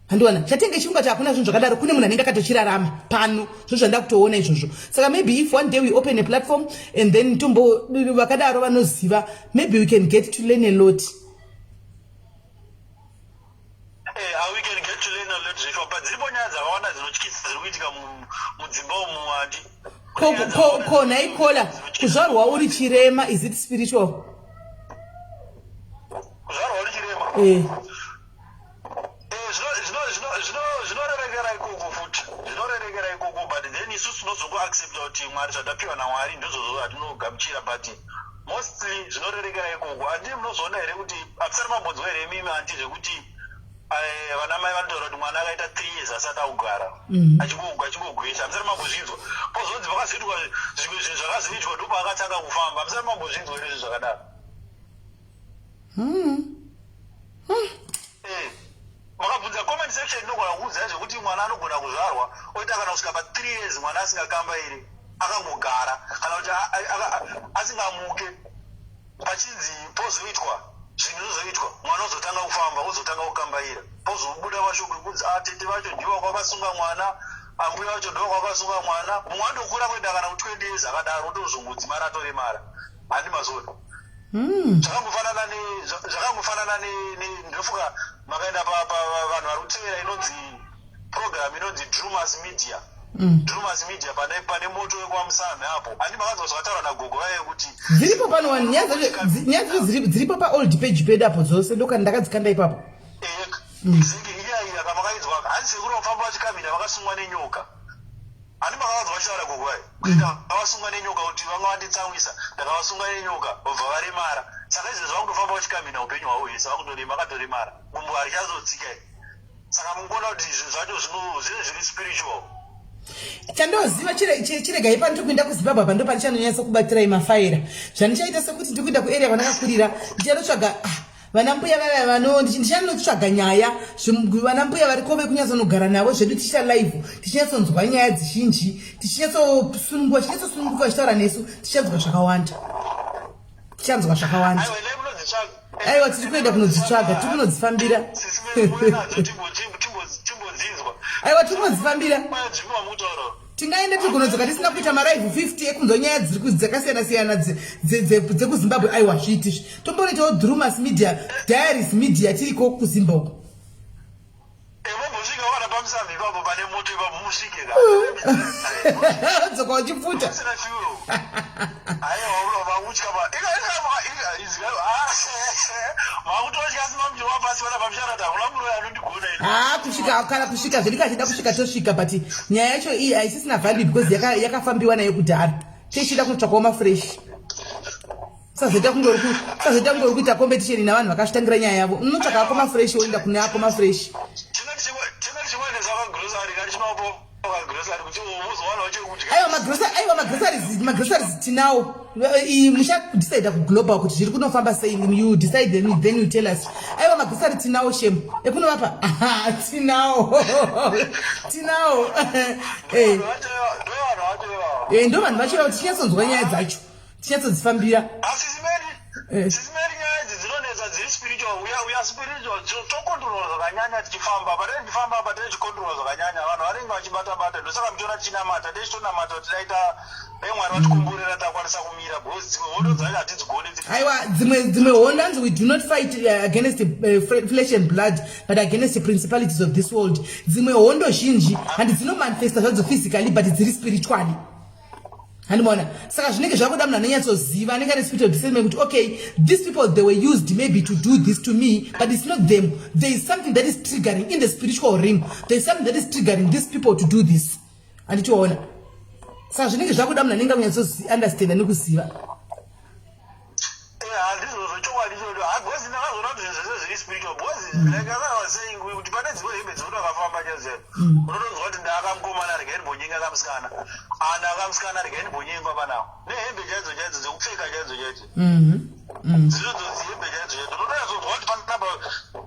C: Handiwana chatenge chifunga kuti hakuna zvinhu zvakadaro, kune munhu anenge akatochirarama pano, zvo zvanda kutoona izvozvo. Saka maybe if one day we open a platform and then tombo vakadaro vanoziva, maybe we can get to learn a lot.
E: We can get to learn a lot zveshuwa, but dziripo nyaya dzakawanda dzinotyisa dziri kuitika mudzimba umu, handi?
C: Ko nhai caller, kuzvarwa uri chirema, is it spiritual?
E: Kuzvarwa uri chirema?
C: Eh.
E: Zvinorerekera ikoko futi. isusu tinozongoaccepta kuti Mwari zvatapiwa naMwari ndizvozvo zvatinogamuchira, but mostly zvinorerekera ikoko. Handii munozoona here kuti hamusati mambonzwa here imimi aunty zvekuti vana mai vanotaura kuti mwana akaita 3 years asati akugara, achingogwesha? Hamusati mambozvinzwa? Pozonzi pakazoitwa zvimwe zvinhu zvakazoitwa, ndopaakatanga kufamba. Hamusati mambozvinzwa here zvinhu zvakadaro? Makabvunza comment section, inogona kuudzai zvekuti mwana anogona kuzvarwa oita kana kusvika pa3 years mwana asingakambairi, akangogara, kana kuti asingamuke, pachinzi pozoitwa zvinhu, zvozoitwa, mwana ozotanga kufamba, ozotanga kukambaira, pozobuda mashoko ekunzi a tete vacho ndivo kwakasunga mwana, ambuya vacho ndivo kwakasunga mwana. Mumwe andokura kuenda kana ku20 years akadaro, otozongodzimara atoremara. Handi mazona? Zvakangofanana ndofunga makaenda vanhu vari kutevera inonzi program inonzi Drumas Media. Drumas Media, pane moto wekwaMusami apo. Handi makanzwa zvakataurwa nagogo vaye kuti
C: Dziripo pano wani nyaya dzacho dziripo paold page pedu apo dzose, ndokana ndakadzikanda ipapo.
E: Exactly, inyaya iyi akamakainzwa. Hanzi sekuru vafamba vachikamira vakasungwa nenyoka. Handi makavanzwa vachitaura gogo vaye kuti ndakavasungwa nenyoka, kuti vanga vanditsamwisa, ndakavasunga nenyoka, vabva varemara? Saka izvezvi vakutofamba vachikamina upenyu hwavo hwese, vakutorema, vakatoremara, gumbo harichazotsika iri. Saka mukuona kuti zvinhu zvacho zvinenge zviri spiritual.
C: Chandoziva, chiregai pandiri kuenda kuZimbabwe apa, ndo pandichanonyatsa kubatirai mafaira. Zvandichaita sekuti ndiri kuenda kuarea kwandakakurira, ndichanotsvaga vana mbuya vaya vano, ndichanotsvaga nyaya vana mbuya variko vekunyatsanogara navo zvedu, tichiita live, tichinyatsonzwa nyaya dzizhinji, tichinyatsosununguka, tichinyatsosununguka vachitaura nesu. Tichanzwa zvakawanda, tichanzwa zvakawanda.
E: Aiwa, endai munodzitsvaga.
C: Aiwa, tiri kuenda kunodzitsvaga, tiri kunodzifambira.
E: Sisi muye nadzo, timbodzinzwa.
C: Aiwa, tiri kunodzifambira.
E: Nzvimbo wamutaura.
C: Tingaende tigonodzoka tisina kuita malive 50 ekunzwa nyaya dziri dzakasiyana siyana dzekuZimbabwe? Aiwa, zviitizvi tombonoitawo Drumas Media Diaries Media tiriko kuZimba uko.
E: Mumbosvika wana paMusami ipapo, pane moto ipapo, musvike.
C: Dzoka uchipfuta.
E: Usina fuel. Aiwa, unova utya pa makutotya, asi mamuchiwa pasi pana pamusharata, hakuna muroyi anondigona ini.
C: Haa, kusvika kana kusvika zvedu, kachida kusvika tosvika, but nyaya yacho iyi haisisina value because yakafambiwa nayo kudhara. Tichida kunotsvakawo mafresh. Sazoita kunge uri kuita competition navanhu vakazvitangira nyaya yavo. Unotsvaka ako mafresh, woenda kune ako mafresh.
E: Tine tichimboendesa kagrocery kachinopo, kagrocery, kuti muzowanawo chekudya.
C: Aiwa, magrocery, aiwa, magroceries tinawo. Muchadecida kuglobal kuti zviri kunofamba sei. You decide, then you tell us. Aiwa, magrocery tinawo, shem ekunovapa. Aha, tinawo, tinawo.
E: Ndo vanhu vacho ivavo.
C: Ndo vanhu vacho ivavo. Tichinyatsonzwa nyaya dzacho, tichinyatsodzifambira.
E: Asi Sis Melly, Sis Melly, nyaya idzi dzinonetsa, dziri spiritual. We are spiritual, tocontrola zvakanyanya tichifamba. Patine tichifamba apa, tine tichicontrola zvakanyanya, vanhu vanenge vachibata bata. Ndosaka muchiona tichinamata, tichitonamata kuti daita dai Mwari vatikomborera takwanisa kumira, because dzimwe hondo dzacho hatidzigoni.
C: Aiwa, dzimwe hondo, hanzi we do not fight against flesh and blood but against the principalities of this world. Dzimwe hondo zhinji handi dzinomanifesta zvadzo physically, but dziri spiritually, handimaona? Saka zvinenge zvakuda munhu anonyatsoziva, anenge ane spiritual discernment kuti okay, these people, they were used maybe to do this to me, but it's not them. There is something that is triggering in the spiritual realm. There is something that is triggering these people to do this, handitiwaona? Saka zvinenge zvakuda munhu anenge akunyatsounderstanda nekuziva.
E: Handizvozvo, chokwadi ichocho, because ndakazoona kuti zvinhu zvese zviri spiritual, because like as I was saying kuti pane dzimwe hembe dzekuti wakafamba chaizvo, unotonzwa kuti ndaakamukomana, regai ndimbonyenga kamusikana, ndakamusikana, regai ndimbonyengwa panawo nehembe chaidzo chaidzo dzekupfeka, chaidzo chaidzo, dzinodzodzi hembe chaidzo chaidzo. Unotonyatsonzwa kuti panapa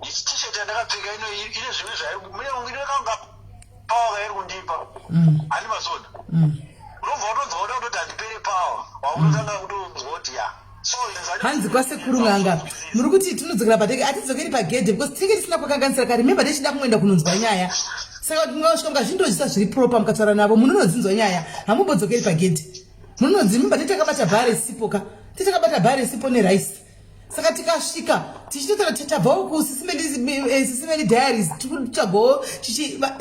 E: t-shirt yandakapfeka ino ine zvimwe zvairi, ine kanga power kairi kundipa. Handi mazona? Unobva watonzwa kuda kutoti handipere power, waunotanga kutonzwa kuti ya, so zvinhu zvacho.
C: Hanzi kwasekuru ng'anga muri kuti tinodzokera pateke. Hatidzokeri pagedhe because tinenge tisina kwakanganisira kare. Remember, tichida kungoenda kunonzwa nyaya. Saka kuti mukasvika mukazvindozvisa zviri proper, mukataura navo, munonodzinzwa nyaya. Hamumbodzokeri pagedhe. Munonodzi, remember, titakabata bhare sipo ka, titakabata bhare sipo nerice. Saka tikasvika tichitotaura tabvawo kuSis Melly Diaries, tiri kutsvagawo,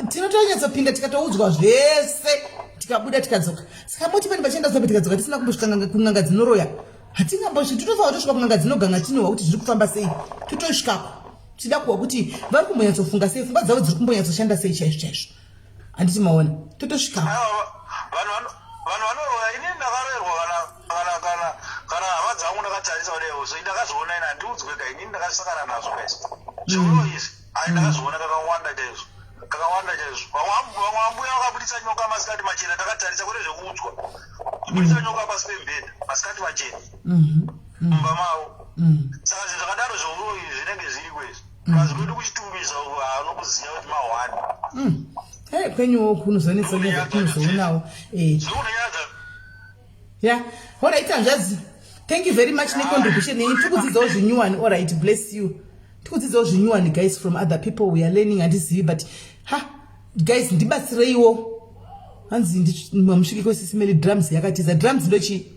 C: tinotonyatsopinda, tikatoudzwa zvese, tikabuda, tikadzoka. Saka moti pane pachienda zope, tikadzoka tisina kumbosvika kun'anga dzinoroya, hatingambosvi. Tinofanira kutosvika kun'anga dzinoganga, tinohwa kuti zviri kufamba sei. Totosvikako tichida kuhwa kuti vari kumbonyatsofunga sei, pfungwa dzavo dziri kumbonyatsoshanda sei chaizvo chaizvo. Handiti maona totosvika.
E: Vanhu vanoroya, ini ndakaroerwa kana kana kana kana hama dzangu ndakatarisa kudai, so ndakazviona ini, handiudzwe ka, inini ndakasangana nazvo guys. Zviuro izvi ai ndakazviona kakawanda chaizvo, kakawanda chaizvo. Vamwe ambuya vakabudisa nyoka masikati machena takatarisa, kwete zvekuudzwa, kubudisa nyoka pasi pemubhedha masikati machena mumba mavo. Saka zvinhu zvakadaro zveuroyi zvinenge zviriko izvi. Plus kwedu kuChitungwiza uko haanokuziva kuti mahwani.
C: Hey, kwenyuwo kunozonetsa kunozoonawo. Eh.
E: Zvinonyadza.
C: Yeah. Alright, hanzvadzi. Thank you very much necontribution yenyu. Tikudzidzawo zvinyuwani. Alright, bless you. Tikudzidzawo zvinyuwani guys from other people we are learning, handizivi, but ha guys ndibatsireiwo. Hanzi mamusviki kwesisi Meli drums yakatiza. Drums ndochii?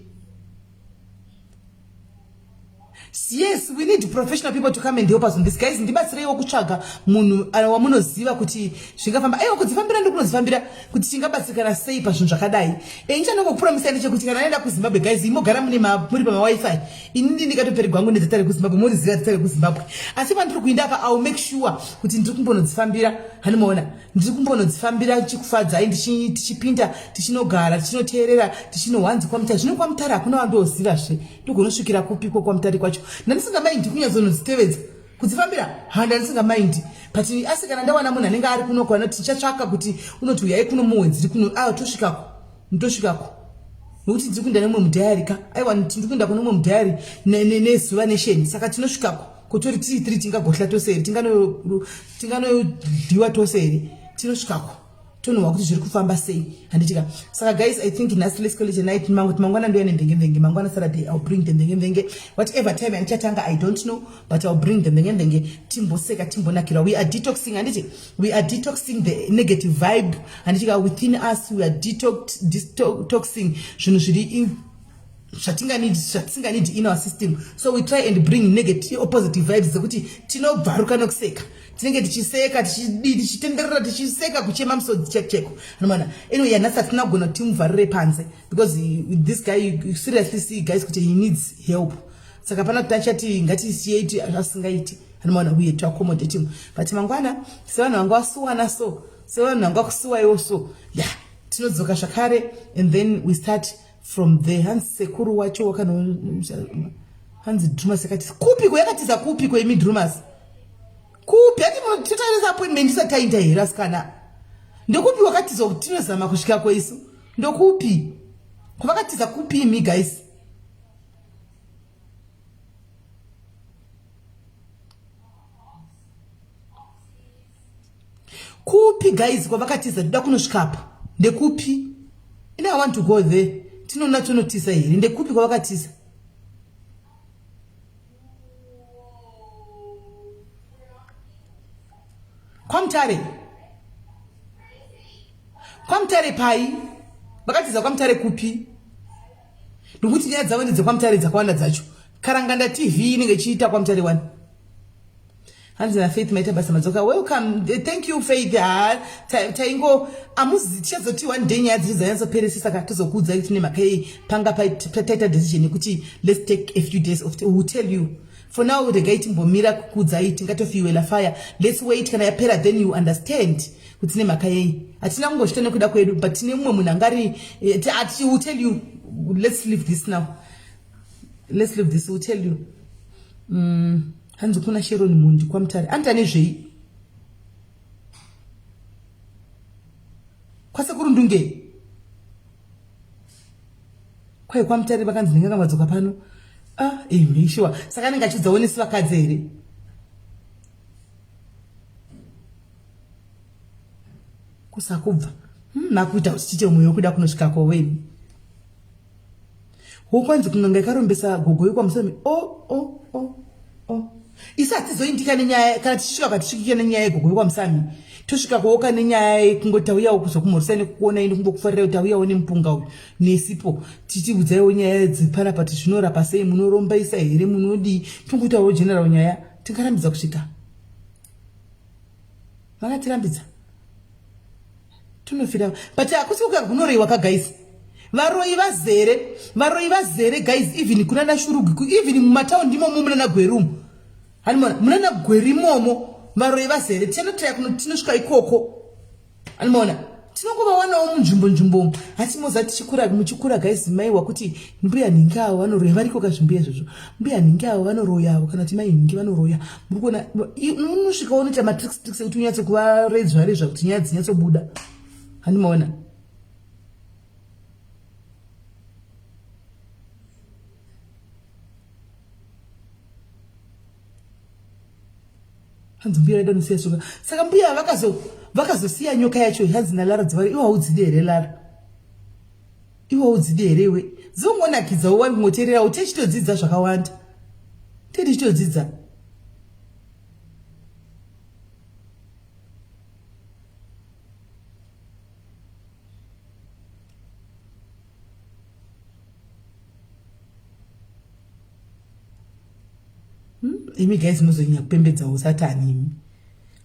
C: Yes, we need professional people to come and help us on this guys. Ndibatsireiwo kutsvaga munhu wamunoziva kuti zvingafamba. Aiwa, kudzifambira ndikunodzifambira kuti tingabatsirikana sei pazvinhu zvakadai. Nichanongokupromisai ndechekuti kana aenda kuZimbabwe guys, imogara mune muri pamawifi. Inini ndikatoperigwa hangu nedata rekuZimbabwe, moriziva data rekuZimbabwe. Asi pandiri kuinda apa, I'll make sure kuti ndiri kumbonodzifambira. Hanimaona ndiri kumbonodzifambira ndichikufadzai, tichipinda, tichinogara, tichinoteerera, tichinohwanzi kwaMutare. Zvino kwaMutare hakuna wandozivazve, ndogonosvikira kupiko kwaMutare kwacho? Ndandisingamaindi kunyatsonodzitevedza kudzifambira, ha, ndandisingamaindi, but asi kana ndawana munhu anenge ari kunoko anoti tichatsvaka kuti unoti uyai kuno muwedziri kuno, a tosvikako, ndosvikako, nokuti ndiri kuenda nemumwe mudhayari ka. Aiwa, ndiri kuenda kune mumwe mudhayari nezuva nesheni, saka tinosvikako kotori tiri tiri, tingagohla tose here? Tinganodyiwa tose here? Tinosvikako tonohwa kuti zviri kufamba sei, handitika? Saka guys, I think nhasi let's call it a night. Mangu mangwana ndoya nemvenge mvenge. Mangwana Saturday I'll bring the mvenge mvenge, whatever time andichatanga I don't know, but I'll bring the mvenge mvenge, timboseka, timbonakirwa. We are detoxing, handiti? We are detoxing the negative vibe, handitika, within us. We are detoxing zvinhu zviri zvatisinganidi in our system. So we try and bring negative or positive vibes dzekuti tinobvaruka nokuseka. Tinenge tichiseka, tichidii, tichitenderera, tichiseka, kuchema musodzi cheko cheko. Anomana anyway, yanhasi hatina kugona kuti timuvharire panze because this guy, you seriously see guys kuti he needs help. Saka pana kuti achati ngatisiyei asingaiti, anomaona, we had to accommodate him. But mangwana sevanhu vanga vasuwana, so sevanhu vanga kusuwaiwo, so yeah, tinodzoka zvakare and then we start from there. Hanzi sekuru wacho wakano, hanzi drumas yakatiza kupiko? Yakatiza kupiko imi? Drumas kupi? Hati totarisa appointment isati taita here? Asikana, ndokupi wakatiza kuti tinozama kusvikako isu? Ndokupi kwavakatiza? Kupi imi guys? Kupi guys kwavakatiza? Toda kunosvikapo. Ndekupi? Ine I want to go there. Tinoona tonotiza here? Ndekupi kwavakatiza? KwaMutare? KwaMutare pai vakatiza? KwaMutare kupi? Nokuti nyaya dzavo ndedzekwaMutare dzakawanda dzacho. Karanganda TV inenge ichiita kwaMutare wani. Hanzi naFaith, maita basa madzoka, welcome. Thank you, Faith. Ha, taingo amuzi tichazoti one day nyaya dziri dzanyatsoperesi, saka tozokuudzai kuti nemhaka yei panga taita decision yekuti let's take a few days off. We will tell you. For now regai timbomira kukuudzai, tingatofuela fire. Let's wait, kana yapera then you understand kuti nemhaka yei. Hatina kungozvita nekuda kwedu, but tine mumwe munhu angari will tell you. Let's leave this now, let's leave this, will tell you. Hanzi kuna Sharon Mundi kwaMutare, anoti nezvei? Kwasekuru Ndunge kwai kwaMutare vakanzi ndinge kambadzoka pano. Ah, imi shuwa, saka anenge achidzawo nesu vakadzi here? Kusakubva makuita kuti tiite mwoyo wekuda kunosvikako wemi. Wokwanzi kun'anga ikarombesa gogo yekwaMusami. O o o o, isi hatizoindika nenyaya kana tichisvika, katisvikike nenyaya yegogo yekwaMusami. Tosvika kuoka nenyaya yekungoti tauyawo kuzokumhorisai nekukuonai nekumbokufarira, kuti tauyawo nemupunga uyu nesipo, tichiudzaiwo nyaya dzepanapa kuti zvinorapa sei, munorombaisa here, munodii, tongoitawo general nyaya. Tingarambidza kusvika? Vakatirambidza, tinofira, but hakusi kuka kunoreiwa ka guys. Varoyi vazere, varoyi vazere guys, even kuna naShurugwi, even mumataundi imomo, muna naGwerumu, hanimona, muna naGweru imomo varoyi vazere. Tichanotraya kuno, tinosvika ikoko, hanimona. Tinongovawanawo munzvimbo nzvimbo umu. Hati moza tichikura muchikura guys maiwa kuti mbuya nhingi avo vanoroya variko kazvimbuya izvozvo. Mbuya nhingi avo vanoroya avo kana kuti mai nhingi vanoroya. Muri kuona unosvika unoita matricks tricks ekuti unyatso kuvaredzwa redzwa kuti nyaya dzinyatsobuda. Handimaona. Hanzi mbuya vedu vanosiya nyoka. Saka mbuya vakazo vakazosiya nyoka yacho hanzi naLara dzivari iwe haudzidi here Lara? Iwe haudzidi here iwe? Dzinongonakidzawo wani kungoteererawo tichitodzidza zvakawanda. Tichitodzidza. Hmm? Imi guys mozonyanya kupembedzawo satani imi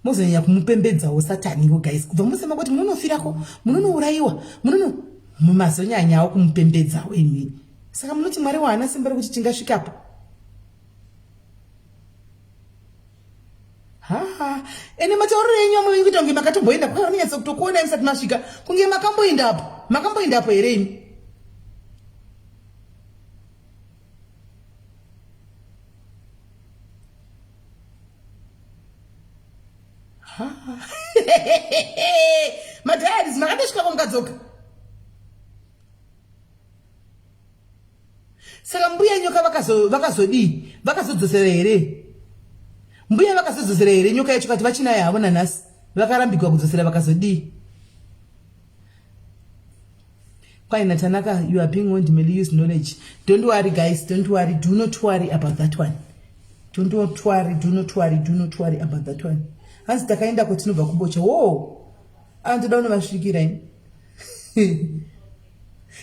C: mozonyanya kumupembedzawo satani iwo guys kubva musema kuti munonofirako munonourayiwa munono mazonyanyawo kumupembedzawo imi saka munoti mwari waana simba rekuti tingasvikapo haha ende matauriro enyu amwe kuita kunge makatomboenda kwai vanonyatsa kutokuonai musati masvika kunge makamboendapo makamboendapo here imi madiaries makatosvikako mukadzoka saka mbuya nyoka vakazodii vakazodzosera here mbuya vakazodzosera here nyoka yacho kati vachinayo havo nanhasi vakarambigwa kudzosera vakazodii Kwai naTanaka, you are being warned, Meli, use knowledge. Don't worry, guys, don't worry. Do not worry about that one. Don't worry, do not worry, do not worry about that one. Hanzi takaenda ko tinobva kubocha. Whoa! Andoda unovasvikira ini.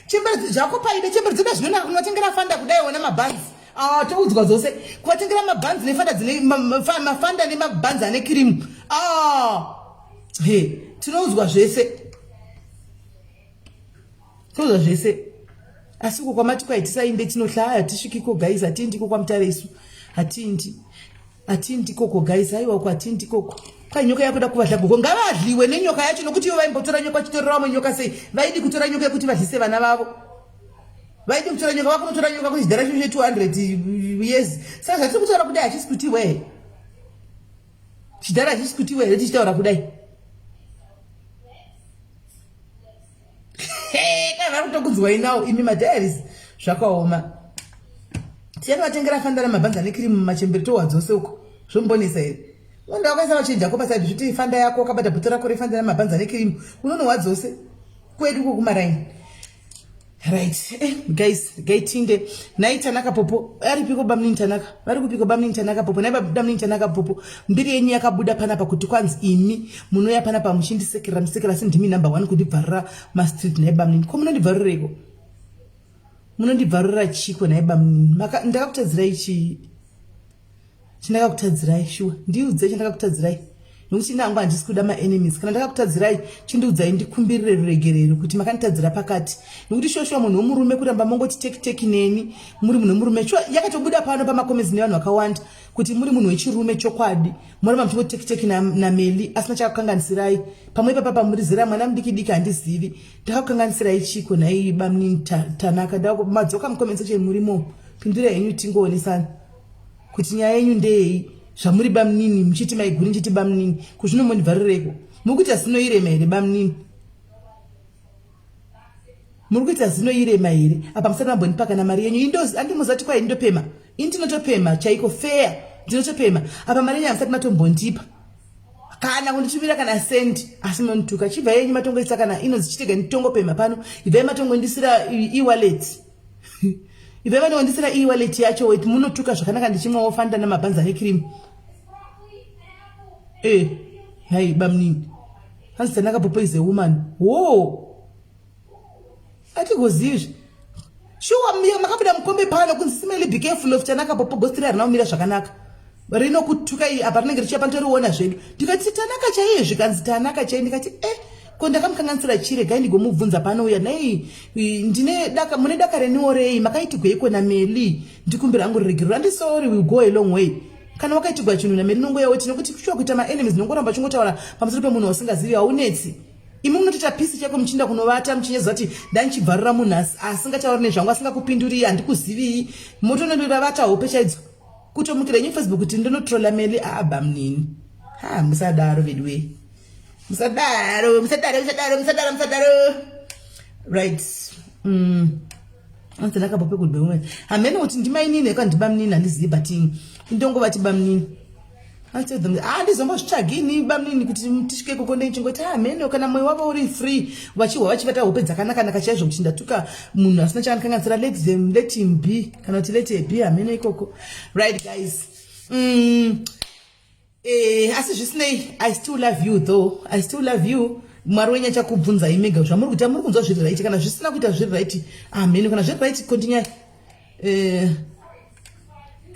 C: Chembere zvako paide chembere dzoda zvinonaka kunovatengera fanda kudai wona mabhanzi. Ah, toudzwa dzose. Kuvatengera mabhanzi nefanda dzine mafanda nemabhanzi ane kirimu. Ah! He, tinoudzwa zvese. Tozwa zvese. Asi uko kwamati kwai tisainde tinohlaya hatisvikiko guys hatiendi iko kwamutare isu. Hatiendi. Hatiendi ikoko guys aiwa uko hatiendi ikoko. Kwai nyoka yakuda kuvadla gogo ngavadliwe nenyoka yacho nokuti ivo vaimbotora nyoka vachitorera vamwe nyoka sei vaidi kutora nyoka yekuti vadlise vana vavo. Vaidi kutora nyoka vakunotora nyoka kuchidhara cho che 200 years. Saka zvatiri kutaura kudai hachisi kuti wee. Chidhara hachisi kuti wee here tichitaura kudai. Kana vari kutokunzwai nawo imi madiaries zvakaoma. Tichanovatengera fanda ramabhanzi ane kirimu mumachembere tohwa dzose uko. Zvombonesa here? Wanda wakaisa machenji ako pasaidi zviti fanda yako wakabata bhuto rako refanda ramabhanzi ane kirimu unonohwa dzose kwedu uko kumaraini. Right. Eh, guys, gaitinde. Nai Tanaka Popo. Aripiko bamnini Tanaka? Vari kupiko bamnini Tanaka Popo? Nai bamnini Tanaka Popo. Mbiri yenyu yakabuda panapa kuti kwanzi imi munouya panapa muchindisekera musekera asi ndimi number 1 kundibvarura ma street nai bamnini. Ko munondibvarureiko? Munondibvarura chiko nai bamnini? Maka ndakakutadzirai chii? Chandakakutadzirai shuwa ndiudzei chandakakutadzirai nokuti ini hangu handisi kuda maenemies kana ndakakutadzirai chindiudzai ndikumbirire ruregerero kuti makanditadzira pakati nokuti shuwa shuwa munhu wemurume kuramba mongoti teki teki neni muri munhu wemurume shuwa yakatobuda pano pamacomments nevanhu vakawanda kuti muri munhu wechirume chokwadi moramba muchingoti teki teki nameli asina chakakukanganisirai pamwe ipapa pamuri zera mwana mudiki diki handizivi ndakakukanganisirai chiko nhai bamnini tanaka madzoka mucomment section murimo pindurai henyu tingoonesana kuti nyaya yenyu ndeyei zvamuri bamnini muchiti maiguru ndichiti bamnini kuzvino mondibvarireiko muri kuita zino irema here bamnini muri kuita zino irema here apa musati mambondipa kana mari yenyu andimuzati kwai ndopema ini ndinotopema chaiko fair ndinotopema apa mari yenyu hamusati matombondipa kana kunditumira kana sendi asi monituka chibva yenyu matongoisa kana inonzi chitega nditongopema pano ibvai matongondisira ewallet ibvai matongondisira ewallet yacho wet munotuka zvakanaka ndichimwawo fanta nemabhanzi ane cream e nhai bamnini hanzi tanaka popo is a woman wo atigozivizve shuwa makabuda mukombe pano kunzi simeli be careful of tanaka popo ghost harina kumira zvakanaka rinokutuka iyi apa rinenge richiya panotoriona zvedu ndikati tanaka chaiye zvikanzi tanaka chaiye ndikati eh ko ndakamukanganisira chii regai ndigomubvunza panouya nei ndine daka mune daka reniwo rei makaitigweiko nameli ndikumbira angu ruregerero andi sorry will go a long way kana wakaitigwa chinhu nameli nongoya woti nekuti shuwa kuita maenemies nongoramba uchingotaura pamusoro pemunhu wasingazivi haunetsi. Imi munotoita pisi chako muchiinda kunovata muchinyeza kuti ndandichibvarura munhu asingatauri nezvangu, asingakupinduri, handikuzivii. Motonondora vata hope chaidzo. Kutomukira inyu Facebook kuti ndonotrola Meli aba munini. Ha, musadaro veduwe. Musadaro, musadaro, musadaro, musadaro, musadaro. Right. Anzi ndakabope kuti bewe. Hameno kuti ndimainini eka ndibamnini handizivi but ndongovati bamnini. I tell them, ah, ndizombozvitsvagi ini bamnini kuti tisvike ikoko ndechingoti ah, hameno kana moyo wavo uri free vachihwa vachivata hope dzakanaka-naka chaizvo kuti ndatuka munhu asina chaandikanganisira, let them, let him be, kana kuti let her be, hameno ikoko. Right guys. Asi zvisinei, I still love you though. I still love you. Mwari wenyu achakubvunzai mega zvamuri kuita, muri kunzwa zviri right. Kana zvisina kuita zviri right, amen. Kana zviri right, continue.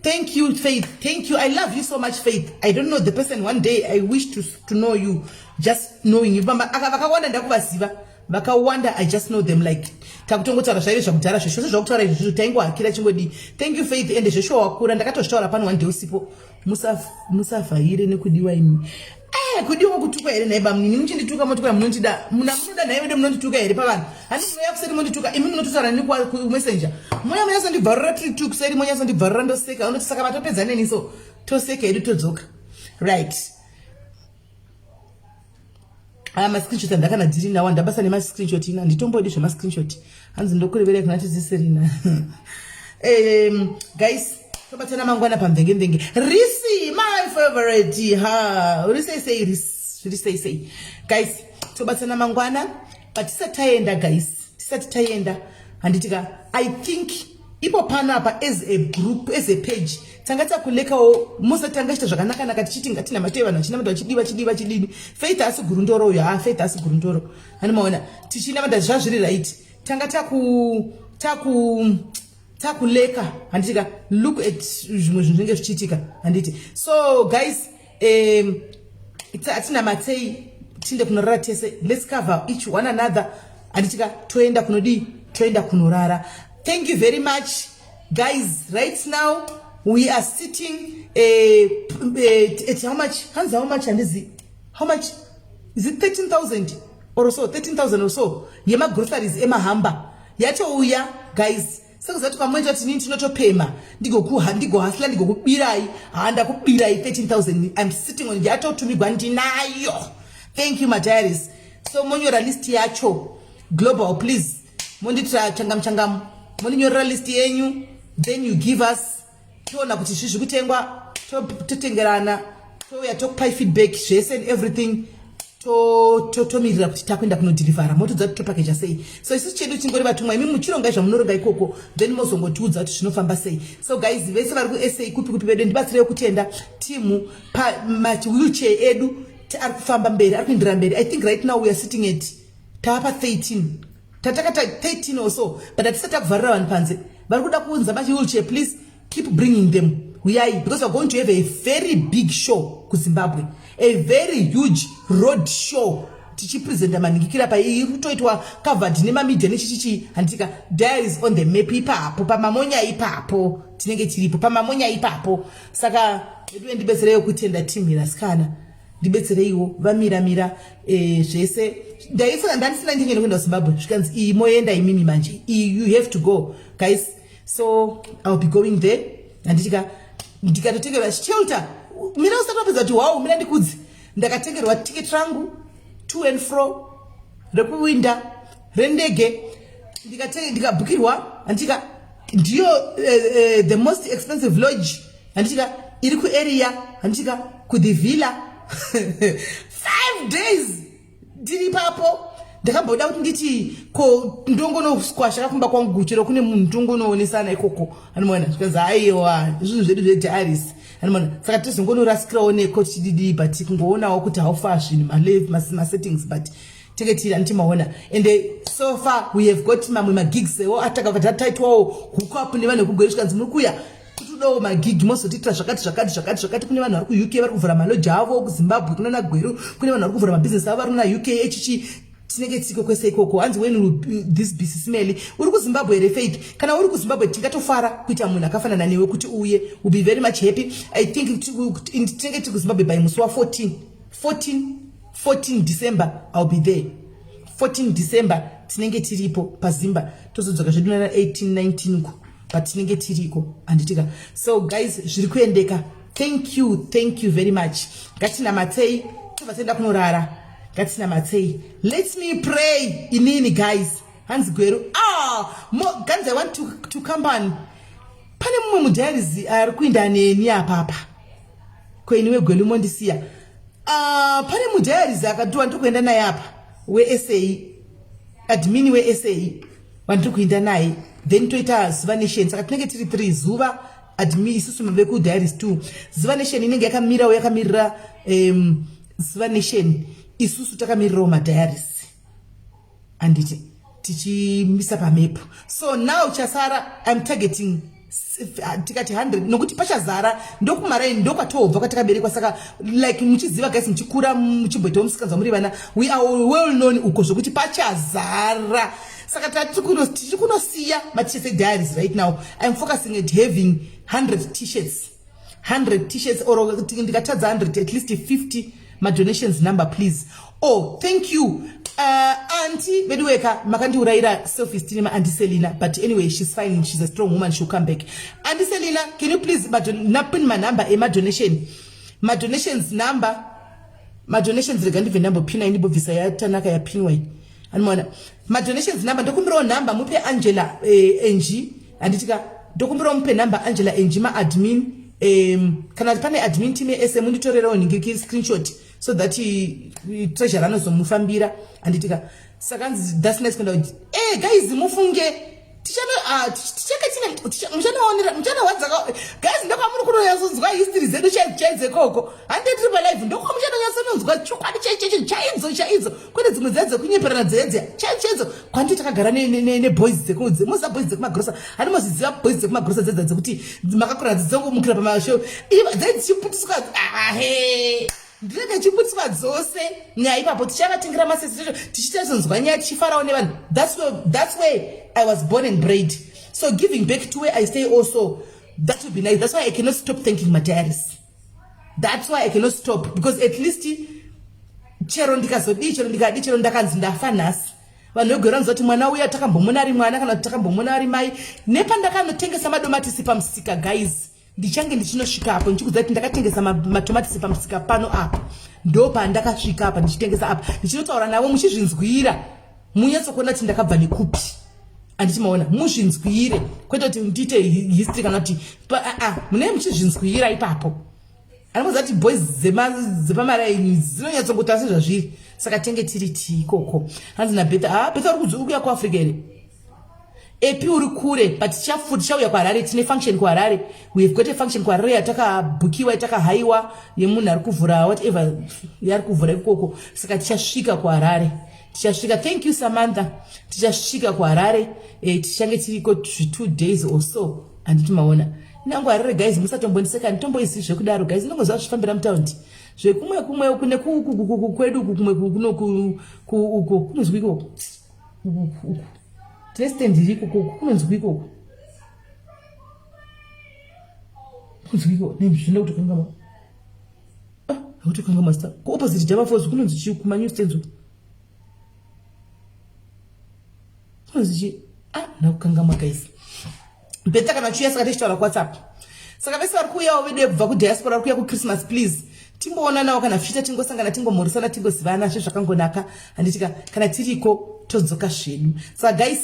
C: Thank you, Faith. Thank you. I love you so much, Faith. I don't know the person. One day I wish to know you. Just knowing you. Mama, vakawanda ndakuvaziva. Vakawanda, I just know them like takutongotaura zvaive zvakudhara zvesho zvakutaura izvi zvinhu taingohakira chingodi. Thank you, Faith. Ende zvesho wakura ndakatozvitaura pano one day usipo. Musavhaire nekudiwa imi. Kudiwa kutukwa here nhai bamunini? Muchindituka motukwa munondida. Muna munoda nhai vedu munondituka here pavanhu? Handi munouya kuseri mondituka. Imi munototaura neni ku messenger. Moya munyatsondibvarura tiri two kuseri monyatsondibvarura ndoseka. Unoti saka vatopedza neni so toseka hedu todzoka. Right. Aya mascreenshot andakana dziri nawo handabasa nemascreenshot ina handitombodi zvemascreenshot. Hanzi ndokureverei kuna tisisirina. Guys, tobatana mangwana pamvenge mvenge. Risi, my favorite. Ha, uri sei sei risi, uri sei sei. Guys, tobatana mangwana. But tisati taenda guys, tisati taenda handitika I think ipo panapa as a group, as a page tanga takulekawo musati tanga chita zvakanaka-naka tichiti ngatinamatei vanhu vachinamata vachidiwa chidiwa chidini. Faith asi gurundoro uyo, ha, Faith asi gurundoro animaona tichinamata zvazviri right. Tanga taku taku takuleka handitika look at zvimwe zvinhu zvinenge zvichiitika handiti. So guys, atinamatei tinde kunorara tese. Let's cover each one another handitika. Toenda kunodii? Toenda kunorara. Thank you very much guys. Right now we are sitting at how much? Hanzi how much? Handizi how much is it, 13,000 or so, 13,000 or so yemagroceries emahamba yatouya guys. Sekuziva kuti kwamoita kuti nini tinotopema ndigohasila ndigokubirai. Ha, ndakubirai 13,000. I'm sitting on yatotumigwa ndinayo. Thank you, madiaries. So monyora list yacho global, please. Monditira changamu changamu, mondinyorera list yenyu, then you give us, toona kuti zvizvi kutengwa, totengerana, touya tokupai feedback zvese and everything. Tomirira kuti takuenda kunodhirivhara, motodza kuti topakeja sei. So isusu chedu tingori vatumwa, imi muchirongai zvamunoronga ikoko, then mozongotiudza kuti zvinofamba sei. So guys, vese vari kuSA kupi kupi vedu, ndibatsirewo kutenda timu pamawheelchair edu ari kufamba mberi, ari kuendera mberi. I think right now we are sitting at tava pa13, tatakata 13 or so, but hatisati takuvharira vanhu panze vari kuda kuunza mawheelchair. Please keep bringing them, uyai, because we are going to have a very big show kuZimbabwe, a very huge road show tichipresenta manhingikira pa iri kutoitwa covered nemamedia nechichichi handitika. Diaries on the map ipapo pamamonya ipapo, tinenge tiripo pamamonya ipapo. Saka veduwe, ndibetsereiwo kutenda team irasikana, ndibetsereiwo vamiramira zvese. Ndaisina ndandisina ndingene kuenda kuZimbabwe, zvikanzi iyi moenda imimi manje, iyi you have to go guys. So I'll be going there handitika. Ndikatotengerwa shelter. Mira, usati wapedza kuti wow, mira ndikudzi. Ndakatengerwa ticket rangu to and fro rekuwinda rendege, ndikabhukirwa handitika ndiyo the most expensive lodge handitika iri kuarea handitika kuthe villa. 5 days ndiri ipapo. Ndakamboda kuti nditi ko ndongonosquasha kakumba kwangu chero kune munhu tongonoonesana ikoko anomaona. Zvikanzi aiwa, zvinhu zvedu zvediaries anomaona. Saka tizongonorasikirawo neko tichididi, but kungoonawo kuti how far zvinhu masettings, but tenge tiri andimaona. And so far we have got mamwe magigs ewo atakabva tataitwawo hook up nevanhu vekugwere, zvikanzi muri kuya kutodawo magigi, mozotiitira zvakati zvakati zvakati zvakati. Kune vanhu vari kuUK vari kuvhura maloji avo kuZimbabwe, kuna naGweru kune vanhu vari kuvhura mabhizinesi avo vari kuna UK echichi. Tinenge tiriko kwese ikoko. Hanzi when will this be sisimeli? Uri kuZimbabwe here, Faith? Kana uri kuZimbabwe tingatofara kuita munhu akafanana newe kuti uye. Will be very much happy. I think tinenge tiri kuZimbabwe by musi wa14, 14, 14 December. I'll be there. 14 December tinenge tiripo paZimba, tozodzoka zvedu nana 18 19 uko, but tinenge tiriko, handitika? So guys, zviri kuendeka. Thank you, thank you very much. Ngatinamatei, tobva taenda kunorara. Ngatinamatei. Let me pray inini, guys. Hanzi Gweru, ah, mo, guys, I want to company. Pane mumwe mudiaries ari kuinda neni apapa kweni weGwelu mondisiya. Pane mudiaries akatiwa ndiri kuenda naye apa weSA, admin weSA wandiri kuenda naye, then toita Zuva Nation. Saka tinenge tiri 3, Zuva, admin, isusu vekudiaries 2. Zuva Nation inenge yakamirawo, yakamirira Zuva Nation, isusu takamirirawo madiaries, handiti? Tichimisa pamepu. So now chasara, I'm targeting tikati 100, nokuti pachazara. Ndokumaraini, ndokwatobva, kwatakaberekwa. Saka like muchiziva guys, muchikura muchimboitawo musikanzwa muri vana, we are well known uko zvokuti pachazara. Saka tiri kunosiya maT-shirts ediaries. Right now I'm focusing at having 100 T-shirts, 100 T-shirts, or ndikatadza 100, at least 50. Madonations number, please. Oh, thank you, auntie veduweka, makandiurayira self esteem, Auntie Selina. But anyway, she's fine, she's a strong woman, she'll come back. Auntie Selina, can you please napin manumber emadonation, madonations number, madonations? Rega ndibve ndambopina indibobvisa yatanaka yapinwa iyi. Anomaona madonations number? Ndokumbirawo number mupe Angela ng, handitika? Ndokumbirawo mupe number Angela ng, maadmin. Kana pane admin team yese, munditorerewo nhingiriki screenshot so that treasurer anozomufambira, handitika? Saka nzi that's nice kuenda kuti guys, mufunge tichange tine muchanoonera, muchanowanzaka guys. Ndokwamuri kunonyatsonzwa history dzedu chaidzo chaidzo ikoko. Hande tiri palive, ndokwammuchanonyatsononzwa chokwadi chaicho, chaidzo chaidzo, kwete dzimwe dziya dzekunyeperana dzedziya. Chaidzo chaidzo kwandi takagara neboys dzekudze. Moziva boys dzekumagrosa, handi moziziva boys dzekumagrosa dzedza dzekuti makakura dzidzongomukira pamashow dzai dzichiputiswa ahe, ndinenge chiputiswa dzose nyaya ipapo. Tichavatengera masesi tichitazonzwa nyaya, tichifarawo nevanhu. That's where I was born and bred, so giving back to where I stay also, that would be nice. That's why I cannot stop thanking madiaries. That's why I cannot stop, because at least chero ndikazodii, chero ndikadii, chero ndakanzi ndafa nhasi, vanhu vegwera vanziva kuti mwana uya takambomuna ari mwana, kana kuti takambomuna ari mai. Nepandakanotengesa madomatisi pamusika, guys, ndichange ndichinosvika apo ndichikudza kuti ndakatengesa matomatisi pamusika pano apa, ndo pandakasvika apa ndichitengesa apa, ndichinotaura navo muchizvinzwira, munyatsokuona kuti ndakabva nekupi, handiti maona? Muzvinzwire, kwete kuti ndiite history kana kuti aa, munenge muchizvinzwira ipapo. Anomuziva kuti boys dzepamaraini dzinonyatsongoita sezvazviri. Saka tenge tiri tiikoko. Hanzi naBetha, ha, Betha, uri kuuya kuAfrica here? Epi uri kure, but tichauya kuHarare. Tine function kuHarare. We have got a function kuHarare yatakabhukiwa, yatakahaiwa, yemunhu ari kuvhura whatever yaari kuvhura ikoko. Saka tichasvika kuHarare, tichasvika. Thank you, Samantha. Tichasvika kuHarare, tichange tiriko 2 days or so, handiti maona? Inangu Harare, guys, musatombondiseka, nditomboizivi zvekudaro, guys. Inongoziva zvifambira mutaundi zvekumwe kumwe nekuku kwedu uku, kumwe kuno uko kunonzwi ikoko, uku tine stand iri ikoko, uku kunonzwi ikoko, kunonzwi ikoko nezvinoda kutokangamwa, akutokangamwa zita. Kuopposite Java Falls kunonzi chii? Kumanew stands uku kunonzi chii? Ah, ndakukangamwa, guys. Better kana chiuya. Saka tichitaura kuWhatsApp. Saka vese vari kuuyawo vedu kubva kudiaspora, vari kuuya kuChristmas, please timboonanawo kana zvichiita, tingosangana, tingomhoresana, tingozivana zve zvakangonaka, handitika? Kana tiriko todzoka zvedu. Saka guys,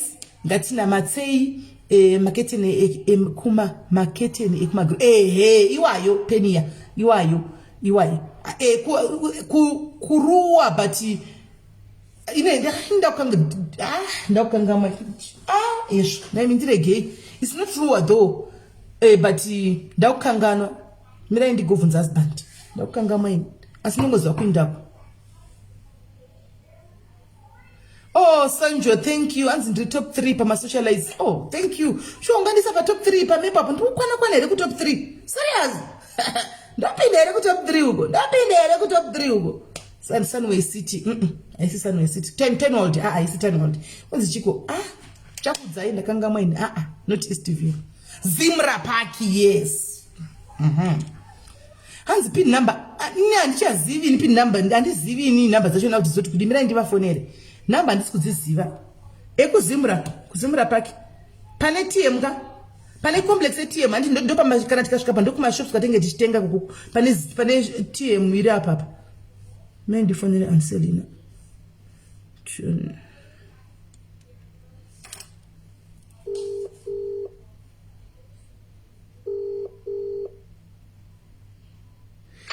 C: ngatinamatsei. Maketeni ekuma maketeni ekumagro, ehe, iwayo penia, iwayo, iwayo kuruwa, but ine ndakukangamwa. Ah, izvo naimi ndiregei. It's not Ruwa though, but ndakukanganwa. Mirai ndigovhunza husband, ndakukangamwa ini, asi ndinongoziva kuindako. Oh, Sanjo, thank you. Anzi ndiri top 3 pamasocialize. Oh, thank you. Sure, ungandisa patop 3 pamepo apo? Ndiri kukwana kwana here kutop 3? Serious, ndapinda here kutop 3 uko? Ndapinda here kutop 3 uko? Sunway City, haisi Sunway City. Ten Tenwald, ah, haisi Tenwald. Kunzi chiko? Ah, chakudzai, ndakangamwa ini. Ah, ah, not East View. Zimra Park, yes. Hanzi pin number. Ah, ini handichazivi ini pin number, handizivi ini number dzacho kuti zoti kudi. Mirai ndivafonere. Nhamba handisi kudziziva. Ekuzimura, kuzimura park. Pane TM ka? Pane complex yeTM handi ndo kana tikasvika pa ndokumashops kwatenge tichitenga kuku. Pane pane TM iri apa apa. Mai ndifonere Anselina.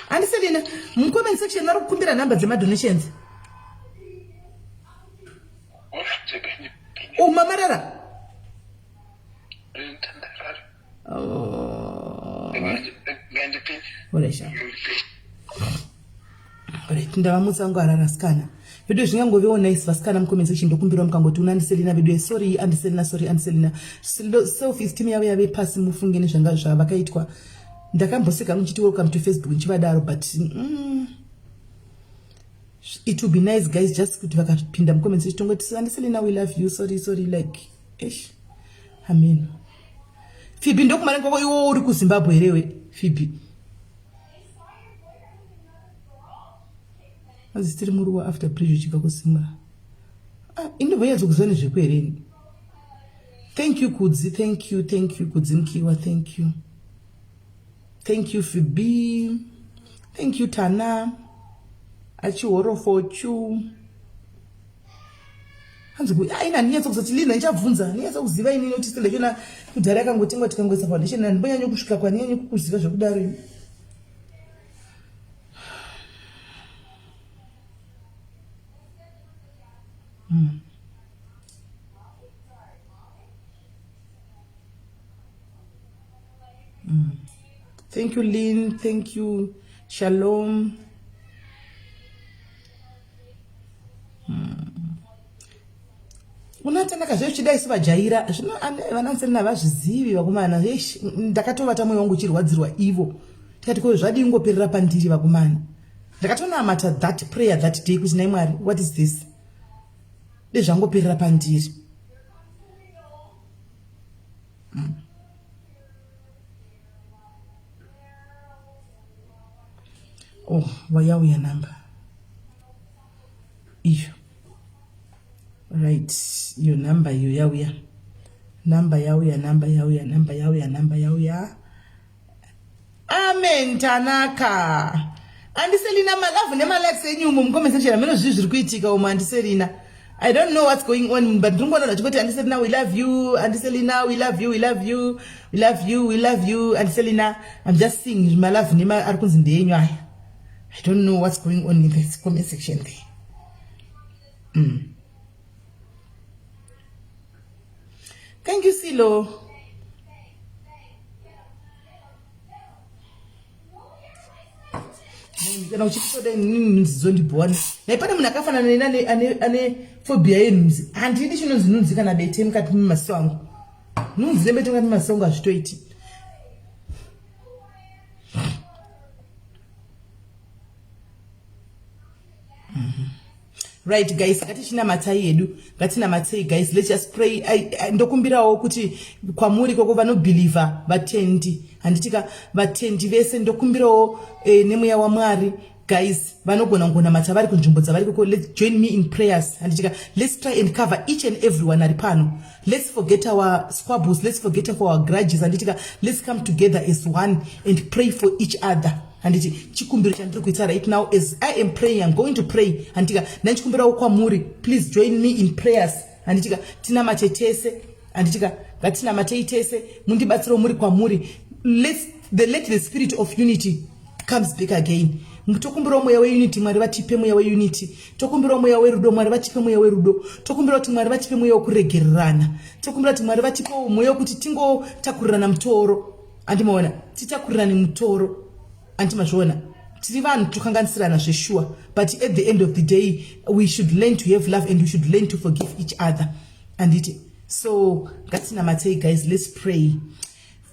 C: Andiselina, mucomment section vari kukumbira number dzemadonations. Oh, mamarara. Oh. Alright, ndavamutsa angu arara asikana. Vedu zvingangovewo nice vasikana mucomment section ndokumbirawo mukangoti una andiselina vedu sorry andiselina sorry andiselina. Self esteem yavo yave pasi mufunge nezvanga zvavakaitwa. Ndakamboseka hangu ndichiti welcome to Facebook ndichivadaro but it will be nice guys just kuti vakapinda mucomment section tongoti andiselina we love you sorry sorry like eish amen. Phoebe ndokumara ngoko iwo uri kuZimbabwe here we Phoebe? Azi tiri muruwa after bridge uchibva kusimura. Ah, indobva kuziva nezvekwereni. Thank you Kudzi, thank you, thank you Kudzi Mkiwa, thank you. Thank you Phoebe. Thank you Tana. Achihorofochu. Hanzi ku aina ndinyatso kuzoti Lina ndichabvunza, ndinyatso kuziva ini notice ndachona kudhara yakangotengwa tikangoisa foundation handibonyanyo kusvika kwaniyanyo kukuziva zvekudaro ini. Thank you, Lynn. Thank you, Shalom. Unatanaka zve uchidai sivajaira zvino vananserina havazvizivi vakomana. Eish, ndakatovata mwoyo wangu uchirwadzirwa ivo tikati ko zvadii kungoperera pandiri vakomana. Ndakatonamata that prayer that day kuti nai Mwari, what is this? Dezvangoperera pandiri. Oh, vayauya number iyo. Right, iyo number iyo yauya. Number yauya, number yauya, number yauya, number yauya. Amen Tanaka. Andiselina malove nemalikes enyu umo mucomment section hameno zvii zviri kuitika umo Andiselina. I don't know what's going on but ndingoona ndachingoti Andiselina we love you, Andiselina we love you, we love you, we love you, we love you, Andiselina. I'm just seeing malove nema ari kunzi ndeyenyu aya. I don't know what's going on in this comment section there. Thank you Silo. Kana uchitoda nhunzi dzondibhowa nai pane munhu akafanana neni ane phobia yenhunzi. Handidi chinonzi nhunzi kana bete mukati memaziso angu. Nhunzi nebete mukati memaziso angu hazvitoiti. Right guys, ngatichinamatai yedu, ngatinamatei guys, let's just pray. Ndokumbirawo kuti kwamuri koko vanobhilivha vatendi, handitika vatendi vese ndokumbirawo nemweya waMwari guys, vanogona kungonamata vari kunzvimbo dzavari koko, let's join me in prayers, handitika let's try and cover each and everyone ari pano. Let's forget our squabbles, let's forget our grudges, handitika let's come together as one and pray for each other. Handiti chikumbiro chandiri kuita right now as I am praying, I'm going to pray. Handitika ndachikumbirawo kwamuri, please join me in prayers. Handitika tinamate tese, handitika ngatinamatei tese, mundibatsirewo muri kwamuri. Let the spirit of unity comes back again. Tokumbirawo mweya weunity, Mwari vatipe mweya weunity. Tokumbirawo mweya werudo, Mwari vatipe mweya werudo. Tokumbira kuti Mwari vatipe mweya wekuregererana. Tokumbira kuti Mwari vatipe mweya wekuti tingotakurirana mutoro. Andimaona titakurirane mutoro. Andimazviona tiri vanhu tokanganisirana zveshuwa, but at the end of the day we should learn to have love and we should learn to forgive each other. Anditi so ngatinamatei guys, let's pray.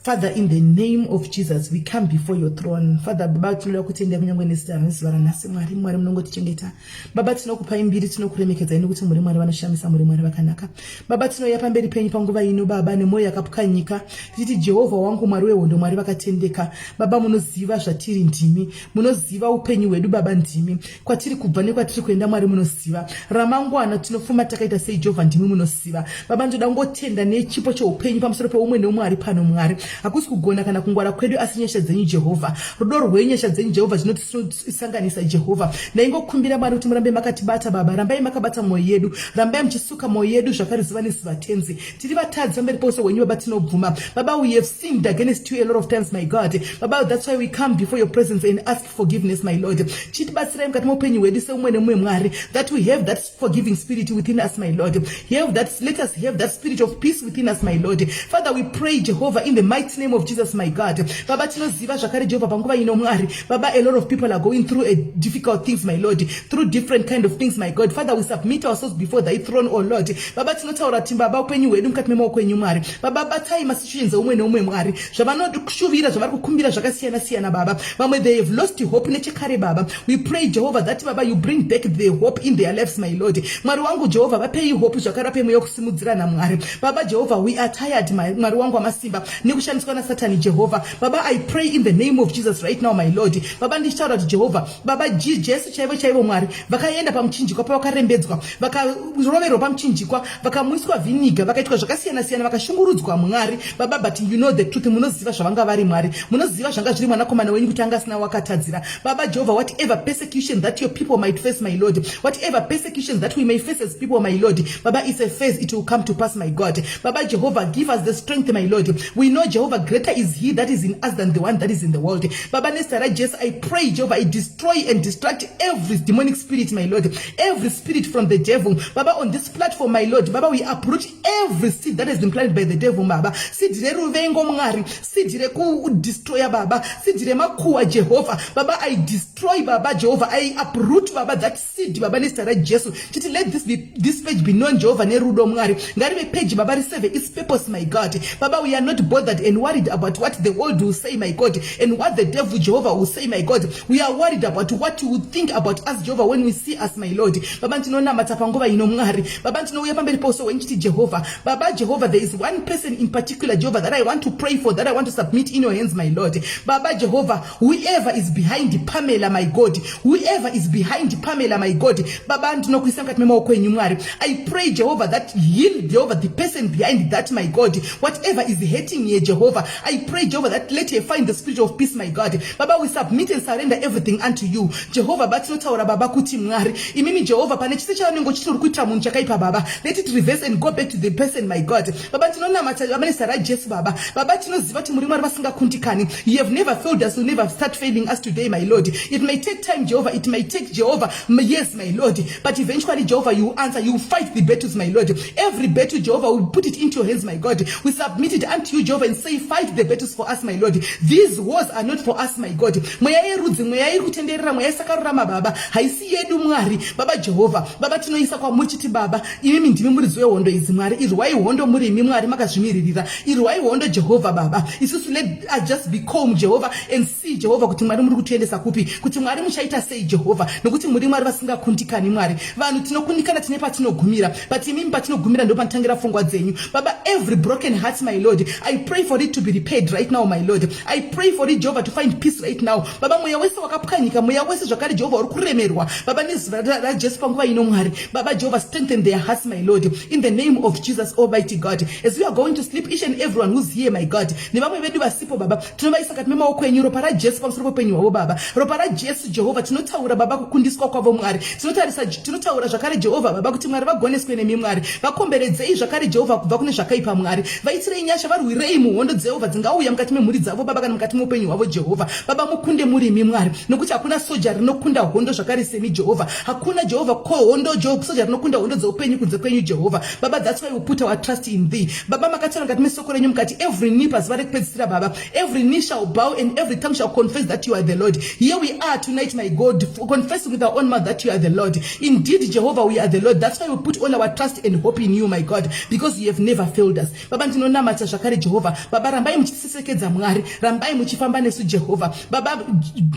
C: Father, in the name of Jesus, we come before your throne. Father, Baba, tinoda kutenda kunyange nezita nezuva ranhasi. Mwari, Mwari munongotichengeta. Baba, tinokupai mbiri, tinokuremekedzai nekuti muri Mwari vanoshamisa, muri Mwari vakanaka. Baba, tinouya pamberi penyu panguva ino, Baba, nemwoyo yakapwanyika, tichiti Jehovha wangu, Mwari wehondo, Mwari vakatendeka. Baba, munoziva zvatiri, ndimi munoziva upenyu hwedu. Baba, ndimi kwatiri kubva nekwatiri kuenda. Mwari, munoziva ramangwana tinofuma takaita sei. Jehovha, ndimi munoziva. Baba, ndoda kungotenda nechipo cheupenyu pamusoro peumwe neumwe ari pano. Mwari, hakusi kugona kana kungwara kwedu, asi nyasha dzenyu, Jehovha, rudo rwenyu, nyasha dzenyu, Jehovha, zvinotisanganisa. Jehovha, ndaingokumbira, Mwari, kuti murambe makatibata. Baba, rambai makabata mwoyo yedu, rambai muchisuka mwoyo yedu zvakare zuva nezuva. Tenzi, tiri vatadzi pamberi pose hwenyu. Baba, tinobvuma. Baba, we have sinned against you a lot of times, my God. Baba, that's why we come before your presence and ask forgiveness, my Lord. Chitibatsirai mukati meupenyu hwedu seumwe nemumwe, Mwari, that we have that forgiving spirit within us, my Lord. Have that let us have that spirit of peace within us, my Lord. Father, we pray, Jehovah, in the mighty name of Jesus, my God. Baba, tinoziva zvakare, Jehovha, panguva ino, Mwari, Baba, a lot of people are going through a difficult things, my Lord, through different kind of things, my God. Father, we submit ourselves before thy throne, O Lord. Baba, tinotaura kuti, Baba, upenyu hwedu mukati memaoko enyu. Mwari, Baba, batai masituations eumwe neumwe. Mwari, zvavanoshuvira, zvavari kukumbira zvakasiyana siyana. Baba, vamwe they have lost hope nechekare. Baba, we pray, Jehovah, that, Baba, you bring back the hope in their lives, my Lord. Mwari wangu, Jehovha, vapei hope zvakare, vapei mweya wekusimudzirana. Mwari, Baba, Jehovha, we are tired, Mwari wangu wamasimba, nekushandiswa naSatani. Jehovha, Baba, I pray in the name of Jesus right now, my Lord. Baba, ndichitaura kuti, Jehovha, Baba, Jesu chaivo chaivo, Mwari, vakaenda pamuchinjikwa, pavakarembedzwa, vakaroverwa pamuchinjikwa, vakamwiswa vhiniga, vakaitwa zvakasiyana siyana, vakashungurudzwa. Mwari, Baba, but you know the truth. Munoziva zvavanga vari. Mwari, munoziva zvanga zviri mwanakomana wenyu, kuti anga asina wakatadzira. Baba Jehovha, whatever persecution that your people might face, my Lord, whatever persecution that we may face as people, my Lord, Baba, it's a phase, it will come to pass, my God. Baba Jehovah, give us the strength, my Lord. We know, Jehovah, greater is he that is in us than the one that is in the world. Baba, nezita raJesu, I pray, Jehovah, I destroy and destruct every demonic spirit, my Lord, every spirit from the devil. Baba, on this platform, my Lord, Baba, we uproot every seed that has been planted by the devil. Baba, seed reruvengo, Mwari, seed rekudestroya, Baba, seed remakuwa. Jehovha, Baba, I destroy. Baba Jehovha, I uproot, Baba, that seed. Baba, nezita raJesu, chiti let this page be known, Jehovha, nerudo. Mwari, ngarive page, Baba, riserve its purpose, my God. Baba, we are not bothered and worried about what the world will say, my God, and what the devil, Jehovah, will say, my God. We are worried about what you will think about us, Jehovah, when we see us, my Lord. Baba, ndinonamata panguva ino. Mwari, Baba, ndinouya pamberi pouso hwenyu chiti, Jehovha, Baba Jehovha, there is one person in particular, Jehovah, that I want to pray for, that I want to submit in your hands, my Lord. Baba Jehovah, whoever is behind Pamela, my God, whoever is behind Pamela, my God, Baba, ndinokuisa mukati memaoko enyu. Mwari, I pray, Jehovah, that heal, Jehovah, the person behind that, my God. Whatever is hurting here, Jehovah, I pray, Jehovah, that let her find the spirit of peace, my God. Baba, we submit and surrender everything unto you, Jehovah. Batinotaura, Baba, kuti, Mwari, imimi Jehovha, pane chise chavanenge uchiti uri kuitira munhu chakaipa, Baba, let it reverse and go back to the person, my God. Baba, ndinonamata, Baba, nezita raJesu. Baba, Baba, tinoziva kuti muri Mwari vasingakundikani. You have never failed us, you never start failing us today, my Lord. It may take time, Jehovah, it may take, Jehovah, years, my Lord, but eventually, Jehovah, you answer, you fight the battles, my Lord. Every battle, Jehovah, we put it into your hands, my God. We submit it unto you, Jehovah, and say, fight the battles for us, my Lord. These wars are not for us, my God. Mweya yerudzi, mweya iri kutenderera, mweya isakarurama, Baba, haisi yedu. Mwari, Baba Jehovha, Baba, tinoisa kwamuchiti, Baba, imimi ndimi muridzi wehondo idzi. Mwari, irwai hondo muri imi. Mwari, makazvimiririra, irwai hondo, Jehovha. Baba, isusu let us just be calm, Jehovha, and see, Jehovha, kuti Mwari muri kutiendesa kupi, kuti Mwari muchaita sei, Jehovha, nokuti muri Mwari vasingakundikani. Mwari, vanhu tinokundikana, tine patinogumira, but imimi patinogumira ndo panotangira pfungwa dzenyu. Baba, every broken heart, my Lord, I pray for it to be repaired right now, my Lord. I pray for it, Jehovah, to find peace right now. Baba, mweya wese wakapwanyika, mweya wese zvakare, Jehovha, uri kuremerwa, Baba, nezuva raJesu panguva ino, Mwari, Baba Jehovah, strengthen their hearts, my Lord, in the name of Jesus, Almighty God. As we are going to sleep, each and everyone who's here, my God, nevamwe vedu vasipo, Baba, tinovaisa kati memaoko enyu. Ropa raJesu pamusoro peupenyu hwavo. Baba, ropa raJesu, Jehovha, tinotaura, Baba, kukundiswa kwavo. Mwari, tinotarisa, tinotaura zvakare, Jehovha, Baba, kuti Mwari vagoneswe nemi. Mwari, vakomberedzei zvakare, Jehovha, kubva kune zvakaipa. Mwari, vaitirei nyasha, varwirei muhondo dzeJehovha dzingauya mukati memhuri dzavo, Baba, kana mukati meupenyu hwavo. Jehovha, Baba, mukunde murimi, Mwari, nokuti hakuna soja rinokunda hondo zvakare semi, Jehovha. Hakuna, Jehovha, ko hondo, soja rinokunda hondo dzeupenyu kunze kwenyu, Jehovha. Baba, that's why we put our trust in thee. Baba, makataura mukati mesoko renyu mukati every knee pazuva rekupedzisira, Baba, every knee shall bow and every tongue shall confess that you are the Lord. Here we are tonight, my God, confessing with our own mouth that you are the Lord. Indeed, Jehovah, we are the Lord. That's why we put all our trust and hope in you, my God, because you have never failed us. Baba, ndinonamata zvakare, Jehovha, Baba. Baba, rambai muchitisesekedza Mwari, rambai muchifamba nesu Jehovha. Baba,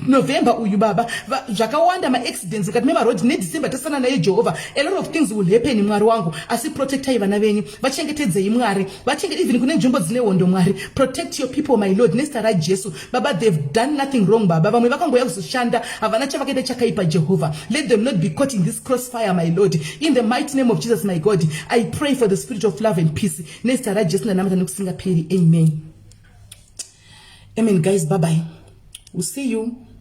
C: November uyu Baba, zvakawanda maaccidents mukati memarodi, neDecember tasana naye Jehovha. A lot of things will happen, Mwari wangu, asi protectai vana venyu, vachengetedzei Mwari, vachengete even kune nzvimbo dzine hondo. Mwari, protect your people, my Lord, nezita raJesu. Baba, they've done nothing wrong. Baba, vamwe vakangoya kuzoshanda, havana chavakaita chakaipa. Jehovha, let them not be caught in this crossfire, my Lord. In the mighty name of Jesus, my God, I pray for the spirit of love and peace. Nezita raJesu ndanamata nekusingaperi, amen, amen. Guys, bye bye, we'll see you.